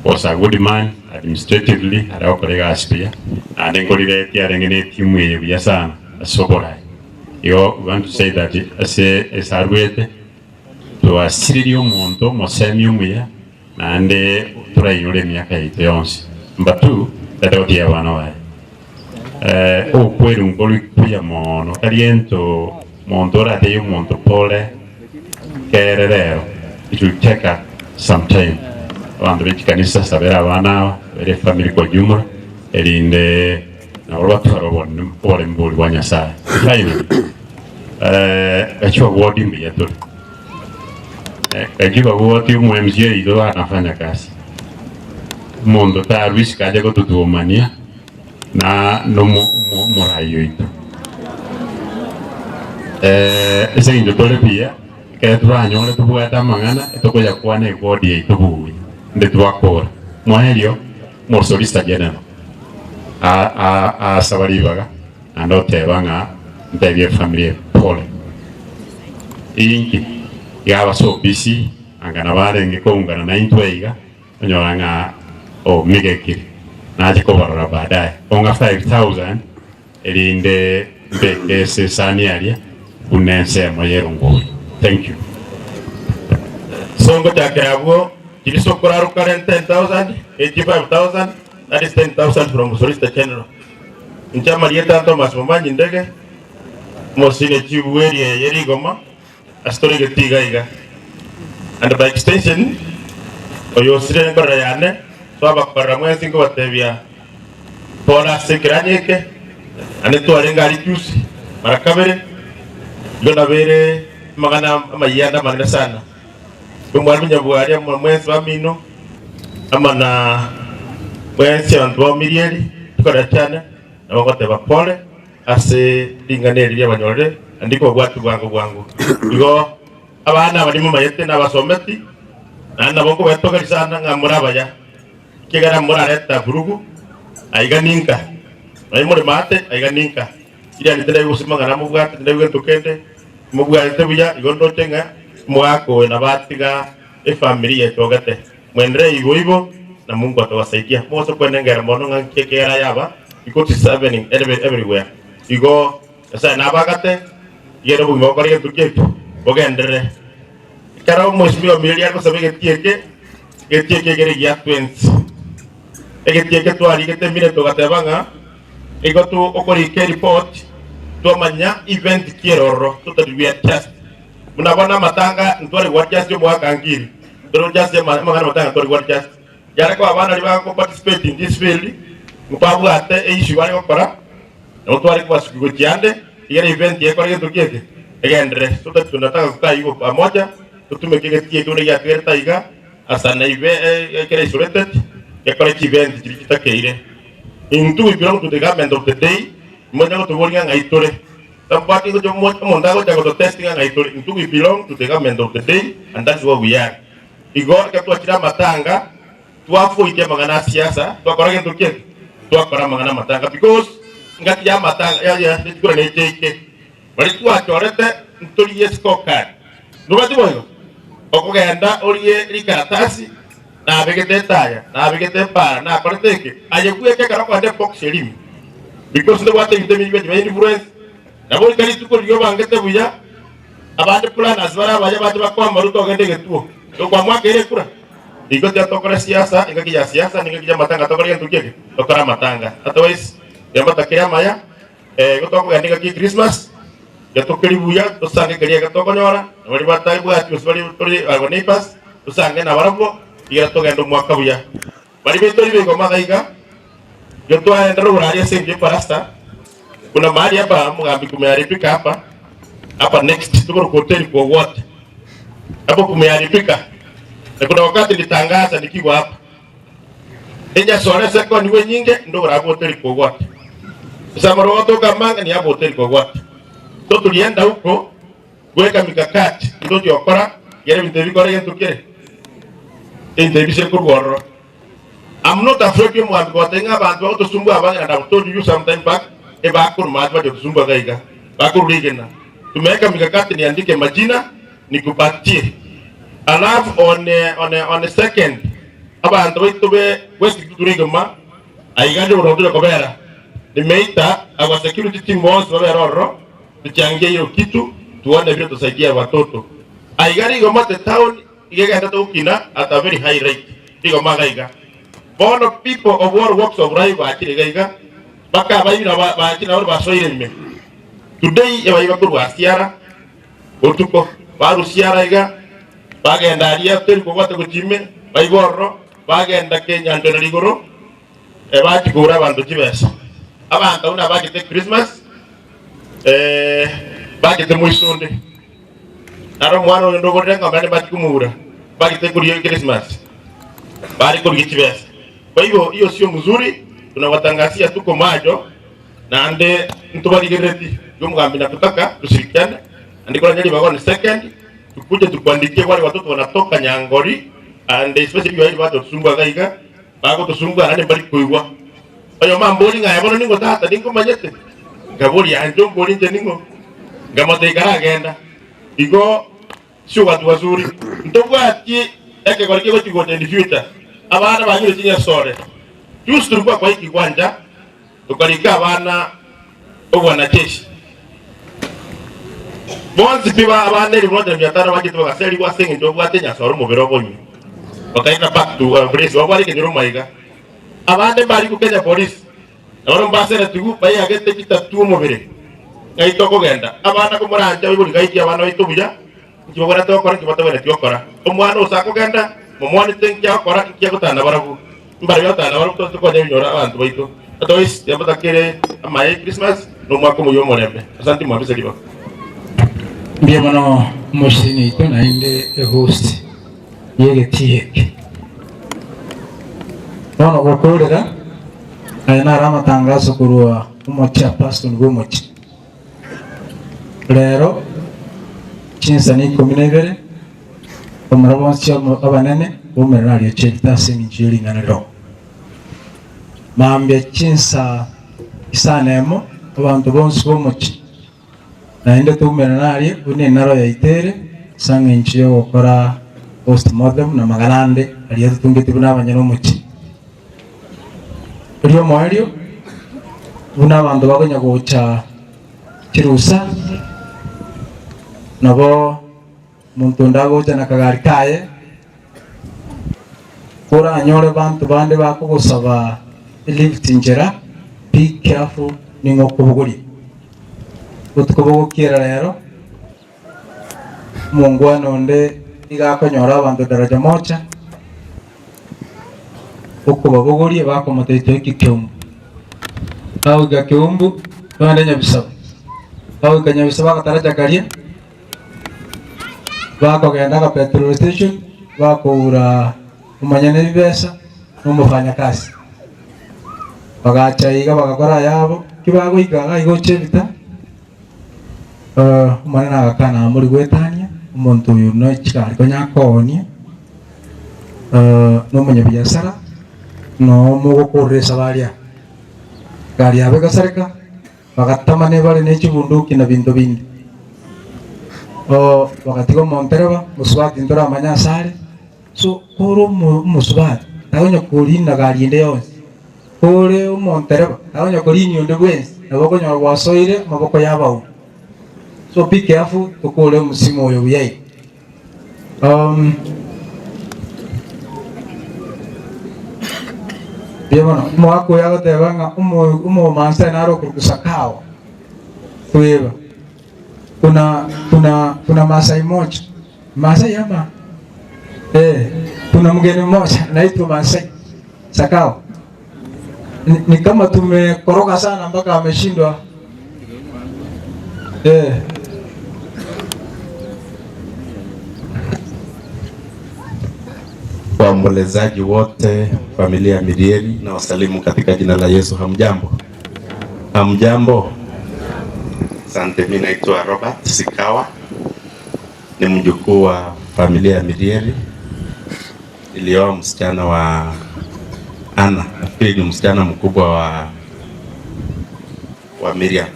Was a good man administratively, are gokora egasi buya, naende nkorireti arenge ne etimu eye buya sana ase oborai. Igo we want to say that ase ase arwete, twasiririe omonto omosemi omuya naende torainyore emiaka yaito yonsi. Number two, tata gotiga abana baye. Ogokwerwa nkori kuya mono, tari gento monto oratebie omonto pole kere rero, it will take a some time. Abanto be chikanisa sabera abana aba, sabera efamiri kwa jumla, erinde nabo batware obonene oboremu boria bwa Nyasaye. Finally, gachia ward mbuya tore, gachia ward omo MCA oito anafanya kazi, omonto tarwa isiko ache gototuomania. na nomorai oito. Ase eng'encho tore buya, ekero toranyore tobwate amang'ana, tokoyakwana eward yaito buya, naende twakora. Moerio, omosolicitor general asaba ribaga naende oteba ng'a ntebie efamiri eye pole. Inki? Iga abasobisi anga nabarenge koungana naintwe iga. Onyora ng'a omigekire, nache kobarora baadaye. Ong'a 5000 erinde mbeke ase esani aria buna ensemo y'erongori. Thank you. So ngochakera abwo chiriso okoraruka rent 10000 echi 5000 that is 10000 from solicitor general. Inche amarieta Thomas Momanyi Ndege omosine chibueri eye rigoma Ase tore egetii iga iga. And by extension, oyo osire enkorera yane, twabakorera mwensi nkobatebia pole ase ekeranyo eke, naende twarenge aria juzi mara kabere, igo nabeire amang'ana amayia ande amanene sana. Igo mwarimu Nyabwari amo mwensi bamino, amo na mwensi abanto ba Omirieri, chikorera chiane, nabo ngoteba pole. Ase ring'ana eri riabanyorire, naende kobabwatia bwango bwango. Igo abana aba nimomanyete nabasometi, naende nabo nkobetogeria sana ng'a more abaya, ekiagera morarete vurugu aiga ninka, nonya more maate aiga ninka. Iriani tindaigu gose mang'ana mobwate, tindaigu gento kende, mobwatete buya, igo ndoche ng'a omogaka oyo nabo atiga efamiri yetogete. Mwenderee igo igo, na Mungu atawasaidia. Mogose kwenengera mono ng'a nki ekiagera yaba because it's happening everywhere. Igo Nyasaye nabagate, igere obogima bokore gento ki ekio, bogenderere. Ekero omwesimia omieri are gosaba egetii eke, egetii eke ekere egiya twensi. Egetii eke twarigete eminute togateba ng'a igo tu okorika ereport twamanya event ki ere ororo totari we are just. Buna bono amatanga ntware go adjust omogaka nkiri. Tore just amang'ana amatanga ntware go adjust. Yare koba abana baria bago participate in this field mbabwate e issue bare gokora nabo tware kobasuki gochia ande igere event ekore gento ki eke egenderere. So that tunataka kukaa igo pamoja totumeke egetii eke buna giatigarete aiga as an eve ekere isolated. gekore chibenti chiria chitakeire. Intwe we belong to the government of the day, monya gotoboria ng'a ng'ai tore. Tabwati gocha omonto agocha gototest ng'a ng'ai tore. Intwe we belong to the government of the day and that's where we are. Igo ekero twachire amatanga, twafoitie amang'ana a siasa, twakora gento ki eke? Twakora amang'ana amatanga because engaki ya amatanga ya ya chikura neche ike. Baria twachorete ntorigie scorecard. Nobwati boigo? Okogenda orie rikaratasi, nabegete etaya, nabegete epaara, nakorete eke, aye bweka ekero okogenda ebox eria ime. Because ntobwate ebinto ebinge biacha bia influence, nabo goika rituko riria obangete buya, abande planners bare abaya bache bakoe amarwa togende egetuo. Tokwamwakeire ekura? Igo tiga tokore siasa, engaki ya siasa na engaki ya amatanga tokore gento ki eke? Tokore amatanga. Otherwise, tiga amaya. Igo tokogenda engaki ya Christmas, tiga tokerie buya, tosange keria eke tokonyora, na baria batabwati gose baria tore our neighbors, tosange nabarabwo, igere togende omwaka buya. Baria baito ribe igoma iga iga, igo twaendera oboraria ase engencho y'eparasta, buna mahali hapa omogambi kumeharibika hapa, hapa next tokoroka hoteli kwa wote. Hapo kumeharibika. Na kuna wakati nilitangaza nikiwa hapa. Enyasore ase ekonigwa enyinge ndoborabe otari kogwata. Ase amarogo gotoka amanga niabo otari kogwata. So tulienda huko kuweka mikakati ndochi gokora ekero ebinto ebi bikore gento kere ebinto ebi bise korwa ororo. I'm not afraid omogambi goteba ng'a abanto bagotosumbua abange and I've told you some time back ebakorwa mache bache gotosumbua iga iga bakorwa rigena. Tumeweka mikakati niandike majina nikupatie alafu on on on second abanto baito be West Kitutu rigima aiga ndi oboronge kobera nimeita our security team bonsi babere ororo tuchangie hiyo kitu tuone vile tusaidia watoto aiga rigoma the town igegendete gokina at a very high rate rigoma iga iga bono people of all walks of life bachire iga iga baka abaibiri bachire nabo basoire ime today ebaiba korwa asiara Botuko barusia ara iga, bagenda aria teri kobwata gochia ime, baigwa ororo, bagenda kenyancha na rigoro, bachia kogora abanto chibesa. Abanto abwo nabachete Christmas, bachete moisonde. Naro omwana oyo ndogorire eng'ombe naende mbachia komogura, bachete koria Christmas, bare korigia chibesa. Kwa hivyo hiyo sio mzuri, tunawatangazia tuko macho. Naende ntobarigerereti omogambi na kutaka tushirikiane, naende koranya ribaga on second tukuje tukuandikie wale watoto wanatoka Nyangori and especially baria batotusumbua iga iga bagotosumbua naende mbari koigwa. Oyomo ambori ng'a aye bono ning'o tata ninkomanyete? Nkaboria inche ombori inche ning'o? Nkamotebia karagenda. Igo sio watu wazuri ntobwati ekegori kegochi gocha in future abana banyure chinyasore. Juzi tulikuwa kwa hii kiwanja Tokarika abana obwanajeshi bonsi pi ba abana elifu moja na mia tano bachete bagaserigwa ase engencho babwate enyasore omobere obonywe. Bakairana back to our place babware ekenyoro maiga. Abande mbarikwe Kenya Police na barabwo mbaseretigwe baiagete chitatu omobere. Ng'ai tokogenda? Abana komoranche abaibori gaiti abana baito buya, inki babwenerete gokora, inki batabwenereti gokora. Omwana ose akogenda, momwanete inki agokora, inki agotana nabarabwo. Mbarabwo agotana nabarabwo tose tokonye ebinyoro abanto baito. Otherwise tiabatakere amaye e Christmas na omwaka omoyia omorembe. Asanti mwabisa ribaga. Mbuya mono omosini oito naende ehost yegetii eke. Bono gokorera aya naro amatangaso korwa omochie Apostle bw'omochie. Rero chinsa na ikomi na ibere bamura bonsi abanene baumerane aria chiaito ase engencho ye ring'ana rirogo. Mambia chinsa isano emo abanto bonsi b'omochie naende toumerane aria buna enaro yaito ere ase engencho y'ogokora postmortem na amang'ana ande aria totungeti buna abanyene omochie. Erio omoerio, buna abanto bakonya gocha chirusa, nabo omonto onde agocha na kagari kaye, koranyore banto bande bakogosaba elift nchera, be careful ning'o okobogoria. Botuko bogokiera rero, omongwana onde nigo akonyora abanto daraja moja, okobabogoria bakomotebia toike Keumbu. Bagoika Keumbu, bagende Nyabisabo, bagoika Nyabisabo agataracha karia, bakogenda aka petrol station, bakoura omonyene ebibesa. na omofanyakasi. Bagacha iga bagakora ayabo, ki bagoika iga iga gocha ebita, Omonene agakana amori goetania, omonto oyo ne chigari konya akoonia, na omonyabiasara, noo mogokorera esabari aa. Egari yabo egasareka, bagatama nebare ne chibunduki na binto binde. Bagatiga omontereba, mosubati ntoramanye asare, so kore omo omosubati takonya korina gari ende yonsi. Ore omontereba, na onye koriinia onde bwensi, nabo okonyora gwasoire amaboko y'abauri. So be careful tokore omosimo oyo buya iga. Um, mbuya mono. Omogaka oyo agoteba ng'a omo- omomaasai nare okorokwa Sakawa, kweba. Kuna kuna kuna Maasai moja. Maasai ama? Eh, kuna mgeni mmoja anaitwa Maasai. Sakao. Ni, ni kama tumekoroga sana mpaka ameshindwa. Eh. Waombolezaji wote, familia ya Mirieri na wasalimu katika jina la Yesu. Hamjambo? Hamjambo? Asante. Mimi naitwa Robert Sikawa, ni mjukuu wa familia ya Mirieri. Nilioa msichana wa Anna, nafikiri ni msichana mkubwa wa, wa Miriam.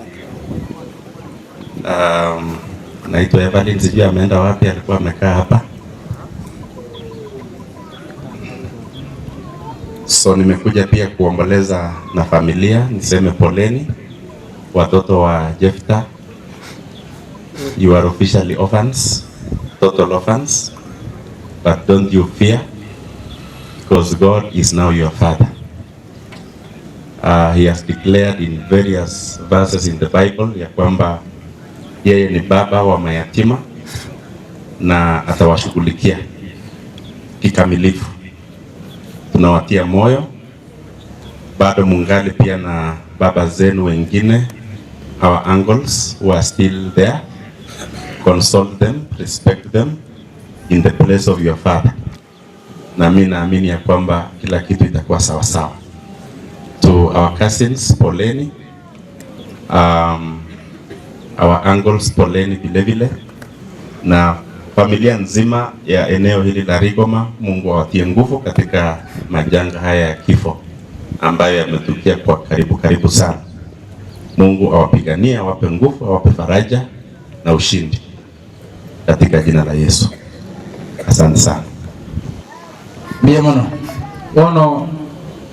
Um, naitwa Evelyn, sijui ameenda wapi, alikuwa amekaa hapa. So nimekuja pia kuomboleza na familia, niseme poleni watoto wa Jefta, you are officially orphans, total orphans, but don't you fear because God is now your father. Uh, he has declared in various verses in the Bible ya kwamba yeye ni baba wa mayatima na atawashughulikia kikamilifu. Tunawatia moyo, bado mungali pia na baba zenu wengine, our uncles who are still there. Console them, respect them in the place of your father. Na mimi naamini ya kwamba kila kitu itakuwa sawa sawa. To our cousins, poleni. Um, our uncles, poleni vile vile, na familia nzima ya eneo hili la Rigoma, Mungu awatie nguvu katika majanga haya ya kifo ambayo yametukia kwa karibu karibu sana. Mungu awapiganie, awape nguvu, awape faraja na ushindi katika jina la Yesu. Asante sana. Mbuya mono. Bono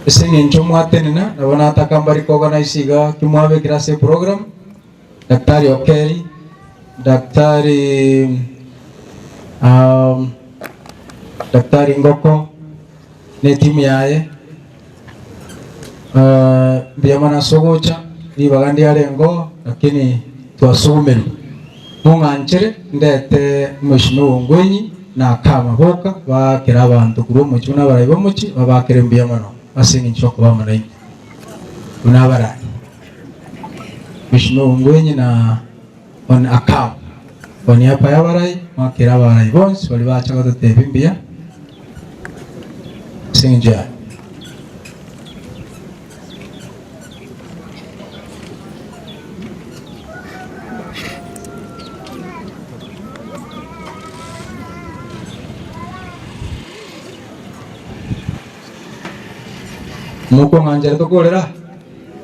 ase eng'encho mwatenena, nabo nataka mbare koorganize iga ki mwabekire ase eprogram, Daktari Okeri, Daktari um, Daktari Ngoko na etimu yaye, eh, mbuya mono ase ogocha, ribaga ndiarengeo lakini twasugumirwe. Mong'anchere ndete Mheshimiwa Ongwenyi na Akama boka baakere abanto korwa omochie buna abarai b'omochie babaakere mbuya mono ase engencho y'okoba amo naintwe buna abarai. Mheshimiwa Ongwenyi na Hon Akama kwa niaba y'abarai mwakere abarai bonsi baria bacha gototebia mbuya ase engencho yaye. Mokong'anchera tokorera,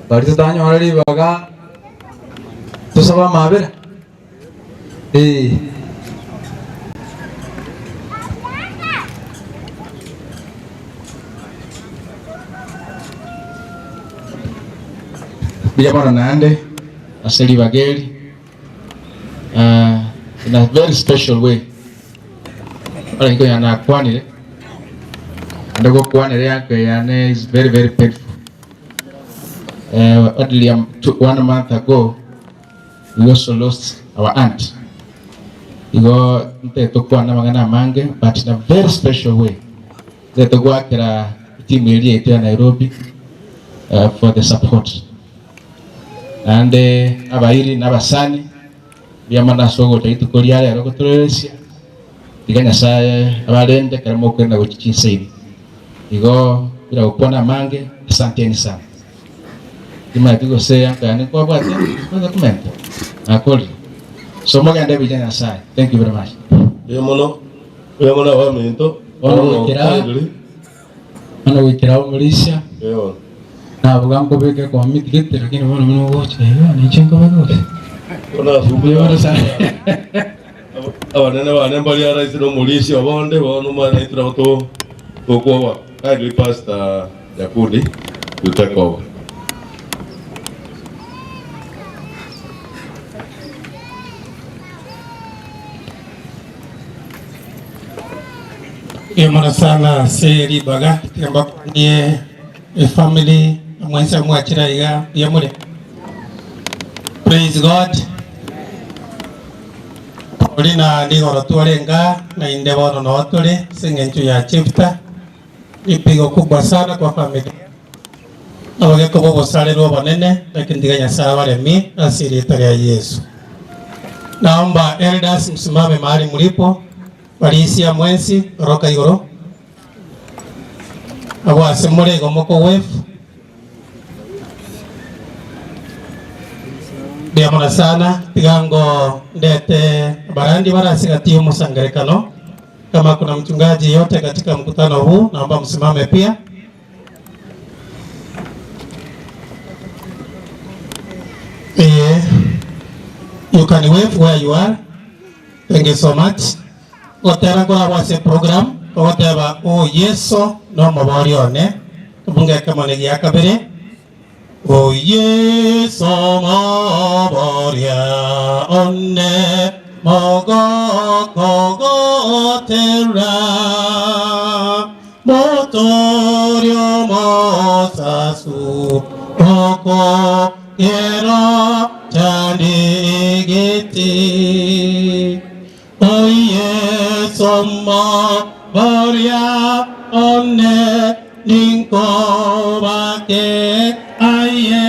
baria totanyora ribaga tosabe amabera, eh. Mbuya mono naende ase ribaga eri ah, in a very special way ore nkonya nakwanire naende gokwanera eanko yane is very very painful eh, only one month ago We also lost our aunt. Igo ntete tokwana amang'ana amange but in a very special way. Ntete goakera etimu eria yaito ya Nairobi uh, for the support. Naende abairi na abasani mbuya mono ase ogocha rituko ria rero gotoreresia. Tiga Nyasaye abarende ekero mokorenda gochia chinsa ime. Igo. Bila gokwana amange, asanteni sana. Timanyeti gose ankane nkwabwate kweza komenta. Nakorire. So mogende buya Nyasaye. Thank you very much. Mbuya mono, mbuya mono abaminto. Bono goikera bono goikera omorisia Eyo. nabuga nkobeka ekomiti gete lakini bono buna ogocha iga ninche nkobeka gose. Bono ase Mbuya mono sana. Abanene bane mbari ara ase nomorisia obonde bono omanye naintwe nabo to tokwoboa. Kindly Pastor Nyakundi you take over. Mbuya mono sana ase ribaga, tiga mbakwanie efamily na mwensi abwo mwachire aiga mbuya more. Praise God. Paulina nigoro twarenge na inde bono noo tore ase eng'encho ya chapter ni pigo kubwa sana kwa familia nabo gekoba obosarerwa obonene lakini tiga Nyasaye abaremie ase erieta ria Yeso. Naomba elders msimame mahali mlipo, barisia mwensi oroka igoro abwo ase more igo mokogwefu. Mbuya mono sana, tiga ngo ndete abarandi bare ase gati y'omosangerekano. Kama kuna mchungaji yeyote katika mkutano huu, naomba msimame pia. Eh, you can wave where you are. Thank you so much. Gotera nkorabwo ase program, ogoteba o Yeso nomobori one, tobunge ekemoni gia kabere. O Yeso moboria one, mogoko gotera, motorio mosasu, oko kero chandigiti. O Yeso moboria one, ninkobake aye.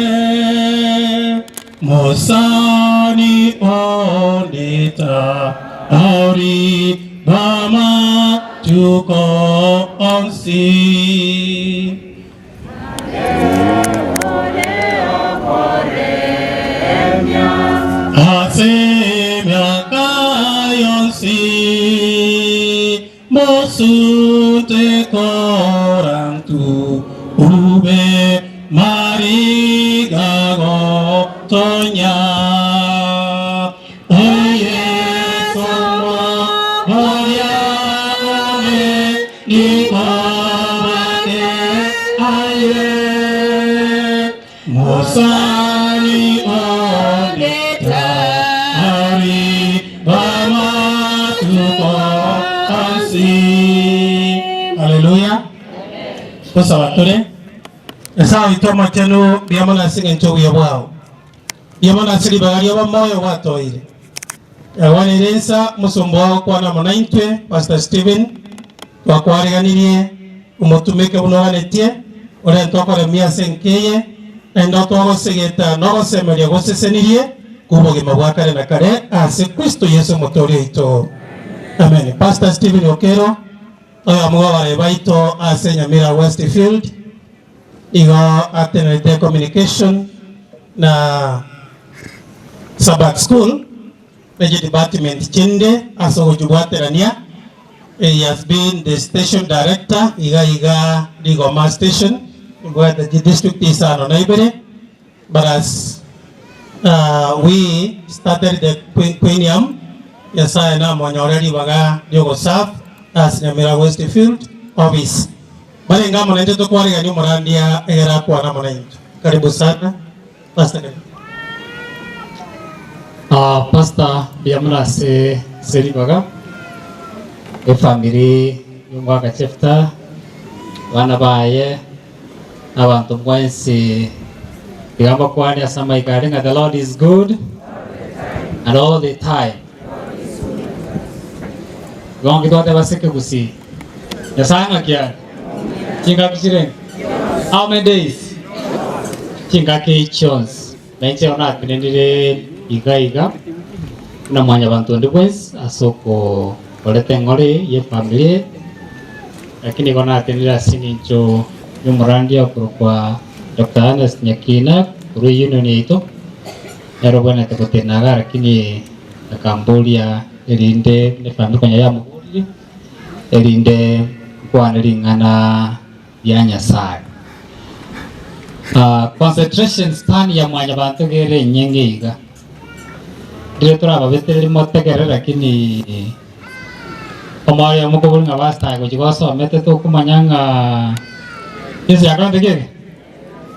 Mosani oneta ori bama tuko onsi. Ase miaka yonsi mosunte korantu ube marigago tonya. Oye somo boria one nikobake aye. Mosani oneta ari bama tuko ansi. Haleluya. Tosaba tore. Nyasaye oito omochenu, mbuya mono ase engencho y'obuya bwao. Mbuya mono ase ribaga ri'obomoyo gwatoire. Yagwanire insa omosomba oo agokwana amo naintwe, Pastor Stephen, twakwariganirie omotumeke buna oganetie, orente okoremia ase enka eye, naende otwagosegeta na ogosemeria gosesenirie kw'obogima bwa kare na kare ase Kristo Yeso Omotoori oito. Amen. Pastor Stephen Okero, oyomo bw'abarai baito ase Nyamira Westfield, igo atenerete communication na Sabbath School ne chidepartment chinde ase ogochibwaterania. He has been the station director iga iga Rigoma station ebwate chidistrict isano na ibere but as we started the quinquennium Nyasaye namonyore ribaga riogoserve ase Nyamira Westfield office. Barenge amo naintwe tokwarigania omorandia egere akwane amo naintwe. Karibu sana Pastor karibu. Ah, Pastor mbuya mono ase ase ribaga efamiri y'omwaka Jefta abana baye na abanto mwensi tiga mbakwane ase amaiga aria ng'a the Lord is good and all the time. Igo nki twateba ase ekegusii Nyasaye ng'aki are? Chingaki chirenge? How many days? Chingaki chionsi. Na inche bono natenenire iga iga buna mwanyabanto onde bwensi ase okoreta eng'ora eye y'efamiri eye, lakini igo natenenire ase eng'encho Y'omorandia okorokwa Doctor Ernest Nyakina korwa eunion yaito, nere obwenerete gotenena iga lakini akamboria erinde efamiri konya yamoboririe erinde nkwane ring'ana ria Nyasaye. Concentration span ya mwanyabanto iga ere enyeng'e iga, ndire torababetereria motegerere lakini Omoyo omokobori ng'a pastor aye gochia gosomete tokomanya ng'a Yeso yakorete ki eke?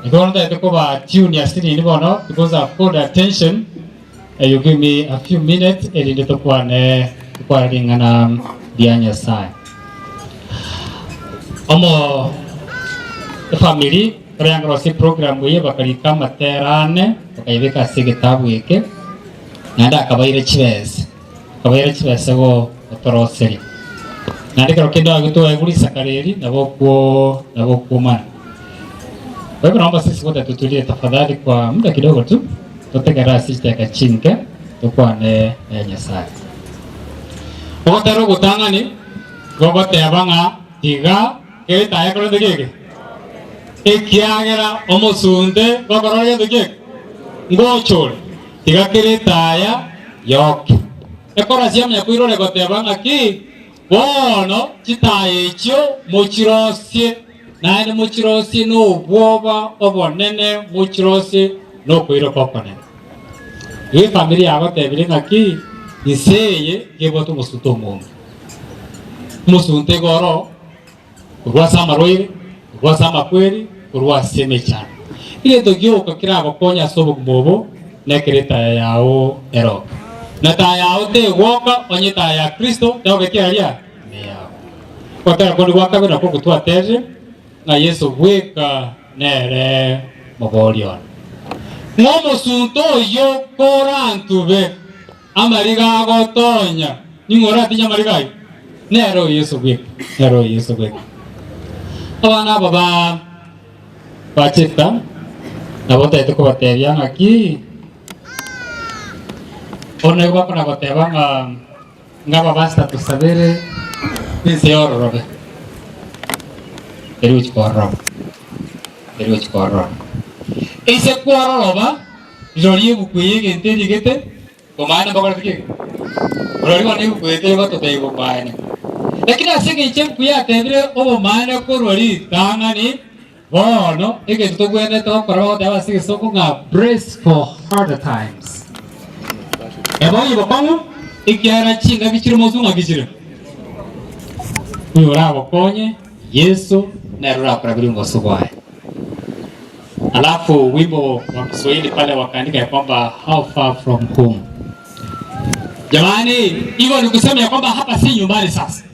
Igo bono ntagete koba tune ase nini bono because I've called attention eh, you give me a few minutes erinde tokwane tokwane ring'ana ria Nyasaye. Omo efamiri ekero yangarosia eprogram eye bakarika amatera ane bakayebeka ase egetabu eke naende akabaira chibesa. Akabaira chibesa gotoroseria. Naende ekero kende agwo twaigure risakara eri, nabo okwo nabo okwomana. Kwa hivyo naomba sisi wote tutulie tafadhali kwa muda kidogo tu, totegerere ase chidakika chinke tokwane na Nyasaye. Ogotera ogotang'ani gogoteba ng'a tiga kegetaya korende geke ekiagera omosunte gokorora gento kieke ngochore Tiga kera etaya yoke. Ekorasi yamanya koirora egoteba ng'aki, Bono chitaya echio mochirosie, naende mochirosie nobwoba obonene, mochirosie nokoiroka okonene. Igo efamiri yagotebire ng'aki, Inse eye ngebwate omosunte omonge. Omosunte iga oro korwa ase amarwaire, korwa ase amakweri, korwa ase emechando. Egento gioka keragokonye ase obogima obo nekero etaya yao eroke. Na taya yao tegwoka onye etaya ya Kristo tegoketie aria ime yao. Ogotera konde gwa kabere nakwo okwo twaterire, ng'a Yeso bweka nere moboria one. Ng'a omosunte oyio korantube Amariga agotonya. Ning'o oratinye amariga ayio? Nere oyo Yeso bweka, nere oyo Yeso bweka. Abana aba ba bacheta nabo ntaete kobatebia ng'aki bono nigo bakona goteba ng'a ng'a abapastor tosabere ense yororobe, eri gochia kororoba, eri gochia kororoba. Ense kwororoba. Rirorio ebuku eye egento erigete bomaene mbakorete ki? Rirorio bono ebuku eye tegototebia bomaene. Lakini ase engencho ebuku yatebire obomaene korwa ritang'ani, bono egento togwenerete gokora bagoteba ase egesongo ng'a brace for harder times. Eboyie bokong'u ekiagera chingaki chire moswe ng'aki chire. Oyo oragokonye Yeso nere orakoraberie omobaso bwaye. Alafu wimbo wa Kiswahili pale wakaandika ya kwamba how far from home. Jamani, hivyo ni kusema ya kwamba hapa si nyumbani sasa.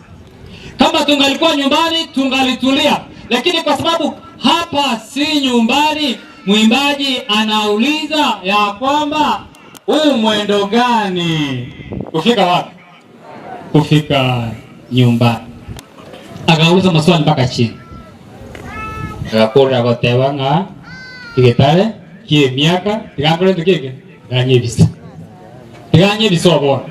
Kama tungalikuwa nyumbani tungalitulia, lakini kwa sababu hapa si nyumbani, mwimbaji anauliza ya kwamba huu mwendo gani kufika wapi? Kufika nyumbani. Akauliza maswali mpaka chini, agakorera goteba ng'a egetare ki'emiaka tiga nkore gento ki'eke tiganyebisa tiganyebisa obono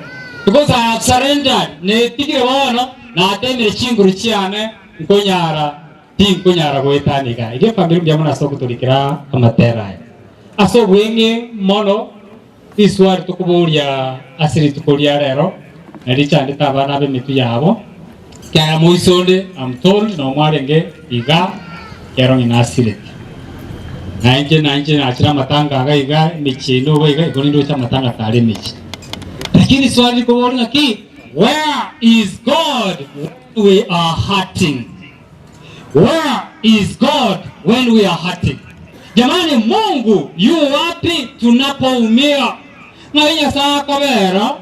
because I have surrendered netigire bono natemire chinguru chiane nkonyara tinkonyara goetania iga. Erio efamiri mbuya mono ase ogotorikera amatera aya ase obweng'e mono. Riswari tokoboria ase rituko ria rero na richandete abana ab'emetwe yabo, ekiagera moiso onde am told noo mwarenge iga ekero ng'ina asirete. Na inche na inche nachire amatanga iga iga emechie ende obo iga igo nindoche amatanga tari emechie. Lakini riswari rikoboria ng'aki where is God when we are hurting? Where is God when we are hurting? Jamani, Mungu yu wapi tunapoumia? Ng'ai Nyasae akobera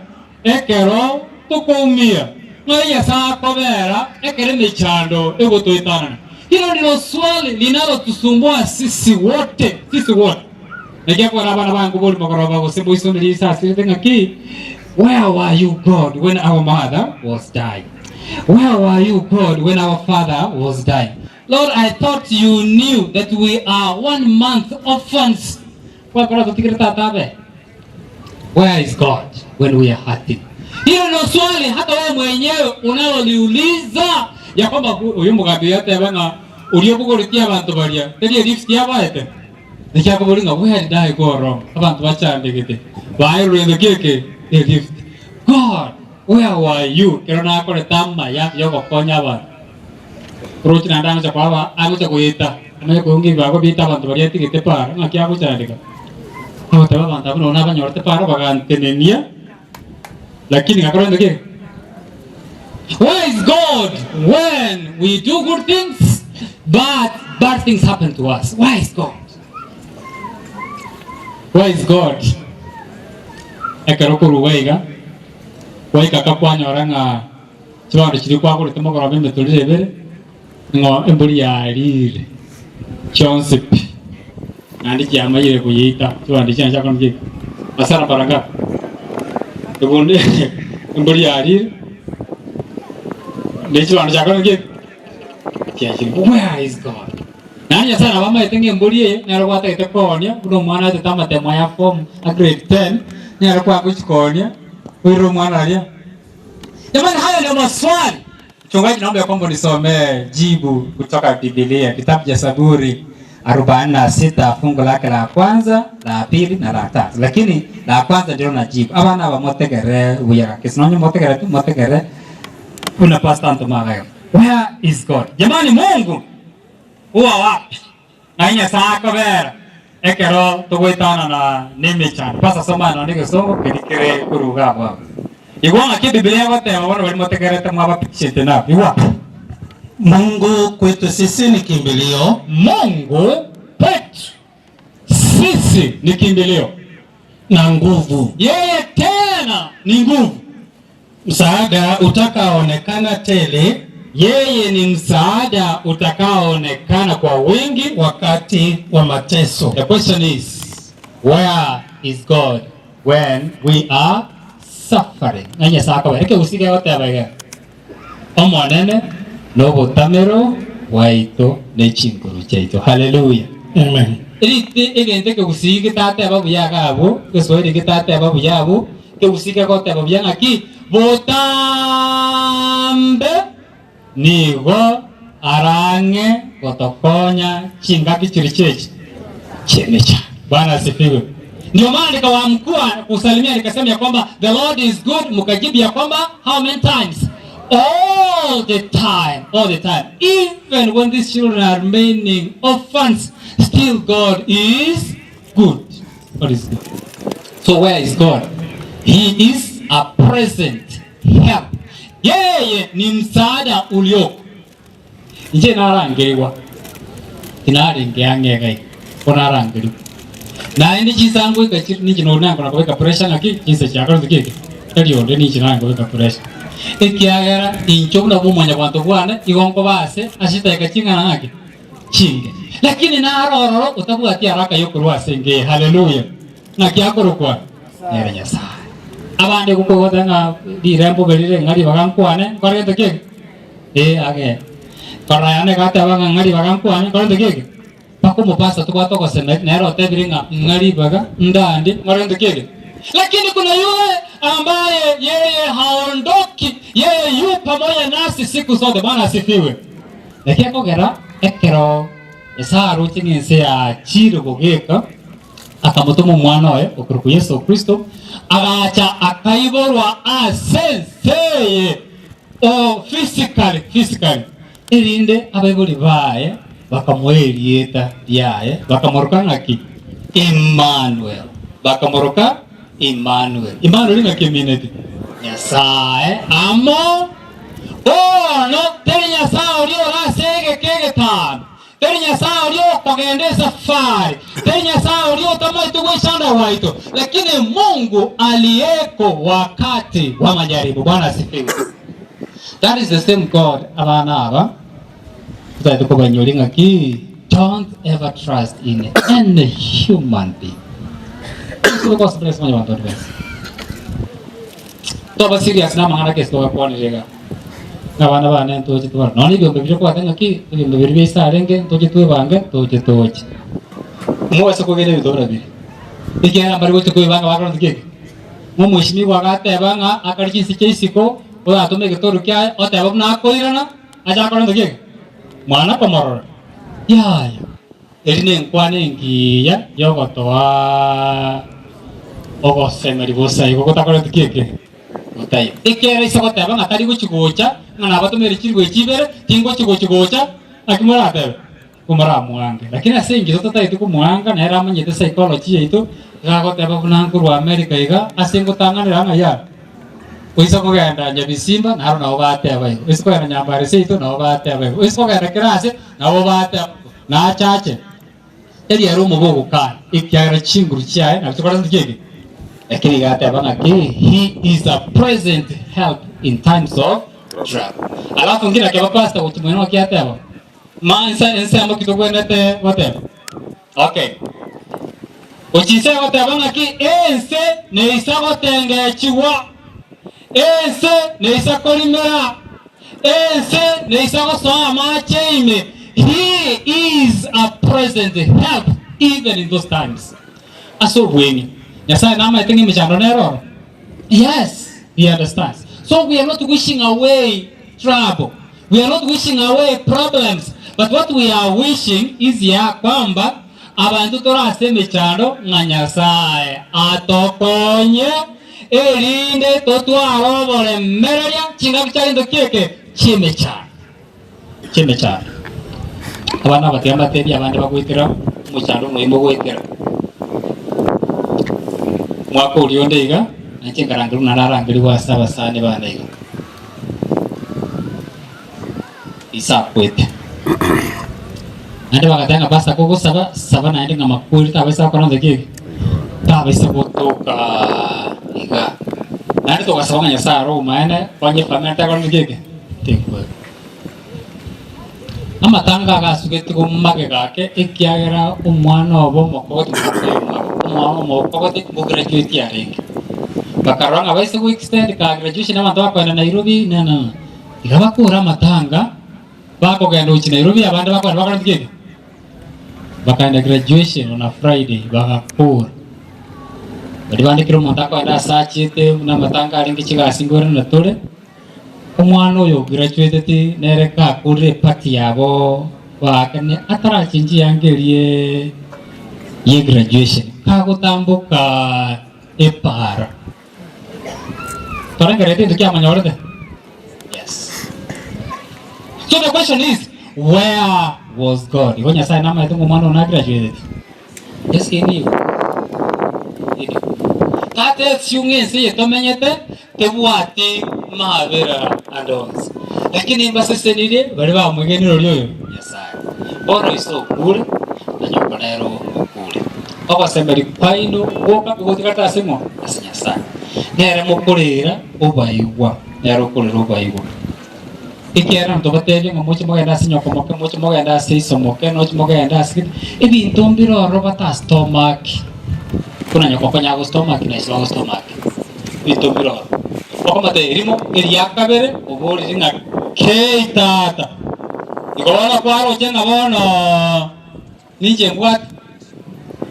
ekero tokoumia? Ng'ai Nyasae akobera ekero emechando egotoetanana? Hilo ndilo swali linalotusumbua sisi wote, sisi wote. Naki akobera abana bango bori mogoroba gose moisoneri risasirete ng'aki, Where were you God when our mother was dying? Where were you God when our father was dying? Lord I thought you knew that we are one month orphans. Gwakora totigere tata abe. Where is God when we are hurting? Hilo ndio swali hata wewe mwenyewe unaloliuliza ya kwamba huyu mugambi yateba ng'a Oria obogoretie abanto baria, teri elift yabaete? Naki akoboria ng'a where did I go wrong? Abanto bachandegete, baerwe gento ki eke? Elift. God, where were you ekero nakorete amaya yogokonya abanto? Oroche naende agocha koaba agocha goeta, amanye kounga ebibago biaito abanto baria atigete para, ng'aki agochandeka? Agoteba abanto abwo nabo nabanyorete para bagantenenia, lakini ngakora gento ki? Where is God when we do good things but bad things happen to us? Where is God? Where is God? Ekero okoruga iga, gwaika ka kwanyora ng'a chibando chiria kwagorete mogoroba emetoriro ebere, ng'o embori yarire chionsi pi, naende chiamayire koyeita chibando chiane chiakora ki? Hasara mara ngapi? Ebundi embori yarire, ne chibando chiakora ki? Chiachire. Where is God? Naende Nyasaye nabo amaete ng'a embori eye nero gwatagete koonia, buna omwana achete amatemo aya form a grade ten, nere kwagochikoonia, oirere omwana aria. Jamani, hayo ndio maswali. Mchungaji, naomba ya kwamba unisomee jibu kutoka Biblia, kitabu cha Zaburi 46 fungu lake la kwanza, la pili na la tatu, lakini la kwanza ndilo na jibu. Abana aba motegere buya gaki, nonye motegere tu motegere buna pastor antomaga iga. Where is God? Jamani, Mungu huwa wapi? Ng'ai Nyasae akobera ekero togoetanana nemechando? Pastor soma nonya egesongo keria kere korwa iga abwo abwo. Igwa ng'aki Ebibilia egoteba bono baria motegerete mwabapikishete nabo. Igwa. Mungu kwetu sisi ni kimbilio. Mungu kwetu sisi ni kimbilio na nguvu. Yeye tena ni nguvu. Msaada utakaoonekana tele. Yeye ni msaada utakaoonekana kwa wingi wakati wa mateso. The question is, where is God when we are suffering? Ng'a Nyasae akobera ekegusii kegoteba iga, Omonene nobotamero bwaito ne chinguru chiaito. Haleluya. Amen. Erite egento ekegusii getateba buya iga abwo, egeswahili getateba buya abwo, ekegusii kegoteba buya ng'aki? Botambe nigo arang'e gotokonya chingaki chiria chi'echi chi'emechando. Bwana asifiwe. Ndio maana nikawaamkua kusalimia nikasema ya kwamba the Lord is good, mkajibu ya kwamba how many times? All the time, all the time. Even when these children are remaining orphans, still God is good. God is good. So where is God? He is a present help. Yeye ni msaada ulioko. Inche narangerigwa, tinarenge ang'e iga iga, bo narangerigwa. Naende chinsa ngoika chi ninche nori nankora kobeka pressure ng'aki chinsa chiakorete ki eke, tari onde ninche nare kobeka pressure. Ekiagera inche buna bw'omwanyabanto bwane igo nkoba ase ase chidakika ching'ana ng'aki? Chinge. Lakini naro ororo otabwati haraka yokorwa ase enka eye, haleluya! Ng'aki akorokwa? Nere Nyasae. Abande gokogoteba ng'a rirembo rire ng'a ribaga nkwane, nkore gento ki eke? Ee, age. Korora yane igateba ng'a ng'a ribaga nkwane, nkore gento ki eke? Mpaka omopastor tobwate ogosemeria, nere otebire ng'a ng'a ribaga ndandie, nkore gento ki eke? Lakini kuna yule ambaye yeye haondoki, yeye yu pamoja nasi siku zote. Bwana asifiwe. Naki ekogera ekero Nyasae aroche ng'a ense yaachire gogeka, akamotoma Omwana oye, okorokwa Yeso Kristo, agacha akaiborwa ase ense eye, o physically, physically, erinde abaibori baye bakamoa erieta riaye, bakamoroka ng'aki? Emmanuel. Bakamoroka Emmanuel. Emmanuel ng'aki emineti? Nyasae amo. Bono teri Nyasae oria ore ase egeka egetambe, Teri Nyasae oria okogenda esafari, teri Nyasae oria otamaete gwechanda gwaito, lakini Mungu aliyeko wakati wa majaribu. Bwana asifiwe. That is the same God abana aba totagete kobanyoria ng'aki don't ever trust in any human being. Toba serious namang'ana kesi togakwanire iga. Ng'a abana bane ntoche tobare nonya ebiombe biria kwate ng'aki ebiombe biria bia ise arenge ntoche twebange toche toche. Mobase kogenda ebinto buna biria, ekiagera mbare gocha koebanga bakore ntoki eke. Ng'a omweshimiwa agateba ng'a akare chinse chia isiko, oratome egetoro kiaye oteba buna akoirana ache akore ntoki eke? Mwana komorora. Yaya, eri nenkwana engiya y'ogotoa ogosemeria bosa igo gotakoreti ki eke? Gotaiyo. Ekiagera ise goteba ng'a tari gochi gocha, ng'a nabatomere chirwe echi ibere, tingochi gochi gocha, naki moratebe? Komoramwange. Lakini ase engencho totagete komwanga, nere amanyete psychology yaito, iga agoteba buna nkorwa America iga, ase ngotang'anera ng'a ya, oise kogenda Nyabisimba naro nabo bateba igo, oise kogenda Nyambare seito nabo bateba igo, oise kogenda kera ase nabo bateba igo, nachache. Tari ere omobe ogokana, ekiagera chinguru chiaye nabo chikorete ki eke? Lakini iga ateba ng'aki, he is a present help in times of trouble. Alafu ngina keba pastor gochia mwene ng'aki ateba? Ma ense ensemo ki togwenerete goteba? Okay. Gochia inse goteba ng'aki ense neisa gotengechigwa, ense neisa korimera, ense neisa gosoa amache ime. He is a present help even in those times. Ase obweng'e, Nyasaye namaete ng'a emechando nere oro? Yes, he understands. So we are not wishing away trouble. We are not wishing away problems, but what we are wishing is ya kwamba abanto tore ase emechando ng'a Nyasae atokonye erinde totware oboremereria chingaki chia gento ki eke? Chi'emechando. Chi'emechando. Abana abake mbatebie abande bagoetera omochando omoimo ogoetera. Omwaka oria onde iga, nainche nkarangerwa buna narangerigwe ase abasani bane iga. Ise akwete. Naende bagateba ng'a pastor kogosaba, saba naende ng'a makweri tabaisa gokora onde ki? Tabaisa gotoka iga. Naende togasaba ng'a Nyasaye aro omaene, konye efamiri tekora onde ki? Tekweri. Amatanga agasugete magega ake ekiagera omwana obo omokogoti omwabo, omwana omokogoti ngograduate arenge. Bakarora ng'a baise go extend ka graduation abanto bakoenda Nairobi na na na. Iga bakore amatanga bakogenda gochia Nairobi abande bakogenda bakore ki? Bakaenda graduation on a Friday bagakora. Baria bande kera omonto akogenda ase achiete buna amatanga arenge chigasi nkorenda tore. Omwana oyo ograduateti nere kakorire eparty yabo baakanie atarachenchia eyanga eria ye graduation kagotamboka epara. Torengerereti egento kiamonyorete? Yes. So the question is, where was God? Igo Nyasaye namaete ng'a omwana oyo nagraduateti? Yes, he knew. He knew. Tata esiu ng'a ense eye tomenyete tebwati mabera ande onsi. Lakini mbasesenirie baria bamwegenire oria oyo Nyasaye. Bono ise okure na nyoko nere okure. Ogosemeria kwaino gwoka nigotigarete ase ng'o? Ase Nyasaye. Nere mokorera obaigwa, nere okorera obaigwa. Ekiagera ntobatebie ng'a moche mogende ase nyoko moke, moche mogende ase iso moke, noche mogende ase gete, ebinto mbire ororo batastomaki. Buna nyoko konya agostomaki na iso agostomaki. Ebinto mbire ororo. Okomotebia erimo, eria kabere, oborire ng'a kei tata, igo bono kwaroche ng'a bono ninche mbwate.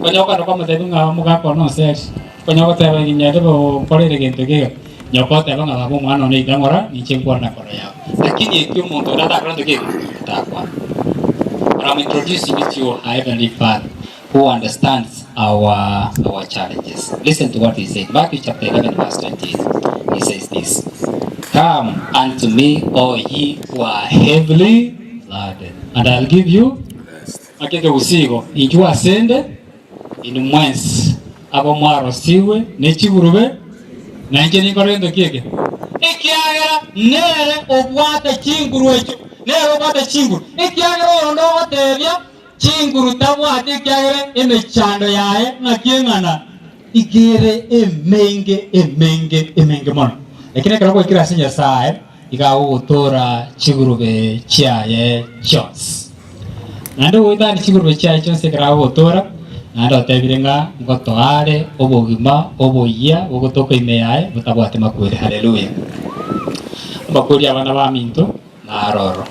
Konya okande kwamotebia ng'a omogaka one onseri, konya ogoteba nyende nkorere gento eke iga, nyoko oteba ng'a baba omwana one ita ng'ora ninche nkwane akoro yao. Lakini ekio omonto onde atakore nto ki eke? Atakwane. But I'm introducing you to your heavenly father who understands our our challenges. Listen to what he said. Matthew chapter 11 verse 28. He says this. Come unto me all ye who are heavily laden, and I'll give you Ake ekegusii igo, inchuo asende inwe mwensi aba mwarosigwe ne chigurube, na inche ninkore gento ki eke? Ekiagera nere obwate chinguru echio, nere obwate chinguru, ekiagera oyonde ogotebia chinguru tabwati, ekiagera emechando yaye ng'aki eng'ana iga ere emenge, emenge, emenge mono. Lakini ekero gwaikire ase Nyasae, iga agogotoora chigurube chiaye chionsi. Naende goetania chigurube chiaye chionsi ekero agogotoora, naende otebire ng'a ngotoa are obogima oboyia bogotoka ime yaye botabwati makweri. Haleluya! Amakweri abana baminto naroro,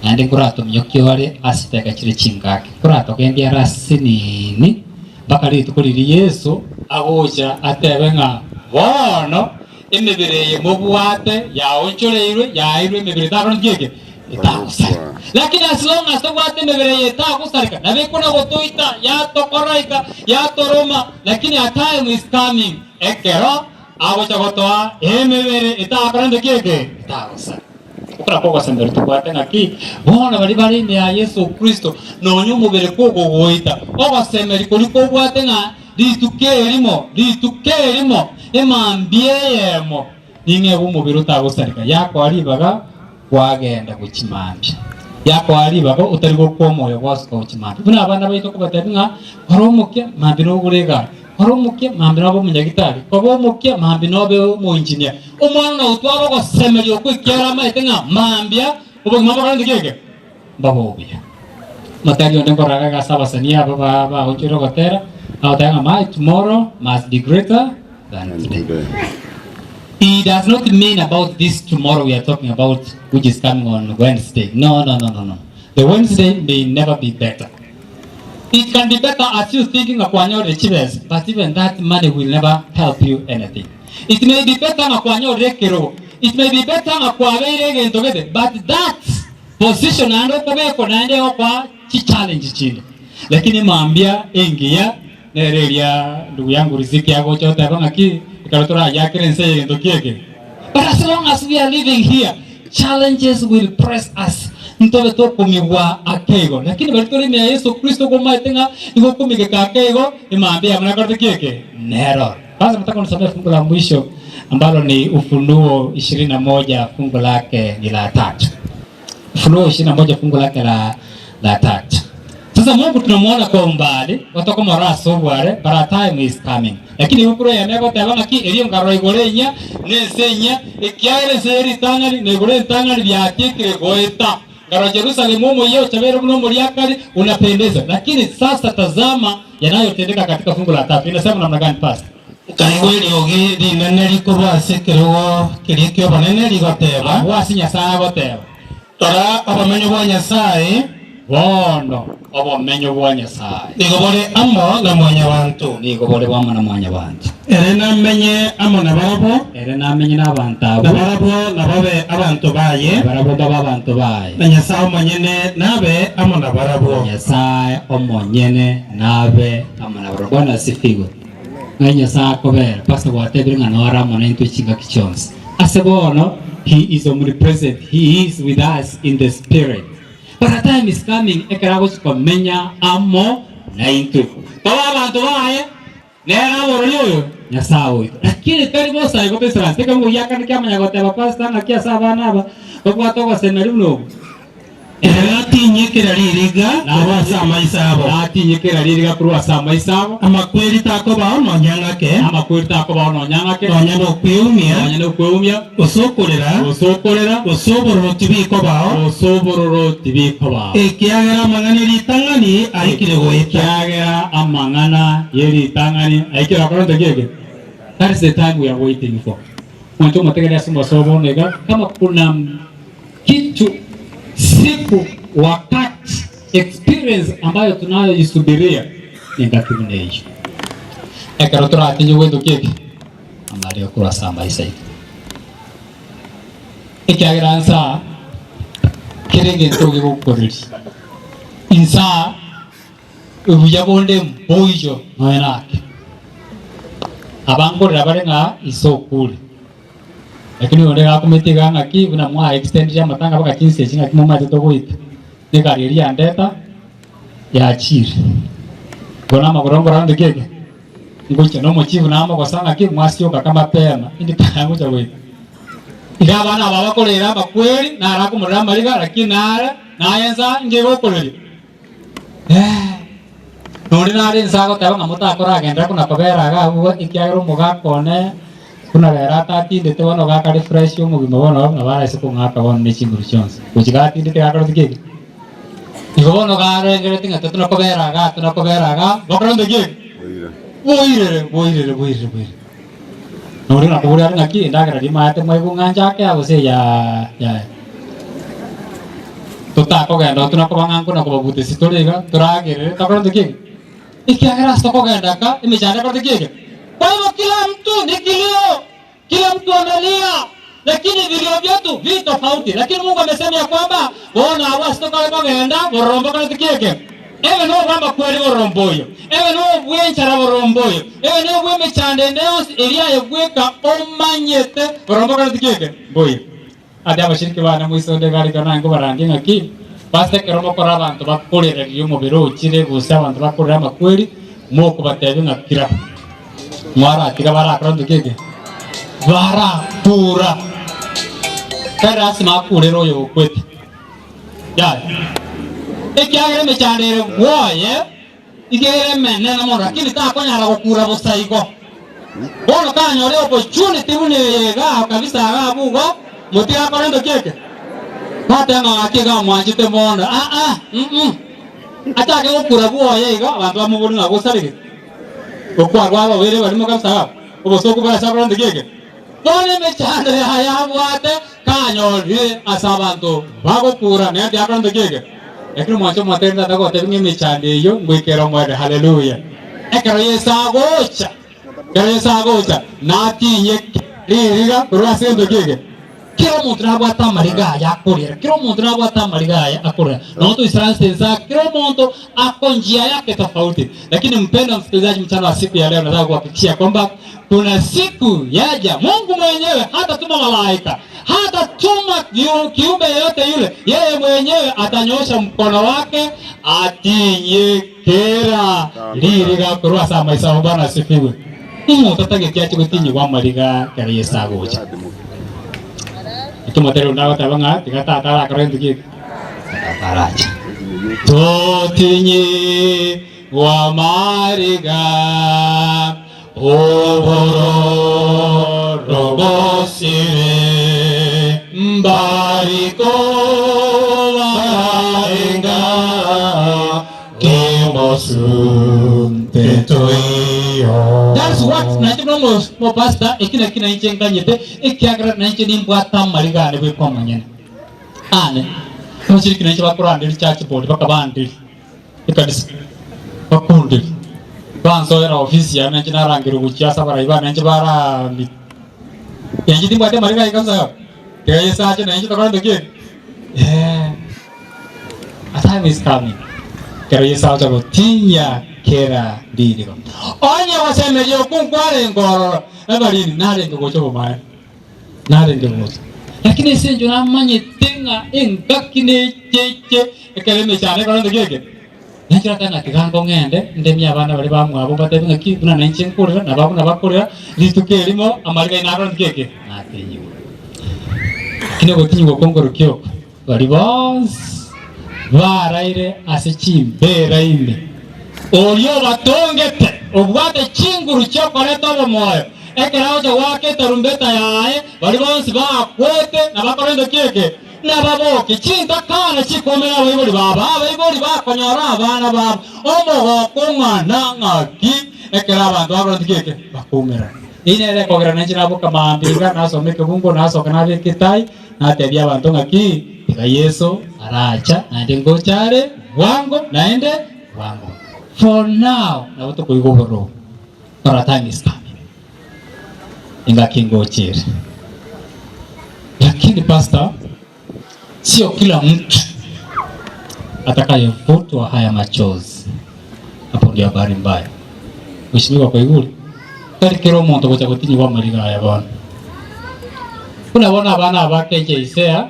naende nkoratominyokie ore ase chidakika chire chingaki, nkoratogendie are ase nini, mpaka rituko riria Yeso agocha atebe ng'a bono emebere eye mobwate yaonchoreirwe, yaeirwe emebere etakoreti ki eke? Etagosareka. Lakini as long as tobwate emebere eye etagosareka, nabo ekona gotoita, yatokoraika, yatoroma, lakini a time is coming ekero agocha gotoa emebere etakora nde ki eke? Etagosareka. Okora kw'ogosemeria tobwate ng'aki? Bono baria bare ime ya Yeso Kristo, nonya omobere kogogoita, ogosemeria koria kobwate ng'a rituko erimo, rituko erimo, emambia eyemo, ning'egwe omobere otagosareka, yakoa ribaga kwagenda gochia mambia. Yakoa ribaga otari gokwa omoyo gwasoka gochia mambia. Buna abana baito kobatebia ng'a kora omokia mambia nogore egari, kora omokia mambia nobe omonyagitari, koba omokia mambia nobe omoengineer. Omwana nagotwara ogosemeria okwo ekiagera amaete ng'a mambia obogima mbokore nki eke? Mbobe obuya. Motari onde nkorora iga ase abasanii aba ba bagochire ogotera, agoteba ng'a my tomorrow must be greater than today. He does not mean about this tomorrow we are talking about which is coming on Wednesday. No, no, no, no, no. The Wednesday may never be better. It can be better as you thinking ng'a kwanyorire chibesa, but even that money will never help you anything. It may be better ng'a kwanyorire ekerogo, it may be better ng'a kwabeire egento gete, but that position naende okobekwa naende egokoa chi-challenge chinde. Lakini mambia engiya nere eria ndugu yangu Riziki agocha oteba ng'aki ekero toragiakere ense eye egento ki eke. But as long as we are living here, challenges will press us. Ntobe tokomigwa ake igo. Lakini baria tore ime ya Yeso Kristo okomaete ng'a nigo okomigeka ake igo, emambia yamo nakorete ki eke? Nero. Kwanza nataka unisomee fungu la mwisho ambalo ni Ufunuo 21 fungu lake ni la tatu. Ufunuo 21 fungu lake la, la tatu. Sasa Mungu tunamuona kwa umbali gotokomorora ase obware but a time is coming. Lakini igukuru eyemo egoteba ng'aki erio nkarora igoro enyia na ense enyia ekiagera ense ye ritang'ani na igoro entang'ani biatiekire goeta. Nkarora Jerusalemu omoyia ochabeire buna omoriakari unapendeza. Lakini sasa tazama yanayotendeka katika fungu la tatu. Inasema namna gani pastor? Nkaigwa eriogi rinene rikorwa ase ekerogo keria ki'obonene rigoteba. Abwo ase Nyasae agoteba. Rora, obomenyo bwa Nyasae. Bono obomenyo bwa Nyasae. Nigo bore amo na mwanyabanto. Nigo bore amo na mwanyabanto. Ere namenye amo nabarabwo. Ere namenye nabanto abwo. Na barabwo nababe abanto baye. Na barabwo mbabe abanto baye. Na Nyasae omonyene nabe amo nabarabwo. Na Nyasae omonyene nabe amo nabarabwo. Bwana asifiwe. Ng'ai Nyasae akobera? Pastor gwatebire ng'a nore amo naintwe chingaki chionsi. Ase bono, he is omnipresent, he is with us in the spirit. But a time is coming ekero agochia komenya amo naintwe. Tobe abanto baye, nere aborori oyo, Nyasae oito. Lakini tari bosa igo toisaranse. Ekeungo giakane kiamanya goteba pastor ng'aki ase abana aba babwate ogosemeria buna obo. Ere natinyie kera ririga korwa ase amaiso abo. Natinyie kera ririga korwa ase amaiso abo. Amakweri takobao nonya ng'ake. Amakweri takobao nonya ng'ake. Nonya nokweumia. Nonya nokweumia. Gose okorera. Gose okorera. Gose obororo tibikobao. Gose obororo tibikobao. Ekiagera amang'ana e ritang'ani aikire goeta. Ekiagera amang'ana ye ritang'ani aikire gokora gento ki eke? That is the time we are waiting for. Mwanche omotegerere ase omobaso bono iga, kama kuna Kitu, siku, wakati, experience ambayo tunayoisubiria nengaki buna eyio. Ekero toratinye gento ki'eke, amare okorwa ase amaiso aito. Ekiagera nsaa kera egento gegokoreria, insaa obuya bonde mboiyo nonya nake. Abankorera bare ng'a ise okure. Lakini oyonde iga akumeti iga ng'aki buna mwa extendire amatanga mpaka chinsa echi ng'aki momanyete togoika. Negari eria yandeta yachire. Bono amagoro nkorora nde ki eke? Ngocha na omochifu namogosa ng'aki mwasioka ka mapema indi tarangocha goika. Iga abana aba bakorera amakweri naro akomorera amariga lakini nare naye nsa inki egokoreria? Eh, nonde nare inse agoteba ng'a motakoragenderera buna kobera iga abwo, ekiagera omogaka one buna rero atatindete bono iga akare fresh omogima bono nabo araise kong'aka bono ne chinguru chionsi. Gochia gatindete gakorete ki eke? Igo bono garengereti ng'a totuna kobera igaa tuna kobera igaa, bokorente ki eke? Boirere, boirere, boirere, boirere. Nonde nakoboria are ng'aki endagera riria maete mwaigwa ng'a nchake aa gose eyaa yaya. Totakogenda oo tuna koba ng'a nkona kobabuta ase tore iga, toragerere, tokorente ki eke? Ekiagera ase tokogenda aka, emechando ekorete ki eke? Kwa hivyo kila mtu ni kilio, kila mtu analia. Lakini ebirio bietu biri tofauti. Lakini Mungu amesema ya kwamba bono abwo ase tokare kogenda bororombo kare tikieke. Ebe nobw'amakweri bororombo oyo, ebe nobw'enchara bororombo oyo, ebe nobw'emechando ende yonsi eria aye bweka omanyete bororombo kare tikieke. Mbuya. Ande abashiriki bane moisonde iga rika naye nkobarandia ng'aki, Pastor ekero mokora abanto bakorera riria omobere ochire gose abanto bakorera amakweri, mokobatebia ng'a kira. Mwaratiga barakora ntoki eke? Barakura. Tari lasima akurere oyo okwete. Yaya. Ekiagera emechando ere bwoye iga ere emenene mono lakini takonyara gokura bosa igo. Bono kanyore opportunity buna eye igaa kabisa igaa abwo igo, motige akore ntoki eke? Tateba ng'a gaki igaa mwanchete mono aa mm. Achake gokura bwoye iga abanto bamobori ng'a gosaregete. Okwarwa ababere barimo kabisa igaa, obosoku bore ase akore ntoki eke? Bono emechando yaye abwate kanyorire ase abanto bagokura, naende akore ntoki eke? Lakini mwanche omotebie tata gotebia ng'a emechando eyio ngoikera omoerio. Haleluya! Ekero Yeso agocha, ekero Yeso agocha, natinye ririga korwa ase egento ki eke? Kera omonto nabwate amariga aye akorera, kera omonto nabwate amariga aye akorera. Nonya toisaranse inse aa, kera omonto ako njia yake tofauti. Lakini mpendwa msikilizaji, mchana wa siku ya leo nataka kuhakikishia kwamba kuna siku yaja Mungu mwenyewe hatatuma malaika, hatatuma kiumbe yeyote yule, yeye mwenyewe atanyoosha mkono wake atinye kera ririga korwa ase amaiso abo. Bwana asifiwe. Omonto atageti ache gotinyigwa amariga ekero Yeso agocha. Ekio onde agoteba ng'a tiga tata arakore gento ki? Tata arache. Totinyigwa amariga obororo bosire mbariko baraenga Kimosunte toiyo. That's what nainche buna omo omo pastor eki naki nainche nganyete ekiagera nainche nimbwate amariga ane bweka omonyene ane abashiriki nainche bakoranderia church board bakabanderia ekanisa bakunderia bansoera ofisi yane nainche narangerwa gochia ase abarai bane nainche barami nainche timbwati amariga aye kabisa tiga Yeso ache nainche tokore ntoki eke eh. A time is coming, ekero Yeso agocha gotinyia kera ririgo. Onye gosemeria okwo nkwarenge ororo, ebariri narenge gocha obomaene, narenge gocha. Lakini ase enchera namanyete ng'a engaki necheche ekero emechando ekero ntoki eke, nenchera tari naki iga ngong'ende ndemie abana baria bamwabo mbatebie ng'aki buna nainche nkorera nabo buna bakorera, rituko erimo amariga aino akore ntoki eke, natinyigwe. Lakini ogotinyigwa okwo nkorokia oko. Baria bonsi baraire ase chimbeera ime, oria obatongete, obwate chinguru chi'okoreta obomoyo, ekero agocha goaka etarumbeta yaye, baria bonsi bakwete nabakore ntoki eke? Nababoke chintakana chikomera abaibori babo, abaibori bakonyora abana babo, omogoko ng'a na ng'aki ekero abanto bakora ntoki eke? Bakoumerana. Eyio nere ekogera nainche naboka mambia iga, nasoma ekebungo, nasoka nabeka etai, Natebie abanto ng'aki, Tiga Yeso aracha, naende ngocha are bwango, naende bwango. For now nabo tokoigwa obororo, but a time is coming, engaki ngocha ere. Lakini pastor, sio kila mtu atakayevutwa haya machozi. Hapo ndio habari mbaya. Mheshimiwa kwaigure? Tari kera omonto gocha gotinyigwa amariga aya bono. Buna bono abana aba kecha Isaiah,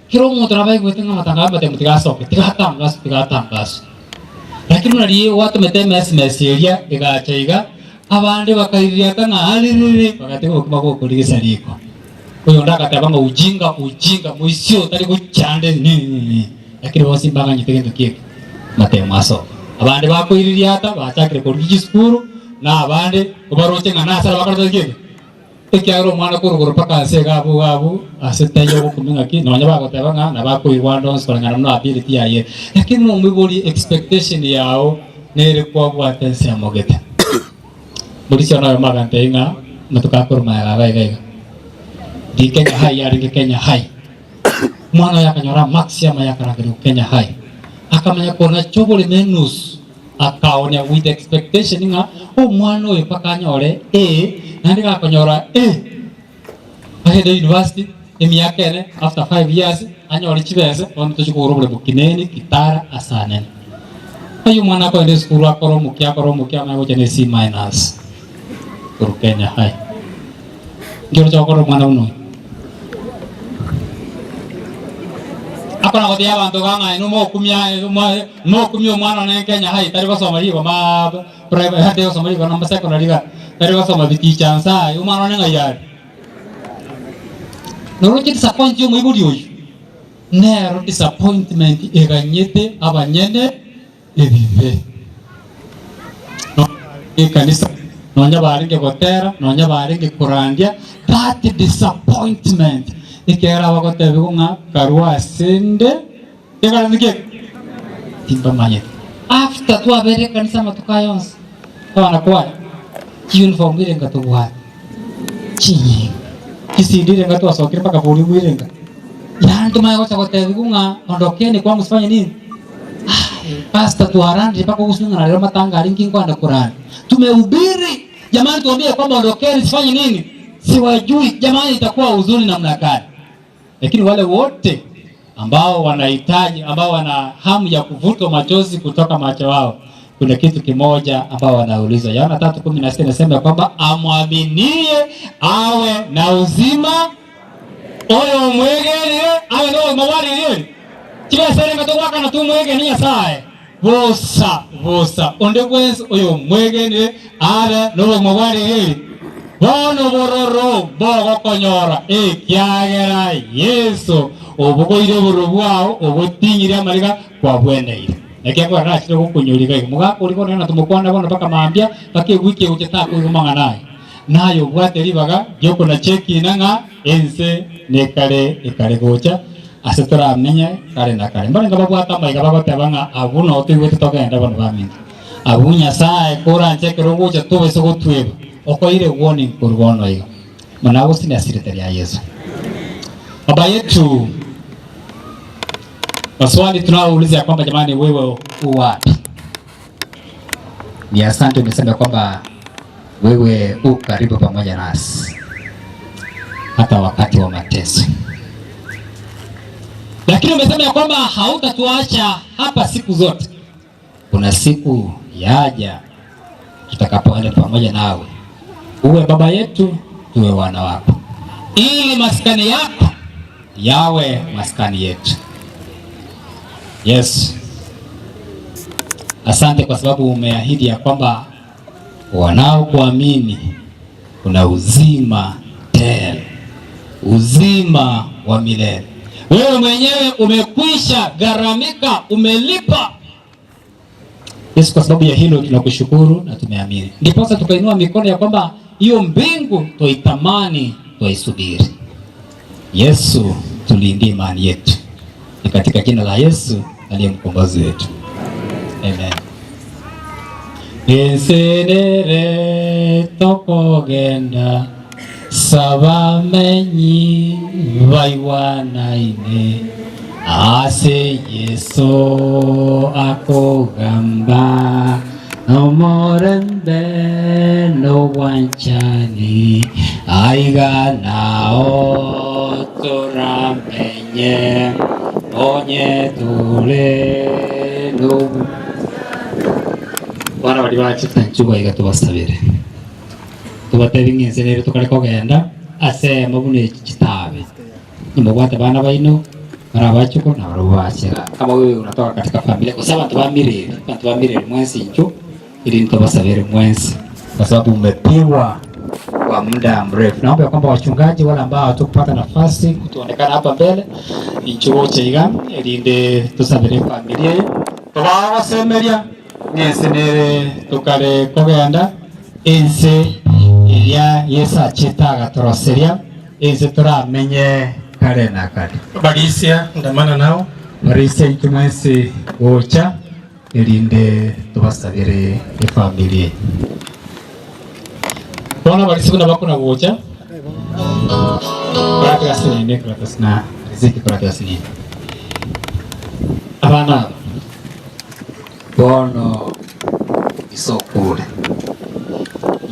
kera omonto nabaigwete ng'a amatangazo amatemu tiga asoke, tiga atangaswe, tiga atangaswe. Lakini buna riria gwatomete emesmes eria egacha iga, abande bakaiririata ng'a aririri, bagatiga obokima bw'okorigisa riko. Oyonde agateba ng'a ujinga, ujinga, moisia otari gochanda nini nini. Lakini bonsi mbaganyete gento ki eke? Amatemo asoke. Abande bakoiririata bachakire korigia chisukuru, na abande obaroche ng'a nase are bakorete ki eke? Ekiagera omwana korwa igoro mpaka nse iga abwo iga abwo ase taiyo ogokumia ng'aki nonya bagoteba ng'a nabo akoigwa ande onsi koreng'ana buna ability yaye ere. Lakini buna omoibori expectation yao nere kwabwate ensemo gete. Morisia one oyomo agantebia ng'a amatuko akorwa magega iga iga iga. Ndi Kenya High yarenge Kenya High. Omwana oye akanyora amaksi amaya akarangerigwa Kenya High. Akamanya konacha oboremo enusu akaonia with expectation ng'a omwana oyo mpaka anyore A naende gakonyora A agende university. emiaka ene, after 5 years anyore chibesa, bono tochie kogora oboremo kineni kitara ase anene. Oyio omwana akogenda esukuru akore omokia akore omokia amanye gocha ne C minus korwa Kenya High. Nki oroche gokora omwana buna oyo? Akona gotebia abanto iga ng'a inwe mokumia mokumia omwana one Kenya High tari gosoma rigoma private tari gosoma rigoma secondary iga, tari gosoma biticha nsa omwana one ng'ai are? Noroche disappoint ya omoibori oyio, nero disappointment eganyete abanyene ebibe. Ekanisa nonya barenge gotera, nonya barenge korandia, that disappointment ekero abagotebiwa ng'a karwa ase nde, ekero nki timbamanyete. After twabeire ekanisa amatuko aya onsi, abana kwaya, chiuniform ire nga tobwate, chinyinga, chisindi ire nga twasokire mpaka bori bwire nga, yaani tomanye gocha gotebiwa ng'a ondokeni kwangu sifanye nini? Pastor twarandire mpaka ogosung'ana rero matanga aria nki nkoenda koranda. Tumehubiri jamani, tuambie kwamba ondokeni sifanye nini? Siwajui jamani, itakuwa huzuni namna gani? Lakini wale wote ambao wanahitaji, ambao wana hamu ya kuvutwa machozi kutoka macho wao, kuna kitu kimoja ambao wanaulizwa. Yohana 3:16 inasema kwamba amwaminie awe na uzima oyo omwegenire abe nobogima bwaririwe chibeserenge togwakana tumwegeni Nyasaye bosa bosa onde bwensi oyo omwegenire abe nobogima bwaririwe bono bororo bogokonyora ekiagera Yeso obogoire obororo bwao obotinyire amariga kwabweneire. Naki akogera nachire gokonyoria iga iga mogaka oria bono na tomokwana bono mpaka mambia mpaka ewiki egocha takoigwa mang'ana aya. Naye obwate ribaga riokonacha ekiina ng'a ense nekare ekare gocha ase toramenye kare na kare. Mbarenge babwate amaiga bagoteba ng'a abwo noo toigwete togende bono baminto. Abwo Nyasae koranche ekero ogocha tobaisa gotweba, okoire warning korwa bono iga. Mana agosini ase erieta ria Yeso. Baba yetu, maswali tunaouliza ya kwamba jamani, wewe u wapi? Ni asante umesema kwamba wewe u karibu pamoja nasi hata wakati wa mateso, lakini umesema ya kwamba hautatuacha hapa siku zote. Kuna siku yaja tutakapoenda pamoja nawe, uwe baba yetu, tuwe wana wako, ili maskani yako yawe maskani yetu. Yesu, asante kwa sababu umeahidi ya kwamba wanaokuamini kuna uzima tele, uzima wa milele. Wewe mwenyewe umekwisha gharamika, umelipa. Yesu, kwa sababu ya hilo tunakushukuru na tumeamini, ndiposa tukainua mikono ya kwamba hiyo mbingu twaitamani, twaisubiri. Yesu, tulindie imani yetu, ni katika jina la Yesu aliye mkombozi wetu, amen. Ensenere tokogenda sabamenyi baiwanaine ase Yesu akogamba nomorembe nobwanchani aiga nao toramenye onye tore nobu bana bari bachete nchugo iga tubasabire tubatebi ng'ense nere tukare kogenda ase mabune chitabe nimubwate bana baino barabachuko na barabachera kama wewe unatoka katika familia kwa sababu bantu ba Mireri bantu ba Mireri mwensi ncho ili nitobasabire mwensi kwa sababu umepiwa kwa muda mrefu. Naomba ya kwamba wachungaji wale ambao hatukupata nafasi kutuonekana hapa mbele inchugoche iga erinde tusabire familia ye tubagosemeria ng'ense nere tukare kogenda ense eria Yesu achete agatoroseria ense toramenye kare na kare. Barisia ndamana nao Barisia intwe mwensi gocha erinde tubasabire efamiri bono barisia buna bakona gocha korakerasinene korakasina riziki korakerasinene abana aba bono isokure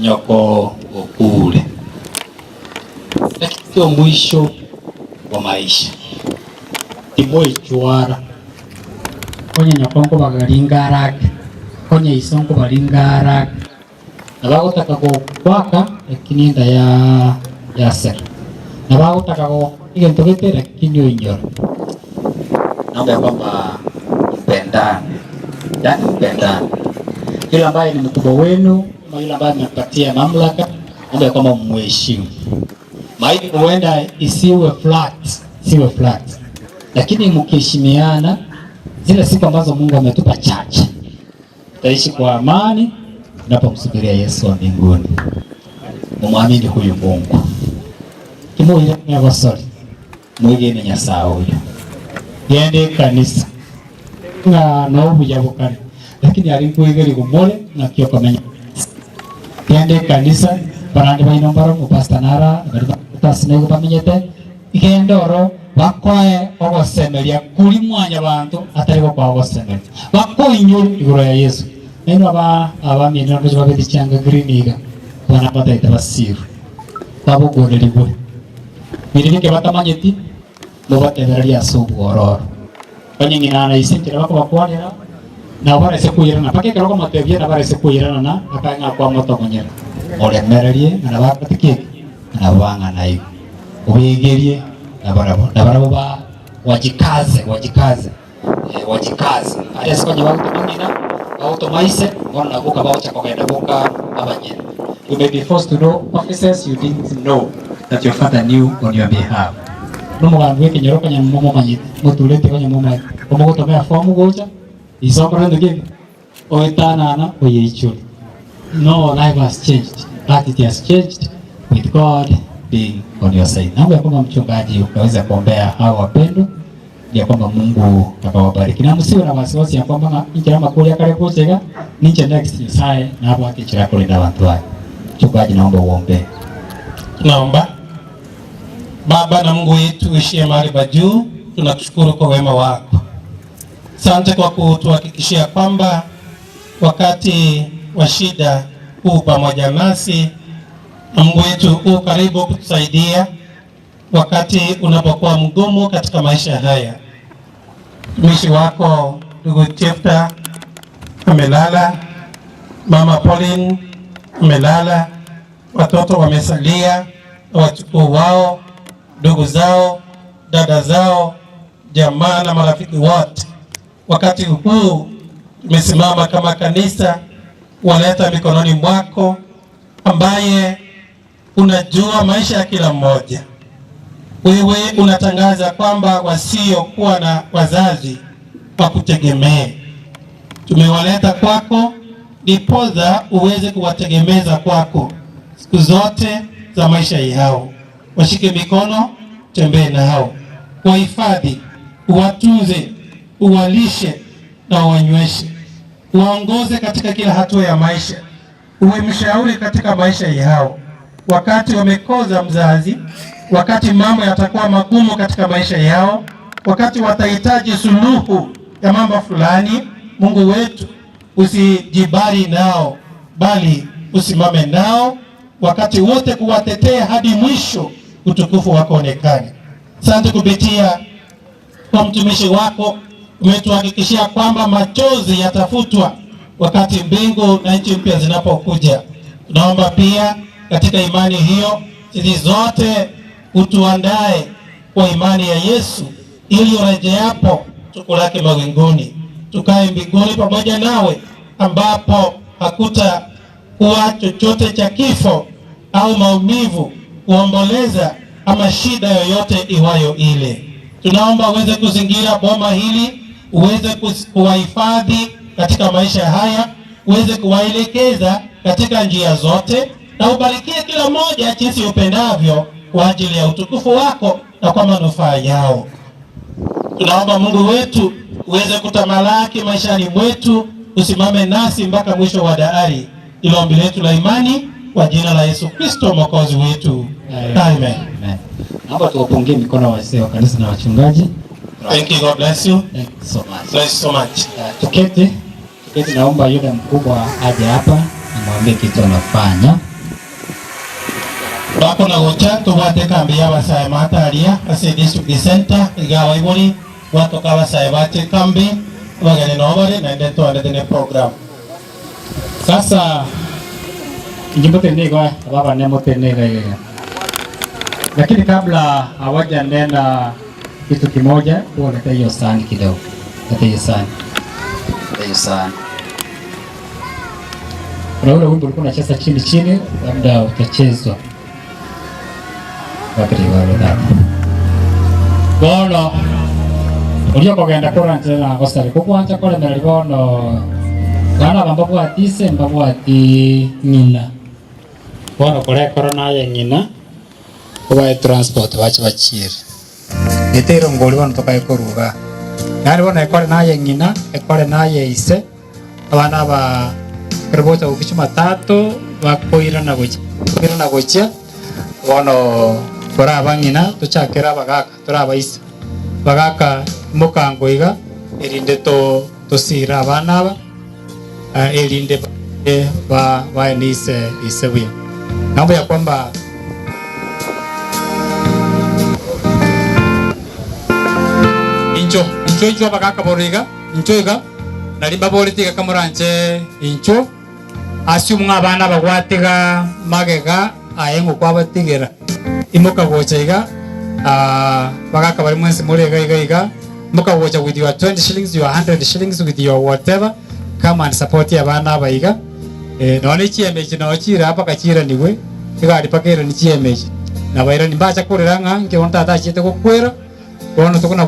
nyoko okure lakini mwisho. Kwa maisha. Timoichwara. Onye nyoko nkobaringa arake, onye iso nkobaringa arake, na bagotaka gokwaka lakini enda ya yasera, na bagotaka gokora egento gete lakini oinyora. Naomba ya kwamba mpendane, yaani mpendane. Yule ambaye ni mkubwa wenu ama yule ambaye amepatia mamlaka, naomba ya kwamba mheshimu. Maisha huenda isiwe flat, isiwe flat, lakini mkiheshimiana, zile siku ambazo Mungu ametupa chache, tutaishi kwa amani tunapomsubiria Yesu wa mbinguni. Mumwamini huyu Mungu kimuire nyagosori mwigene Nyasaye uyu gende ekanisa ng'a nobuya bokare lakini ari nkoigerigwa more ng'aki okomenya genda ekanisa barande baino mbaro omopastor nara bari batasi nigo bamenyete genda oro bakoe ogosemeria kori mwanyabanto atari gokoa ogosemeria bakoinyore igoro ya Yeso nainwe aba abamino ndoche babete chianga green iga abana mbataete basirwe babogonerigwe biri bike batamanyeti mobatebererie ase obwororo onye ng'ina na ise enchera bakobakwanera nabo baraise koirana mpaka ekero okomotebia nabo araise koirana na akae ng'a kwamotogonyera oremererie ng'a nabo akorete ki eke ng'a nabo bang'ana igo obegerie nabarabwo nabarabwo ba wajikaze wajikaze eh wajikaze aria ase konya bagotoma ng'ina bagotoma ise bono nabwo bagocha kogenda boka abanyene You may be forced to know offices you didn't know that your father knew on your behalf. Nomogambi bw'ekenyoro konya momomanyete, motureti konya momomanyete, omogotomera form gocha, ise okore gento kende, oetanana oyeichore. No life has changed, but it has changed with God being on your side. Naomba ya kwamba mchungaji ukaweza kuombea hao wapendwa ya kwamba Mungu akawabariki na msiwe na wasiwasi ya kwamba ng'a inchera amakori akare gocha iga ninche next Nyasaye nabwate enchera akorenda abanto baye. Mchungaji naomba uombe. Tunaomba. Baba na Mungu wetu uishie mahali pa juu, tunakushukuru kwa wema wako. Asante kwa kutuhakikishia kwamba wakati wa shida huu pamoja nasi, na Mungu wetu u karibu kutusaidia wakati unapokuwa mgumu katika maisha haya. Mtumishi wako ndugu Jefta amelala, mama Pauline amelala, watoto wamesalia, wachukuu wao, ndugu zao, dada zao, jamaa na marafiki wote. Wakati huu tumesimama kama kanisa, waleta mikononi mwako ambaye unajua maisha ya kila mmoja. Wewe unatangaza kwamba wasiokuwa na wazazi wakutegemee. Tumewaleta kwako ndiposa uweze kuwategemeza kwako siku zote za maisha yao. Washike mikono, tembee nao, wahifadhi, uwatunze, uwalishe na uwanyweshe, uwaongoze katika kila hatua ya maisha, uwe mshauri katika maisha yao wakati wamekoza mzazi, wakati mambo yatakuwa magumu katika maisha yao, wakati watahitaji suluhu ya mambo fulani, Mungu wetu usijibari nao, bali usimame nao wakati wote kuwatetea hadi mwisho, utukufu wako onekane. Asante kupitia kwa mtumishi wako umetuhakikishia kwamba machozi yatafutwa wakati mbingu na nchi mpya zinapokuja. Tunaomba pia katika imani hiyo sisi zote utuandae kwa imani ya Yesu, ili urejeapo tukulaki mawinguni, tukae mbinguni pamoja nawe, ambapo hakutakuwa chochote cha kifo au maumivu, kuomboleza ama shida yoyote iwayo ile. Tunaomba uweze kuzingira boma hili, uweze kuwahifadhi katika maisha haya, uweze kuwaelekeza katika njia zote, na ubarikie kila mmoja jinsi upendavyo kwa ajili ya utukufu wako na kwa manufaa yao. Tunaomba Mungu wetu uweze kutamalaki maishani mwetu, usimame nasi mpaka mwisho wa dahari. Ilo ombi letu la imani kwa jina la Yesu Kristo mwokozi wetu. Amen. Amen. Naomba tuwapungie mikono wazee wa kanisa na wachungaji. Thank you. God bless you. Thank you so much. Bless you so much. Tuketi, tuketi, naomba yule mkubwa aje hapa nimwambie kitu anafanya. Bakona gocha tobwate ekambi y'abasae maate aria ase edistrict centre iga abaibori gwatoka abasae bache ekambi abageni noo bare naende ntogandete ne program. Sasa inche motene igo ababane motene iga iga iga. Lakini kabla hawajanena kitu kimoja, huwa leta hiyo sahani kidogo, leta hiyo sahani, leta hiyo sahani. Kuna ule wimbo ulikuwa unacheza chini chini, labda utachezwa bono oria okogenda koranchera na gosare kogwancha koremereri bono bana aba mbabwati ise mbabwati ng'ina bono korekora naye ng'ina obae transport bache bachiere ete erongori bono tokae koruga yaani bono ekore naye ng'ina ekore naye ise Abana aba ekero bogocha gokia Jumatatu bakoirana gochia koirana gochia bono tore abang'ina tochakere abagaka tore abaisa. Abagaka mokango iga erinde to tosire abana aba erinde ba bae ne ise ise buya. Naomba ya kwamba Incho incho incho abagaka bono iga incho iga. Nario mbaboretie iga kamoranche inchuo, ase omong'ao abana aba gwatiga magega aye ng'o kwabatigera. Imoka gocha iga, ah, bagaka baria mwensi more iga iga iga, imoka gocha with your 20 shillings, your 100 shillings, with your whatever, come and support abana aba iga. Eh, nonya ne chieme echi noo chire aa mpaka chiiranigwe, egari mpaka eirani chieme echi. Nabairani mbacha korera ng'a nki bono tata achiete gokwera. Bono tokona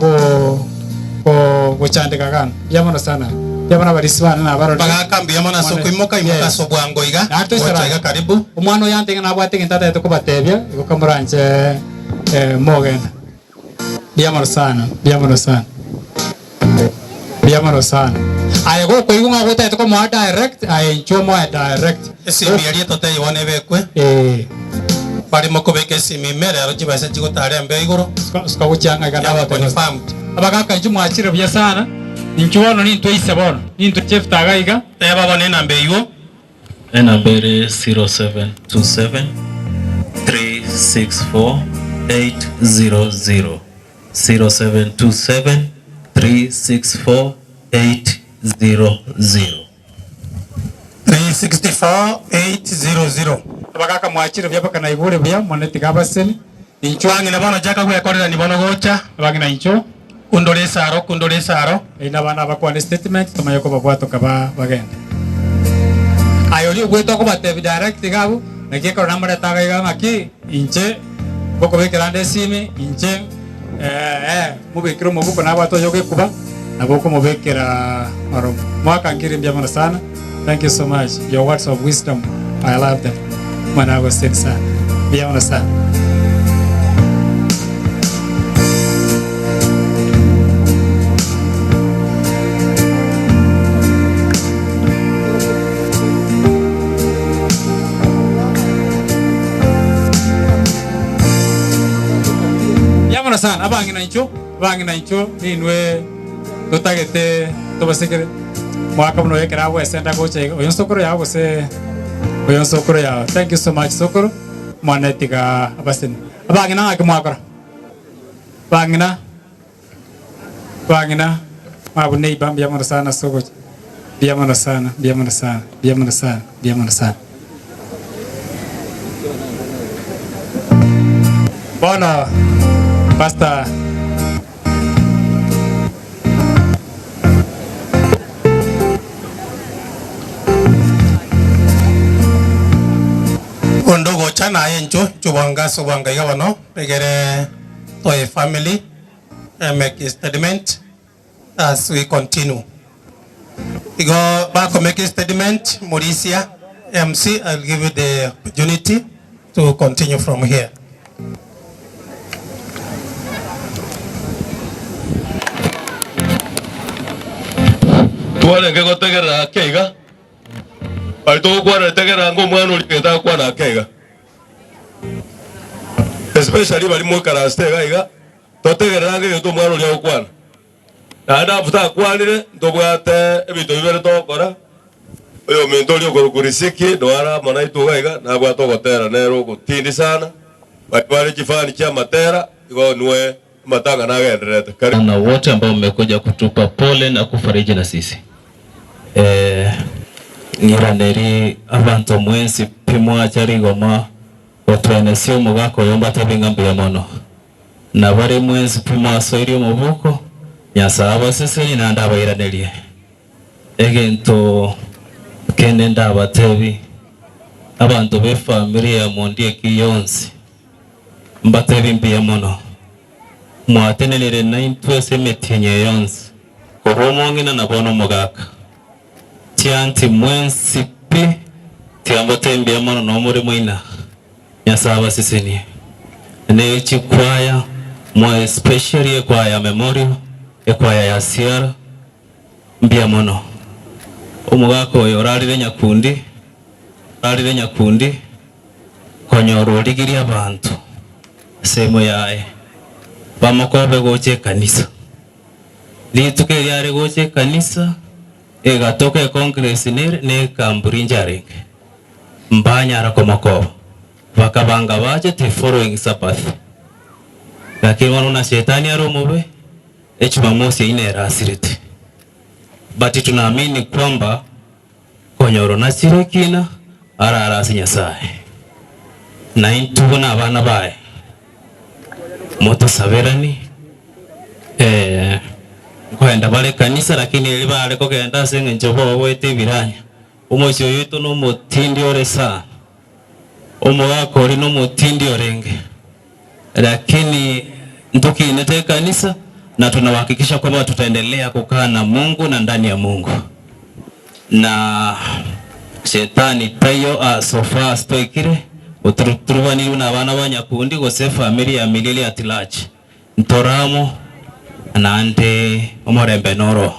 gochandeka gana. Mbuya mono sana. Mbuya mono abarisi bane nabarorire. Bagaka mbuya mono ase okoimoka, imoka ase obwango iga, gocha iga karibu. Omwana oyo antenge nabwate egento atagete kobatebia, igo kamoranche mogenda. Mbuya mono sana, mbuya mono sana. Mbuya mono sana. Aye gokoigwa ng'a gotagete komoa direct, aye inchuo omoe direct. Esimi eria totebie bono ebekwe. Ee. Bare mokobeka esimi ime rero chibesa chigotara embeo igoro. Suka gochia ng'a iga Yaba confirmed. Abagaka inchuo mwachire buya sana, inchuo bono nintwe ise bono, nintwe Jefta iga iga. Teba bono enamba eywo. Enamba ere 0727 364 800, 0727 364 800. 364 800. Abagaka mwachire buya mpaka naigure buya mono tiga abaseni. Inchuo. Abang'ina bono chaka gwekorerania bono gocha. Abang'ina inchuo. Kundora esaro, kundora esaro. Naende abana abakwane statement tomanye kobabwatoka ba bagende. Aye oria ogwete okobatebia direct iga abwo, naki ekero namoreta iga iga ng'aki inche ngokobekera ande esimi, inche eh mobekere omobuko nabwate oyo ogekuba, nabo okomobekera oromo. Mwaka nkiri mbuya mono sana, thank you so much, your words of wisdom, I love them. Omwana agoseseni sana, mbuya mono sana. Mbuya mono sana abang'ina inchuo, abang'ina inchuo ninwe totagete tobasekere mwaka buna oyo ekero agwesenda gocha iga oyo nsokoro yao gose oyo nsokoro yao thank you so much sokoro mwane tiga abaseni. Abang'ina ng'aki mwakora? Bang'ina bang'ina mwabuna eiba mbuya mono sana ase ogocha mbuya mono sana mbuya mono sana mbuya mono sana mbuya mono sana. Bono pastor. Onde ogocha naye inchuo, inchuo bwango ase obwango iga bono, egere toe family and make a statement as we continue. Igo bako make a statement, Murisia MC, I will give you the opportunity to continue from here. Twarenge gotegerera ake iga, Baria togokwana tegerera ng'a omwana oria ogento agokwana ake iga. Especially baria moikaransete iga iga, totegerere ange egento omwana oria agokwana. Naende abwo takwanire, ntobwate ebinto bibere togokora, oyominto oria okorokwa Riziki noare amo naintwe iga iga, nabwate ogotera nere ogotindi sana. Baria bare chifani chi'amatera, igo nwe amatanga nagendererete. Karibu. Na wote ambao mmekuja kutupa pole na kufariji na sisi. Eh, ng'iraneri abanto mwensi pi mwacha rigoma gotwenesia omogaka oyo mbatebi ng'a mbuya mono. Na bare mwensi pi mwasoirie omobuko, Nyasae abasesenie naende abairanerie. Egento kende ndabatebi, abanto b'efamiri ya Mondieki yonsi, mbatebi mbuya mono. Mwatenenire naintwe ase emetienyi eye yonsi, korwa omong'ina na bono omogaka. Chianti mwensi pi, tiga mbatebi mbuya mono nomore moina. Nyasae abasesenie. Ne chikwaya, more especially ekwaya ya Memorial, ekwaya ya Sierra, Mbuya mono. Omogaka oyo orarire nyakundi, orarire nyakundi, konyora origirie abanto sehemu yaye, bamokobe gocha ekanisa. Rituko erio are gocha ekanisa, egatoka econgress nere na ekamburi inche arenge, mbanyara komokoba, bakabanga bachete following sabbath. Lakini bono buna shetani are omobe, Echumamosi eyio nerasirete, but tunaamini kwamba konyora onachire ekina arare ase Nyasaye. Na intwe buna abana baye motosaberani eh, nkoenda bare ekanisa lakini eri bare kogenda ase eng'encho bogoeta ebiranya. Omochie oyo oito nomotindi ore sana, omogaka oria nomotindi orenge. Lakini ntokinete ekanisa na tunawahakikisha kwamba tutaendelea kukaa na Mungu na ndani ya Mungu na shetani taiyo so far as toikire oturubanirwe na abana ba nyakundi gose efamiri ya Milili at large ntoramo naende omorembe noro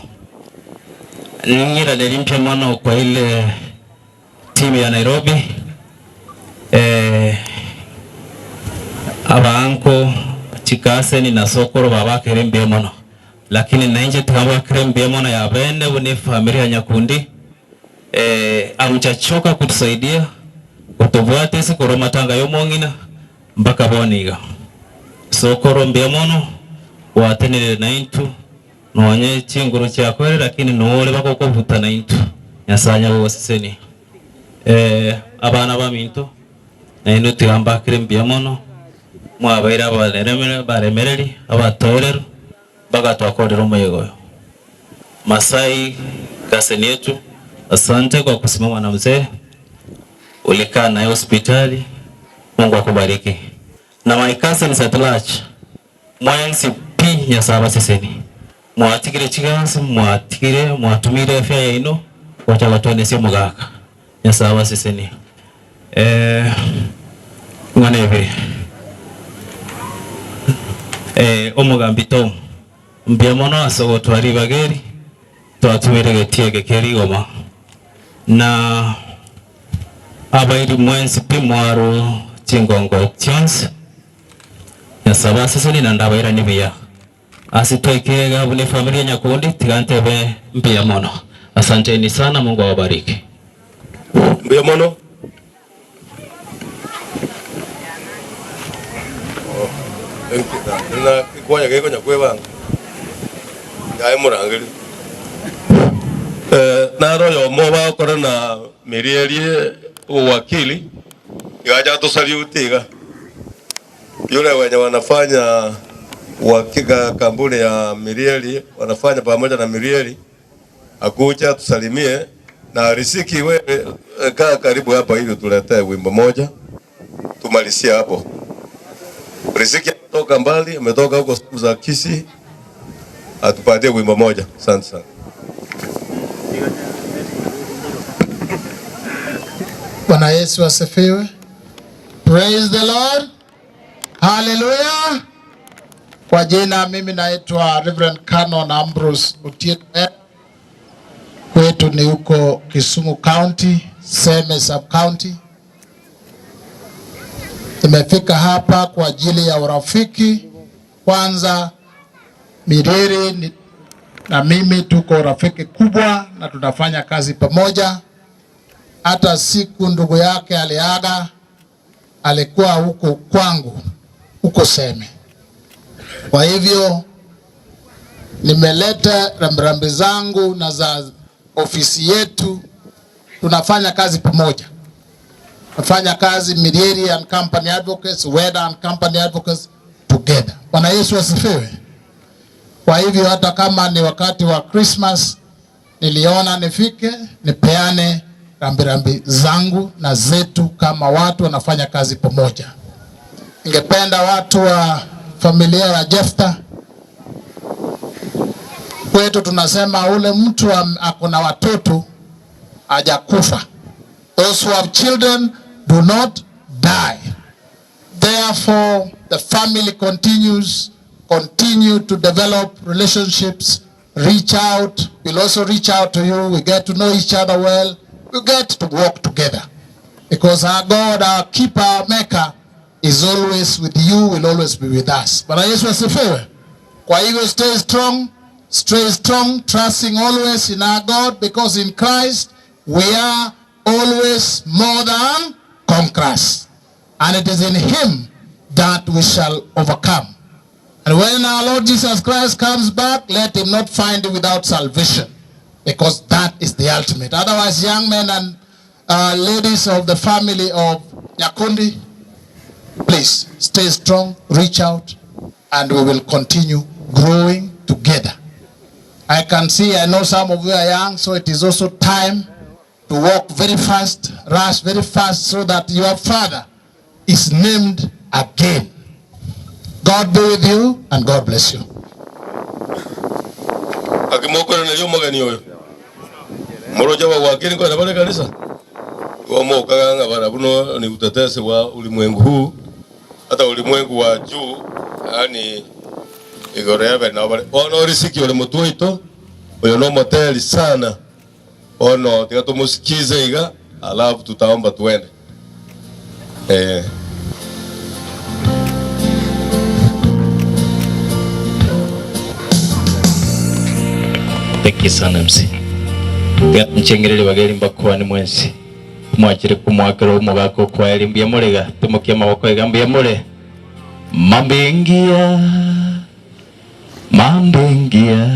ng'iraneri mpya mono kwa ile Timu ya Nairobi eh, abaanko chikaseni na sokoro babakere mbuya mono lakini nainche tikabakere mbuya mono ya bene buna efamiri ya Nyakundi eh, amchachoka kutusaidia kotobwate ase korwa amatanga ya omong'ina mpaka bono iga. Sokoro mbuya mono gwatenenire naintwe Nonye chinguru chiakwere lakini nore bagokobuta naintwe. Nyasae anya gogosesenia. Eh, abana baminto, nainwe tiga mbakere mbuya mono, mwabeire abaremere abaremereri, abatoereru, mpaka twakorire omoyega oyo. Masai cousin yetu, asante kwa kusimama na mzee, ulikaa naye hospitali, Mungu akubariki. Na my cousins at large, Mwensi pi Nyasae abasesenie. Mwatigire chigansi, mwatigire, mwatumire efia yaino gocha gotwenesia omogaka. Nyasae abasesenie. Eh, ng'ana ebere. Eh, omogambi Tom, mbuya mono ase ogotwara ribaga eri, twatumire egetii eke kia rigoma. Na abairi mwensi pi mwarwa chingongo chionsi. Nyasae abasesenie naende abairanie buya. Ase twaikire iga buna efamiri ya Nyakundi tiga ntebe mbuya mono. Asanteni sana Mungu awabariki. Mbuya mono. Kwanya gekonya kwebanga yaye morangeri eh, naro oyomo bagokora na mirieri owakili Igacha atosalute iga. Yule wenye wanafanya uhakika kampuni ya Mirieli wanafanya pamoja na Mirieli akuja tusalimie na riziki. Wewe kaa karibu hapa ili tuletee wimbo moja tumalizie hapo. Riziki ametoka mbali, ametoka huko sehemu za Kisii, atupatie wimbo moja. Asante sana. Bwana Yesu asifiwe. Praise the Lord. Hallelujah. Kwa jina mimi naitwa Reverend Canon Ambrose Otieno. Kwetu ni huko Kisumu County, Seme Sub County. Nimefika hapa kwa ajili ya urafiki. Kwanza Mireri ni, na mimi tuko rafiki kubwa na tunafanya kazi pamoja. Hata siku ndugu yake aliaga, alikuwa huko kwangu huko Seme. Kwa hivyo nimeleta rambirambi zangu na za ofisi yetu. Tunafanya kazi pamoja, tunafanya kazi Mirieri and Company Advocates, Weda and Company Advocates together. Bwana Yesu asifiwe. Kwa hivyo hata kama ni wakati wa Christmas, niliona nifike nipeane rambirambi zangu na zetu kama watu wanafanya kazi pamoja. Ningependa watu wa familia ya Jefta, kwetu tunasema ule mtu ako na watoto hajakufa. Those who have children do not die. Therefore, the family continues, continue to develop relationships, reach out. We'll also reach out to you. We get to know each other well. We get to work together. Because our God, our keeper, our maker, is always with you, will always be with us. Bwana Yesu asifiwe. Kwa hivyo stay strong, stay strong, trusting always in our God, because in Christ we are always more than conquerors. And it is in him that we shall overcome. And when our Lord Jesus Christ comes back, let him not find you without salvation, because that is the ultimate. Otherwise, young men and ladies of the family of Nyakundi, please stay strong, reach out, and we will continue growing together. I can see, I know some of you are young, so it is also time to walk very fast, rush very fast, so that your father is named again. God be with you and God bless you. Akimokoraneria omogeni oyo moroche bagwakire nkoenda bare kanisa igo mokaga ng'a barabwo no ni utetezi wa ulimwengu huu hata ulimwengu wa juu yaani igoro ya bene nabo bare bono orisiki ore motwe oito oyo no omoteri sana bono tiga tomoskize iga alafu tutaomba tuende eh. Thank you sana MC. Nchengerere bageri mbakwani mwensi. Mwachire kumwakira omogaka okwaeri mbuya murega timokia amaboko iga mbuya mure mambingia mambingia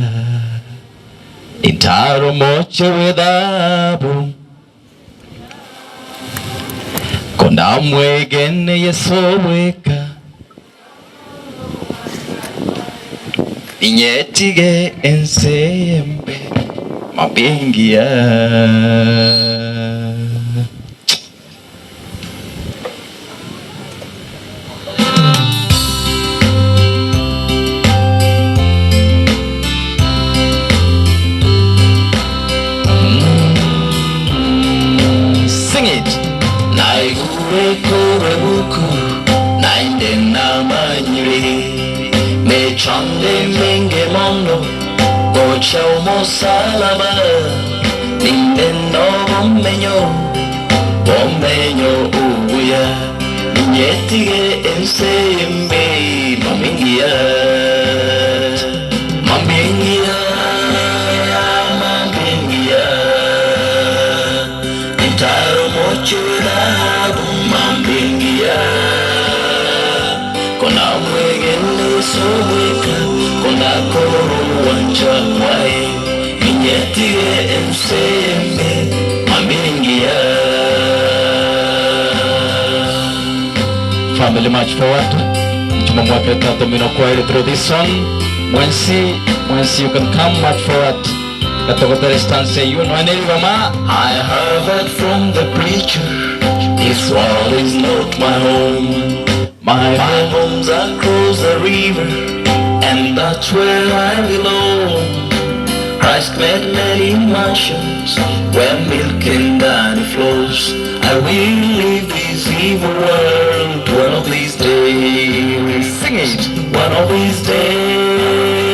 intaro moche wedhabu konda mwegene Yesu weka inyetige ensembe mambingia. Sing it. Naigure kurebuku nainde namanyire mechande menge mono gocha omosalaba ninde no bomenyo bomenyo ubuya ninyetige ensembe mamingia mamingia mamingia Intaro mocho dhahabu mambingia kona mwegene sobweka kona koro wanja kwae ninyetige ensembe mambingia. Family march forward. Chuma mwaka tatu mino kwaere through this one. Mwensi, mwensi you can come march forward. Katokotere stance you know any mama. I heard from the preacher, this world is not my home. My home's across the river, and that's where I belong. Christ made many mansions where milk and honey flows. I will leave this evil world one of these days. Sing it! One of these days,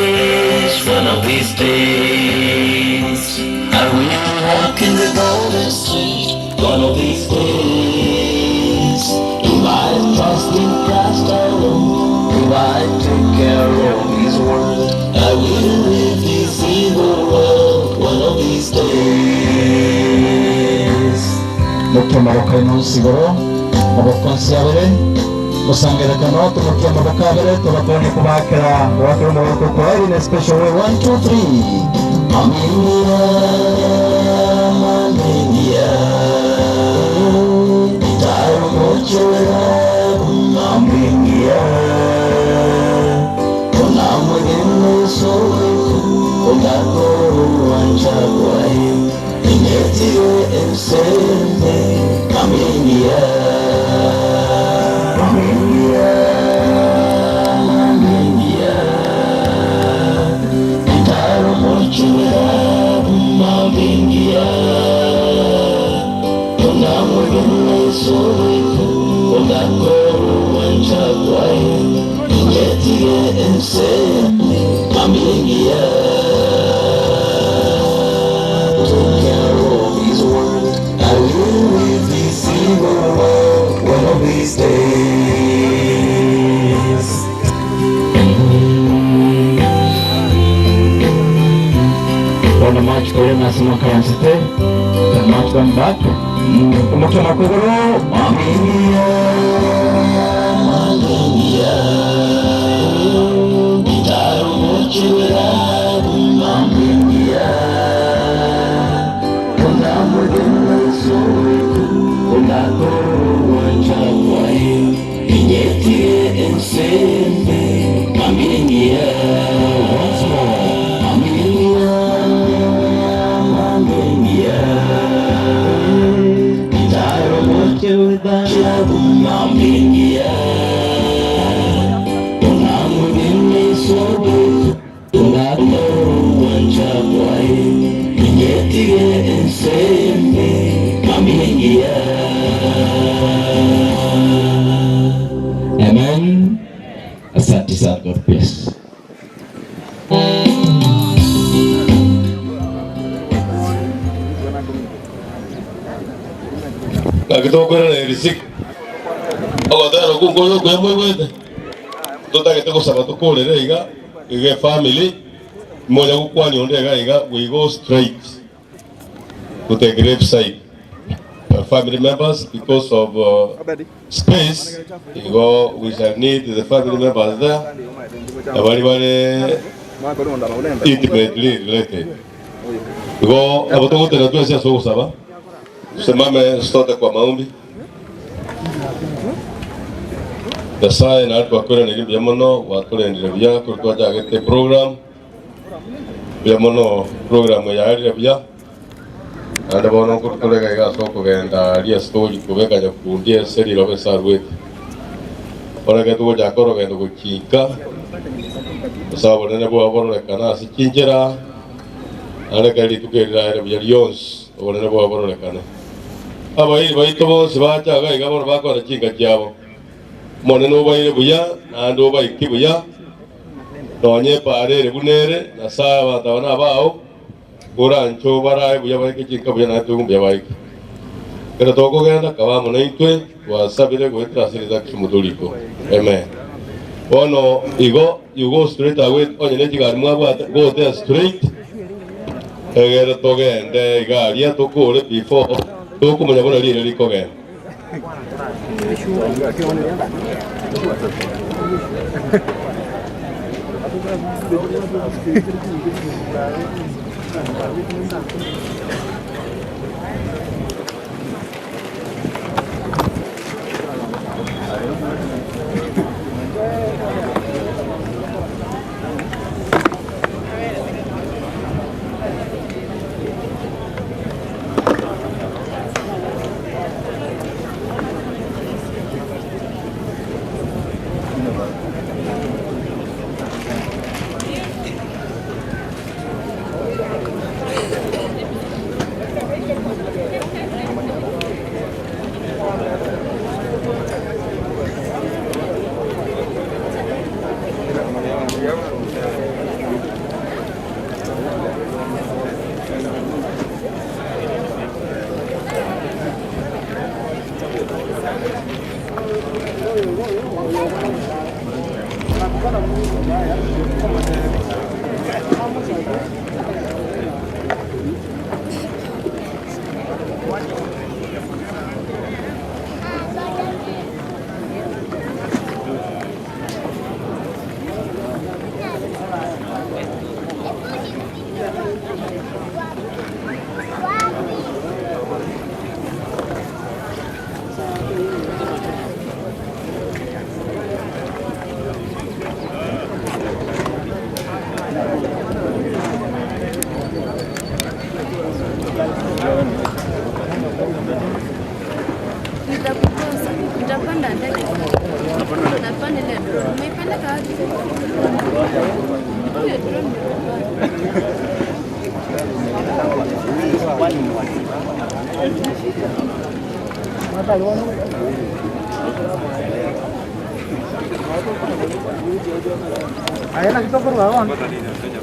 one of these days. I will walk in the golden street one of these days. If I trust in Christ alone, if I take care of His word, I will leave this evil world one of these days. Muke maboko ino nsigoro Maboko onsi abere, Mosangererekano, tomokie amaboko abere, tobakonye kobakera, goakera omogoko kwaheri in a special way, one, two, three. Aminia, aminia, tarumochera, aminia, onamwegene sowetu, ogakoruancha kwae, inyetire ensende, aminia, aminia, aminia, tarumochera, aminia, onamwegene sowetu, ogakoruancha kwae, inyetire ensende, aminia. Take care of his word. I will leave this evil world one of these days. Bono march kore nasema karansite march them back umuke makuguru Aminia, aminia, tarumochera, aminia, onamwegene sowetu, ogakoruancha kwae, inyetire ensende, aminia, once more, aminia, aminia, tarumochera, aminia, onamwegene sowetu, ogakoruancha kwae, inyetire ensende, aminia. Amen. Asante sana, God bless. Gaki tokorera erisik ogotera okunkoyo okuya moigwete totagete gosaba tokorere iga iga family moja gokwania onde iga iga we go straight to the grave side. Family members, because of space, you go, we shall need the family members there. Abari bari intimately related. Go, abo togotera twese ase ogosaba. Tusimame sote kwa maombi. Nyasaye na twakwiranĩria buya mũno watũrendire buya kũrĩ twajagĩte program buya mũno program yarire buya naende bono nkũrega iga kũgenda ria story kũbeka nyakundi ase rirobe sarwete oreke tũgũchaka orogendo gũchinka ase obonene bwabo bororekana ase chinchera naende rituko eriraere buya rionsi obonene bwabo bororekane abairi baito bonsi bachaga iga bono bakora chinka chiabo monene obaire buya naende obaiki buya nonye parere bunere nyasaye abanto aba nabao orancho barae buya baike chinka buya naende tokumbuya baike kero tokogenda kabamo naintwe twasabire goetrasiriza kisumu amen. Bono igo you go straight away onye ne chigari mwabwate go there straight egere togende igaria tokore before tokumanya bona rire rikogenda.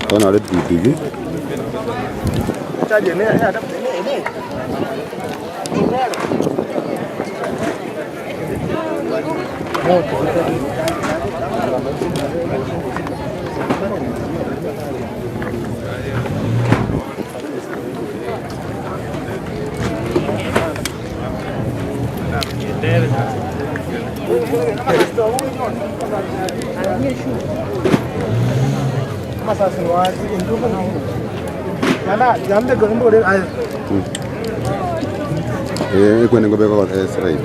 Bono are epikipiki. Eh, ekwene ngobeka esraidi.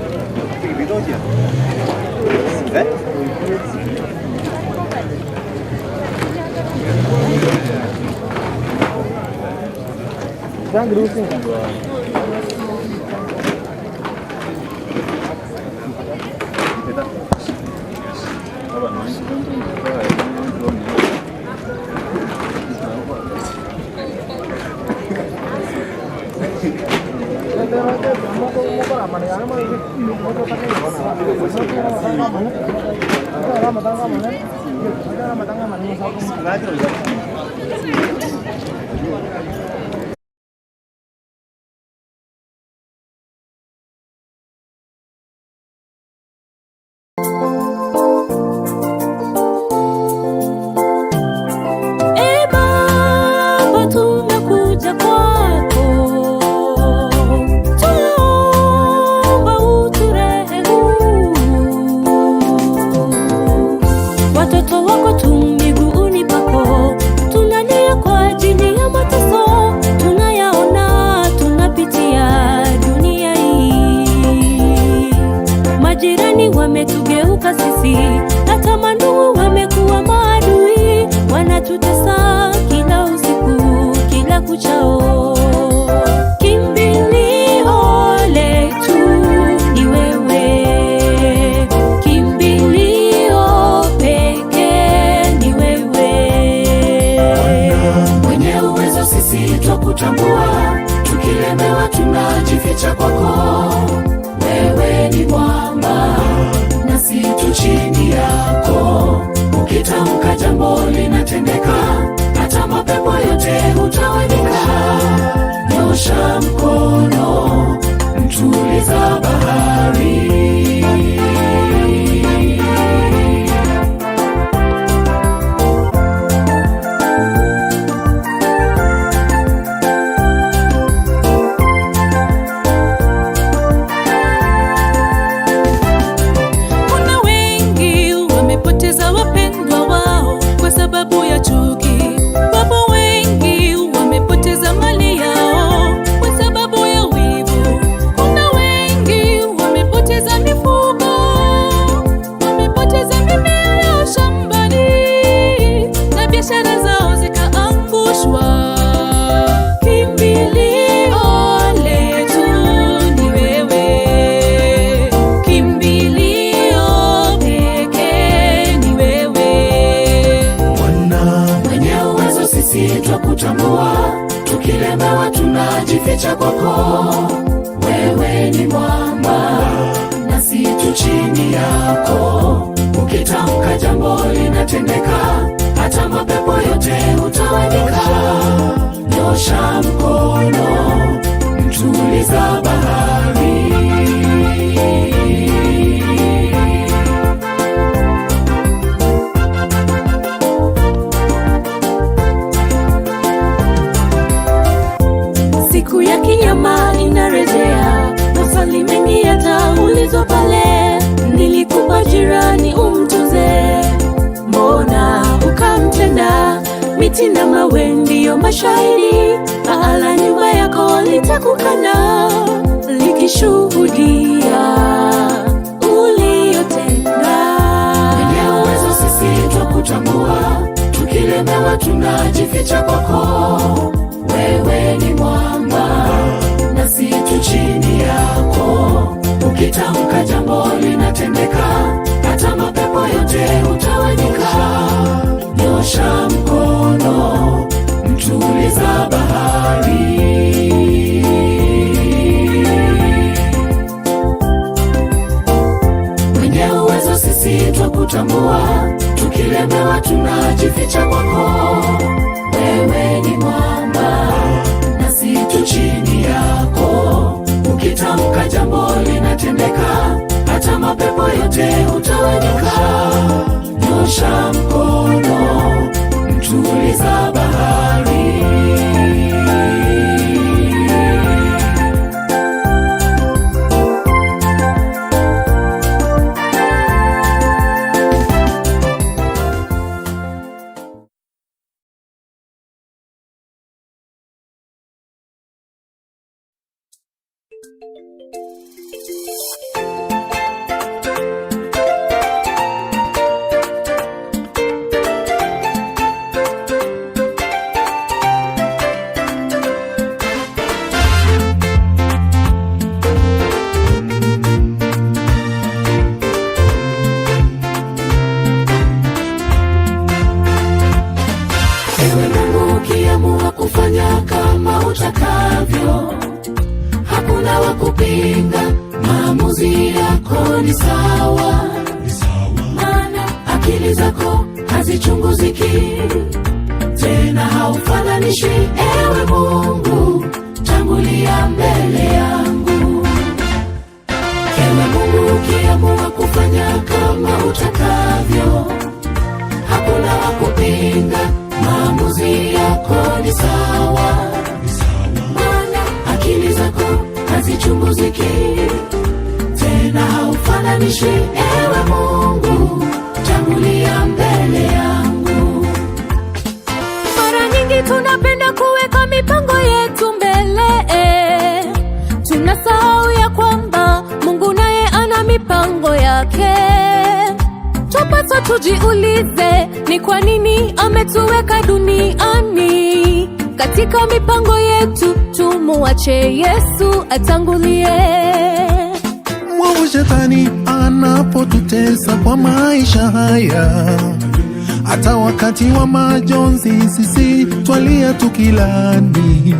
E Baba, tunakuja kwako, tunaomba uturehemu. Watoto wako tu miguuni pako, tunalia kwa ajili ya mateso tunayaona, tunapitia dunia hii. Majirani wametugeuka sisi, hata mandugu wamekuwa maadui, wanatutesa kila usiku, kila kuchao. Kimbilio letu ni wewe, kimbilio pekee ni wewe. Mwenye uwezo sisi twakutambua, tukilemewa tunajificha kwako. Wewe ni mwamba nasi tu chini yako, ukitamka jambo linatendeka, hata mapepo yote hutawanyika. Nyosha mkono, mtuliza bahari. Kuna wengi wamepoteza wapendwa wao kwa sababu ya chuki. Wapo wengi wamepoteza mali yao kwa sababu ya wivu. Kuna wengi wamepoteza mifugo, wamepoteza mimea yao shambani na biashara zao zikaangushwa. Kimbilio letu ni wewe, kimbilio pekee ni wewe. Mwenye uwezo sisi twakutambua, tukilemewa tunajificha kwako. Wewe ni mwamba nasi tu chini yako, ukitamka jambo linatendeka, hata mapepo yote hutawanyika. Nyosha mkono, mtuliza bahari. Siku ya kinyama inarejea, maswali mengi yataulizwa pale. Nilikupa jirani umtunze, mbona ukamtenda? Miti na mawe ndiyo mashahidi, paa la nyumba yako litakukana likishuhudia uliyotenda. Mwenye uwezo sisi twakutambua, tukilemewa tunajificha kwako. Wewe ni mwamba nasi tu chini yako, ukitamka jambo linatendeka, hata mapepo yote hutawanyika. Nyosha mkono, mtuliza bahari. twakutambua, tukilemewa tunajificha kwako. Wewe ni mwamba nasi tu chini yako, ukitamka jambo linatendeka, hata mapepo yote hutawanyika. Nyosha mkono, mtuliza bahari. Ewe Mungu ukiamua kufanya kama utakavyo, hakuna wa kupinga, maamuzi yako ni sawa, maana akili zako hazichunguziki tena, haufananishi. Ewe Mungu, tangulia mbele yangu. Ewe Mungu ukiamua kufanya kama utakavyo, hakuna wa kupinga, maamuzi yako ni sawa, maana akili zako hazichunguziki tena, haufananishi. Ewe Mungu, tangulia mbele yangu. Mara nyingi tunapenda kuweka mipango yetu mbele, tunasahau ya kwamba Mungu naye ana mipango yake. Twapaswa tujiulize ni kwa nini ametuweka duniani. Katika mipango yetu tumuache Yesu atangulie. Mwovu shetani anapotutesa kwa maisha haya, hata wakati wa majonzi sisi twalia tukilani.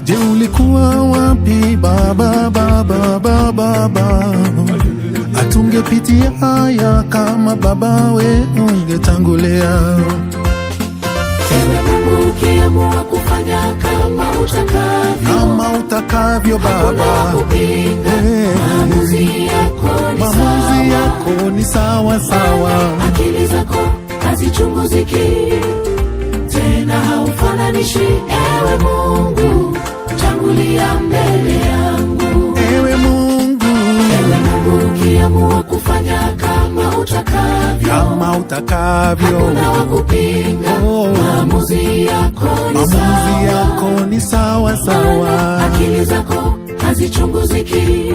Je, ulikuwa wapi baba, baba, baba, baba? Atungepitia haya kama baba we ungetangulia. Ewe Mungu ukiamua kufanya kama utakavyo, kama utakavyo Baba, maamuzi yako ni maamuzi yako ni sawa sawa. Akili zako hazichunguziki tena, haufananishi. Ewe Mungu, tangulia mbele yangu. Ewe Mungu, ewe Mungu ukiamua kufanya kama utakavyo, kama utakavyo, hakuna wa kupinga. Maamuzi yako ni maamuzi sawa, yako ni sawa sawa. akili zako hazichunguziki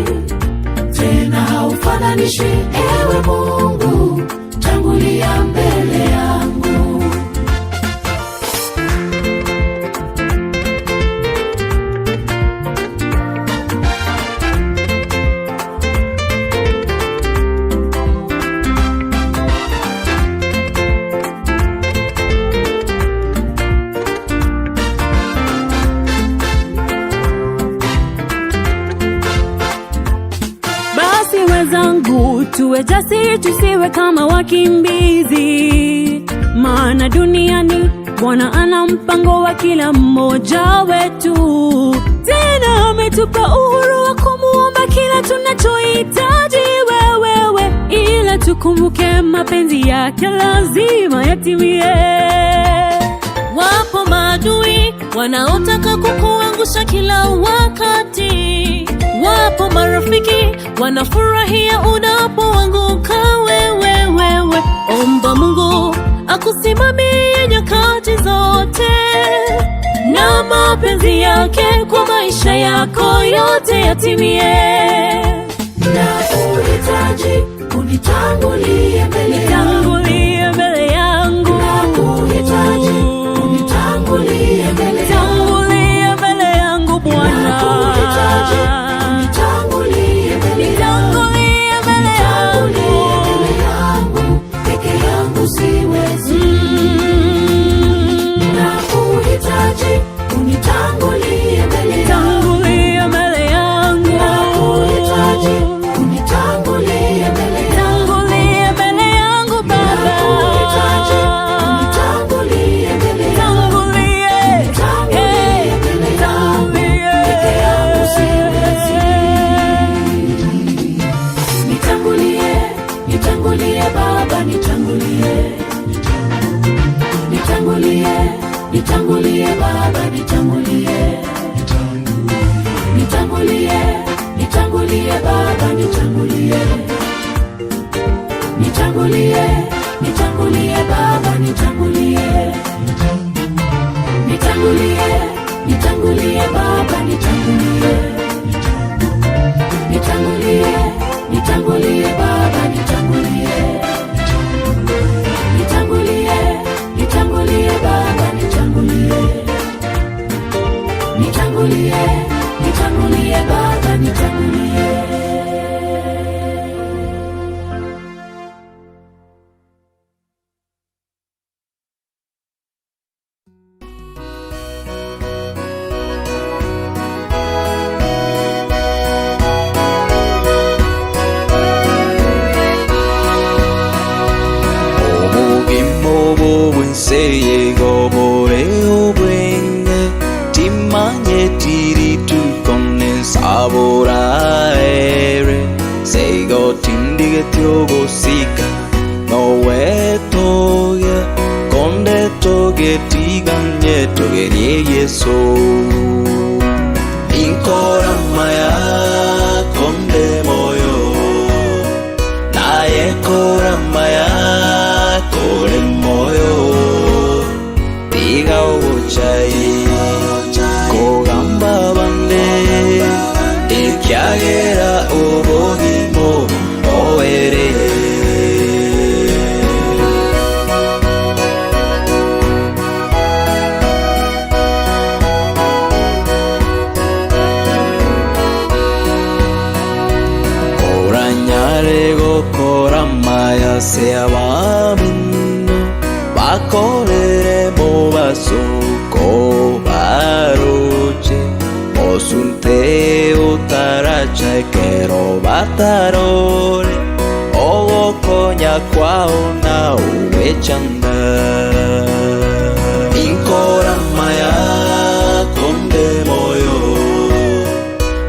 tena, haufananishi. Ewe Mungu, tangulia mbele yangu. Basi wenzangu, tuwe jasiri, tusiwe kama wakimbizi, maana duniani Bwana ana mpango wa kila mmoja wetu. Tena ametupa uhuru wa kumuomba kila tunachohitaji wewewe, ila tukumbuke mapenzi yake lazima yatimie. Wapo maadui wanaotaka kukuangusha kila wakati, wapo marafiki wanafurahia unapoanguka wewe wewe. Omba Mungu akusimamie nyakati zote, na mapenzi yake kwa maisha yako yote yatimie. Na uhitaji unitangulie mbele Nitangulie mbele yangu, na kuhitaji unitangulie mbele yangu, tangulie mbele yangu Bwana, nakuhitaji unitangulie mbele yangu, nitangulie mbele Nitangulie mbele yangu, peke yangu siwezi. Na kuhitaji unitangulie mbele yangu, Tangulie mbele yangu, na kuhitaji unitangulie mbele yangu, tangulie nitangulie, nitangulie, nitangulie Baba, nitangulie, nitangulie, nitangulie Baba, nitangulie, nitangulie, nitangulie Baba, nitangulie, nitangulie, nitangulie Baba, nitangulie, nitangulie, nitangulie Baba, nitangulie, nitangulie, nitangulie Baba, nitangulie, nitangulie, nitangulie Baba, nitangulie. Obogima obobwense yegobore obwenge timanye tukone saboraere seigo tindigeti ogosika nowetoge konde togetiganye togerie Yesu inkoramaya konde moyo naye koramaya kore moyo tiga ogochai kogamba bande ekiagera obogimo oere. Oranyare gokora maya se abamino bakorere mu basoko baroche osunte utaracha ekero batarore ogokonya kwao na uwechanda inkora maya konde moyo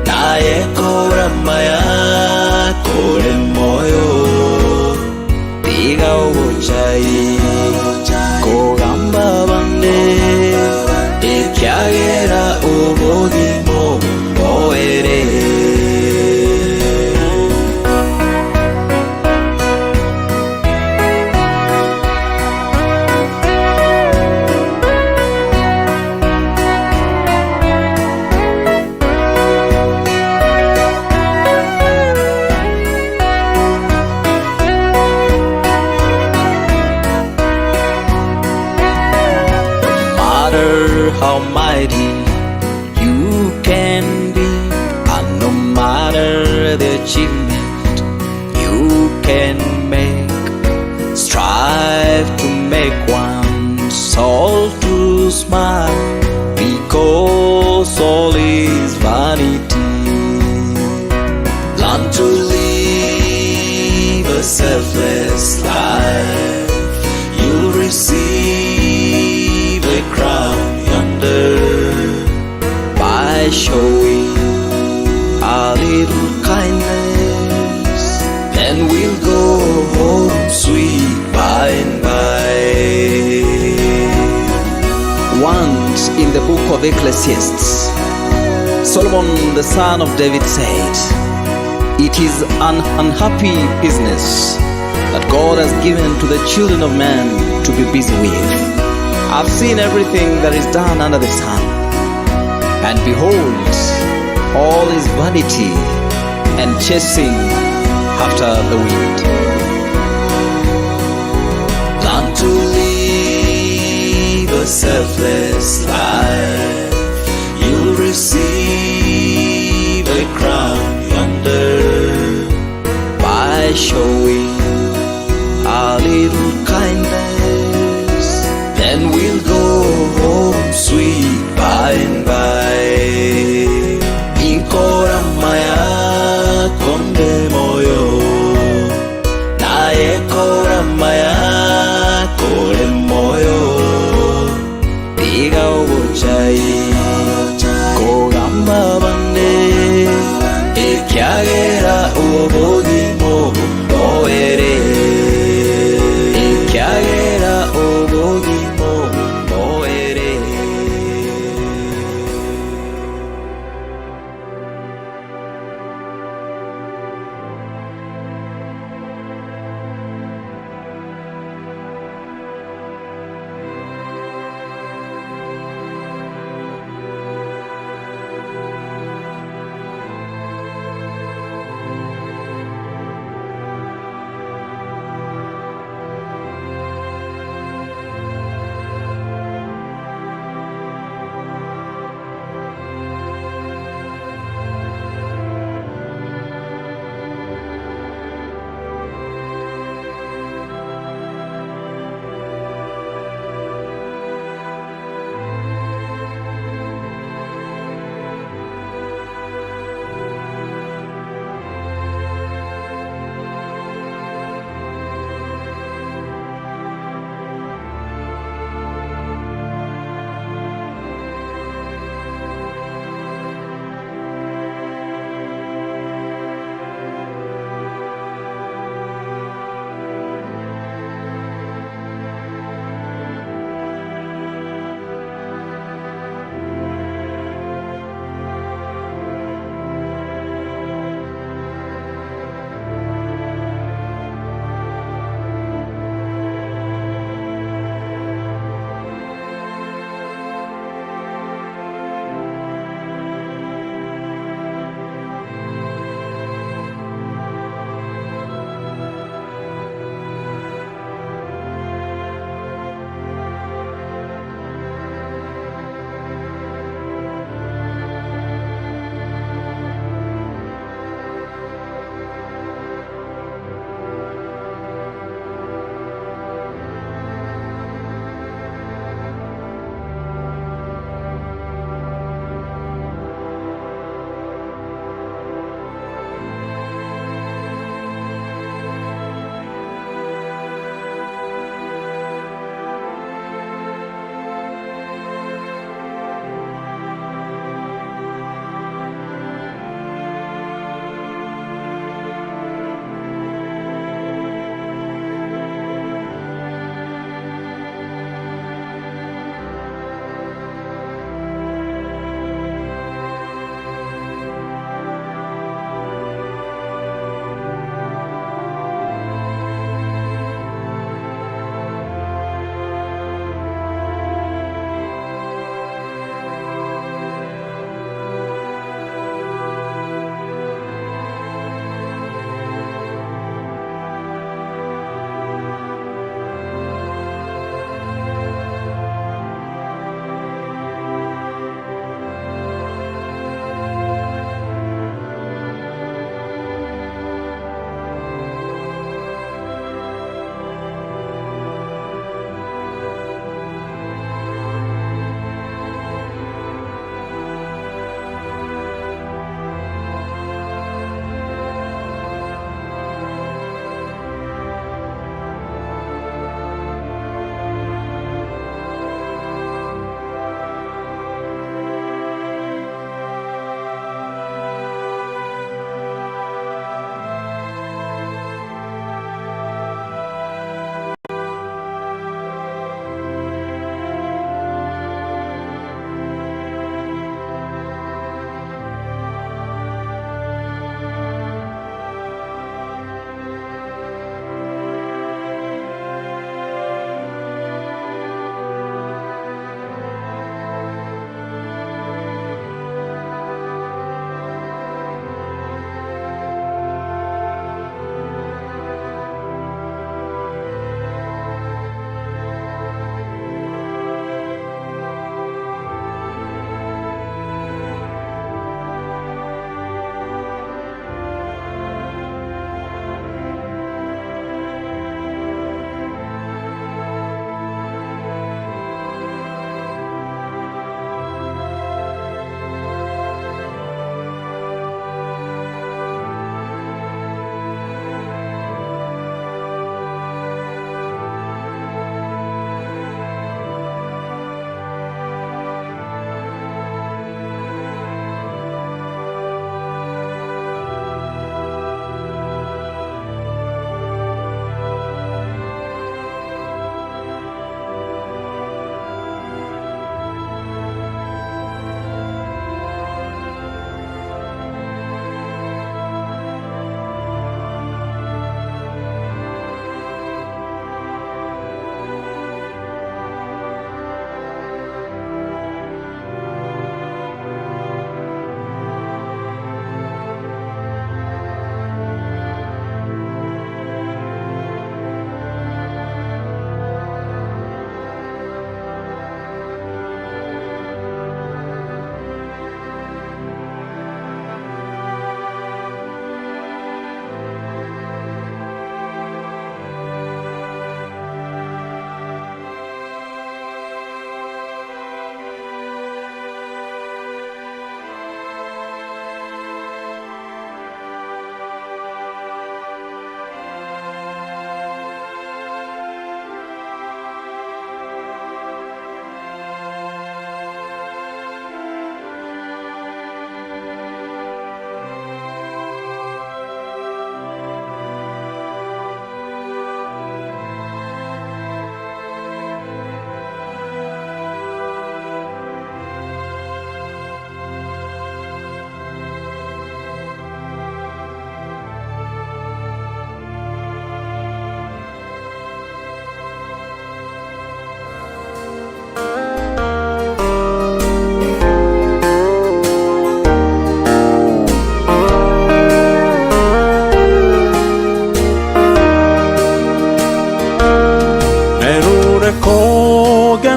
naye kora maya kore moyo tiga ogochai kogamba bande ekiagera obogimo boere. Matter how mighty you can be, and no matter the achievement you can make, strive to make one soul to smile, because all is vanity. Learn to live a selfless life, you'll receive a crown yonder by showing a little kindness. Then we'll go home sweet by and by. Once in the book of Ecclesiastes, Solomon the son of David said, It is an unhappy business that God has given to the children of man to be busy with. I've seen everything that is done under the sun, and behold, all is vanity and chasing after the wind. Learn to live a selfless life, you'll receive a crown yonder by showing a little kindness. Then we'll go home sweet by and by. Inkora maya konde moyo, naye kora maya kore moyo, tiga ogochai kogamba bande ekiagera obogimo boere.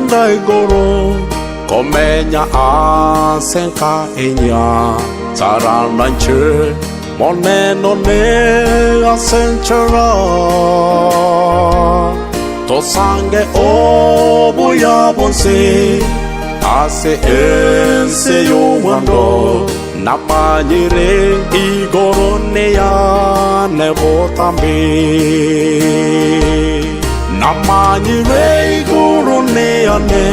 Nkogenda igoro komenya ase nka enya Sarananche moneno ne asenchera Tosange obuya bonsi ase ense y'omwando Namanyire igoro neyane botambe Namanyire igoro neyane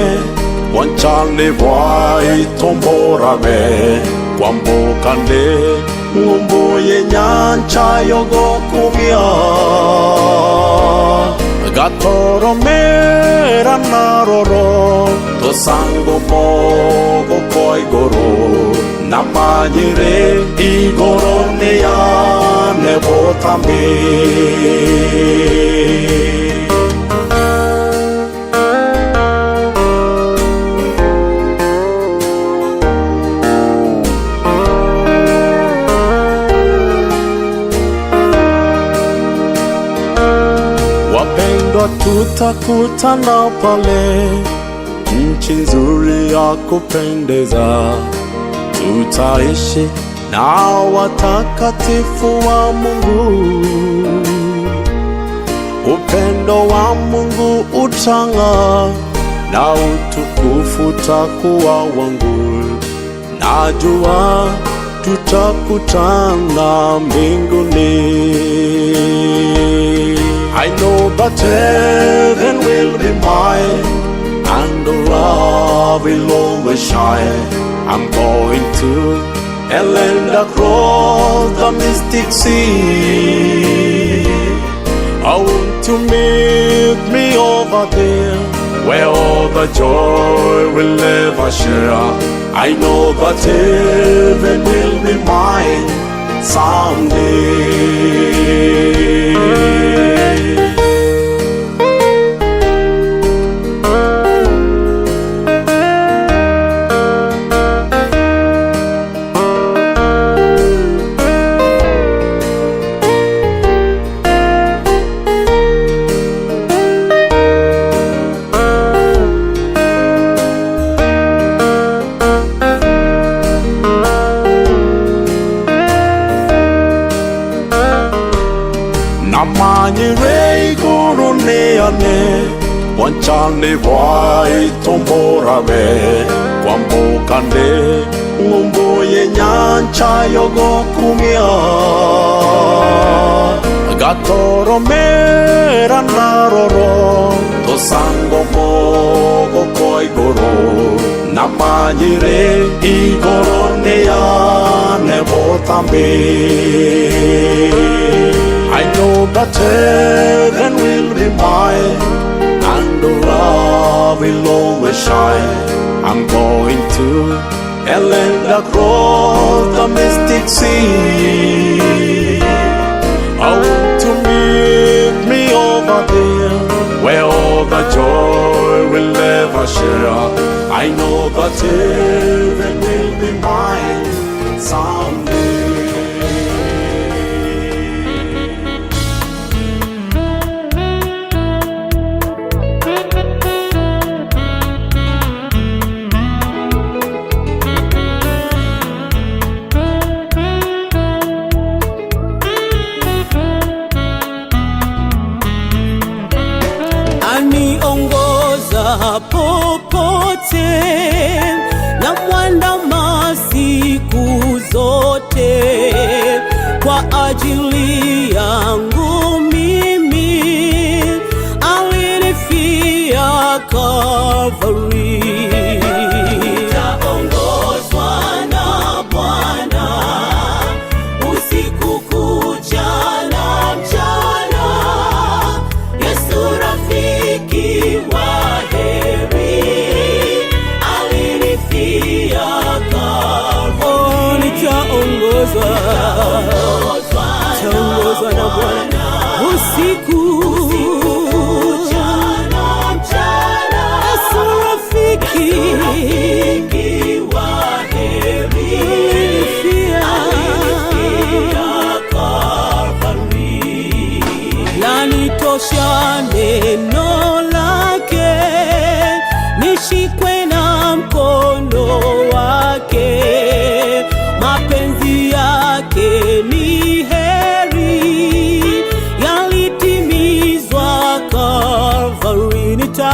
Wanchane bwaitomborabe Kwambukane ng'umbuye nyancha yogokumia Gatoromera naroro Tosango mogo koigoro Namanyire igoro neyane botambe. Wapendwa, tutakutana pale nchi nzuri ya kupendeza, tutaishi na watakatifu wa Mungu. Upendo wa Mungu utang'aa na utukufu utakuwa wangu. Najua tutakutana mbinguni. I know that heaven will be mine and the love will always shine. I'm going to a land across the mystic sea. I want to meet me over there where all the joy will never share. I know that heaven will be mine someday. Namanyire igoro neyane Wanchane bwaitomborabe Kwambukane ng'umbuye nyancha yogokumia Gatoromera naroro Tosango mogo koigoro Namanyire igoro neyane botambe. I know that heaven will be mine and the love will always shine. I'm going to a land across the mystic sea. I want to meet me over there where all the joy will never share. I know that heaven will be mine someday. Aniongoza popote na mwandama siku zote, kwa ajili yangu mimi alinifia Calvary. Nitaongozwa na Bwana usiku kucha na mchana, Yesu rafiki wa heri alinifia Calvary. Oh, nitaongozwa, nitaongozwa na Bwana usiku kucha na mchana, Yesu rafiki wa heri alinifia Calvary. Lanitosha neno lake, ni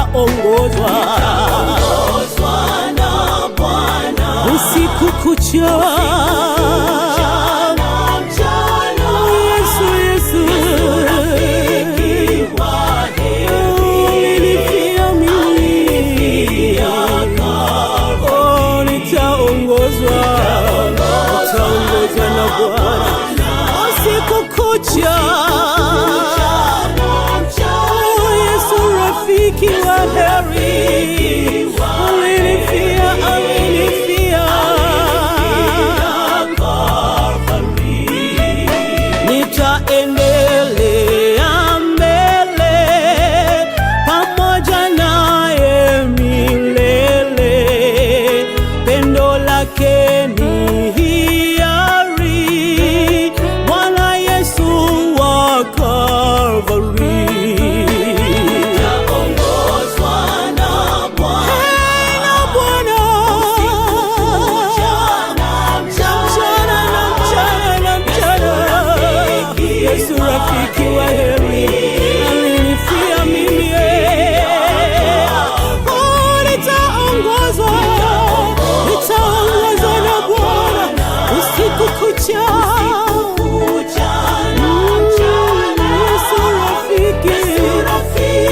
Nitaongozwa na Bwana usiku kucha, Yesu, Yesu, rafiki wa heri, ulinifia mimi, oh, nitaongozwa, nitaongozwa na Bwana usiku kucha. Oh, Yesu rafiki wa heri, ulinifia, alinifia. Nitaendelea mbele pamoja naye milele, pendo lake ni hiari, Bwana Yesu wa Kalvari. Nitaongozwa na Bwana mchana na mchana na mchana. Yesu rafiki wa heri alinifia mimi, oh, nitaongozwa, nitaongozwa na Bwana usiku kucha. Yesu rafiki,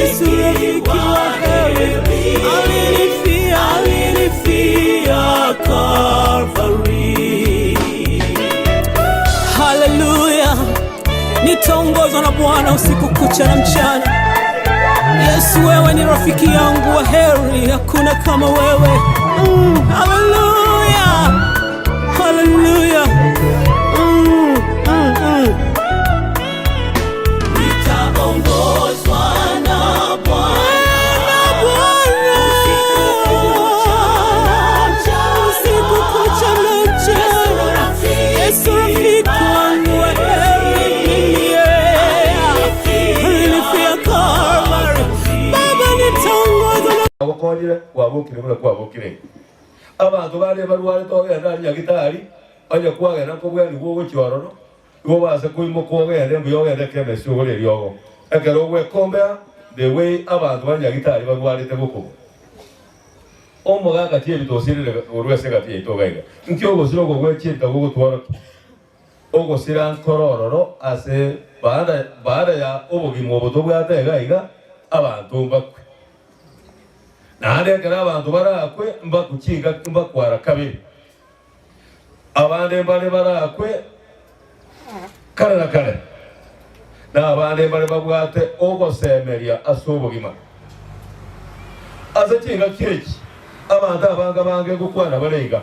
Yesu rafiki wa heri alinifia, alinifia Kalvari. Haleluya, nitaongozwa na Bwana usiku kucha na mchana. Yesu, wewe ni rafiki yangu wa heri, hakuna kama wewe. Haleluya, haleluya. Nitaongozwa na Bwana usiku kucha na mchana. Yesu rafiki wangu wa heri, mimi alinifia Kalvari. Baba, nitaongozwa na Agokonyire kwabokire buna kwabokire abanto bare barwarete ogenda aria nyagitari onye kwagenda nkobweni bwogochiororo igo base koimoka ogende mbuya ogende chemist ogore eriogo ekero ogwekombea the way abanto ba nyagitari barwarete gokobo omogaka tie bitosirire orwa ase egati yaito iga iga nki ogosira oko gwechieta gogotworokia ogosira nkorororo ase baada baada ya obogima obo tobwate iga iga abanto mbakwe naende ekero abanto barakwe mbakuchinga mbakwara kabere abande mbare barakwe kare na kare na abande mbare babwate ogosemeria ase obogima ase chingaki echi abanto abanga bange gokwana bare iga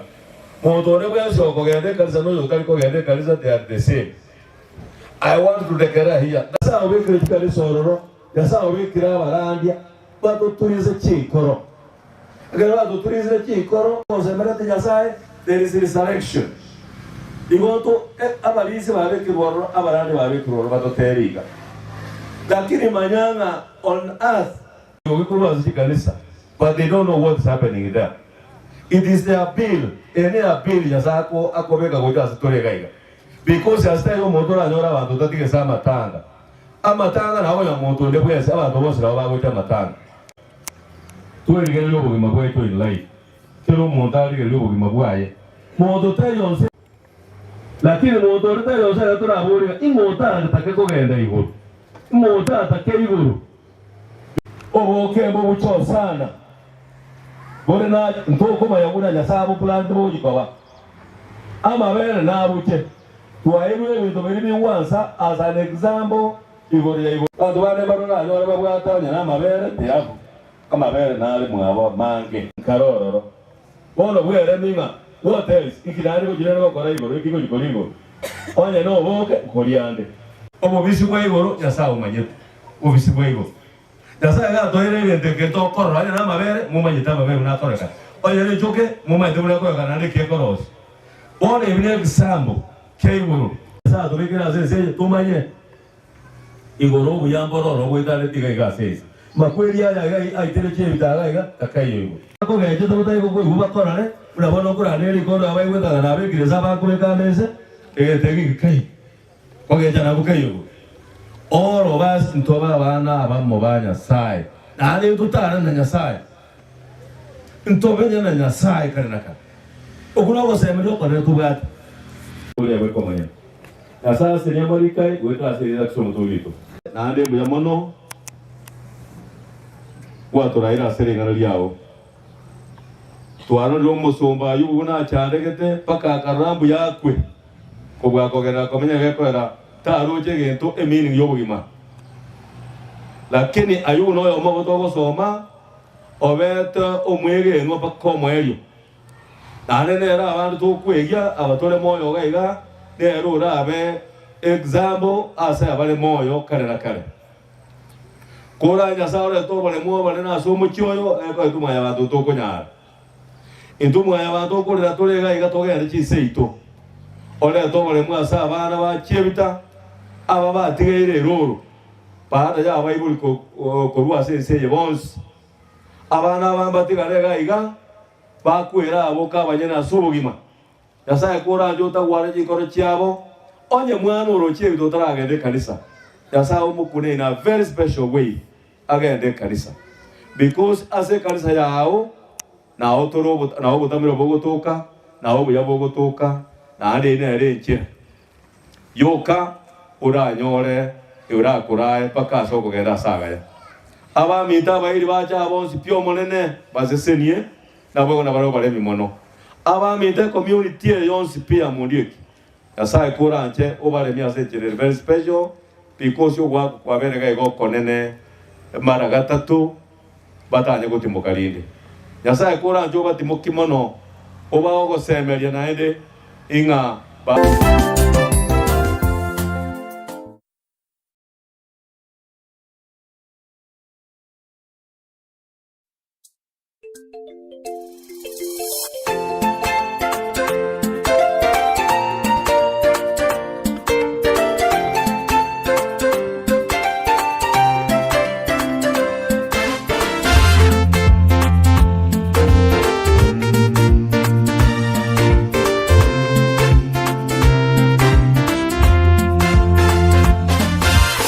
monto ore bwensi okogenda ekanisa na oyo otari kogenda ekanisa they are the same I want to declare here Nyasaye obekire chikanisa ororo Nyasaye obekire abarandia batoturize chinkoro ekero batoturizire chinkoro osemerete Nyasaye there is resurrection igo to abarisia babekirwe ororo abarandia babekirwe ororo batotere iga lakini manya ng'a on earth ogikorwa ase chikanisa but they don't know what is happening there it is their bill eye ne appeal Nyasaye ako akobeka gocha ase tore iga iga because ase taiyo omonto oranyore abanto otatigese amatanga amatanga nabo onye monto onde bwensi abanto bonsi nabo bagocha amatanga twerigereria obogima bwaito in life kera omonto arigereria obogima bwaye monto taiyo onsi lakini monto onde taiyo onsi ekero toraborie ng'a ing'o otatake kogenda igoro ing'o otatake igoro Oboke mbobuche sana bore na ntokomanya buna Nyasae aboplanete bogochia koba. Amabere nabuche. Twaeirwe ebinto biria bigwansa as an example igoro ya igoro. Abanto bande mbarore oranyore babwate onye namabere tiabu. Amabere nare mwabo amange. Nkare ororo. Bono bweremi ng'a what else inki nare gochia nere gokora igoro eki ngochia koria igoro. Onye noboke nkoria ande. Obobisi bwa igoro Nyasae omanyete. Obobisi bwa igoro. Nyasae gatoeire egento eke tokorora, onye namabere, momanyete amabere buna akorekana, onye nechoke, momanyete buna ekorekana naende eki ekorosia. Bono ebi negesambo kia igoro. Nyasae atobekire ase ense eye tomanye igoro obuya mboro oro goetaneti iga iga ase ense. Makweri aya iga aitere chiebita iga iga takaiyo igoro. Bakogenchete botari gokoigwa bakorore, buna bono okorana erikondo abaigwete ng'a nabekire inse abakobeka ande inse, egento eke gikaiyo. Kogencha nabwo kaiyo igoro. Oro bas ntobe abana abamo ba Nyasae. Naende ntotare na Nyasae, ntomenye na Nyasae kare na kare. Okwo nogosemeria okonene tobwate. Oria bw'ekomanya Nyasae ase amariko aye goeta ase erieta Kristo Omotoori oito. Naende mbuya mono gwatoraire ase ring'ana riao. Twarorire omosomba Ayubu buna achandegete mpaka akarora mbuya akwe, kobua kogenderera komenya gekoera taroche egento emeaning y'obogima. Lakini Ayubu noyomo obo togosoma obete omwegenwa mpaka omoerio. Naende nere abande tokwegia aba tore moyo iga iga, nere orabe example ase abare moyo kare na kare. Kora Nyasae orete oboremu obonene ase omochie oyo, ekoe intwe mwanyabanto ntokonyara. Intwe mwanyabanto okorera tore iga iga togende chinse ito. Orete oboremu ase abana ba chiebita, aba batigaire eroro, baada y'abaibori korwa ase ense eye bonsi. Abana aba mbatigare iga iga, bakwere abwo kabanyene ase obogima. Nyasae koranche otagware chinkoro chiabo, onye mwana orochie ebinto otaragenda ekanisa, Nyasae omokune in a very special way agende ekanisa because ase ekanisa yao nao tore obo nao obotamero bogotoka, nao obuya bogotoka, naende eyio nere enchera yoka oranyore orakorae mpaka ase okogenda ase agaya. Abaminto abairi bache aa bonsi pi Omonene basesenie, Naboigo nabarabwo baremi mono. Abaminto ecommunity eye yonsi pi ya Muriuki, Nyasae koranche obaremie ase enchera ere very special because ogoaka kwabere iga iga okonene mara gatato batanye gotimoka rinde. Nyasae koranche obatimoki mono obae ogosemeria naende ing'a ba.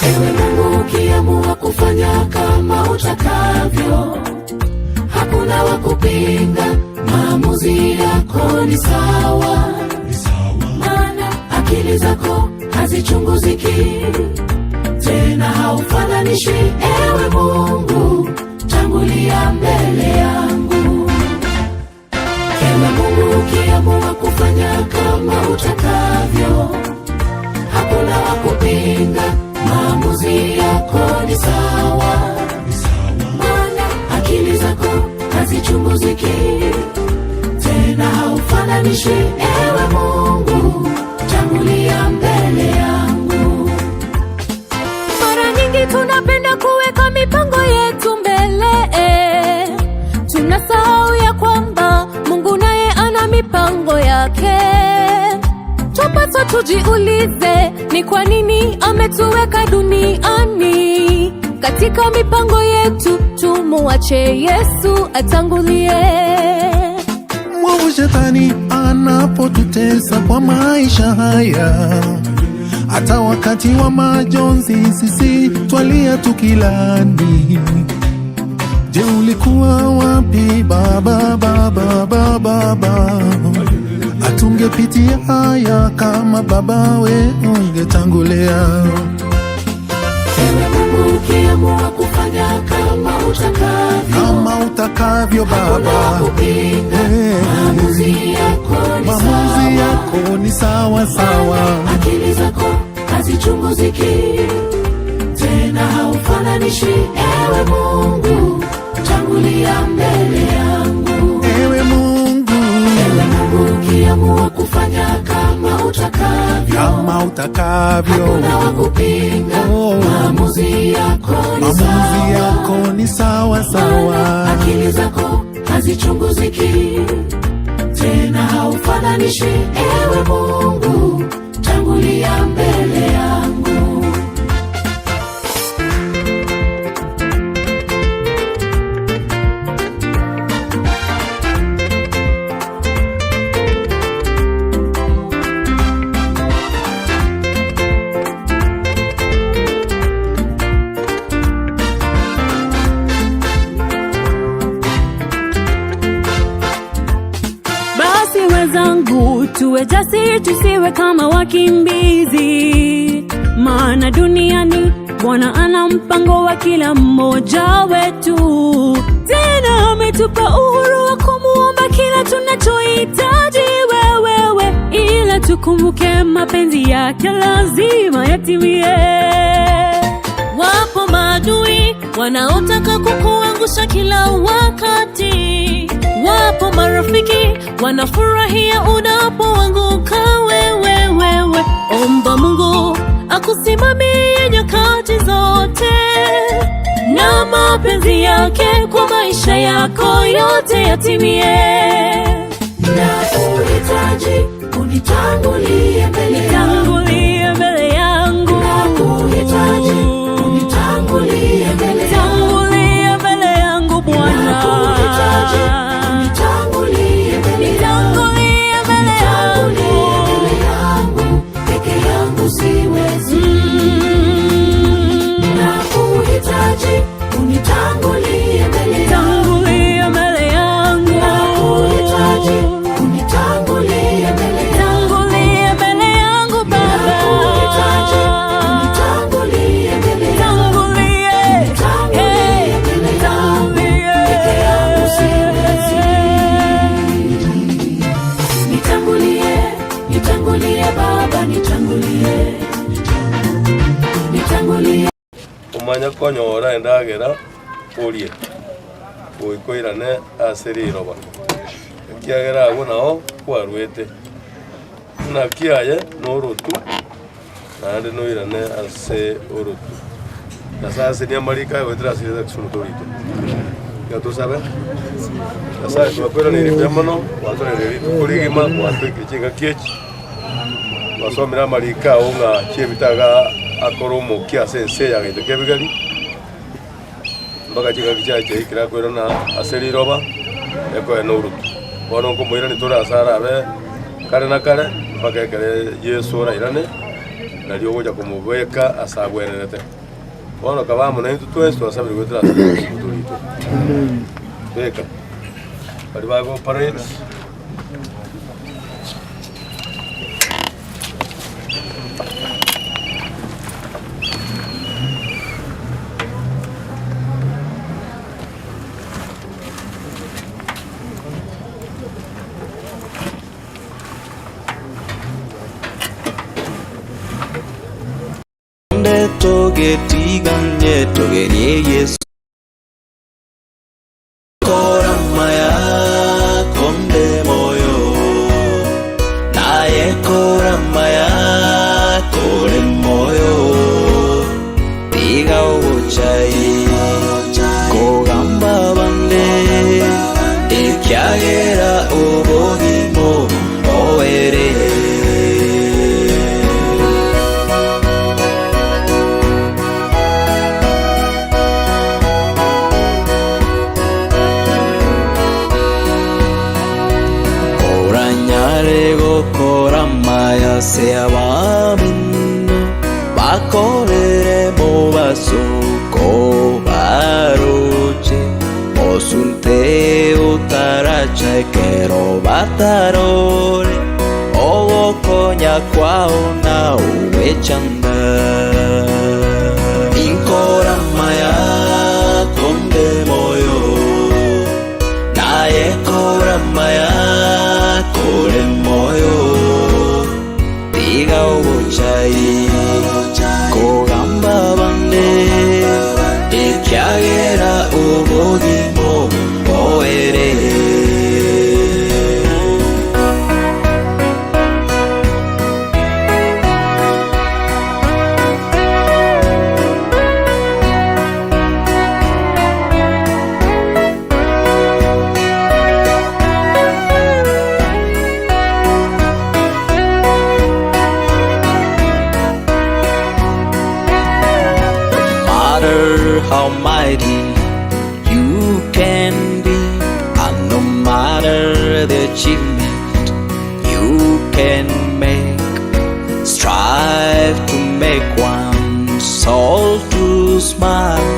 Ewe Mungu ukiamua kufanya kama utakavyo, hakuna wa kupinga, maamuzi yako ni sawa, maana akili zako hazichunguziki tena, haufananishwi. Ewe Mungu, tangulia mbele yangu. Ewe Mungu ukiamua kufanya kama utakavyo, hakuna wa kupinga, maamuzi yako ni sawa, maana akili zako hazichunguziki tena, haufananishwi. Ewe Mungu, tangulia mbele yangu. Mara nyingi tunapenda kuweka mipango yetu mbele, tunasahau ya kwamba Mungu naye ana mipango yake. Twapaswa tujiulize ni kwa nini ametuweka duniani. Katika mipango yetu tumuache Yesu atangulie. Mwovu shetani anapotutesa kwa maisha haya, hata wakati wa majonzi sisi twalia tukilani. Je, ulikuwa wapi baba, baba, baba, baba? Atungepitia haya kama baba we ungetangulia. Ewe Mungu ukiamua kufanya kama utakavyo, kama utakavyo Baba, Eh, maamuzi yako ni maamuzi yako ni sawa sawa. akili zako hazichunguziki tena, haufananishwi. Ewe Mungu, tangulia mbele yangu. Ewe Mungu, Ewe Mungu ukiamua kufanya kama utakavyo, kama utakavyo, hakuna wa kupinga, maamuzi yako ni maamuzi sawa, yako ni sawa sawa. akili zako hazichunguziki tena, haufananishwi. Ewe Mungu, tangulia mbele yangu. zangu, tuwe jasiri, tusiwe kama wakimbizi, maana duniani Bwana ana mpango wa kila mmoja wetu. Tena ametupa uhuru wa kumuomba kila tunachohitaji wewewe, ila tukumbuke mapenzi yake lazima yatimie. Wapo maadui wanaotaka kukuangusha kila wakati, wapo marafiki wanafurahia unapoanguka wewe wewe. Omba Mungu akusimamie nyakati zote, na mapenzi yake kwa maisha yako yote yatimie. Na uhitaji unitangulie mbele Nitangulie mbele yangu, Nakuhitaji unitangulie mbele tangulie mbele yangu Bwana, Nakuhitaji unitangulie mbele nitangulie mbele Nitangulie mbele yangu peke yangu siwezi. Nakuhitaji unitangulie mbele Nitangulie mbele yangu, Nakuhitaji unitangulie mbele tangulie mbele yangu Baba, Nakuhitaji unitangulie mbele tangulie, Nitangulie mbele yangu peke yangu siwezi. Nitangulie, nitangulie Baba, nitangulie, nitangulie. Omanya konyora endagera orie, goikoirane ase riroba, ekiagera agwo nao kwarwete. Naki aye norotu, naende noirane ase orotu. Nyasaye asenie amariko aye goetera ase erieta Kristo omotoori oito. Tiga tosabe. Nyasaye twakoiraneire mbuya mono, gwatoreire rituko rigima, gwatoikire chingaki echi, twasomire amariko ao ng'a chiebitaga akore omokia ase ense eye agaito kebigeri, mpaka chingaki chiaye chiaikire akoirana ase riroba, ekoe na orutu. Bono nkomoirania tore ase arabe kare na kare, mpaka ekere Yeso orairane, nario ogocha komobeka ase abwenerete. Bono kaba amo naintwe twensi twasabire goetera ase Yeso Kristo oito. Beka baria bago operate. Togetiganie togenie Yesu koramaya konde moyo naye koramaya kore moyo tiga ogochai kogamba bande ekiagera obogimo oere. Oranyare gokora maya se abamino bakorere mu basuko baroche osunte utaracha ekero batarore ogokonya kwao na uwechanda inkora maya konde moyo naye koramaya kore moyo tiga ogochai kogamba bande ekiagera obogimo boere. Matter how mighty you can be, and no matter the achievement you can make, strive to make one soul to smile,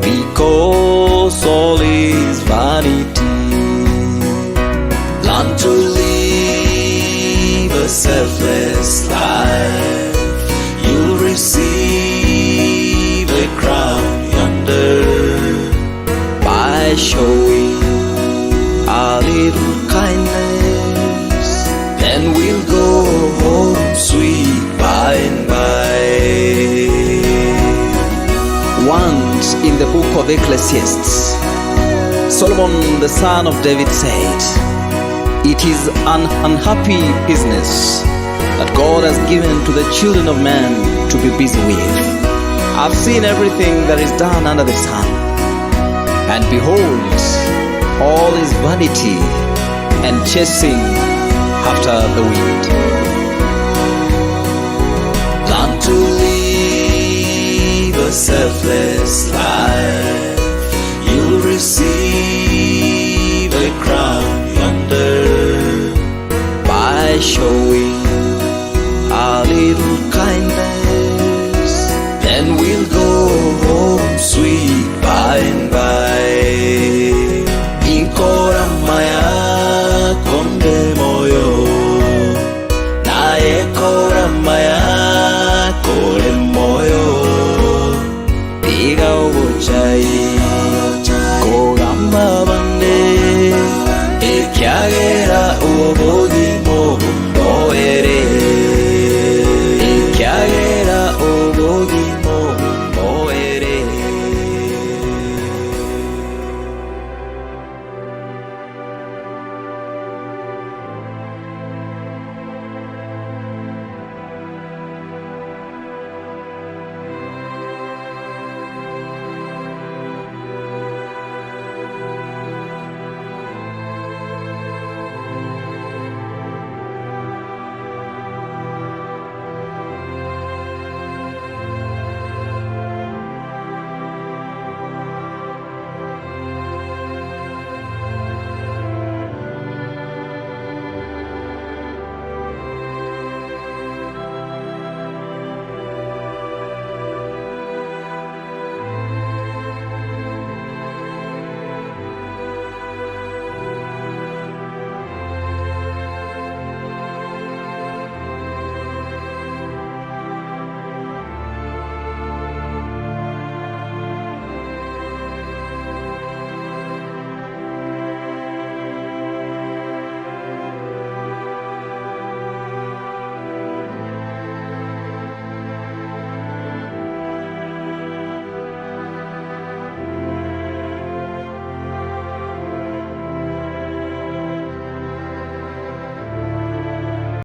because all is vanity. Learn to live. selfless life, you'll receive a crown yonder by showing a little kindness. Then we'll go home sweet by and by. Once in the book of Ecclesiastes, Solomon the son of David said, It is an unhappy business that God has given to the children of man to be busy with. I've seen everything that is done under the sun, and behold, all is vanity and chasing after the wind. Learn to live a selfless life. You'll receive a crown yonder by showing a little kindness. Then we'll go home sweet by and by. Inkora maya konde moyo, naye kora maya kore moyo. Diga obochai kogamba bande ekiagera